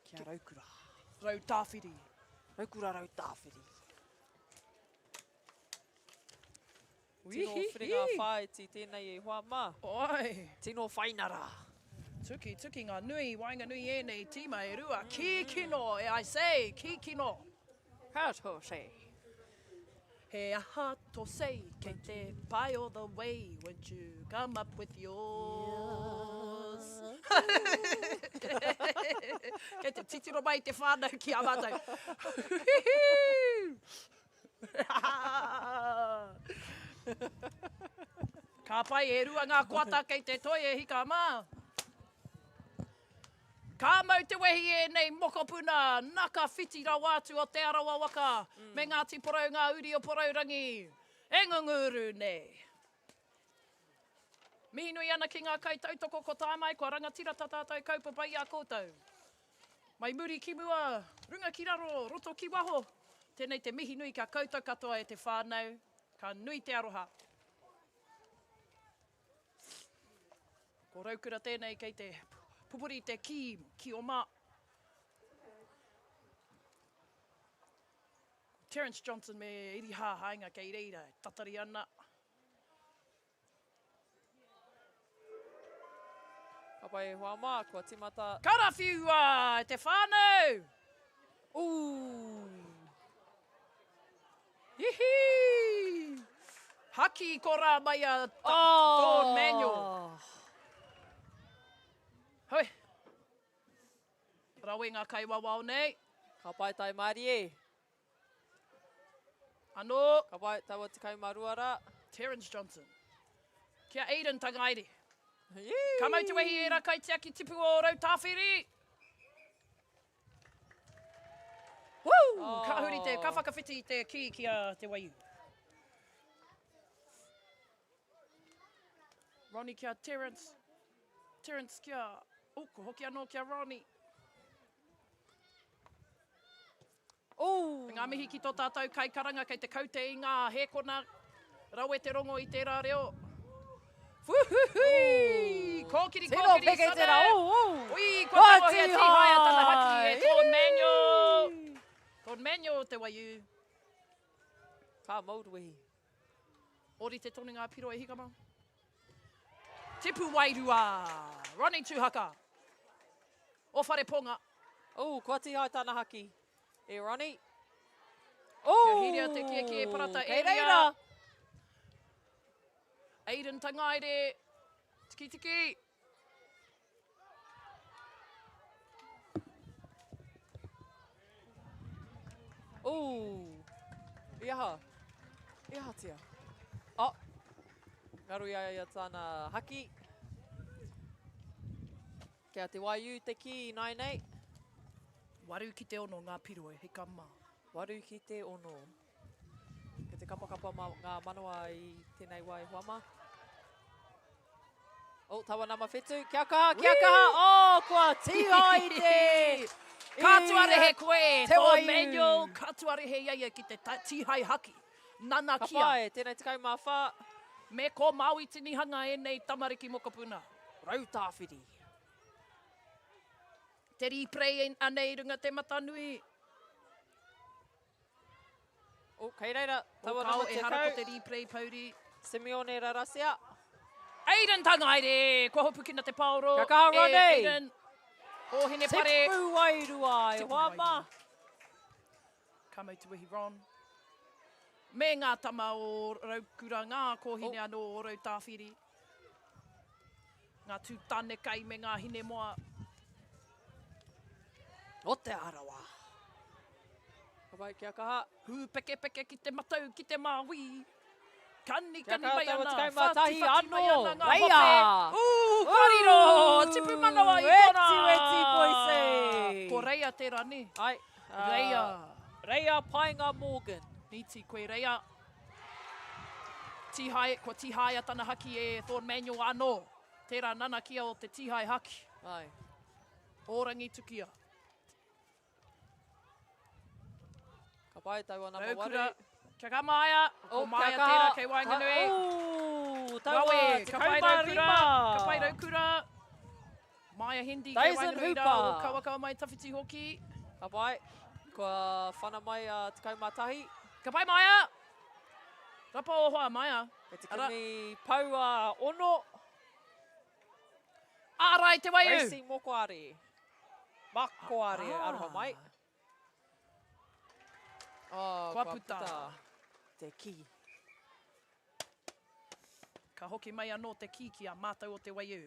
ki a Raukura. Rautāwhiri. Raukura Rautāwhiri. Tino whiringa whāiti tēnei e hoa mā. Oi. Tino whainara. Tuki, tuki ngā nui, waenganui ēnei tīma e rua. Kīkino, e I say, kīkino. How to say. He aha to say, kei te pai all the way, won't you come up with yours? Kei te titiro mai te whānau ki a mātou. Ka pai, e rua ngā koata kei te toi e hika mā. Ka mau te wehi ēnei mokopuna, naka whiti rawa atu o Te Arawa waka, me Ngāti Porou ngā uri o Porourangi, e ngunguru nei. Mihi nui ana ki ngā kaitautoko ko tae mai, kua rangatira tā tātou kaupapa i a koutou. Mai muri ki mua, runga ki raro, roto ki waho. Tēnei te mihi nui ki a koutou katoa e te whānau, ka nui te aroha. Ko Raukura tēnei kei te pupuri te kī ki oma. Ko Terence Johnson me Iriha Haenga kei reira e tatari ana. Ka pai e hoa mā, kua timata. Karawhiua e te whānau! Ooh! Ihi! Haki i korā mai a Dawn Manuel. Hoi. Rawe ngā kaiwawao nei. Ka pai tai mārie. Anō. Ka pai taua 12 rā. Terence Johnson. Kia Aiden Tangaere. Ka mau te wehi ērā kaitiaki tipu o Rautāwhiri. Woo! Oh. Ka huri te, ka whakawhiti te kī ki a Te Waiu. Ronnie ki a Terence. Terence ki a... Oh, ko hoki anō ki a Ronnie. Oh! Ngā mihi ki tō tātou kaikaranga kei te kaute i ngā hēkona. Rawe te rongo i tērā reo. Wūhūhūi! Kōkiri, Tino kōkiri, peke Sane! tērā, oh, oh! Ui, kua tangohia tīhaea tana haki e Thorn Manuel! Thorn Manuel te waiū. Ka mauruwehi. Ōrite tonu ngā piro e hika mā. Tipu wairua! Ronnie Tuhaka! O Whareponga. Oh, kua tīhae tana haki. E Ronnie. Oh! Kia hiria te kiekie parata e reira. Aiden Tangaere. Tikitiki. Oh! I aha? I ahatia? Oh! Ngaro i a ia tāna haki. Kia te waiū te kī ināinei. 8 ki te 6 ngā piro e hika mā. 8 ki te 6. Kei te kapakapa ma, ngā manawa i tēnei wā e hoa mā. Oh, taua nama whetu. Kia kaha, kia kaha. Oh, kua tīhai te... Ka tuarehe koe, Te tō waiū. Manuel, ka tuarehe ia ia ki te tīhai haki. Nana Ka kia. pai, tēnei 14. Me ko Māui tinihanga ēnei tamariki mokopuna. Rautāwhiri. Te replay anei runga te matanui. Oh, kei reira, taua oh, nama te Ehara ko te replay pouri. Simeone Rarasia. Aiden Tangaere, kua hopukina te paoro. Kia kaha, Ronnie. Aiden. O Hinepare. Tipu wairua, e hoa mā. Ka mau te wehi Ron. Me ngā tama o Raukura, ngā kōhine oh. anō o Rautāwhiri. Ngā tū tāne kai me ngā hinemoa. O Te Arawa. Ka pai, kia kaha. Hūpekepeke ki te matau, ki te māui. Kani, Kia kani kaha mai taua ana, 11 whati, whati mai anō. ana ngā Reia! hope. Ū, kua riro, tipu manawa i konā. Weti, weti, poise. Ko Reia tērā, nē? Ai. Reia. Reia Paenga Morgan. Nīti koe, Reia. Tīhae, kua tīhaea tana haki e Thorn Manuel anō. Tērā nanakia o te tīhae haki. Ai. Ō Rangitukia. Ka pai taua nama Raukura. waru. Kia ka Maia. Ko Oh, Maia kia kaha. tērā kei waenganui. Ooh, taua Rawe, ka pai 15. Raukura. Ka pai Raukura. Maia Hindi kei Dyson waenganui rā Hooper. o Kawakawa mai Tawhiti hoki. Ka pai. Kua whana mai a 11. Ka pai Maia. Rapa o hoa Maia. Kei te Ara. kimi paua ono. Ārai te waiū. Racing Mokoare. Makoare, ah. aroha mai. Oh, kua puta. puta. Te kī. Ka hoki mai anō te kī ki a mātou o te waiū.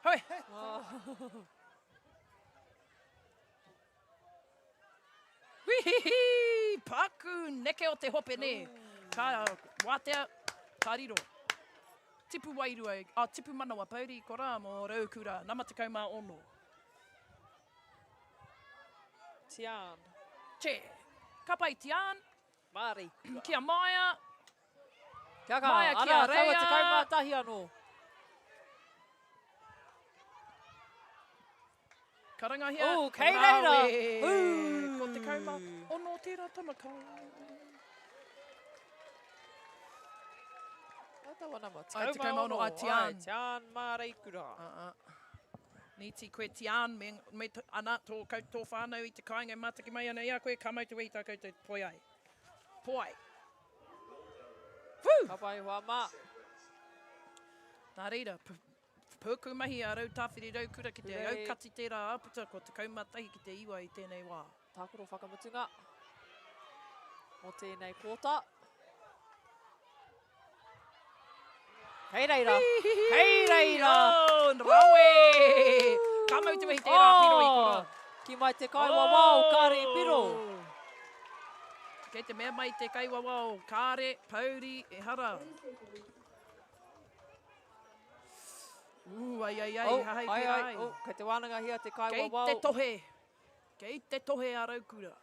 Hoi! Oh. Wihihi! Paku neke o te hope, nē. Ka wātea, ka riro. Tipu wairua, ah, tipu manawa pouri, ko rā mō Raukura, nama 16. Tian. Che. Ka pai Tian. Māri. Ki a Maia. Kia kaha. Maia ki a Ara, taua Reia. 11 anō. Karangahia. Ooh, kei reira. Rawe. Ooh. Ko 16 tērā tana ka. Ai taua nama. Ai, 16, ai, Tian. Ai, Tian Māreikura. Nīti koe Tian, me, me ana, tō, kau, tō whānau i te kāinga e mātaki mai ana i a koe, ka mau te wehi tā koutou poi ai. Poi. Woo! Ka pai hoa mā. Nā reira, pūku mahi a Rautāwhiri Raukura ki te Hurei. aukati tērā āputa ko 11 ki te 9 i tēnei wā. Tākaro whakamutunga. Mō tēnei kōta. Kei reira. Kei reira. Oh, rawe! Ka mau te wehi tērā oh, piro i kora. Ki mai te kaiwawao, oh. kāre i piro. Kei te mea mai te kaiwawao, kāre, pouri, ehara. Ū, ai, ai, ai, oh, hahai ai, ai, ai. Oh, kei te wānangahia te kaiwawao. Kei te tohe. Kei te tohe a Raukura.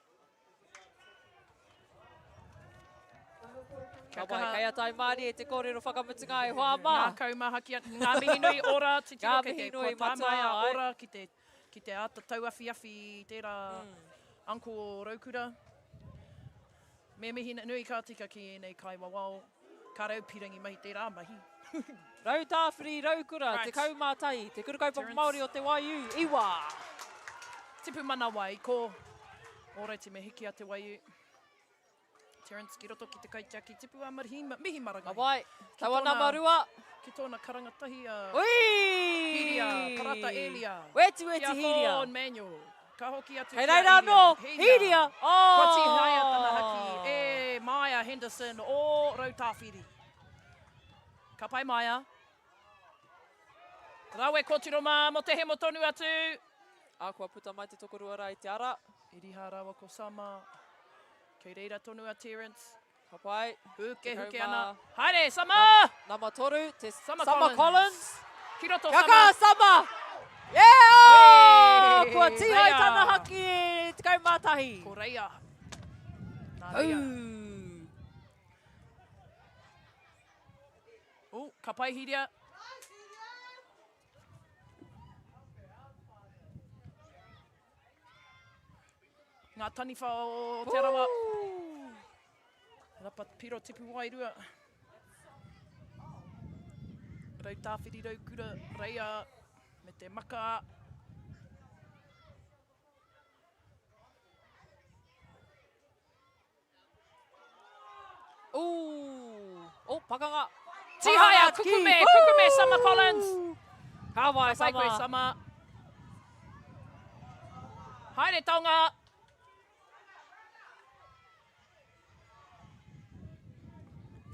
Kia kaha. Kei a Taimārie te kōrero whakamutunga e hoa mā. Ngākau mahaki atu. Ngā mihi nui ora, titiro kei te kua tae mai a ora ki te, ki te āta tauawhiawhi i tērā mm. uncle o Raukura. Me mihi nui ka tika ki ēnei kaiwawao. Ka rau pirangi mahi tērā mahi. Rautāwhiri Raukura, right. 11, Te Kura Kaupapa Māori o Te Waiū, iwa. Tipu manawa i ko. Ōraiti me hiki a Te Waiū. Terence ki roto ki te kaitiaki tipu a Mihi Marangai. Ka wai, taua nama rua. Ki tōna karanga tahi a Ui! Hiria, Parata Elia. Weti weti Hiria. Ki a Thorn Manuel. Ka hoki atu Kei ki a reira Hiria. anō, Hiria. Oh! Kua tīhaea tana haki e Maia Henderson o Rautāwhiri. Ka pai Maia. Rawe kōtiro mā mo te hemo tonu atu. A kua puta mai te tokorua rā i te ara. Iriha rāua ko Sama. Kei reira tonu a Terence. Ka pai. Huke huke ana. Haere, Sama! Nama toru, te Sama, Sama Collins. Collins. Ki roto, Kia Sama. kaha, Sama! Yeah! Oi! Kua tīhai Reia. tana haki e 11. Ko Reia. Nā Reia. Ū. Oh, ka pai Hiria. Ngā taniwha o Te Arawa. Rapa piro tipu wairua. Rautāwhiri raukura, reia me te maka. Ooh. Oh, pakanga. Tihaia, kukume, kukume, Summer Collins. Ka wai, Ka pai koe, Summer. Summer. Haere, taonga.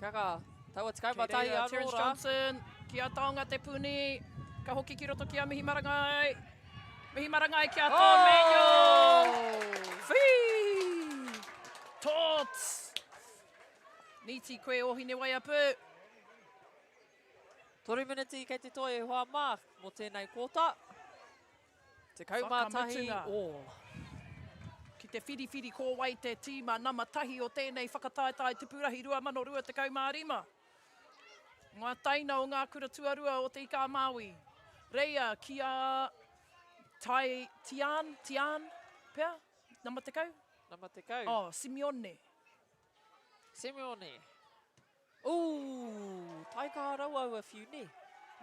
Kia ka, taua Kei 11 reira, anō Terence rā. Johnson, ki a Taonga Te Puni. Ka hoki ki roto ki a Mihi Marangai. Mihi Marangai ki a Thorn oh! Manuel. Whī! Tots! Nīti koe o Hinewaiapu. Toru miniti kei te toi e hoa mā mō tēnei kōta. 11 all. Ki te whiriwhiri ko wai te tīma nama tahi o tēnei whakataetae Tupurahi 2025. Ngā taina o ngā kura tuarua o Te Ika-a-Māui. Reia ki a Tai Tian, Tian, pea? Nama 10? Nama 10. Oh, Simeone. Simeone. Ooh, taikaha rawa aua whiu, ne?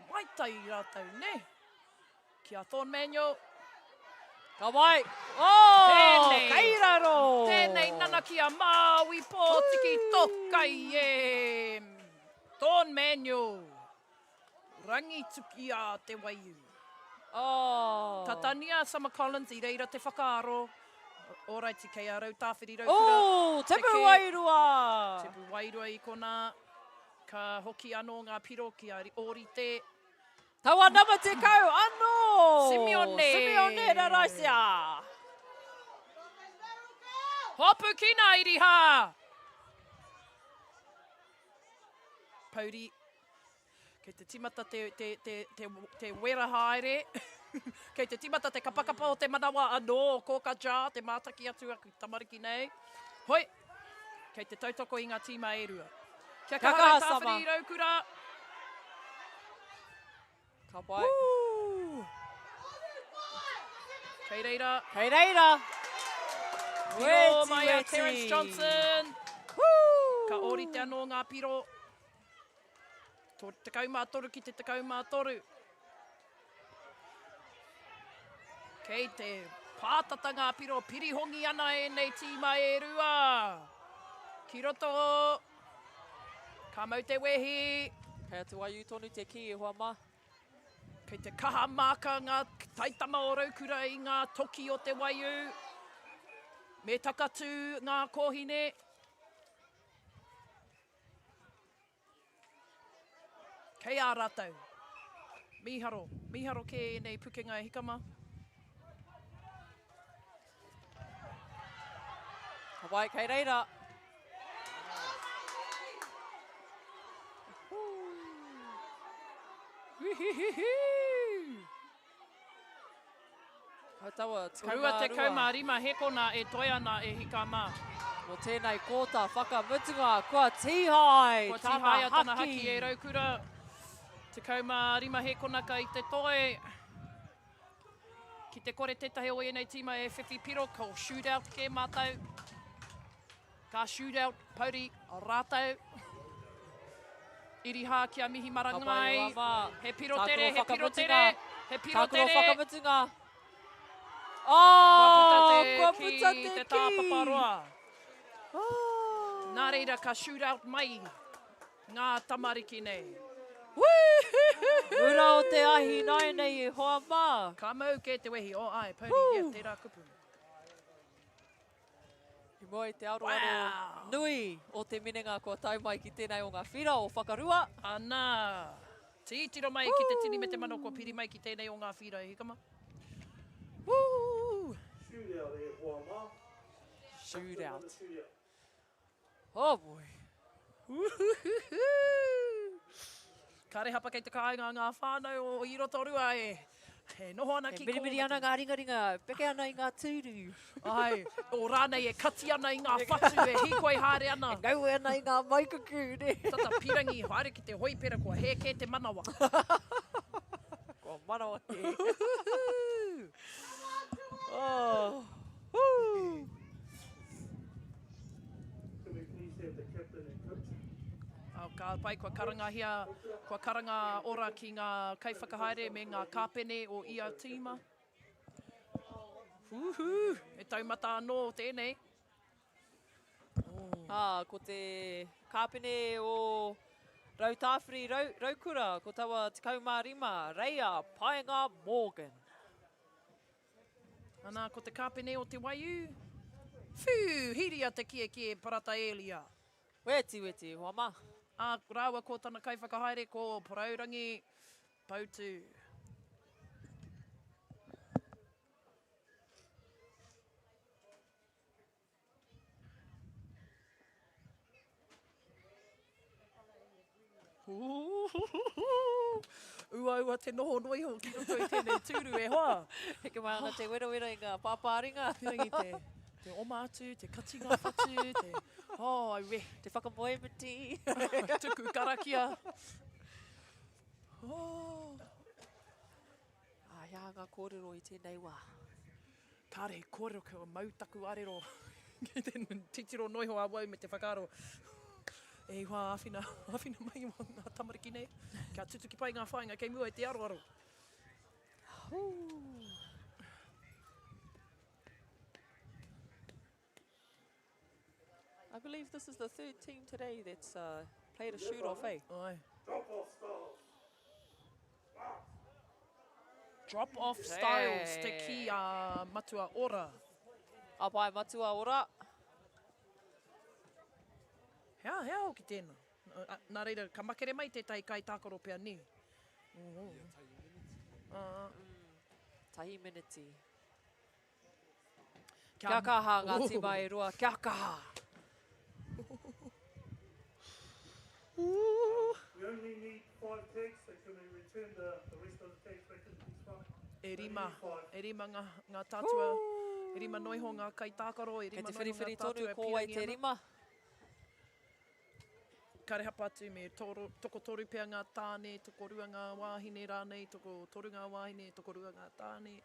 Maitai rātou, ne? Ki a Thorn Manuel. Ka wai. Oh, Tēnei. kei raro. Tēnei nanakia Māui Pōtiki Tokai e. Thorn Manuel. Rangituki a Te Waiū. Oh. Tatania Summer Collins i reira te whakaaro. Oraiti kei a Rautāwhiri Raukura. Ooh, Tepu Wairua! Tepu Wairua i konā. Ka hoki anō ngā piro ki a Ōrite. Taua nama 10 anō! Simeone! Simeone Raraisia! Hopukina Iriha! Pouri. Kei te timata te, te, te, te, te wera haere. Kei te timata te kapakapa o te manawa anō, Kōka Ja, te mātaki atu aku tamariki nei. Hoi, kei te tautoko i ngā tīma e rua. Kia kaha kaha, Rautāwhiri Sama. Raukura. Ka pai. Woo! Kei reira. Kei reira. Piro Weti, mai a weti. Terence Johnson. Woo! Ka ōrite anō ngā piro. 13 ki te 13. Kei te pātata ngā piro pirihongi ana ēnei tīma e rua. Ki roto, ka mau te wehi. Kei a Te Waiū tonu te kī e hoa mā. Kei te kaha māka ngā taitama o Raukura i ngā toki o Te Waiū. Me takatū ngā kōhine. Kei a rātou. Mīharo, mīharo kē ēnei pukenga e hika mā. Hawaii kei reira. Hei taua, 12. 25 hekona e toe ana e hika mā. Mō tēnei kōta whakamutunga, kua tīhae tana haki. Kua tīhaea tana haki e Raukura. 15 hekona kai te toe. Ki te kore tētahi o ēnei tīma e whiwhi piro, ko shootout kē mātou. Ka shootout, pouri, rātou. Irihā ki a Mihi Marangai. He piro tere, he piro tere, he piro tere. Tākaro whakamutunga. Oh, kua puta te, ki te tāpapa roa. Oh. Nā reira ka shootout mai ngā tamariki nei. Mura o te ahi nāianei e hoa mā. Ka mau kē te wehi, oh ai, pouri, yeah, tērā kupu. I mua i te aroaro wow. nui o te minenga kua tae mai ki tēnei o ngā whira o Whakarua. Ana, tītiro mai ki te tini me te mano kua piri mai ki tēnei o ngā whira e hika ma. Woo! Shootout e hoa mā. Shootout. Oh boy. Kare hapa kei te kāinga ngā whānau o i Rotorua e, e noho ana ki E mirimiri ana ngā ringaringa, peke ana i ngā tūru. Ai, o rānei e kati ana i ngā whatu, e hīkoi haere ana. E ngaue ana i ngā maikuku, ne? Tata pirangi haere ki te hoipera kua hē kē te manawa. Kua manawa kē. Oh. Woo! Can we please have the captain and coach? Oh, ka pai, kua karangahia, kua karanga ora ki ngā kaiwhakahaere me ngā kāpene o ia tīma. Woohoo! He taumata anō tēnei. Oh. Ah, ko te kāpene o Rautāwhiri Rau, Raukura, ko taua 15, Reia Paenga Morgan. Ana, ko te kāpene o Te Waiū. Whew! Hīria te kiekie Parata Elia. Weti, weti, hoa mā. Ā, rāua ko tana kaiwhakahaere ko Porourangi Poutu. Uaua te noho noa iho ki roto i tēnei tūru e hoa. Heke mai ana te werawera i ngā pāpāringa. Pīrangi te, te oma atu, te kati ngā whatu, te, oh, aue. Te whakamoemiti. Tuku karakia. Oh. Ā, he aha ngā kōrero i tēnei wā? Kāre he kōrero kua mau taku arero ki te titiro noa iho awau me te whakaaro, e ihoa āwhina, āwhina mai ngā tamariki nei, kia tutuki pai ngā whāinga kei mua i te aroaro. I believe this is the third team today that's uh, played a shoot-off, eh? Ai. Drop-off styles. Drop-off styles te kī a Matua Ora. A pai Matua Ora. He aha, he aha hoki tēnā. Nā reira, ka makere mai tētahi kaitākaro pea, nē? Tahi miniti. Kia kaha ngā tīma e rua, kia kaha! We only need five tags, so can we return the, the rest of the tags back into the scrum? E rima, e rima ngā, ngā tātua, e rima noa iho ngā kaitākaro, e Kei rima te noa iho ngā whiriwhiri tonu tātua e ko wai pīrangi te ana. rima. Kare hapa atu me toro, tokotoru pea ngā tāne, tokorua ngā wāhine rānei, tokotoru ngā wāhine, tokorua ngā tāne.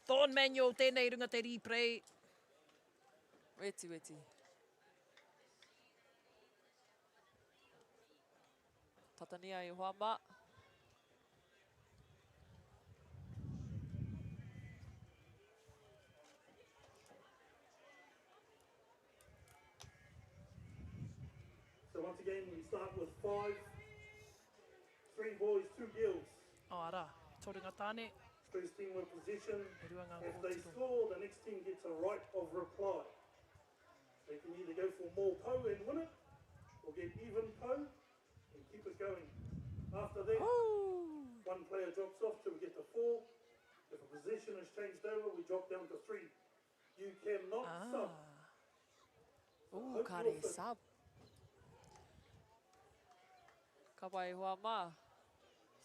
Thorn Manuel tēnei runga te replay. Weti, weti. Tatania e hoa mā. So once again, we start with five, three boys, two girls. Oh, arā, e toru ngā tāne. First team with possession. E rua ngā If they kōtiro. score, the next team gets a right of reply. They can either go for more po and win it, or get even po and keep it going. After that, one player drops off till we get to four. If a position is changed over, we drop down to three. You cannot sub. Ooh, Hope kare you're fit. sub. Ka pai hoa mā.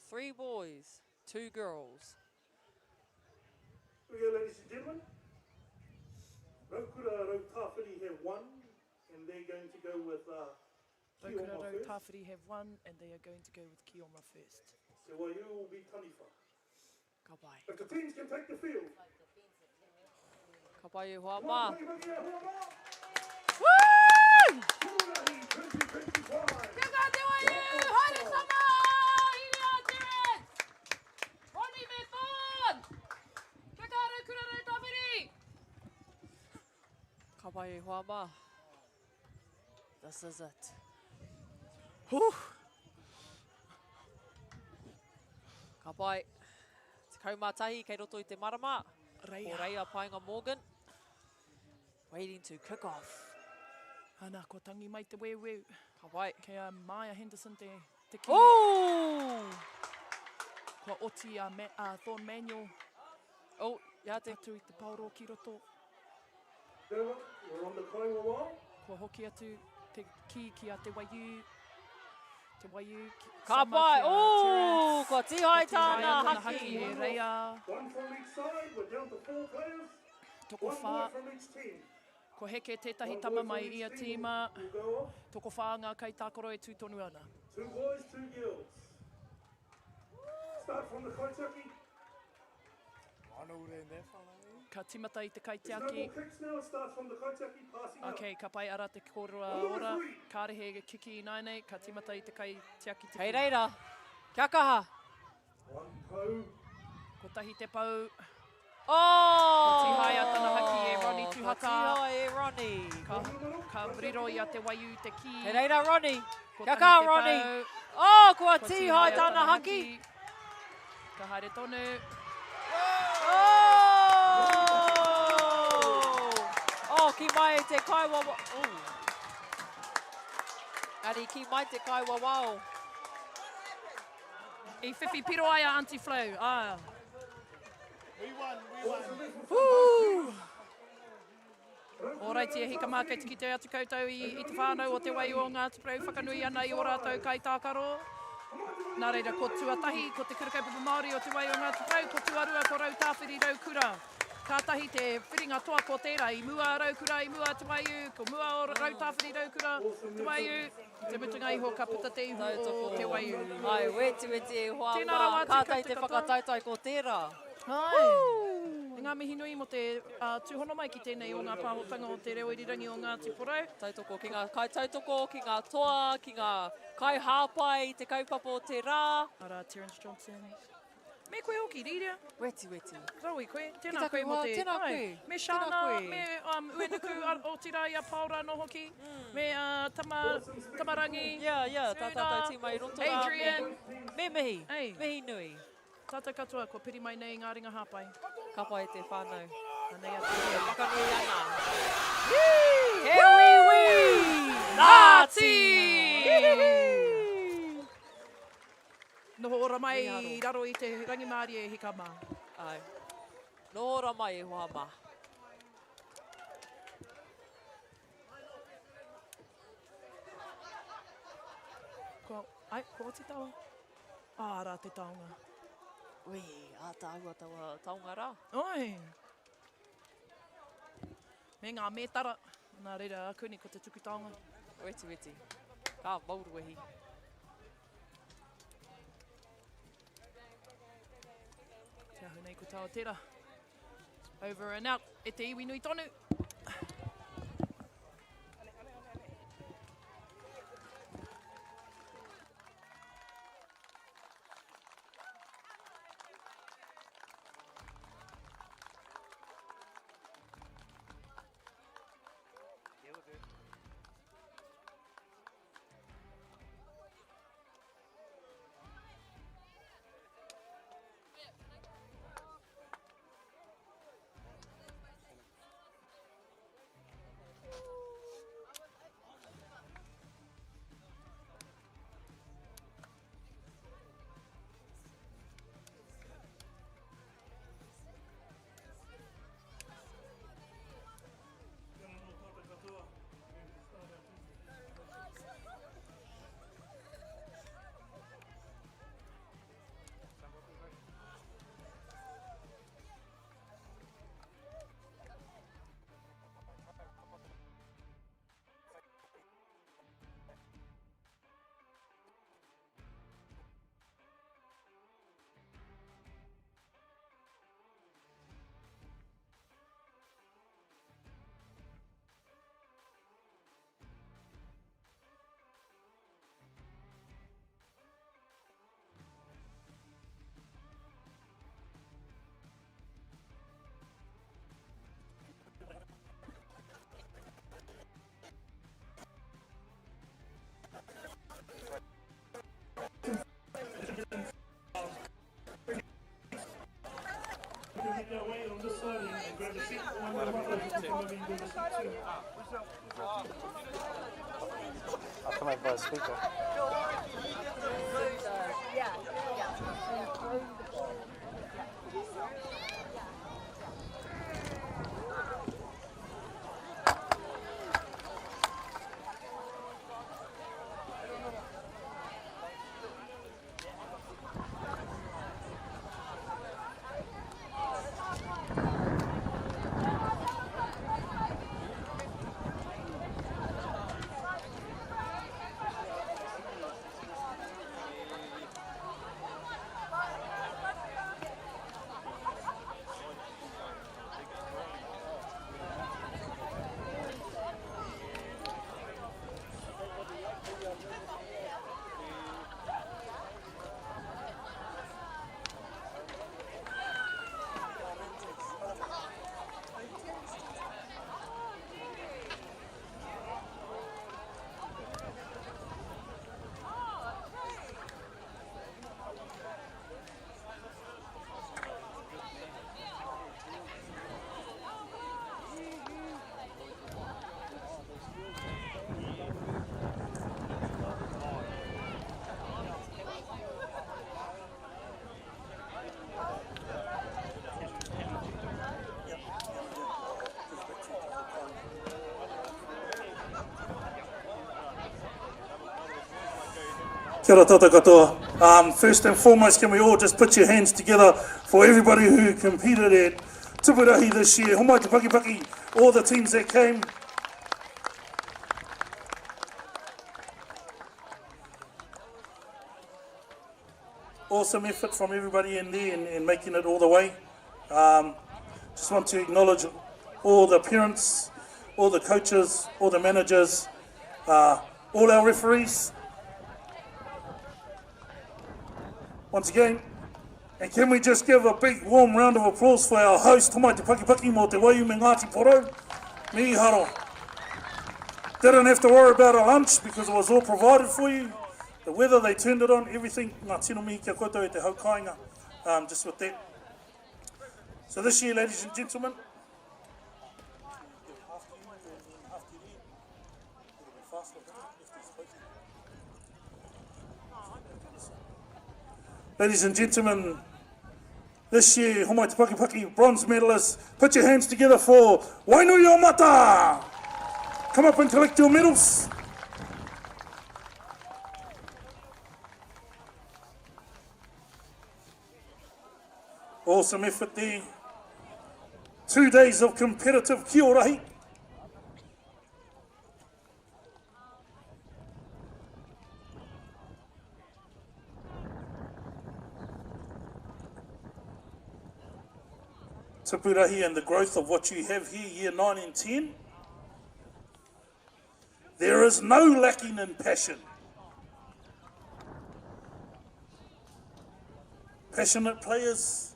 Three boys, two girls. Here we go, ladies and gentlemen. Raukura Rautāwhiri have one, and they're going to go with Raukura Kioma first. Rautāwhiri have one, and they are going to go with Kioma first. Te Waiū will be Taniwha. Ka pai. If the teams can take the field. Ka pai e hoa mā. One play here, hoa mā. Woo! Kurahi 2025. Kia kaha te Waiū! Haere sama! Iria Terence! Ronnie me Thorn! Kia kaha Raukura Rautāwhiri! Ka pai e hoa mā. This is it. Whew. Ka pai. Tekau mā tahi kei roto i te marama. Reia. Ko Reia Paenga Morgan. Waiting to kick off. Ana, kua tangi mai te weuweu. Ka pai. Kei a Maya Henderson te, te ki. Ooh! Kua oti a, Ma, a Thorn Manuel. Oh, ia te. Atu i te paoro ki roto. We're on the kaiwawao. Kua hoki atu te ki ki a Te Waiū. Te Waiū. Ki, Ka sama pai. ki a Ooh, Terence. kua tihai Kua tihai tāna tana haki. haki e Reia. One from each side. We're down to four players. Toko One boy whā. from each team. Kua heke tētahi One tama boy mai from i a each team tīma. will go off. Toko whā ngā kaitākaro e tū tonu ana. Two boys, two girls. Start from the kaitiaki. Ka timata i te There's no kaitiaki. more kicks now. It starts from the kaitiaki passing up. Okay, ka pai ara te kōrero a ora. Kāre he kiki ināianei, ka timata i te kaitiaki tiki. Hei reira. Kia kaha. One pou. Kotahi te pou. Oh! Ko Tihaia tana haki e Ronnie Ko Tuhaka. Tihaia e Ronnie. Ka, ka riro i a Te Waiū te ki. Hei reira, Ronnie. Kia Kotahi kaha, te Ronnie. pou. Oh, kua Ko Tihaia Tihaia tana tana haki. haki. Ka haere tonu. Oh! Oh, ki mai te kaiwawa. Oh. Ari, ki mai te kaiwawao. I whiwhi piro ai a Auntie Flo. Ah. We won, we won. Woo! Ōraiti e hika mā kei te kite atu koutou i, i te whānau o Te Waiū o Ngāti Porou whakanui ana i ō rātou kaitākaro. Nā reira, ko tuatahi, ko Te Kura Kaupapa Māori o Te Waiū o Ngāti Porou, ko tuarua, ko Rautāwhiri Raukura. Kātahi te whiringa toa ko tērā, i mua a Raukura, i mua a Te Waiū, ko mua o Rautāwhiri Raukura, Te Waiū, te mutunga iho ka puta te ihu o Te Waiū. Ai, weti weti e hoa Tēnā mā, rawa atu kātahi te koutou katoa. whakataetae ko tērā. Ai. E ngā mihi nui mō te tūhono mai ki tēnei o ngā pāhotanga o te reo irirangi o Ngāti Porou. Tautoko ki ngā kaitautoko, ki ngā toa, ki ngā kaihāpai i te kaupapa o te rā. Arā, Terence Johnson. Me koe hoki, Rīria. Weti weti. Rawe koe. Ki Tēnā taku koe mō hoa, te... tēnā ai, koe. Me Tēnā Shana, koe. me Uenuku, otirā i a Paora anō hoki. Me Tama, Tamarangi. Yeah, yeah, tā tātou tīma i roto rā. Adrian. Me mihi, Ei. mihi nui. Tātou katoa, kua piri mai nei i ngā ringa hāpai. Ka pai te whānau. Anei a te E whakanui ana. He uiui! Ngāti! Noho ora mai i raro i te rangimārie e hika mā. Ai. Noho ora mai e hoa mā. Kua, ai, kua oti taua? Ā, rā te taonga. Ui, ātaahua taua taonga rā. Oi! Me ngā mētara. Nā reira, akuni ko te tuku taonga. Weti, weti. Ka mauruwehi. Te ahu nei ko taua tera. Over and out. E te iwi nui tonu. I'll come over by the speaker. Kia ora tātou katoa. Um, first and foremost, can we all just put your hands together for everybody who competed at Tupurahi this year. Homai te paki paki, all the teams that came. Awesome effort from everybody in there and, and making it all the way. Um, just want to acknowledge all the parents, all the coaches, all the managers, uh, all our referees. Once again, and can we just give a big warm round of applause for our host, Homai Te Paki Paki mō Te Waiu me Ngāti Porou. Miharo. Didn't have to worry about a lunch because it was all provided for you. The weather, they turned it on, everything. Ngā tino mihi kia koutou e te hau kāinga, um, just with that. So this year, ladies and gentlemen, Ladies and gentlemen, this year, Homai Te Paki Paki bronze medalists, put your hands together for Wainuiomata! Come up and collect your medals. Awesome effort there. Two days of competitive kiorahi. Tipurahi and the growth of what you have here, year 9 and 10. There is no lacking in passion. Passionate players,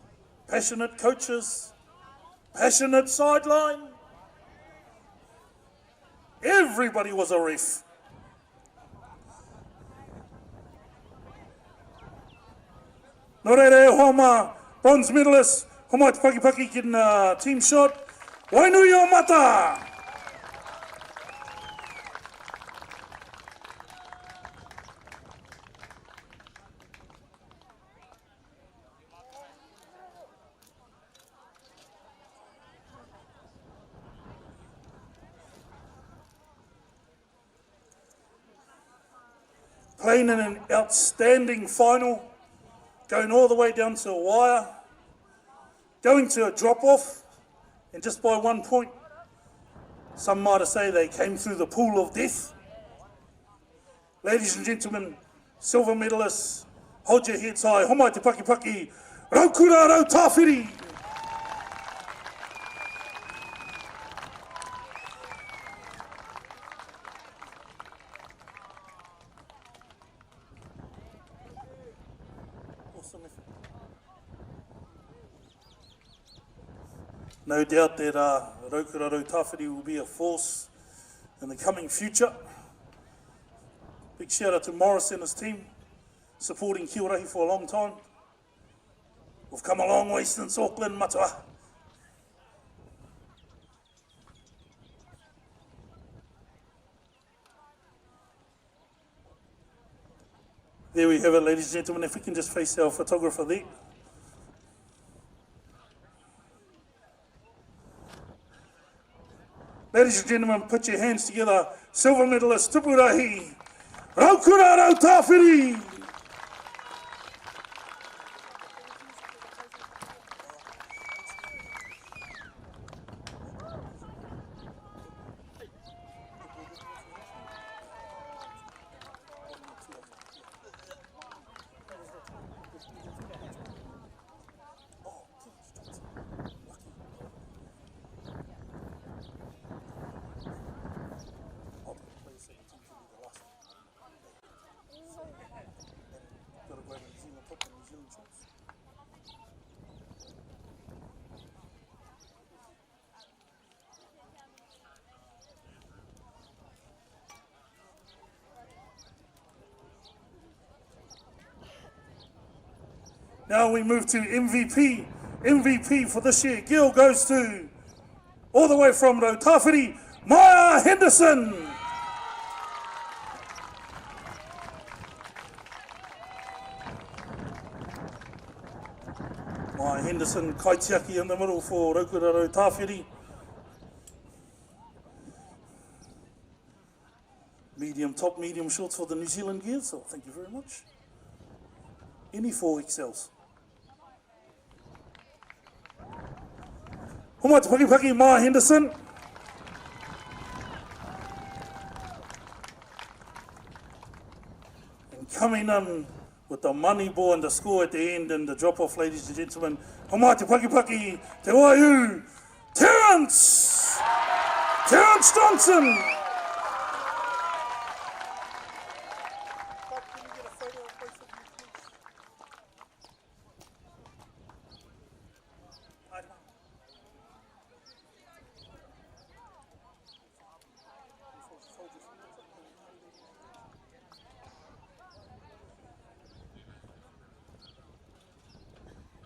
passionate coaches, passionate sideline. Everybody was a ref. Nō reira e hoa mā, bronze medalist, homai te pakipaki ki ngā team shot, Wainui o Mata! Playing in an outstanding final, going all the way down to a wire, going to a drop-off, and just by one point, some might say they came through the pool of death. Ladies and gentlemen, silver medalists, hold your heads high. Homai te paki paki, raukura rau tāwhiri! No doubt that uh, Raukura Rautāwhiri will be a force in the coming future. Big shout out to Morris and his team, supporting Kiorahi for a long time. We've come a long way since Auckland, matua. There we have it, ladies and gentlemen. If we can just face our photographer there. Ladies and gentlemen, put your hands together. Silver medalist Tupurahi, Raukura Rautāwhiri! Now we move to MVP. MVP for this year, Gil goes to all the way from Rotawhiri, Maya Henderson. Maya Henderson, kaitiaki in the middle for Raukura Rotawhiri. Medium top, medium shorts for the New Zealand gear, so thank you very much. Any 4XLs. Homai te pakipaki, Maya Henderson. And coming in with the money ball and the score at the end and the drop-off, ladies and gentlemen. Homai te pakipaki, Te Waiū, Terence! Terence Johnson!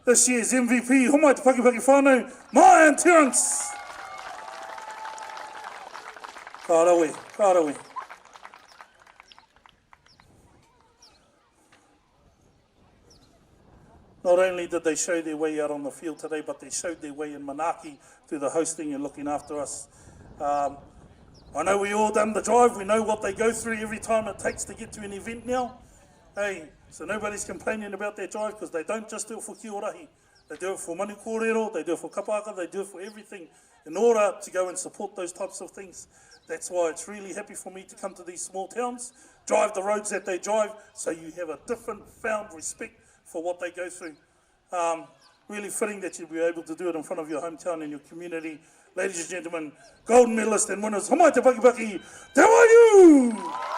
This year's MVP, Homai Te Pakipaki Whānau, Maya and Terence! Ka rawe, ka rawe. Not only did they show their way out on the field today, but they showed their way in Manaaki through the hosting and looking after us. Um, I know we all done the drive. We know what they go through every time it takes to get to an event now. Hey, so nobody's complaining about their drive because they don't just do it for Kiorahi. They do it for Manu Kōrero, they do it for Kapahaka, they do it for everything in order to go and support those types of things. That's why it's really happy for me to come to these small towns, drive the roads that they drive, so you have a different found respect for what they go through. Um, really fitting that you'll be able to do it in front of your hometown and your community. Ladies and gentlemen, gold medalist and winners, Homai Te Pakipaki, Te Waiū!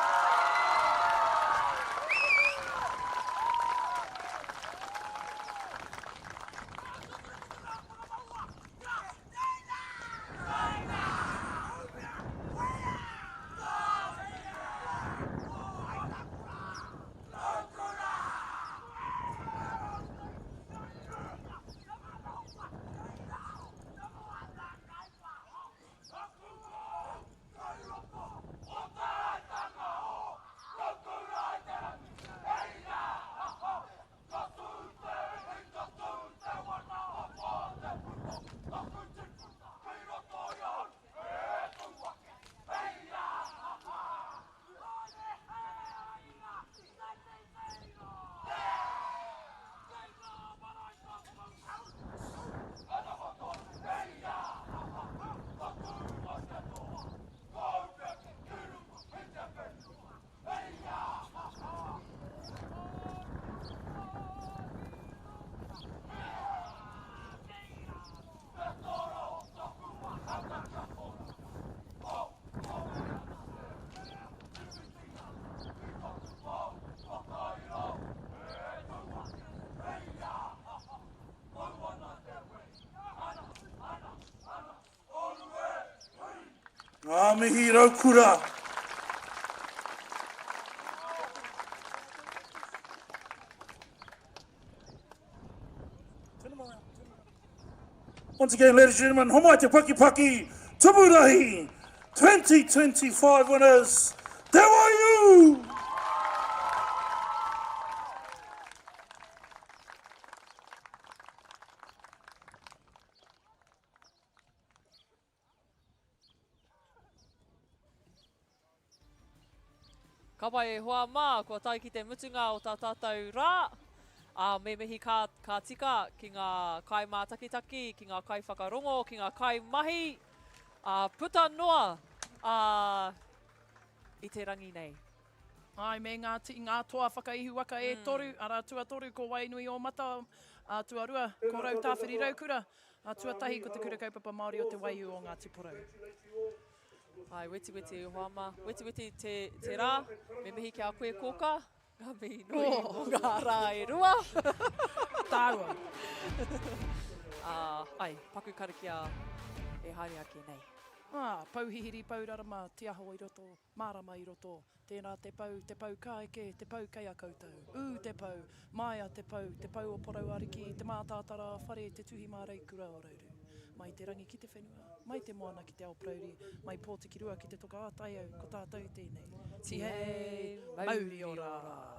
Ngā mihi raukura. Once again, ladies and gentlemen, homai te pakipaki, Tumurahi, 2025 winners, Te Waiū! Ka pai e hoa mā, kua tae ki te mutunga o tā tātou rā. Ā, me mihi ka, ka tika ki ngā kaimātakitaki, ki ngā kaiwhakarongo, ki ngā kaimahi, ā, puta noa, ā, i te rangi nei. Āe, me ngā, ngā toa whakaihu waka e toru, arā, tuatoru ko Wainui Ōmata, ā, tuarua ko Rautāwhiri Raukura, ā, tuatahi ko Te Kura Kaupapa Māori o Te Waiū o Ngāti Porou. Āe, wetiweti e hoa mā, wetiweti te, te rā, me mihi ki a koe kōkā, ngā mihi nui mō ngā rā e rua. Tāua. Ā, āe, paku karakia e haere ake nei. Ā, pou hihiri, pou rarama, tiaho i roto. Mārama i roto. Tērā te pou, te pou ka eke, te pou kei a koutou. Ū te pou, māia te pou, te pou o Porou Ariki, te mātātara a whare, te tuhi māreikura o Rauru. Mai te rangi ki te whenua, mai te moana ki te ao parauri, mai Pōtikirua ki te toka ā-taiau, ko tātou tēnei. Tihei, mauri ora!